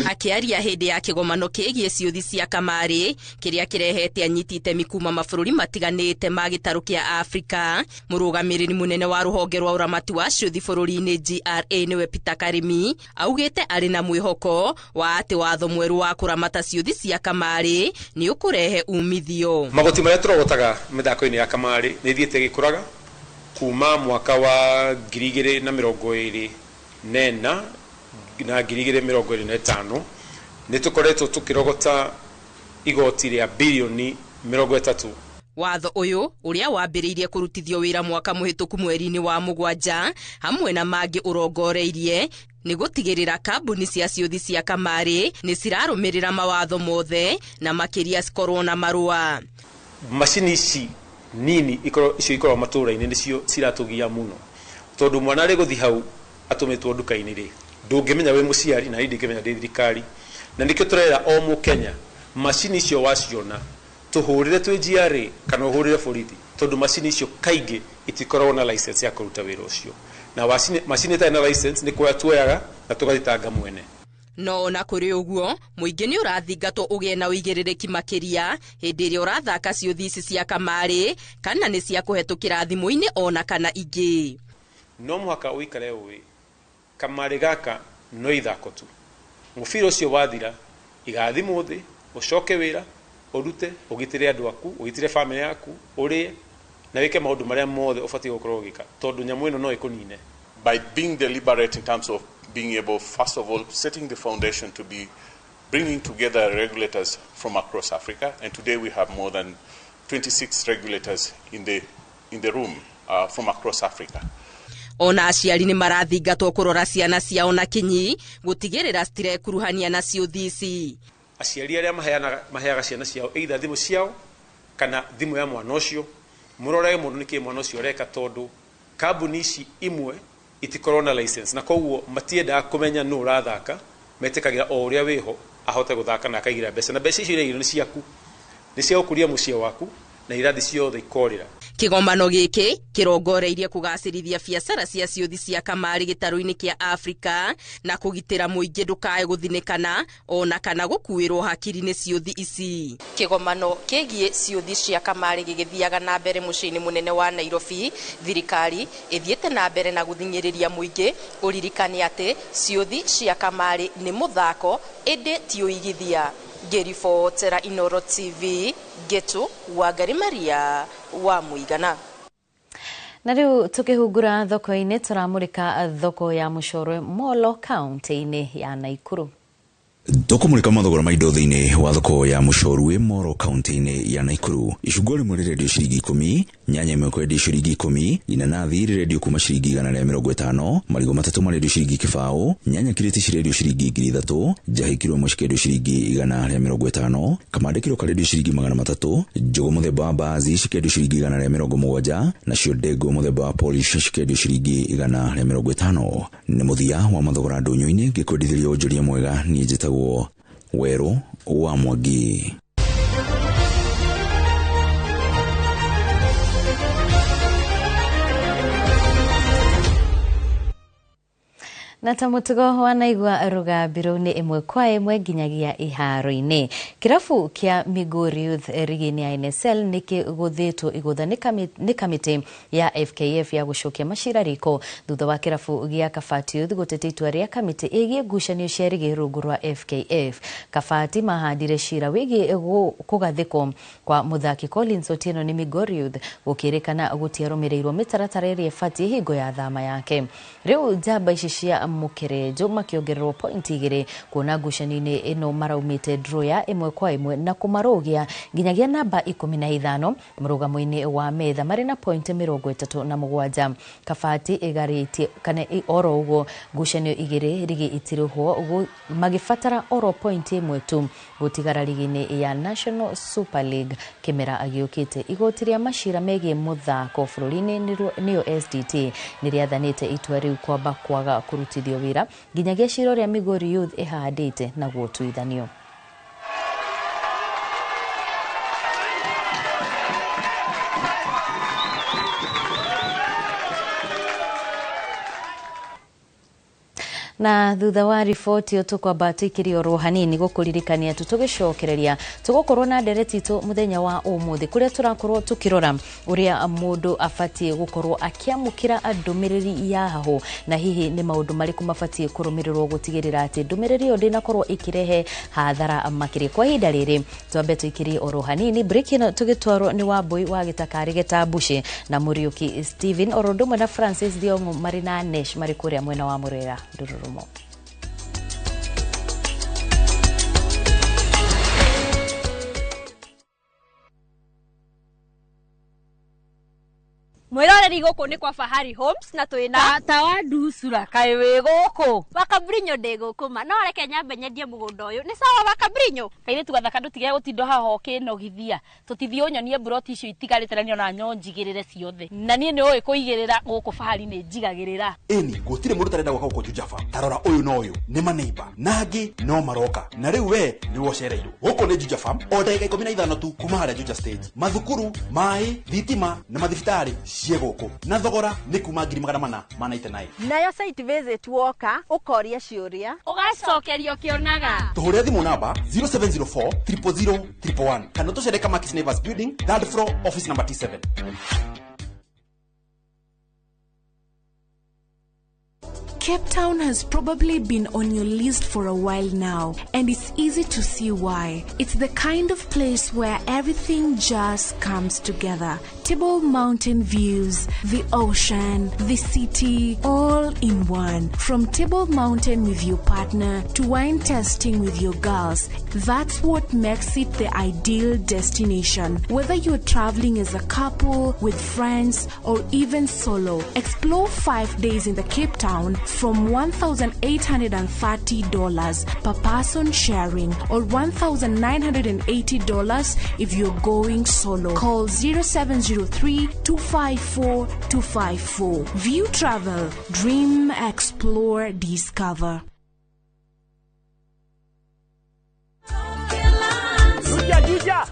Akĩaria hĩndĩ ya kĩgomano kĩgiĩ ciũthi cia kamarĩ kĩrĩa kĩrehete anyiti itemi kuma mabũrũri matiganĩte ma gĩtarũ kĩa Afrika, mũrũgamĩrĩri mũnene wa rũhonge rwa ũramati wa ciũthi bũrũri-inĩ GRA nĩwe Peter Karimi augĩte arĩ na mwĩhoko wa atĩ watho mwerũ wa kũramata ciũthi cia kamarĩ nĩ ũkũrehe umithio. Magoti marĩa tũrogotaga mĩthako-inĩ ya kamarĩ nĩ ithiĩte gĩkũraga kuma mwaka wa 2024 na 2025 nĩ tũkoretwo tũkĩrogota igoti rĩa birioni 30. Watho ũyũ ũrĩa wambĩrĩirie kũrutithio wĩra mwaka mũhĩtũku mweri-inĩ wa 7 hamwe na mangĩ ũrongoreirie nĩ gũtigĩrĩra kambuni cia ciũthi cia kamarĩ nĩ cirarũmĩrĩra mawatho mothe na makĩria cikorwo na marũa. Macini ici nini icio ikoragwo matũũra-inĩ nĩcio ciratũgia mũno tondũ mwana arĩ gũthiĩ hau atũmĩtwo nduka-inĩ rĩ ndũngĩmenya wĩ mũciari na niĩ ndingĩmenya ndĩ thirikari, na nĩkĩo tũrera o mũkenya macini icio waciona tũhũrĩre twĩ GRA kana ũhũrĩre borithi tondũ macini icio kaingĩ itikoragwo na license ya kũruta wĩra ũcio, na macini ĩtarĩ na license nĩ kuoya tuoyaga na tũgathitanga mwene. No ona kũrĩ ũguo mũingĩ nĩ ũrathingatwo ũgĩe na ũigĩrĩrĩki makĩria hĩndĩ ĩrĩa ũrathaka ciũthi ici cia kamarĩ kana nĩ cia kũhetũkĩra thimũ-inĩ ona kana ingĩ. No mũhaka ũikare ũĩ kamarĩ gaka no ithako tu, mũbira ũcio wathira iga thimũ thĩ ũcoke wĩra ũrute ũgitĩre andũ aku ũgitĩre famĩlĩ yaku ũrĩe na wĩke maũndũ marĩa mothe ũbatiĩ gũkorwo ũgĩka tondũ nyamũ ĩno no ĩkũnine. By being deliberate in terms of being able, first of all, setting the foundation to be bringing together regulators from across Africa, and today we have more than 26 regulators in the room from across Africa. Ona aciari nĩ marathingatwo kũrora ciana ciao na kinyi gũtigĩrĩra citirekuruhania na ciũthi ici. Aciari arĩa maheaga ciana ciao either thimũ ciao kana thimũ ya mwana ũcio mũrorage mũno nĩkĩĩ mwana ũcio areka tondũ kambuni ici imwe itikorwo na license na koguo matiendaga kũmenya nũ ũrathaka, metĩkagĩra o ũrĩa wĩho ahote gũthaka na akaigĩra mbeca, na mbeca icio iraigĩrwo nĩ ciaku, nĩ cia gũkũria mũciĩ waku na irathi ciothe ikorĩra. Kĩgomano gĩkĩ kĩrongoreirie kũgacĩrithia biacara cia ciũthi cia kamarĩ gĩtarũ-inĩ kĩa Afrika na kũgitĩra mũingĩ ndũkae gũthinĩkana ona kana gũkuĩrwo hakiri nĩ ciũthi ici. Kĩgomano kĩgiĩ ciũthi cia kamarĩ gĩgĩthiaga na mbere mũciĩ-inĩ mũnene wa Nairobi, thirikari ĩthiĩte na mbere na gũthing'ĩrĩria mũingĩ ũririkane atĩ ciũthi cia kamarĩ nĩ mũthako ĩndĩ ti ũigithia. Ngĩribotera Inooro TV Getu Wangari Maria wa Mũigana. Na rĩu tũkĩhungura thoko-inĩ tũramũrĩka thoko ya Mũcorwe Molo kaunti-inĩ ya Naikuru. Tũkũmũrĩka mathogora ma indo thĩinĩ wa thoko ya Mũcorwe Molo kaunti-inĩ ya Naikuru. Icungwa rĩmwe rĩrendio ciringi 10, nyanya ĩmwe kwendio ciringi 10, inanathi rĩrendio kuma ciringi 150, marigũ matatũ marendio ciringi 0, nyanya kirĩti cirendio ciringi 3,000, njahĩ kiro ĩmwe cikendio ciringi 150, kamande kiro karendio ciringi 300, njũgũ mũthemba wa mbaazi cikendio ciringi 170, nacio ndengũ mũthemba wa polish cikendio ciringi 150. Nĩ mũthia wa mathogora ndũnyũ-inĩ ngĩkwendithĩria wonjoria mwega, niĩ njĩtagwo Weru wa Mwangi. Na ta mũtugo wanaigua rũgambi rũu nĩ ĩmwe kwa ĩmwe nginyagia iharo-inĩ. Kĩrabu kĩa Migori Youth rigi-inĩ ya NSL nĩ kĩgũthĩtwo igũtha nĩ kamĩtĩ ya FKF ya gũcokia macira riko thutha wa kĩrabu gĩa Kabati Youth gũtetia itua rĩa kamĩtĩ ĩgiĩ ngucanio cia rigi rungu rwa FKF. Kabati mahandire cira wĩgiĩ kũgathĩkwo kwa mũthaki Collins Otieno nĩ Migori Youth gũkĩrĩkana gũtiarũmĩrĩirwo mĩtaratara ĩrĩa ĩbatiĩ hingo ya thama yake. Rĩu njamba ici cia Mũkerenjo makĩongererwo pointi 2 kuona ngucanio-inĩ ĩno maraumĩte draw ya 1-1 na kũmarũgia nginyagia namba 15 mũrũgamo-inĩ wa metha marĩ na pointi 37. Kabati ĩgarĩtie kana oro ũguo ngucanio 2 rigi itirĩhwo magĩbatara oro pointi 1 tu gũtigara rigi-inĩ ya National Super League kĩmera gĩũkĩte. Igoti rĩa macira megiĩ mũthako bũrũri-inĩ nĩyo SDT nĩrĩathanĩte itua rĩu kwamba kwaga kũrutithio wĩra nginyagia cira ũrĩa Migori Youth ĩhandĩte naguo ũtuithanio. Na thutha wa riboti ĩyo tũkwamba tũikĩrie oro hanini gũkũririkania tu tũgĩcokereria tũgũkorwo na ndereti itũ mũthenya wa ũmũthĩ kũrĩa tũrakorwo tũkĩrora ũrĩa mũndũ abatiĩ gũkorwo akĩamũkĩra ndũmĩrĩri ya hahũ na hihi nĩ maũndũ marĩkũ mabatiĩ kũrũmĩrĩrwo gũtigĩrĩra atĩ ndũmĩrĩri ĩyo ndĩnakorwo ĩkĩrehe hathara makĩria. Kwa ihinda rĩrĩ twambe tũikĩrie oro hanini break ĩno tũgĩtwarwo nĩ Wambui wa Gĩtakarĩ Gĩtambucĩ na Mũriũki Stephen oro ũndũ ũmwe na Francis Thiong'o marĩ na Nesh marĩ kũrĩa mwena wa Mũrera Ndururumo. Mwiroreri guku ni kwa Fahari Homes na twina tata wa nducura kaĩ wĩ gũkũ Wakabrinyo ndĩ gũkũ ma no reke nyambe nyendie mũgũnda ũyũ nĩ sawa Wakabrinyo kairĩtu gathaka ndũtige gũtinda haha ũkĩnogithia tũtithiĩ ũnyonie mburoti icio itigarĩte na niona nyo njigĩrĩre ciothe na niĩ nĩ ũĩ kũigĩrĩra gũkũ Fahari nĩ njigagĩrĩra. Ĩni gũtirĩ mũndũ ũtarenda gwaka gũkũ Juja Farm. Ta rora ũyũ na ũyũ nĩ maneiba na angĩ no maroka na rĩu we nĩwe ũcereirwo. Gũkũ nĩ Juja Farm o ndagĩka 15 tu kuma harĩa Juja stage. Mathukuru, maĩ, thitima na mathibitarĩ ciĩ gũkũ na thogora nĩ kuma 499. Nayo site visit woka ũkoria ciũria ũgacokerio kĩonaga. Tũhũrĩre thimũ namba 0704 000 111 kana tũcere Kamakis Neighbors Building, third floor, office number T7. Cape Town has probably been on your list for a while now, and it's easy to see why. It's the kind of place where everything just comes together. Table Mountain views, the ocean, the city, all in one. From Table Mountain with your partner to wine tasting with your girls, that's what makes it the ideal destination. Whether you're traveling as a couple, with friends, or even solo, explore 5 days in the Cape Town from $1,830 per person sharing, or $1,980 if you're going solo. Call 0703 254 254. View Travel. Dream, explore, discover. Juja, Juja.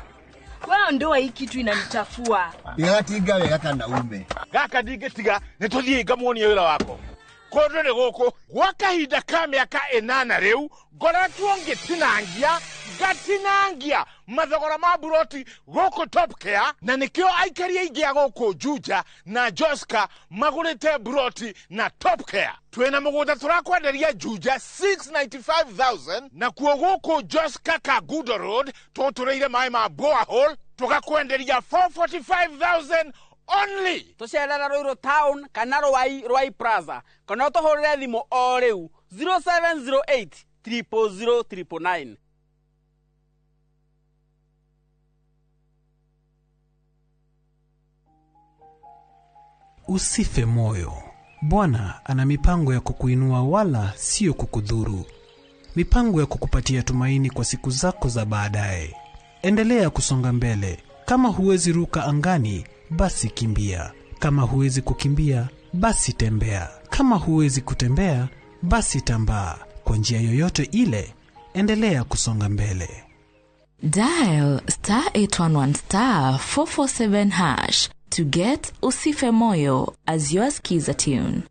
Wewe ndoa hii kitu inanichafua. Igatinga wega kana ume. Gaka ndingĩtiga nĩ tũthiĩ ngamuonie wĩra wako. Kũndũ nĩ gũkũ gwa kahinda ka mĩaka 8 rĩu ngoretwo ngĩtinangia ngatinangia mathogora ma buroti gũkũ Top Care, na nĩkĩo aikari aingĩ a gũkũ Juja na Joska magũrĩte buroti na Top Care. Twĩna mũgũnda tũrakwenderia Juja 695,000 na kuo gũkũ Joska Kagudo Road tũtũrĩire maĩ ma borehole tũgakwenderia 445,000 only. Tũcerera Ruiru Town kana Ruai Plaza kana ũtũhũrĩre thimũ o rĩu 0708 000 999. Usife moyo. Bwana ana mipango ya kukuinua wala sio kukudhuru. Mipango ya kukupatia tumaini kwa siku zako za baadaye. Endelea kusonga mbele. Kama huwezi ruka angani, basi kimbia. Kama huwezi kukimbia, basi tembea. Kama huwezi kutembea, basi tambaa. Kwa njia yoyote ile, endelea kusonga mbele. Dial star 811 star 447 hash to get Usife Moyo as your skiza tune.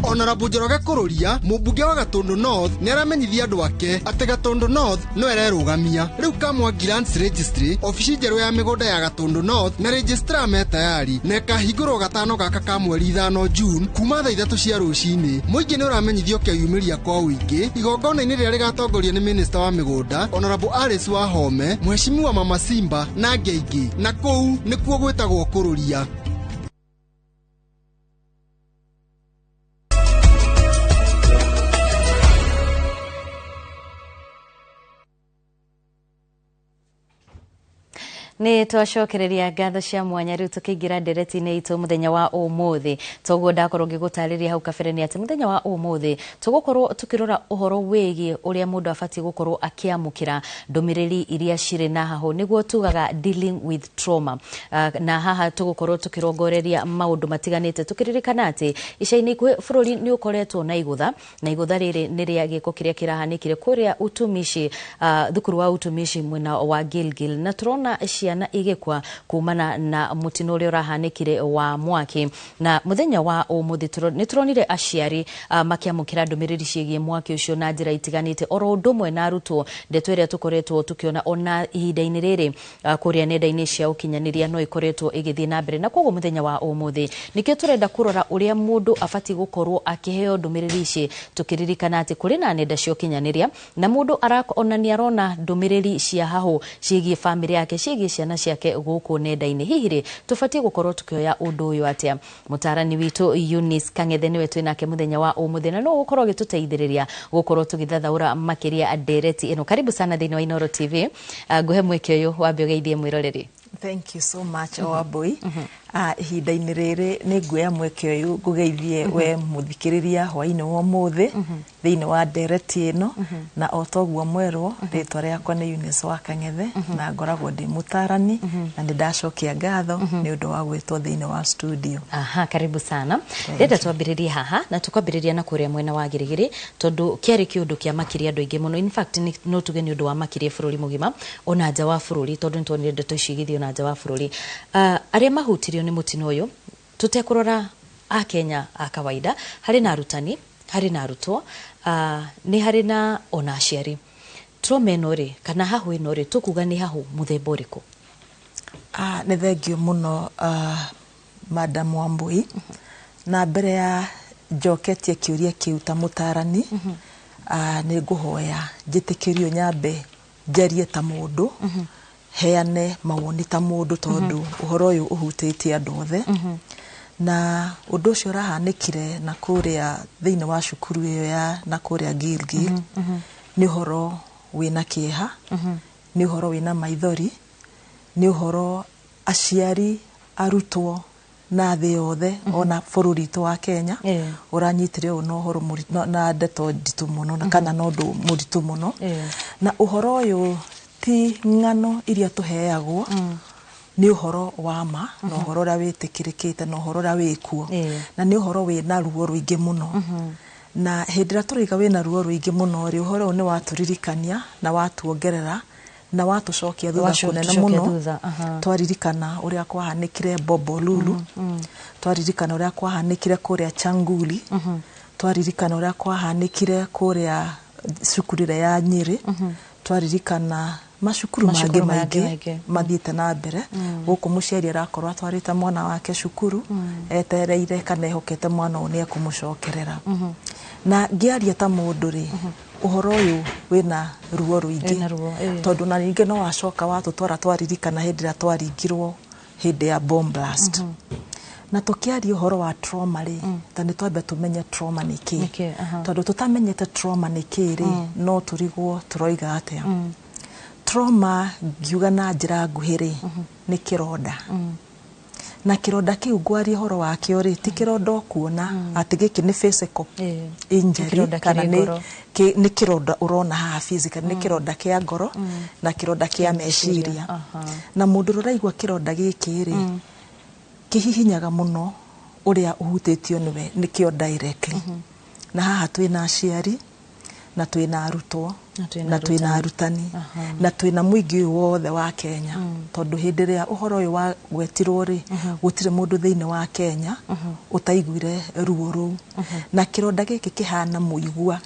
Honorable Njoroge Kururia, mũmbunge wa Gatundu North, nĩ aramenyithia andũ ake atĩ Gatundu North no ĩrerũgamia. Rĩu Kamwangi Lands Registry, obici njerũ ya mĩgũnda ya Gatundu North na registrar me tayari na ĩkahingũrwo gatano gaka ka mweri 5 June kuma thaa 3 cia rũcinĩ. Mũingĩ nĩ ũramenyithio kĩyumĩria kwa ũingĩ igongona-inĩ rĩrĩa rĩgatongorio nĩ minista wa mĩgũnda Honorable Alice Wahome, Mheshimiwa Mama Simba na angĩ aingĩ, na kũu nĩkuo gwĩtagwo kũrũria. Nĩ twacokereria ngatho cia mwanya rĩu tũkĩingĩra ndereti-inĩ itũ mũthenya wa ũmũthĩ. Toguo ndakorwo ngĩgũtarĩria hau kabere nĩ atĩ mũthenya wa ũmũthĩ tũgũkorwo tũkĩrora ũhoro wĩgiĩ ũrĩa mũndũ abatiĩ gũkorwo akĩamũkĩra ndũmĩrĩri iria cirĩ na hahũ, nĩguo tugaga dealing with trauma. Na haha tũgũkorwo tũkĩrongoreria maũndũ matiganĩte, tũkĩririkana atĩ ica-inĩ ikuhĩ bũrũri nĩ ũkoretwo na igũtha, na igũtha rĩrĩ nĩ rĩa gĩko kĩrĩa kĩrahanĩkire kũrĩa Utumishi, thukuru wa Utumishi mwena wa Gilgil, na tũrona ciana igĩkua kumana na mũtino ũrĩa ũrahanĩkire wa mwaki. Na mũthenya wa ũmũthĩ nĩ tũronire aciari makĩamũkĩra ndũmĩrĩri ciĩgiĩ mwaki ũcio na njĩra itiganĩte, oro ũndũ ũmwe na arutwo. Ndeto ĩrĩa tũkoretwo tũkĩona ona ihinda-inĩ rĩrĩ kũrĩa nenda-inĩ cia ũkinyanĩria no ĩkoretwo ĩgĩthiĩ na mbere, na koguo mũthenya wa ũmũthĩ nĩkĩo tũrenda kũrora ũrĩa mũndũ abatiĩ gũkorwo akĩheo ndũmĩrĩri ici, tũkĩririkana atĩ kũrĩ na nenda cia ũkinyanĩria na mũndũ onania arona ndũmĩrĩri cia hahũ ciĩgiĩ bamĩrĩ yake, ciĩgiĩ ciana ciake gũkũ nenda-inĩ. Hihi rĩ tũbatiĩ gũkorwo tũkĩoya ũndũ ũyũ atĩa? Mũtaarani witũ Eunice Kang'ethe nĩwe twĩ nake mũthenya wa ũmũthĩ, na no ũgũkorwo agĩtũteithĩrĩria gũkorwo tũgĩthathaũra makĩria ndereti ĩno. Karibu sana thĩinĩ wa Inooro TV. Ngũhe mweke ũyũ wambe ũgeithie mwĩroreri. Thank you so much, Wambui. Ihinda-inĩ rĩrĩ nĩ nguoya mweke ũyũ ngũgeithie we mũthikĩrĩria hwaĩ-inĩ wa ũmũthĩ thĩinĩ wa ndereti ĩno, na o toguo mwerwo rĩtwa rĩakwa nĩ Eunice wa Kang'ethe na ngoragwo ndĩ mũtaarani na nĩ ndacokia ngatho nĩ ũndũ wa gwĩtwo thĩinĩ wa studio. Aha, karibu sana. Ndĩrenda twambĩrĩrie haha na tũkwambĩrĩria na kũrĩa mwena wa Gĩrĩgĩrĩ, tondũ kĩarĩ kĩũndũ kĩa makĩria andũ aingĩ mũno. In fact no tuge nĩ ũndũ wa makĩria bũrũri mũgima ona nja wa bũrũri, tondũ nĩtuonire ndeto ici igĩthiĩ ona nja wa bũrũri. Arĩa mahutirio nĩ mũtino ũyũ tũtekũrora a Kenya a kawaida, harĩ na arutani, harĩ na arutwo, nĩ harĩ na ona aciari. Trauma ĩno rĩ, kana hahũ ĩno rĩ, tũkuga nĩ hahũ mũthemba ũrĩkũ? Nĩ thengio mũno Madam Wambui. Na mbere ya njoketie kĩũria kĩu ta mũtaarani, nĩ ngũhoya njĩtĩkĩrio nyambe njarie ta mũndũ, heane mawoni ta mũndũ, tondũ ũhoro ũyũ ũhutĩtie andũ othe. Na ũndũ ũcio ũrahanĩkire na kũrĩa thĩinĩ wa cukuru ĩyo ya na kũrĩa Gilgil nĩ ũhoro wĩna kĩeha, nĩ ũhoro wĩna maithori, nĩ ũhoro aciari, arutwo na thĩ yothe ona bũrũri witũ wa Kenya ũranyitire ũũ na ũhoro na ndeto nditũ mũno na kana na ũndũ mũritũ mũno. Na ũhoro ũyũ ti ng'ano iria tũheagwo, nĩ ũhoro wa ma na ũhoro ũrĩa wĩtĩkĩrĩkĩte na ũhoro ũrĩa wĩkuo, na nĩ ũhoro wĩna ruo rũingĩ mũno. Na hĩndĩ ĩrĩa tũraiga wĩna ruo rũingĩ mũno rĩ, ũhoro ũyũ nĩ watũririkania na watuongerera na watũcokia thutha kũnene mũno. Twaririkana ũrĩa kwahanĩkire Bombolulu, twaririkana ũrĩa kwahanĩkire kũrĩa Changuli, twaririkana ũrĩa kwahanĩkire kũrĩa cukuru ĩrĩa ya Nyĩrĩ, twaririkana macukuru mangĩ maingĩ mathiĩte na mbere. Gũkũ mũciari arakorwo atwarĩte mwana wake cukuru etereire kana ehokete mwana ũyũ nĩ ekũmũcokerera. Na ngĩaria ta mũndũ rĩ, ũhoro ũyũ wĩna ruo rũingĩ, tondũ na ningĩ no wacoka watũtwara twaririkana hĩndĩ ĩrĩa twaringirwo hĩndĩ ya bomb blast. Na tũkĩaria ũhoro wa trauma rĩ, ta nĩ twambe tũmenye trauma nĩ kĩĩ, tondũ tũtamenyete trauma nĩ kĩĩ rĩ, no tũrigwo tũroiga atĩa. Trauma ngiuga na njĩra nguhĩ rĩ, nĩ kĩronda. Na kĩronda kĩu ngwaria ũhoro wakĩo rĩ, ti kĩronda ũkuona atĩ gĩkĩ nĩ physical injury, kana nĩ kĩronda ũrona haha physical, nĩ kĩronda kĩa ngoro na kĩronda kĩa meciria. Na mũndũ ũraigua kĩronda gĩkĩ rĩ, kĩhihinyaga mũno ũrĩa ũhutĩtio nĩwe nĩkĩo directly. Na haha twĩna aciari Na twĩna arutwo, na twĩna arutani, na twĩna mũingĩ ũyũ wothe wa Kenya, tondũ hĩndĩ ĩrĩa ũhoro ũyũ wagwetirwo rĩ, gũtirĩ mũndũ thĩinĩ wa Kenya ũtaiguire ruo rũu. Na kĩronda gĩkĩ kĩhana mũigua,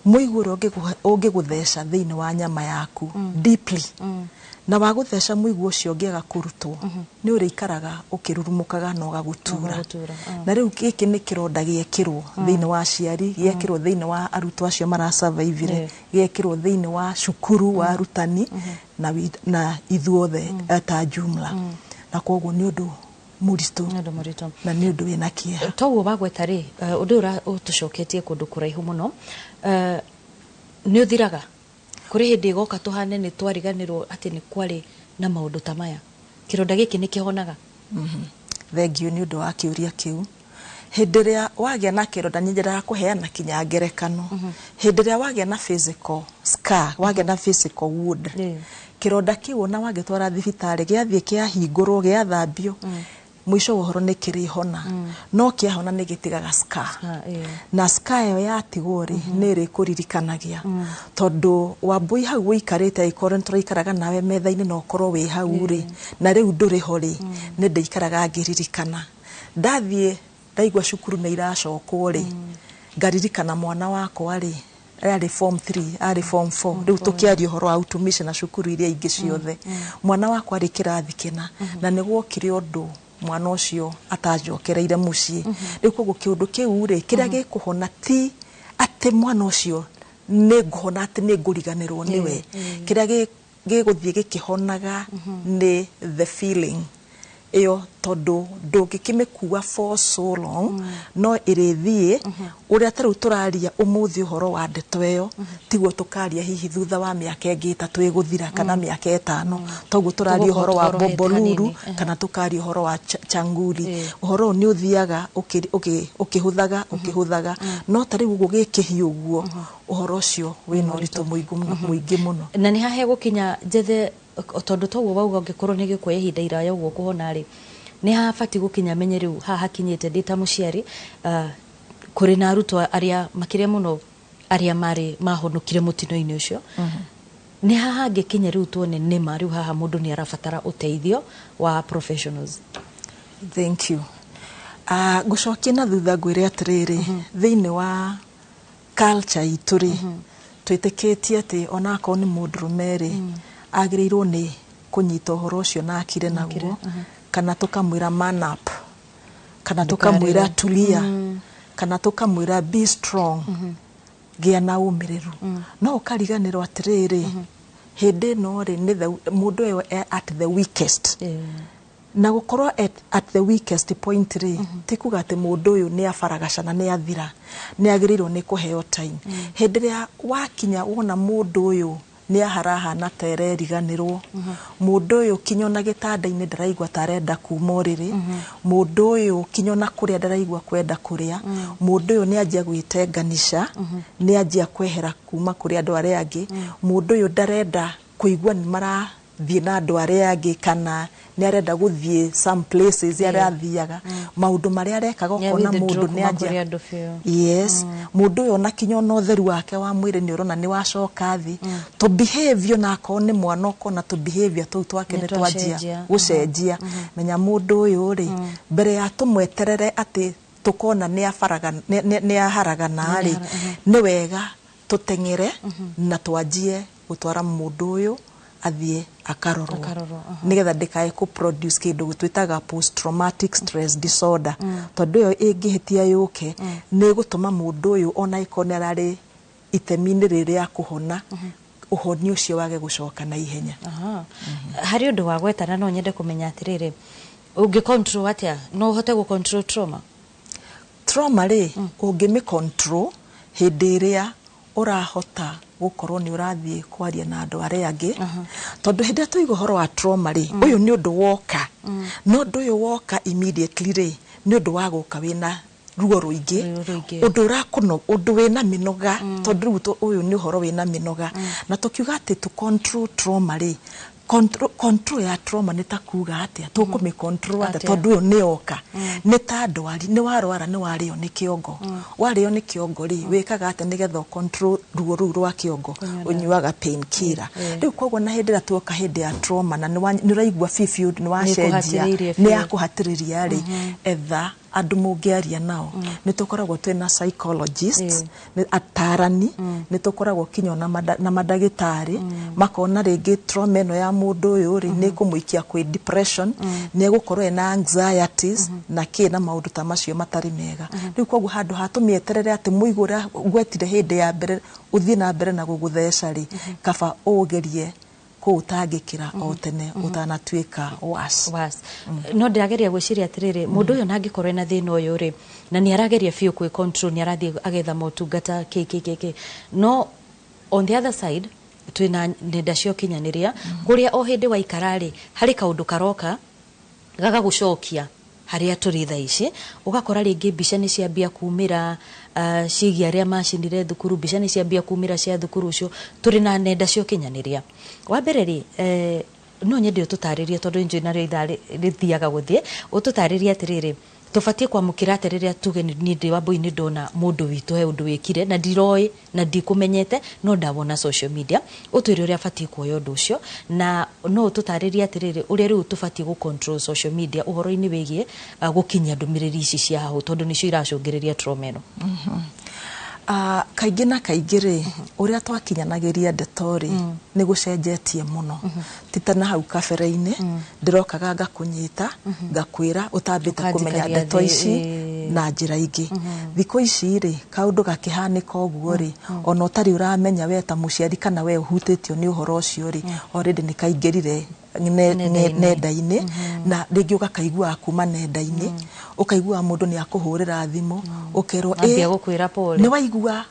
mũigua ũrĩa ũngĩgũtheca thĩinĩ wa nyama yaku deeply, na wagũtheca mũigua ũcio ũngĩaga kũrutwo, nĩ ũrĩikaraga ũkĩrurumũkaga na ũgagũtura. Na rĩu gĩkĩ nĩ kĩronda gĩekĩrwo thĩinĩ wa aciari, gĩekĩrwo thĩinĩ wa arutwo acio marasurvivire, gĩekĩrwo thĩinĩ wa cukuru, wa arutani, na ithuothe ta jumla, na koguo nĩ ũndũ mũritũ. Nĩ ũndũ mũritũ. Na nĩ ũndũ wĩna kĩeha. Toguo wagweta rĩ, ũndũ ũyũ ũtũcoketie kũndũ kũraihu mũno. Nĩ ũthiraga? Kũrĩ hĩndĩ ĩgoka tũhane nĩ twariganĩrwo atĩ nĩ kwarĩ na maũndũ ta maya? Kĩronda gĩkĩ nĩ kĩhonaga? Thengiũ nĩ ũndũ wa kĩũria kĩu. Hĩndĩ ĩrĩa wagĩa na kĩronda, nĩ nyendaga kũheana kinya ngerekano. Hĩndĩ ĩrĩa wagĩa na physical scar, wagĩa na physical wound, kĩronda kĩu ona wagĩtwara thibitarĩ, gĩathiĩ kĩahingũrwo, gĩathambio, mũico wa ũhoro nĩ kĩrĩhona. No kĩahona nĩ gĩtigaga scar, na scar ĩyo yatigwo rĩ, nĩ ĩrĩkũririkanagia, tondũ Wambui hau ũikarĩte, angĩkorwo nĩ tũraikaraga nawe metha-inĩ na ũkorwo wĩ hau rĩ, na rĩu ndũrĩ ho rĩ, nĩ ndĩikaraga ngĩririkana. Ndathiĩ ndaigua cukuru nĩ iracokwo rĩ, ngaririkana mwana wakwa rĩ, arĩ form 3, arĩ form 4. Rĩu tũkĩaria ũhoro wa utumishi na cukuru iria ingĩ ciothe, mwana wakwa arĩ kĩrathi kĩna, na nĩ gwokire ũndũ mwana ũcio atanjokereire mũciĩ. Rĩu koguo kĩũndũ kĩu rĩ, kĩrĩa gĩkũhona ti atĩ mwana ũcio nĩ ngũhona, atĩ nĩ ngũriganĩrwo nĩwe. Kĩrĩa gĩgũthiĩ gĩkĩhonaga nĩ the feeling ĩyo, tondũ ndũngĩkĩmĩkua for so long, no ĩrĩthiĩ. Ũrĩa ta rĩu tũraria ũmũthĩ ũhoro wa ndeto ĩyo, tiguo tũkaria hihi thutha wa mĩaka ĩngĩ 3 ĩgũthira kana mĩaka 5. Toguo tũraria ũhoro wa Tũgũkorwo tũhorohete Bombolulu hanini. kana tũkaria ũhoro wa Changuli. Ũhoro ũyũ nĩ ũthiaga ũkĩhũthaga ũkĩhũthaga, no ta rĩu ũguo gĩkĩhiũ ũguo, ũhoro ũcio wĩna ũritũ mũingĩ mũno. Na nĩ hahe gũkinya njethe, tondũ toguo wauga ũngĩkorwo nĩ gĩkuoya ihinda iraya ũguo kũhona rĩ, nĩ habatiĩ gũkinya menye rĩu haha hakinyĩte ndĩ ta mũciari, kũrĩ na arutwo arĩa makĩria mũno arĩa marĩ mahonokire mũtino-inĩ ũcio, nĩ haha hangĩkinya rĩu tuone nĩma rĩu haha mũndũ nĩ arabatara ũteithio wa professionals? Thank you. Ngũcokia na thutha ngwĩre atĩrĩrĩ, thĩinĩ wa culture itũ rĩ, twĩtĩkĩtie atĩ onakorwo nĩ mũndũrũme rĩ, agĩrĩirwo nĩ kũnyita ũhoro ũcio na akire naguo, kana tũkamwĩra man up, kana tũkamwĩra tulia, kana tũkamwĩra be strong, gĩa na ũmĩrĩru. No ũkariganĩrwo atĩrĩrĩ, hĩndĩ ĩno rĩ, nĩ mũndũ ũyũ at the weakest, na gũkorwo at the weakest point rĩ, ti kuga atĩ mũndũ ũyũ nĩ abaragacana, nĩ athira. Nĩ agĩrĩirwo nĩ kũheo time. Hĩndĩ ĩrĩa wakinya wona mũndũ ũyũ nĩ aharahana ta ereriganĩrwo, mũndũ ũyũ kinya ona gĩtanda-inĩ ndaraigua ta arenda kuma ũrĩrĩ, mũndũ ũyũ kinya ona kũrĩa ndaraigua kwenda kũrĩa, mũndũ ũyũ nĩ anjia gwĩtenganisha, nĩ anjia kwehera kuma kũrĩ andũ arĩa angĩ, mũndũ ũyũ ndarenda kũigua nĩ marathiĩ na andũ arĩa angĩ, kana nĩ arenda gũthiĩ some places arĩa athiaga, maũndũ marĩa arekaga, ũkona mũndũ nĩ anjia, yes, mũndũ ũyũ ona kinya ona ũtheru wake wa mwĩrĩ nĩ ũrona nĩ wacoka thĩ, tũ behavior, na akorwo nĩ mwana ũkona tũ behavior tũu twake nĩ twanjia gũcenjia, menya mũndũ ũyũ rĩ, mbere ya tũmweterere atĩ tũkona nĩ aharagana rĩ, nĩ wega tũteng'ere na twanjie gũtwara mũndũ ũyũ athiĩ akarorwo, nĩgetha ndĩkae kũ produce kĩndũ twĩtaga post traumatic stress disorder, tondũ ĩyo ĩngĩhĩtia yũke, nĩ ĩgũtũma mũndũ ũyũ ona ĩkorwo nĩ ararĩ itemi-inĩ rĩrĩ rĩa kũhona, ũhoni ũcio wage gũcoka na ihenya. Harĩ ũndũ wa gwetana, no nyende kũmenya atĩrĩrĩ, ũngĩ control atĩa? No ũhote gũ control trauma? Trauma rĩ, ũngĩmĩ control hĩndĩ ĩrĩa ũrahota gũkorwo nĩ ũrathiĩ kwaria na andũ arĩa angĩ, tondũ hĩndĩ ĩrĩa tũiga ũhoro wa trauma rĩ, ũyũ nĩ ũndũ woka, no ũndũ ũyũ woka immediately rĩ, nĩ ũndũ wa gũka wĩna ruo rũingĩ, ũndũ ũrakũno, ũndũ wĩna mĩnoga, tondũ rĩu ũyũ nĩ ũhoro wĩna mĩnoga. Na tũkiuga atĩ to control trauma rĩ, Control ya trauma nĩ ta kuga atĩa, tũkũmĩ control atĩa? Tondũ ũyũ nĩ oka nĩ ta ndwari, nĩ warwara, nĩ warĩo nĩ kĩongo. Warĩo nĩ kĩongo rĩ, wĩkaga atĩa nĩgetha ũ control ruo rũu rwa kĩongo? Ũnyuaga pain killer. Rĩu koguo na hĩndĩ ĩrĩa tuoka hĩndĩ ya trauma na nĩ ũraigua biũ nĩ wacenjia, nĩ yakũhatĩrĩria rĩ, etha andũ mũngĩaria nao. Nĩ tũkoragwo twĩna psychologists, nĩ atarani, nĩ tũkoragwo kinya na mandagĩtarĩ, makona rĩngĩ trauma ĩno ya mũndũ ũyũ rĩ, nĩ ĩkũmũikia kwĩ depression, nĩ egũkorwo ena anxieties na kĩ na maũndũ ta macio matarĩ mega. Rĩu koguo handũ ha tũmĩeterere atĩ mũigũ ũrĩa ngwetire hĩndĩ ya mbere ũthiĩ na mbere na gũgũtheca rĩ, kaba ũgerie kũũtangĩkĩra o tene ũtanatuĩka worse. No ndĩrageria gwĩciria atĩrĩrĩ, mũndũ ũyũ nangĩkorwo ena thĩna ũyũ rĩ, na nĩ arageria biũ kwĩ control, nĩ arathiĩ agetha motungata kĩ kĩ kĩ kĩ, no on the other side twĩna nenda cia ũkinyanĩria kũrĩa o hĩndĩ waikara rĩ, harĩ kaũndũ karoka gagagũcokia harĩa tũrĩ thaa ici. Ũgakora rĩngĩ mbica nĩ ciambia kumĩra ciĩgiĩ arĩa macinire thukuru, mbica nĩ ciambia kumĩra cia thukuru ũcio. Tũrĩ na nenda cia ũkinyanĩria. Wa mbere rĩ, no nyende ũtũtarĩrie, tondũ njũĩ narĩo ithaa rĩthiaga gũthiĩ, ũtũtarĩrie atĩrĩrĩ, tũbatiĩ kwamũkĩra atĩ rĩrĩa tuge niĩ ndĩ Wambũi nĩ ndona mũndũ witũ he ũndũ wĩkire na ndiroĩ na ndikũmenyete no ndawona social media, ũtwĩre ũrĩa batiĩ kuoya ũndũ ũcio, na no ũtũtarĩrie atĩrĩrĩ, ũrĩa rĩu tũbatiĩ gũ control social media ũhoro-inĩ wĩgiĩ gũkinyia ndũmĩrĩri ici cia hahũ, tondũ nĩcio iracũngĩrĩria trauma ĩno. Kaingĩ na kaingĩ rĩ, ũrĩa twakinyanagĩria ndeto rĩ, nĩ gũcenjetie mũno. Ti ta na hau kabere-inĩ, ndĩrokaga ngakũnyita, ngakwĩra ũtambĩte kũmenya ndeto ici na njĩra ingĩ. Thikũ ici rĩ, kaũndũ gakĩhanĩka ũguo rĩ, ona ũtarĩ ũramenya we ta mũciari kana we ũhutĩtio nĩ ũhoro ũcio rĩ, already nĩ kaingĩrire nenda-inĩ, na rĩngĩ ũgakaiguaga kuma nenda-inĩ, ũkaiguaga mũndũ nĩ akũhũrĩra thimũ, ũkerwo nĩ waigua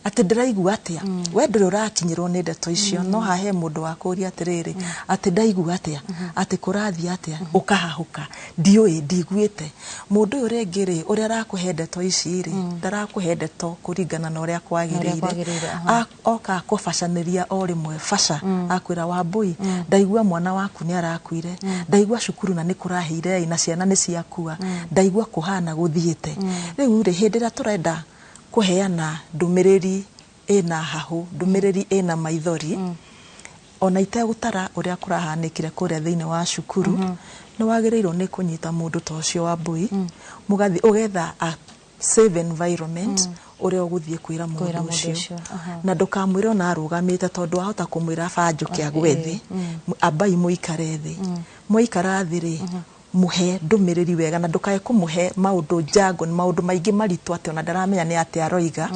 atĩ ndĩraigua atĩa, we ndũrĩ ũrakinyĩrwo nĩ ndeto icio, no hahe mũndũ wa kũũria atĩrĩrĩ, atĩ ndaigua atĩa, atĩ kũrathiĩ atĩa, ũkahahũka, ndiũĩ, ndiguĩte. Mũndũ ũyũ rĩngĩ rĩ, ũrĩa arakũhe ndeto ici rĩ, ndarakũhe ndeto kũringana na ũrĩa kwagĩrĩire. Oka akũbacanĩria o rĩmwe baca, akwĩra Wambũi, ndaigua mwana waku nĩ arakuire, ndaigua cukuru na nĩ kũrahĩire na ciana nĩ ciakua, ndaigua kũhana gũthiĩte. Rĩu rĩ, hĩndĩ ĩrĩa tũrenda kũheana ndũmĩrĩri ĩna hahũ, ndũmĩrĩri ĩna maithori, ona itegũtara ũrĩa kũrahanĩkire kũrĩa thĩinĩ wa cukuru, nĩ wagĩrĩirwo nĩ kũnyita mũndũ ta ũcio Wambũi, mũgathiĩ ũgetha a safe environment ũrĩa ũgũthiĩ kwĩra mũndũ ũcio, na ndũkamwĩre ona arũgamĩte, tondũ wahota kũmwĩra banjũke agwe thĩ. Ambai mũikare thĩ, mwaikara thĩ rĩ, muhe ndũmĩrĩri wega, na ndũkae kũmũhe maũndũ jargon, maũndũ maingĩ maritũ atĩ ona ndaramenya nĩ atĩa aroiga.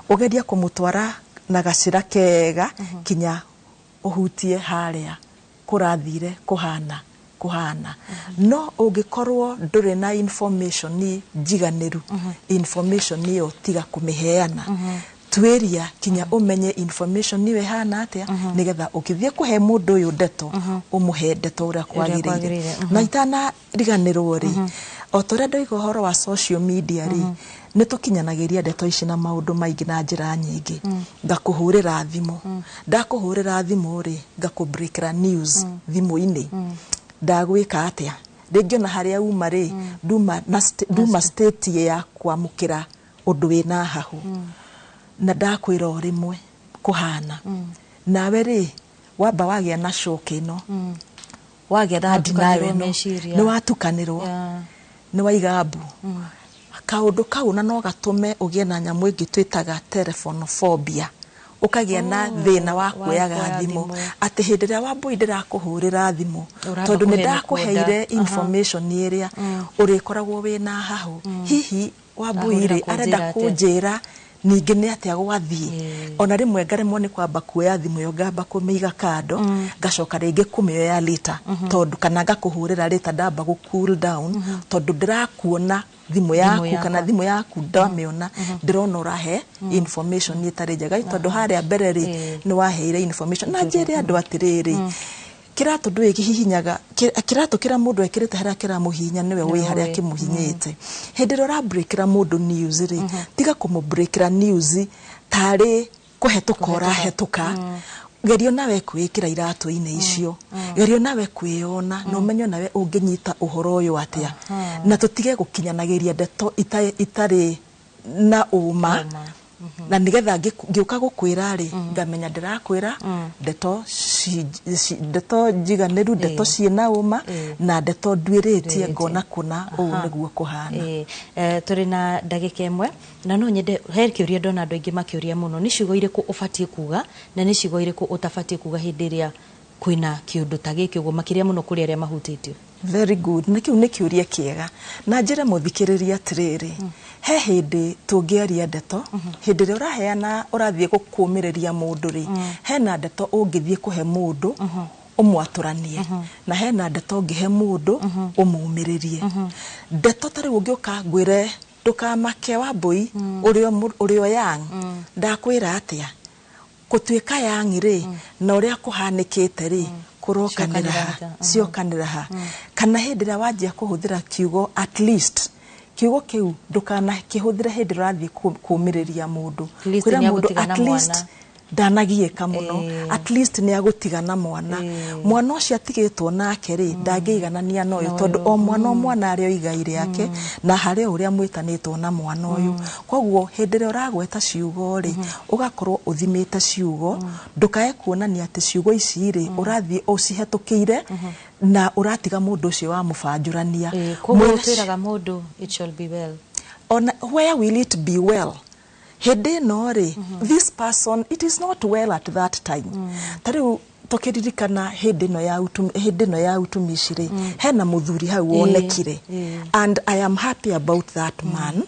Ũgerie kũmũtwara na gacĩra kega kinya ũhutie harĩa kũrathire kũhana kũhana. No ũngĩkorwo ndũrĩ na information njiganĩru, information ĩyo tiga kũmĩheana. Twĩria kinya ũmenye information ĩyo ĩhana atĩa, nĩgetha ũkĩthiĩ kũhe mũndũ ũyũ ndeto, ũmũhe ndeto ũrĩa kwagĩrĩire. Na itanariganĩrwo rĩ, o ta ũrĩa ndoiga ũhoro wa social media rĩ, nĩ tũkinyanagĩria ndeto ici na maũndũ maingĩ na njĩra nyingĩ. Ngakũhũrĩra thimũ, ndakũhũrĩra thimũ rĩ, ngakũbreakĩra news thimũ-inĩ, ndagwĩka atĩa, rĩngĩ ona harĩa uma rĩ, nduma state ya kwamũkĩra ũndũ wĩna hahũ, na ndakwĩra o rĩmwe kũhana. Nawe rĩ, wamba wagĩa na shock ĩno, wagĩa na denial ĩno, nĩ watukanĩrwo, nĩ waiga mbu. Kaũndũ kau na no gatũme ũgĩe na nyamũ ĩngĩ twĩtaga telephonophobia, ũkagĩa na thĩna wa kuoyaga thimũ, atĩ hĩndĩ ĩrĩa Wambũi ndĩrakũhũrĩra thimũ, tondũ nĩ ndakũheire information ĩrĩa ũrĩkoragwo wĩna hahũ, hihi Wambũi rĩ arenda kũnjĩra ningĩ nĩ atĩa gwathiĩ. Ona rĩmwe ngaremwo nĩ kwamba kuoya thimũ ĩyo, ngamba kũmĩiga kando, ngacoka rĩngĩ kũmĩoya later, tondũ kana ngakũhũrĩra later ndamba gũ cool down, tondũ ndĩrakuona thimũ yaku kana thimũ yaku ndamĩona, ndĩrona ũrahe information ĩtarĩ njega, tondũ harĩa mbere rĩ nĩ waheire information. Na njĩre andũ atĩrĩrĩ, kĩratũ ndũĩ kĩhihinyaga, kĩratũ kĩrĩa mũndũ ekĩrĩte harĩa kĩramũhihinya nĩwe wĩ harĩa kĩmũhinyĩte. Hĩndĩ ĩrĩa ũrabreakĩra mũndũ news rĩ, tiga kũmũbreakĩra news tarĩ kũhetũka ũrahetũka, Geria nawe kwĩkĩra iratũ-inĩ icio, geria nawe kwĩyona na ũmenye nawe ũngĩnyita ũhoro ũyũ atĩa, na tũtige gũkinyanagĩria ndeto itarĩ na ũma, na nigetha ngĩũka gũkwĩra rĩ, ngamenya ndĩrakwĩra ndeto ndeto njiganĩru, ndeto ciĩna ũma na ndeto nduĩrĩtie ngona kũna ũũ nĩguo kũhana. Tũrĩ na ndagĩka ĩmwe na no nyende he kĩũria ndona andũ aingĩ makĩũria mũno, nĩ ciugo irĩkũ ũbatiĩ kuga na nĩ ciugo irĩkũ ũtabatiĩ kuga hĩndĩ ĩrĩa kwĩna kĩũndũ ta gĩkĩ ũguo, makĩria mũno kũrĩ arĩa mahutĩtio? Very good. Na kĩu nĩ kĩũria kĩega na njĩre mũthikĩrĩria atĩrĩrĩ, he hĩndĩ tũngĩaria ndeto hĩndĩ ĩrĩa ũraheana ũrathiĩ gũkũmĩrĩria mũndũ rĩ, hena ndeto ũngĩthiĩ kũhe mũndũ ũmwatũranie, na hena ndeto ũngĩhe mũndũ ũmũmĩrĩrie. Ndeto ta rĩu ũngĩũka ngwĩre ndũkamake Wambui ũrĩ o young, ndakwĩra atĩa gũtuĩka young rĩ, na ũrĩa kũhanĩkĩte rĩ, kũrokanĩra ha, ciokanĩra ha. Kana hĩndĩ ĩrĩa wanjia kũhũthĩra kiugo at least, kiugo kĩu ndũkanakĩhũthĩre hĩndĩ ĩrĩa ũrathiĩ kũmĩrĩria mũndũ, kwĩra mũndũ at least ndanagiĩka mũno, at least nĩ agũtigana mwana, mwana ũcio atigĩtwo nake rĩ, ndangĩiganania na ũyũ, tondũ o mwana o mwana arĩ o igai rĩake na harĩ o ũrĩa mwĩtanĩtwo na mwana ũyũ. Koguo hĩndĩ ĩrĩa ũragweta ciugo rĩ, ũgakorwo ũthimĩte ciugo, ndũkae kuonania atĩ ciugo ici rĩ ũrathiĩ ũcihetũkĩire na ũratiga mũndũ ũcio wamũbanjũrania. Koguo twĩraga mũndũ it shall be well. Ona where will it be well? Hĩndĩ ĩno rĩ, this person, it is not well at that time. Ta rĩu tũkĩririkana hĩndĩ ĩno ya utumishi rĩ, hena mũthuri hau wonekire, and I am happy about that man,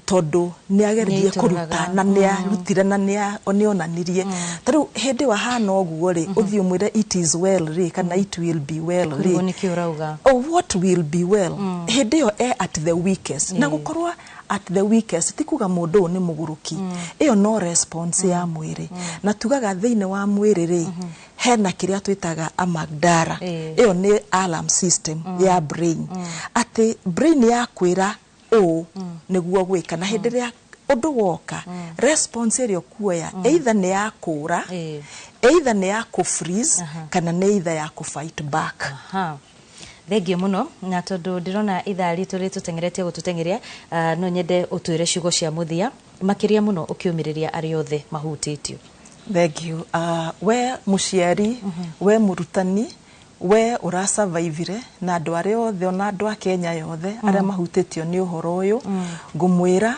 tondũ nĩ ageririe kũruta na nĩ arutire na nĩ onanirie. Ta rĩu hĩndĩ wahana ũguo rĩ, ũthiĩ ũmwĩre it is well rĩ, kana it will be well rĩ, oh, what will be well? Hĩndĩ ĩyo e at the weakest, na gũkorwo at the weakest ti kuga mũndũ ũyũ nĩ mũgũrũki, ĩyo no response ya mwĩrĩ. Na tugaga thĩinĩ wa mwĩrĩ rĩ, hena kĩrĩa twĩtaga amygdala, ĩyo nĩ alarm system ya brain, atĩ brain yakwĩra ũũ nĩguo gwĩka, na hĩndĩ ĩrĩa ũndũ woka, response ĩrĩa ũkuoya either nĩ ya kũũra, either nĩ ya kũ freeze, kana nĩ either ya kũ fight back. Thengio muno, na tondu ndirona ithaa ritu ritutengeretie gututengeria, no nyende utwire ciugo cia muthia makiria muno ukiumiriria aria othe mahutitio. Thank you. We muciari, we murutani, we ũrasurvivire, na andũ arĩa othe ona andũ a Kenya yothe arĩa mahutĩtio nĩ ũhoro ũyũ, ngũmwĩra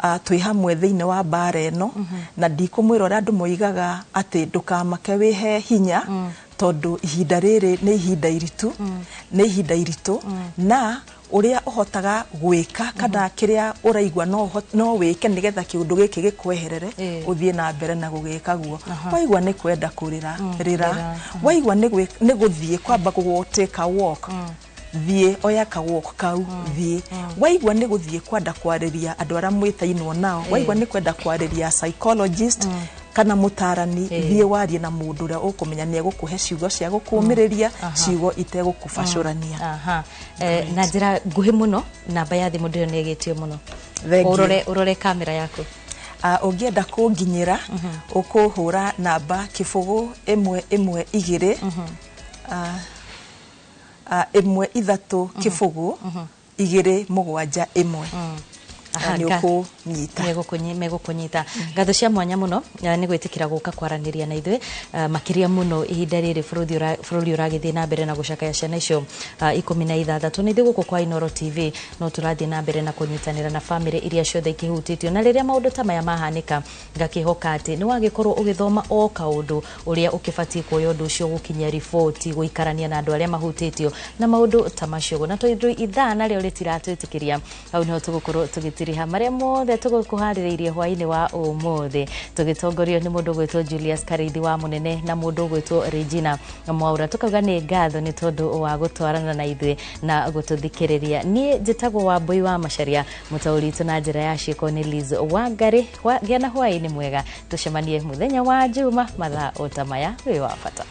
twĩ hamwe thĩinĩ wa mbara ĩno, na ndikũmwĩra ũrĩa andũ moigaga atĩ ndũkamake wĩhe hinya, tondũ ihinda rĩrĩ nĩ ihinda iritũ, nĩ ihinda iritũ, na ũrĩa ũhotaga gwĩka kana kĩrĩa ũraigua no wĩke nĩgetha kĩũndũ gĩkĩ gĩkweherere, ũthiĩ na mbere na gũgĩka guo. Waigua nĩ kwenda kũrĩra, rĩra. Waigua nĩ gũthiĩ kwamba take a walk, thiĩ oya ka walk kau, thiĩ. Waigua nĩ gũthiĩ kwenda kwarĩria andũ arĩa mwĩtainwo nao, waigua nĩ kwenda kwarĩria psychologist kana mũtarani, thiĩ warie na mũndũ ũrĩa ũkũmenya nĩ egũkũhe ciugo cia gũkũmĩrĩria, ciugo itegũkũbacũrania. Na njĩra nguhĩ mũno, namba ya thimũ ndĩyo nĩ ĩgĩtio mũno, ũrore kamera yaku. Ũngĩenda kũnginyĩra, ũkũhũra namba 0 1 1 2 1 3 0 2 7 1. Nĩ ũkũnyita. Megũkũnyita. Ngatho cia mwanya mũno nĩ gwĩtĩkĩra gũka kwaranĩria na ithuĩ, makĩria mũno ihinda rĩrĩ bũrũri ũragĩthiĩ na mbere na gũcakaya ciana icio 16. Na ithuĩ gũkũ kwa Inooro TV no tũrathiĩ na mbere na kũnyitanĩra na bamĩrĩ iria ciothe ikĩhutĩtio, na rĩrĩa maũndũ ta maya mahanĩka ngakĩhoka atĩ nĩ wagĩkorwo ũgĩthoma o kaũndũ ũrĩa ũkĩbatiĩ kuoya ũndũ ũcio, gũkinyia riboti, gũikarania na andũ arĩa mahutĩtio na maũndũ ta macio. Na tondũ ithaa narĩo rĩtiratwĩtĩkĩria, hau nĩho tũgũkorwo tũgĩtiriha maria mothe tũgũkũharĩrĩirie hwaĩ-inĩ wa ũmũthĩ, tũgĩtongorio nĩ mũndũ ũgwĩtwo Julius Kareithi wa Mũnene na mũndũ ũgwĩtwo Regina Mwaura. Tũkauga nĩ ngatho nĩ tondũ wa gũtwarana na ithuĩ na gũtũthikĩrĩria. Niĩ njĩtagwo Wambui wa Macharia, mũtaũri witũ na njĩra ya ciĩko nĩ Liz Wangari. Gĩa na hwaĩ-inĩ mwega, tũcemanie mũthenya wa Juma mathaa o ta maya. Wĩ wa bata.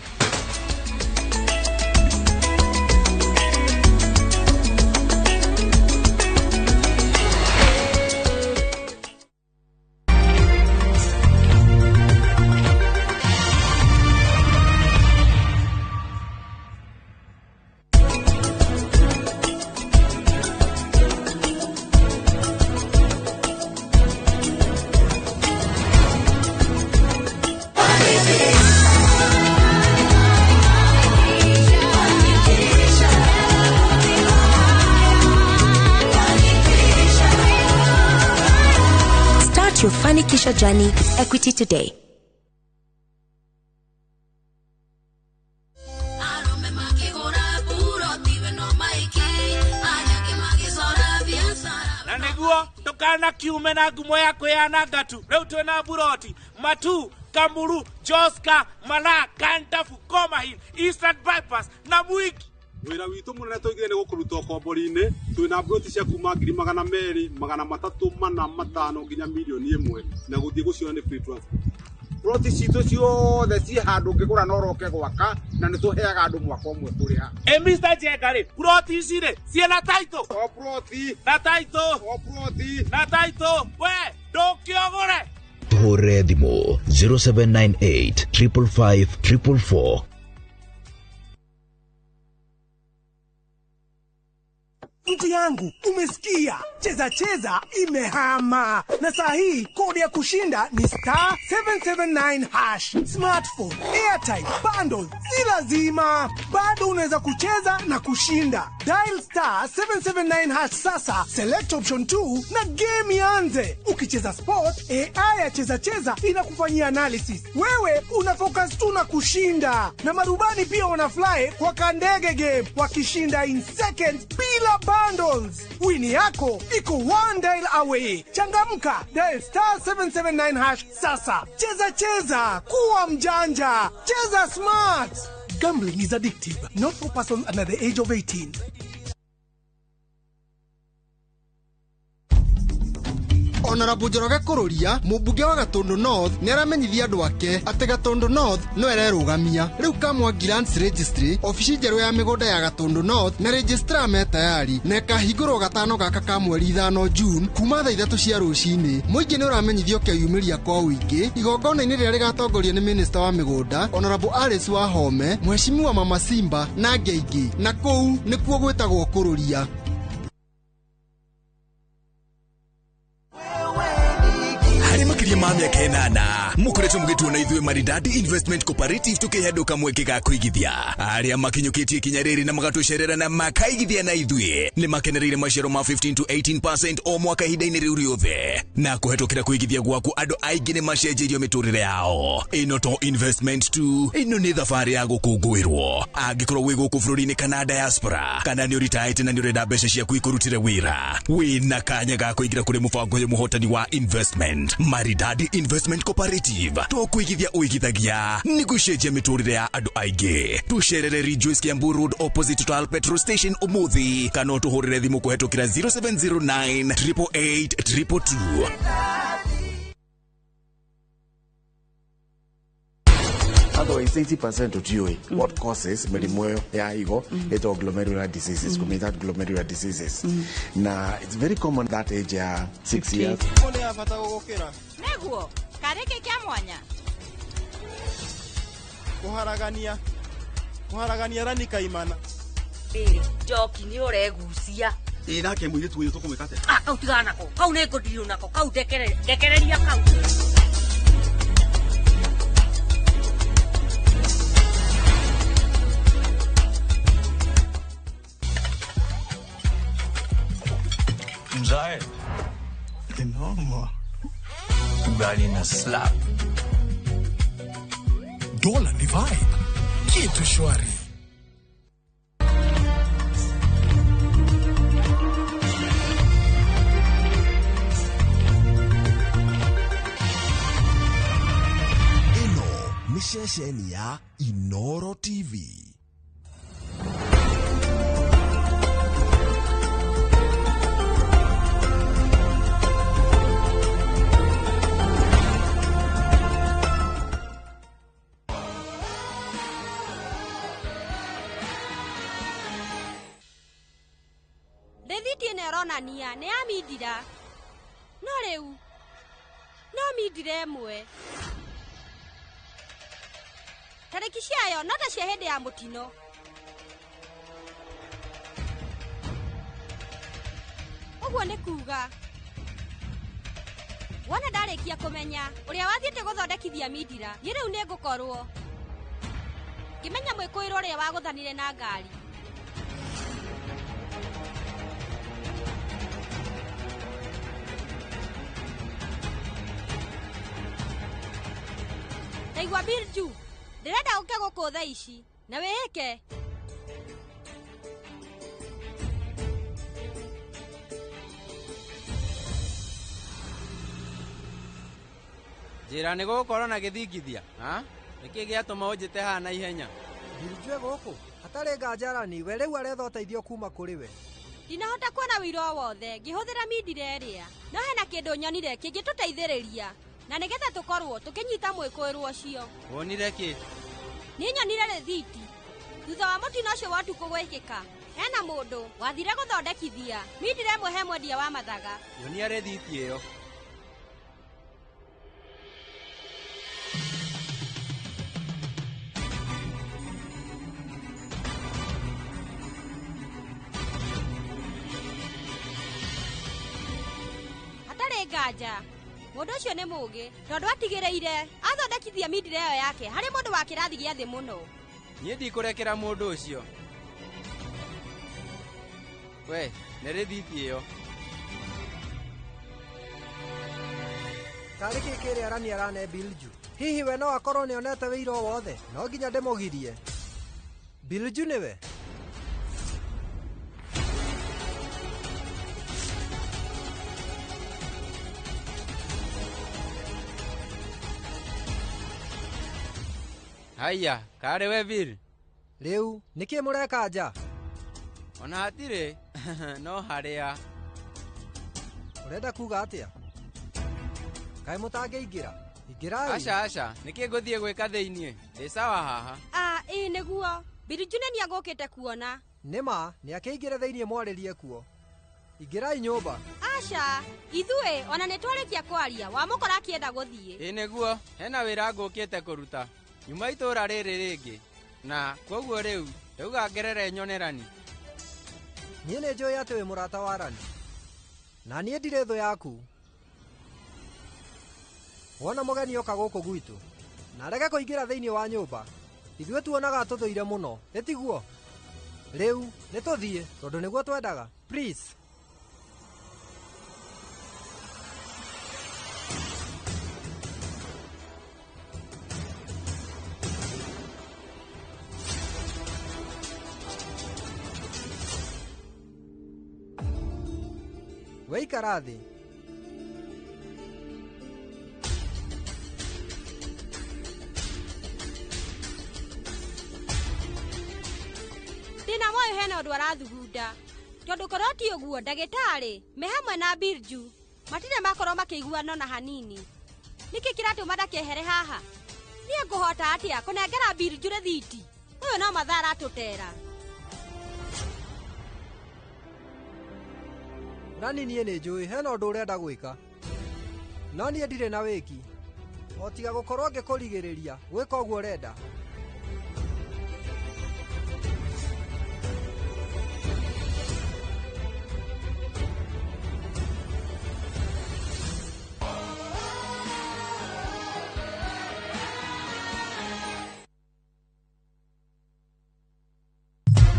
Fanikisha journey with Equity today. Na nĩguo ndũkanakiume na ngumo ya kwĩyananga tu. Rĩu twĩna buroti Matu, Kamuru, Joska, Mala, Kantafu, Komahil, Eastern Bypass na Mwiki. Wĩra witũ mũnene tũigire nĩ gũkũruta ũkombori-inĩ. Twĩna mburoti cia kuma 200,000, 300, 400, 500 nginya 1 million na gũthiĩ gũciona nĩ free transport. Ploti citũ ciothe ciĩ handũ ũngĩgũra na ũroke gwaka, na nĩ tũheaga andũ mwaka ũmwe kũrĩha. Ĩ Mr. Njenga rĩ, ploti ici rĩ ciĩna title? O ploti na title, o ploti na title. We ndũkĩogũre. Tũhũrĩre thimũ 0798 555 444. Mtu yangu, umesikia? Cheza Cheza imehama, na saa hii kodi ya kushinda ni *779#. Smartphone, airtime, bundles si lazima, bado unaweza kucheza na kushinda. Dial *779# sasa, select option 2 na game ianze. Ukicheza sport, AI ya Cheza Cheza inakufanyia analysis. Wewe una focus tu na kushinda, na marubani pia wanafly kwa kandege game wakishinda in seconds bila bundles. Wini yako iko one dial away. Changamka, dial *779# sasa. Cheza Cheza, kuwa mjanja, cheza smart. Gambling is addictive, not for persons under the age of 18. Honorable Njoroge Kururia, mũmbunge wa Gatundu North, nĩ aramenyithia andũ ake atĩ Gatundu North no ĩrerũgamia. Rĩu Kamwangi Lands Registry, obici njerũ ya mĩgũnda ya Gatundu North na registrar me tayari na ĩkahingũrwo gatano gaka ka mweri 5 June kuma thaa 3 cia rũcinĩ. Mũingĩ nĩ ũramenyithio keyumĩria kwa ũingĩ igongona-inĩ rĩrĩa rĩgatongorio nĩ minista wa mĩgũnda Honorable Alice Wahome, Mheshimiwa Mama Simba na angĩ aingĩ, na kũu nĩkuo gwĩtagwo kũrũria. Harĩ makĩria ma mĩaka 8 mũkoretwo mũgĩtuona ithuĩ Maridadi Investment Cooperative tũkĩhe kamweke ga kũigithia. Arĩa makinyũkĩtie ikinya rĩrĩ na magatũcerera na makaigithia na ithuĩ nĩ makenereire maciaro ma 15 to 18% o mwaka ihinda-inĩ rĩu rĩothe, na kũhetũkĩra kũigithia gwaku andũ aingĩ nĩ macenjeirio mĩtũrĩre yao. Ĩno to investment tu, ĩno nĩ thabarĩ ya gũkũngũĩrwo. Angĩkorwo wĩ gũkũ bũrũri-inĩ kana diaspora, kana nĩ ũritaĩte na nĩ ũrenda mbeca ciaku ikũrutĩre wĩra, wĩna kanya ga kũingĩra kũrĩ mũbango ũyũ mũhotani wa investment. Maridadi Investment Cooperative, to kũigithia ũigithagia nĩ gũcenjia mĩtũrĩre ya andũ aingĩ. Tũcerere Rejoice Kiambu Road opposite Total petrol station ũmũthĩ, kana ũtũhũrĩre thimũ kũhetũkĩra 0709 888 222. Otherwise, 80% tutiũĩ what causes mĩrimũ ĩyo ya higo ĩtagwo glomerular diseases, kũmĩta glomerular diseases, na it's very common that age ya 6 years. Nĩ ya bata gũgũkĩra. Nĩguo karĩ kĩ kĩa mwanya? Kũharagania, kũharagania rani kaimana. Rĩrĩ njoki nĩ ũregucia. Ĩ nake mũirĩtu ũyũ tũkũmwĩka atĩa? Ah, kau tigana nako, kau nĩ ngũndirũ nako kau, ndekereria kau. Mzae. Noma. Ugali na slap. Dola ni vibe. Kitu shwari. Ĩno nĩ ceceni ya Inoro TV. Rĩthiti ĩno ĩronania nĩ ya mindira, no rĩu no mindira ĩmwe. Tarĩki ciayo no ta cia hĩndĩ ya mũtino. Ũguo nĩ kuga wona ndarĩkia kũmenya ũrĩa wathiĩte gũthondekithia mindira, niĩ rĩu nĩ ngũkorwo ngĩmenya mwĩkũĩrwo ũrĩa wagũthanire na ngari. Ndaigua Birju, ndĩrenda ũke gũkũ thaa ici na wĩhĩke. Njĩra nĩ gũgũkorwo na gĩthingithia ha? Nĩkĩ gĩatũma ũnjĩte haha na ihenya? Birju e gũkũ hatarĩ nganja Rani we rĩu aretha ũteithio kuma kũrĩ we. Ndinahota kuona wĩira o wothe ngĩhũthĩra mindira ĩrĩa, no hena kĩndũ nyonire kĩngĩtũteithĩrĩria na nĩgetha tũkorwo tũkĩnyita mwĩkũĩrwo ũcio. Wonire kĩ? Niĩ nyonire rĩthiti thutha wa mũtino ũcio wa ũtukũ gwĩkĩka. Hena mũndũ wathire gũthondekithia mindira ĩmwe he mwendia wa mathaga. Nyonia rĩthiti ĩyo. Hatarĩ nganja mũndũ ũcio nĩ mũũgĩ tondũ atigĩrĩire athondekithia mindira ĩyo yake harĩ mũndũ wa kĩrathi gĩa thĩ mũno. Niĩ ndikũrekera mũndũ ũcio. We, nĩ rĩthiti ĩyo. Tarĩ kĩ kĩrĩa Rani arane Bilju? Hihi we no akorwo nĩonete wĩira o wothe? No nginya ndĩmũgirie. Bilju nĩwe? Haiya, karĩ we Bill? Rĩu nĩkĩ mũreka nja? Ona hatirĩ no harĩa. Ũrenda kuga atĩa? Kaĩ mũtangĩingĩra? Ingĩrai. Aca aca, nĩkĩ ngũthiĩ gwĩka thĩiniĩ? Ndĩ sawa haha. Ah, ĩĩ nĩguo. Birju nĩ nĩagũkĩte kuona. Nĩma, nĩakĩingĩre thĩiniĩ mwarĩrie kuo. Ingĩrai nyũmba. Aca, ithuĩ ona nĩtwarĩkia kwaria, wamũkora akĩenda gũthiĩ. Ĩĩ nĩguo, hena wĩra ngũkĩte kũruta. Nyuma itũũra rĩrĩ rĩngĩ na kwoguo rĩu ndauga ngerere nyone Rani. Niĩ nĩ njũĩ atĩ wĩ mũrata wa Rani na niĩ ndirĩ thũ yaku. Wona mũgeni oka gũkũ gwitũ na arege kũingĩra thĩinĩ wa nyũmba, ithuĩ tuonaga tũthũire mũno, ĩtiguo? Rĩu nĩ tũthiĩ tondũ nĩguo twendaga. Please. Weikara thĩ. Ndĩna moyo hena ũndũ arathugunda tondũ korwo ti ũguo ndagĩtarĩ me hamwe na Birju matirĩ makorwo makĩiguana ona hanini. Nĩkĩ kĩratũma ndakehere haha? Niĩ ngũhota atĩa kũnengera Birju rĩthiti? Ũyũ no mathaa aratũtera. Rani niĩ nĩ njũĩ hena ũndũ ũrenda gwĩka, no niĩ ndirĩ na wĩki o tiga gũkorwo ngĩkũrigĩrĩria gwĩka ũguo ũrenda.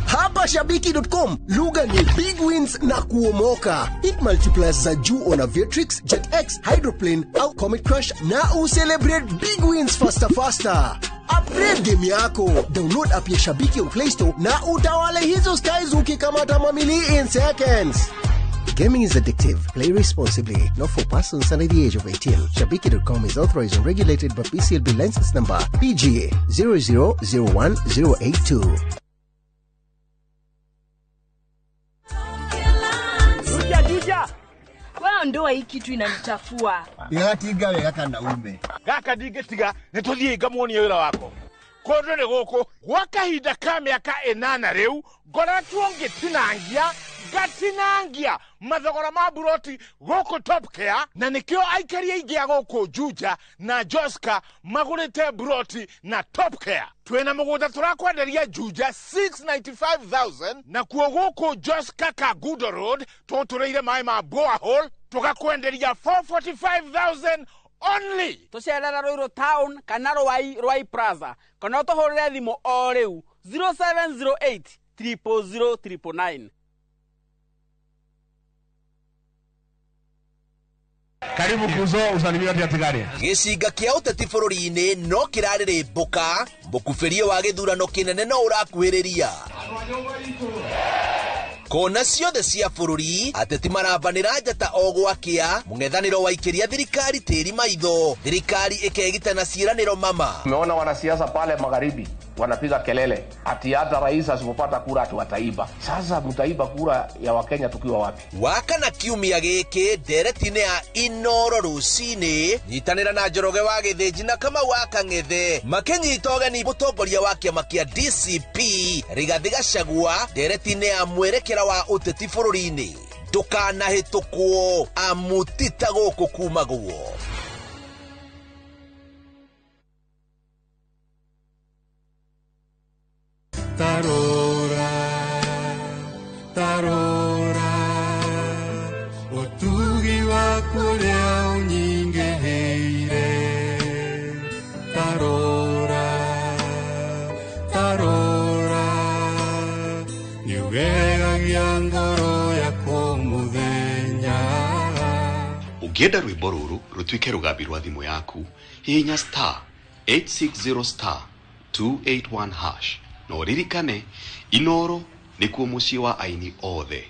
Hapa Shabiki.com lugha ni big wins na kuomoka. Hit multipliers za juu on Aviatrix, JetX, Hydroplane au Comet Crush na ucelebrate big wins faster faster. Upgrade game yako. Download app ya Shabiki on Play Store na utawale hizo skies ukikamata mamili in seconds. Gaming is addictive. Play responsibly. Not for persons under the age of 18. Shabiki.com is authorized and regulated by PCLB license number PGA 0001082. Juja. Wewe ndoa hii kitu inanichafua. Ndigatinga wega kana ume. Gaka ndingĩtiga nĩ tũthiĩ ngamuonie wĩra wako. Kũndũ nĩ gũkũ gwa kahinda ka mĩaka 8 rĩu ngoretwo ngĩtinangia ngatinangia mathogora ma buroti gũkũ Top Care, na nĩkĩo aikari aingĩ a gũkũ Juja na Joska magũrĩte buroti na Top Care. Twĩna mũgũnda tũrakwenderia Juja 695,000 na kuo gũkũ Joska Kangundo Road tũtũrĩire maĩ ma borehole tũgakwenderia 445,000 only. Tũcerera Ruiru Town kana Ruai Ruai Plaza kana ũtũhũrĩre thimũ o rĩu 0708 000 999. Karibu kuzo usalimia watu atigari. Gĩcinga kĩa ũteti bũrũri-inĩ no kĩrarĩrĩmbũka, mũkubĩrio wa gĩthurano kĩnene no ũrakuhĩrĩria. Kona ciothe cia bũrũri ateti marambanĩra njata o gwakĩa, mũng'ethanĩro waikĩria thirikari tĩri maitho, thirikari ĩkegita na ciĩranĩro mama. Tumeona wanasiasa pale magharibi wanapiga kelele ati hata rais asipopata kura ati wataiba. Sasa mtaiba kura ya Wakenya tukiwa wapi? Wakana kiumia gĩkĩ ndereti-inĩ ya Inoro rũcinĩ, nyitanĩra na Njoroge wa Gĩthĩnji na Kamau wa Kang'ethe makĩnyita ũgeni mũtongoria wa kĩama kĩa DCP Rigathĩ Gachagua ndereti-inĩ ya mwerekera wa ũteti bũrũri-inĩ. Ndũkanahĩtũkwo amu ti ta gũkũ kumagwo. Tarora, tarora, ũtugi waku ũrĩa ũnyingĩhĩire. Tarora, tarora, nĩũgegagia ngoro yakwa mũthenya. Ũngĩenda rwĩmbo rũrũ rũtuĩke rũgambi rwa thimũ yaku, hihinya star 860 star 281 hash na ũririkane Inoro nĩkuo mũciĩ wa aini othe.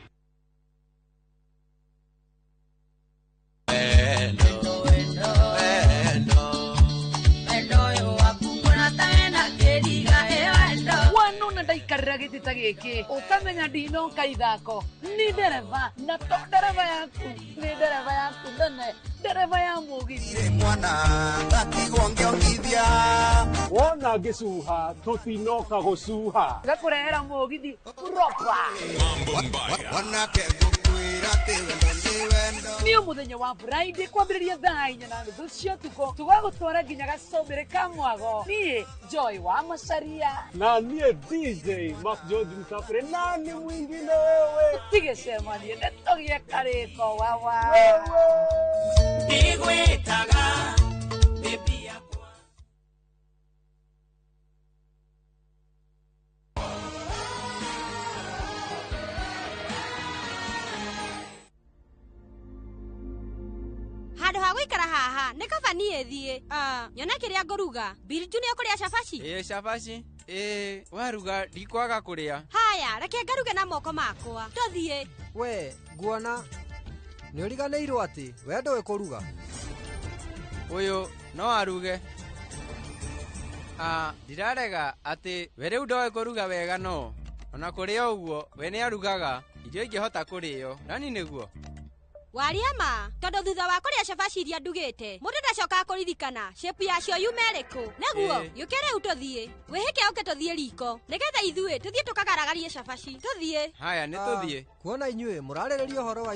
Wanona ndaikarĩra gĩtĩ ta gĩkĩ ũkamenya ndinoka ithako ni ndereba na to ndereba yaku nĩ ndereba yaku nene ndereba ya mũgithi mwana ndatigwo ngĩongithia wona ngĩcuha tũtinoka gũcuha gakũrehera mũgithi proper. Wanake ngũkwĩra atĩ wendo nĩ wendo. Nĩ mũthenya wa Friday kwambĩrĩria thaa 4:30 cia ũtukũ tũgagũtwara nginya gacũmbĩrĩ ka mwago. Niĩ Joy wa Macaria na niĩ DJ Mark George Msafiri, nani mwingine wewe? Tigĩcemanie nĩtũgĩe karĩko wawa. Ndigwĩtaga baby yakwa. Handũ ha gũikara haha nĩ kaba niĩ thiĩ. Nyone kĩrĩa ngũruga. Birju nĩ ũkũrĩa cabaci? Ĩĩ cabaci. Ĩĩ waruga ndikwaga kũrĩa. Haya, reke ngaruge na moko makwa. Tũthiĩ. We nguona nĩ ũriganĩirwo atĩ we ndũĩ kũruga. Ũyũ no aruge. Ndirarega atĩ we rĩu ndoĩ kũruga wega no ona kũrĩ o ũguo we nĩ arugaga irio ingĩhota kũrĩo nani nĩguo. Waria ma tondũ thutha wa kũrĩa cabaci iria ndugĩte mũndũ ndacokaga kũririkana shape yacio yuma ĩrĩkũ. Nĩguo gĩũke rĩu tũthiĩ wĩhĩke ũke tũthiĩ riko nĩgetha ithuĩ tũthiĩ tũkagaragarie cabaci. Tũthiĩ. Haya nĩ tũthiĩ. Kuona inyuĩ mũrarĩrĩria ũhoro wa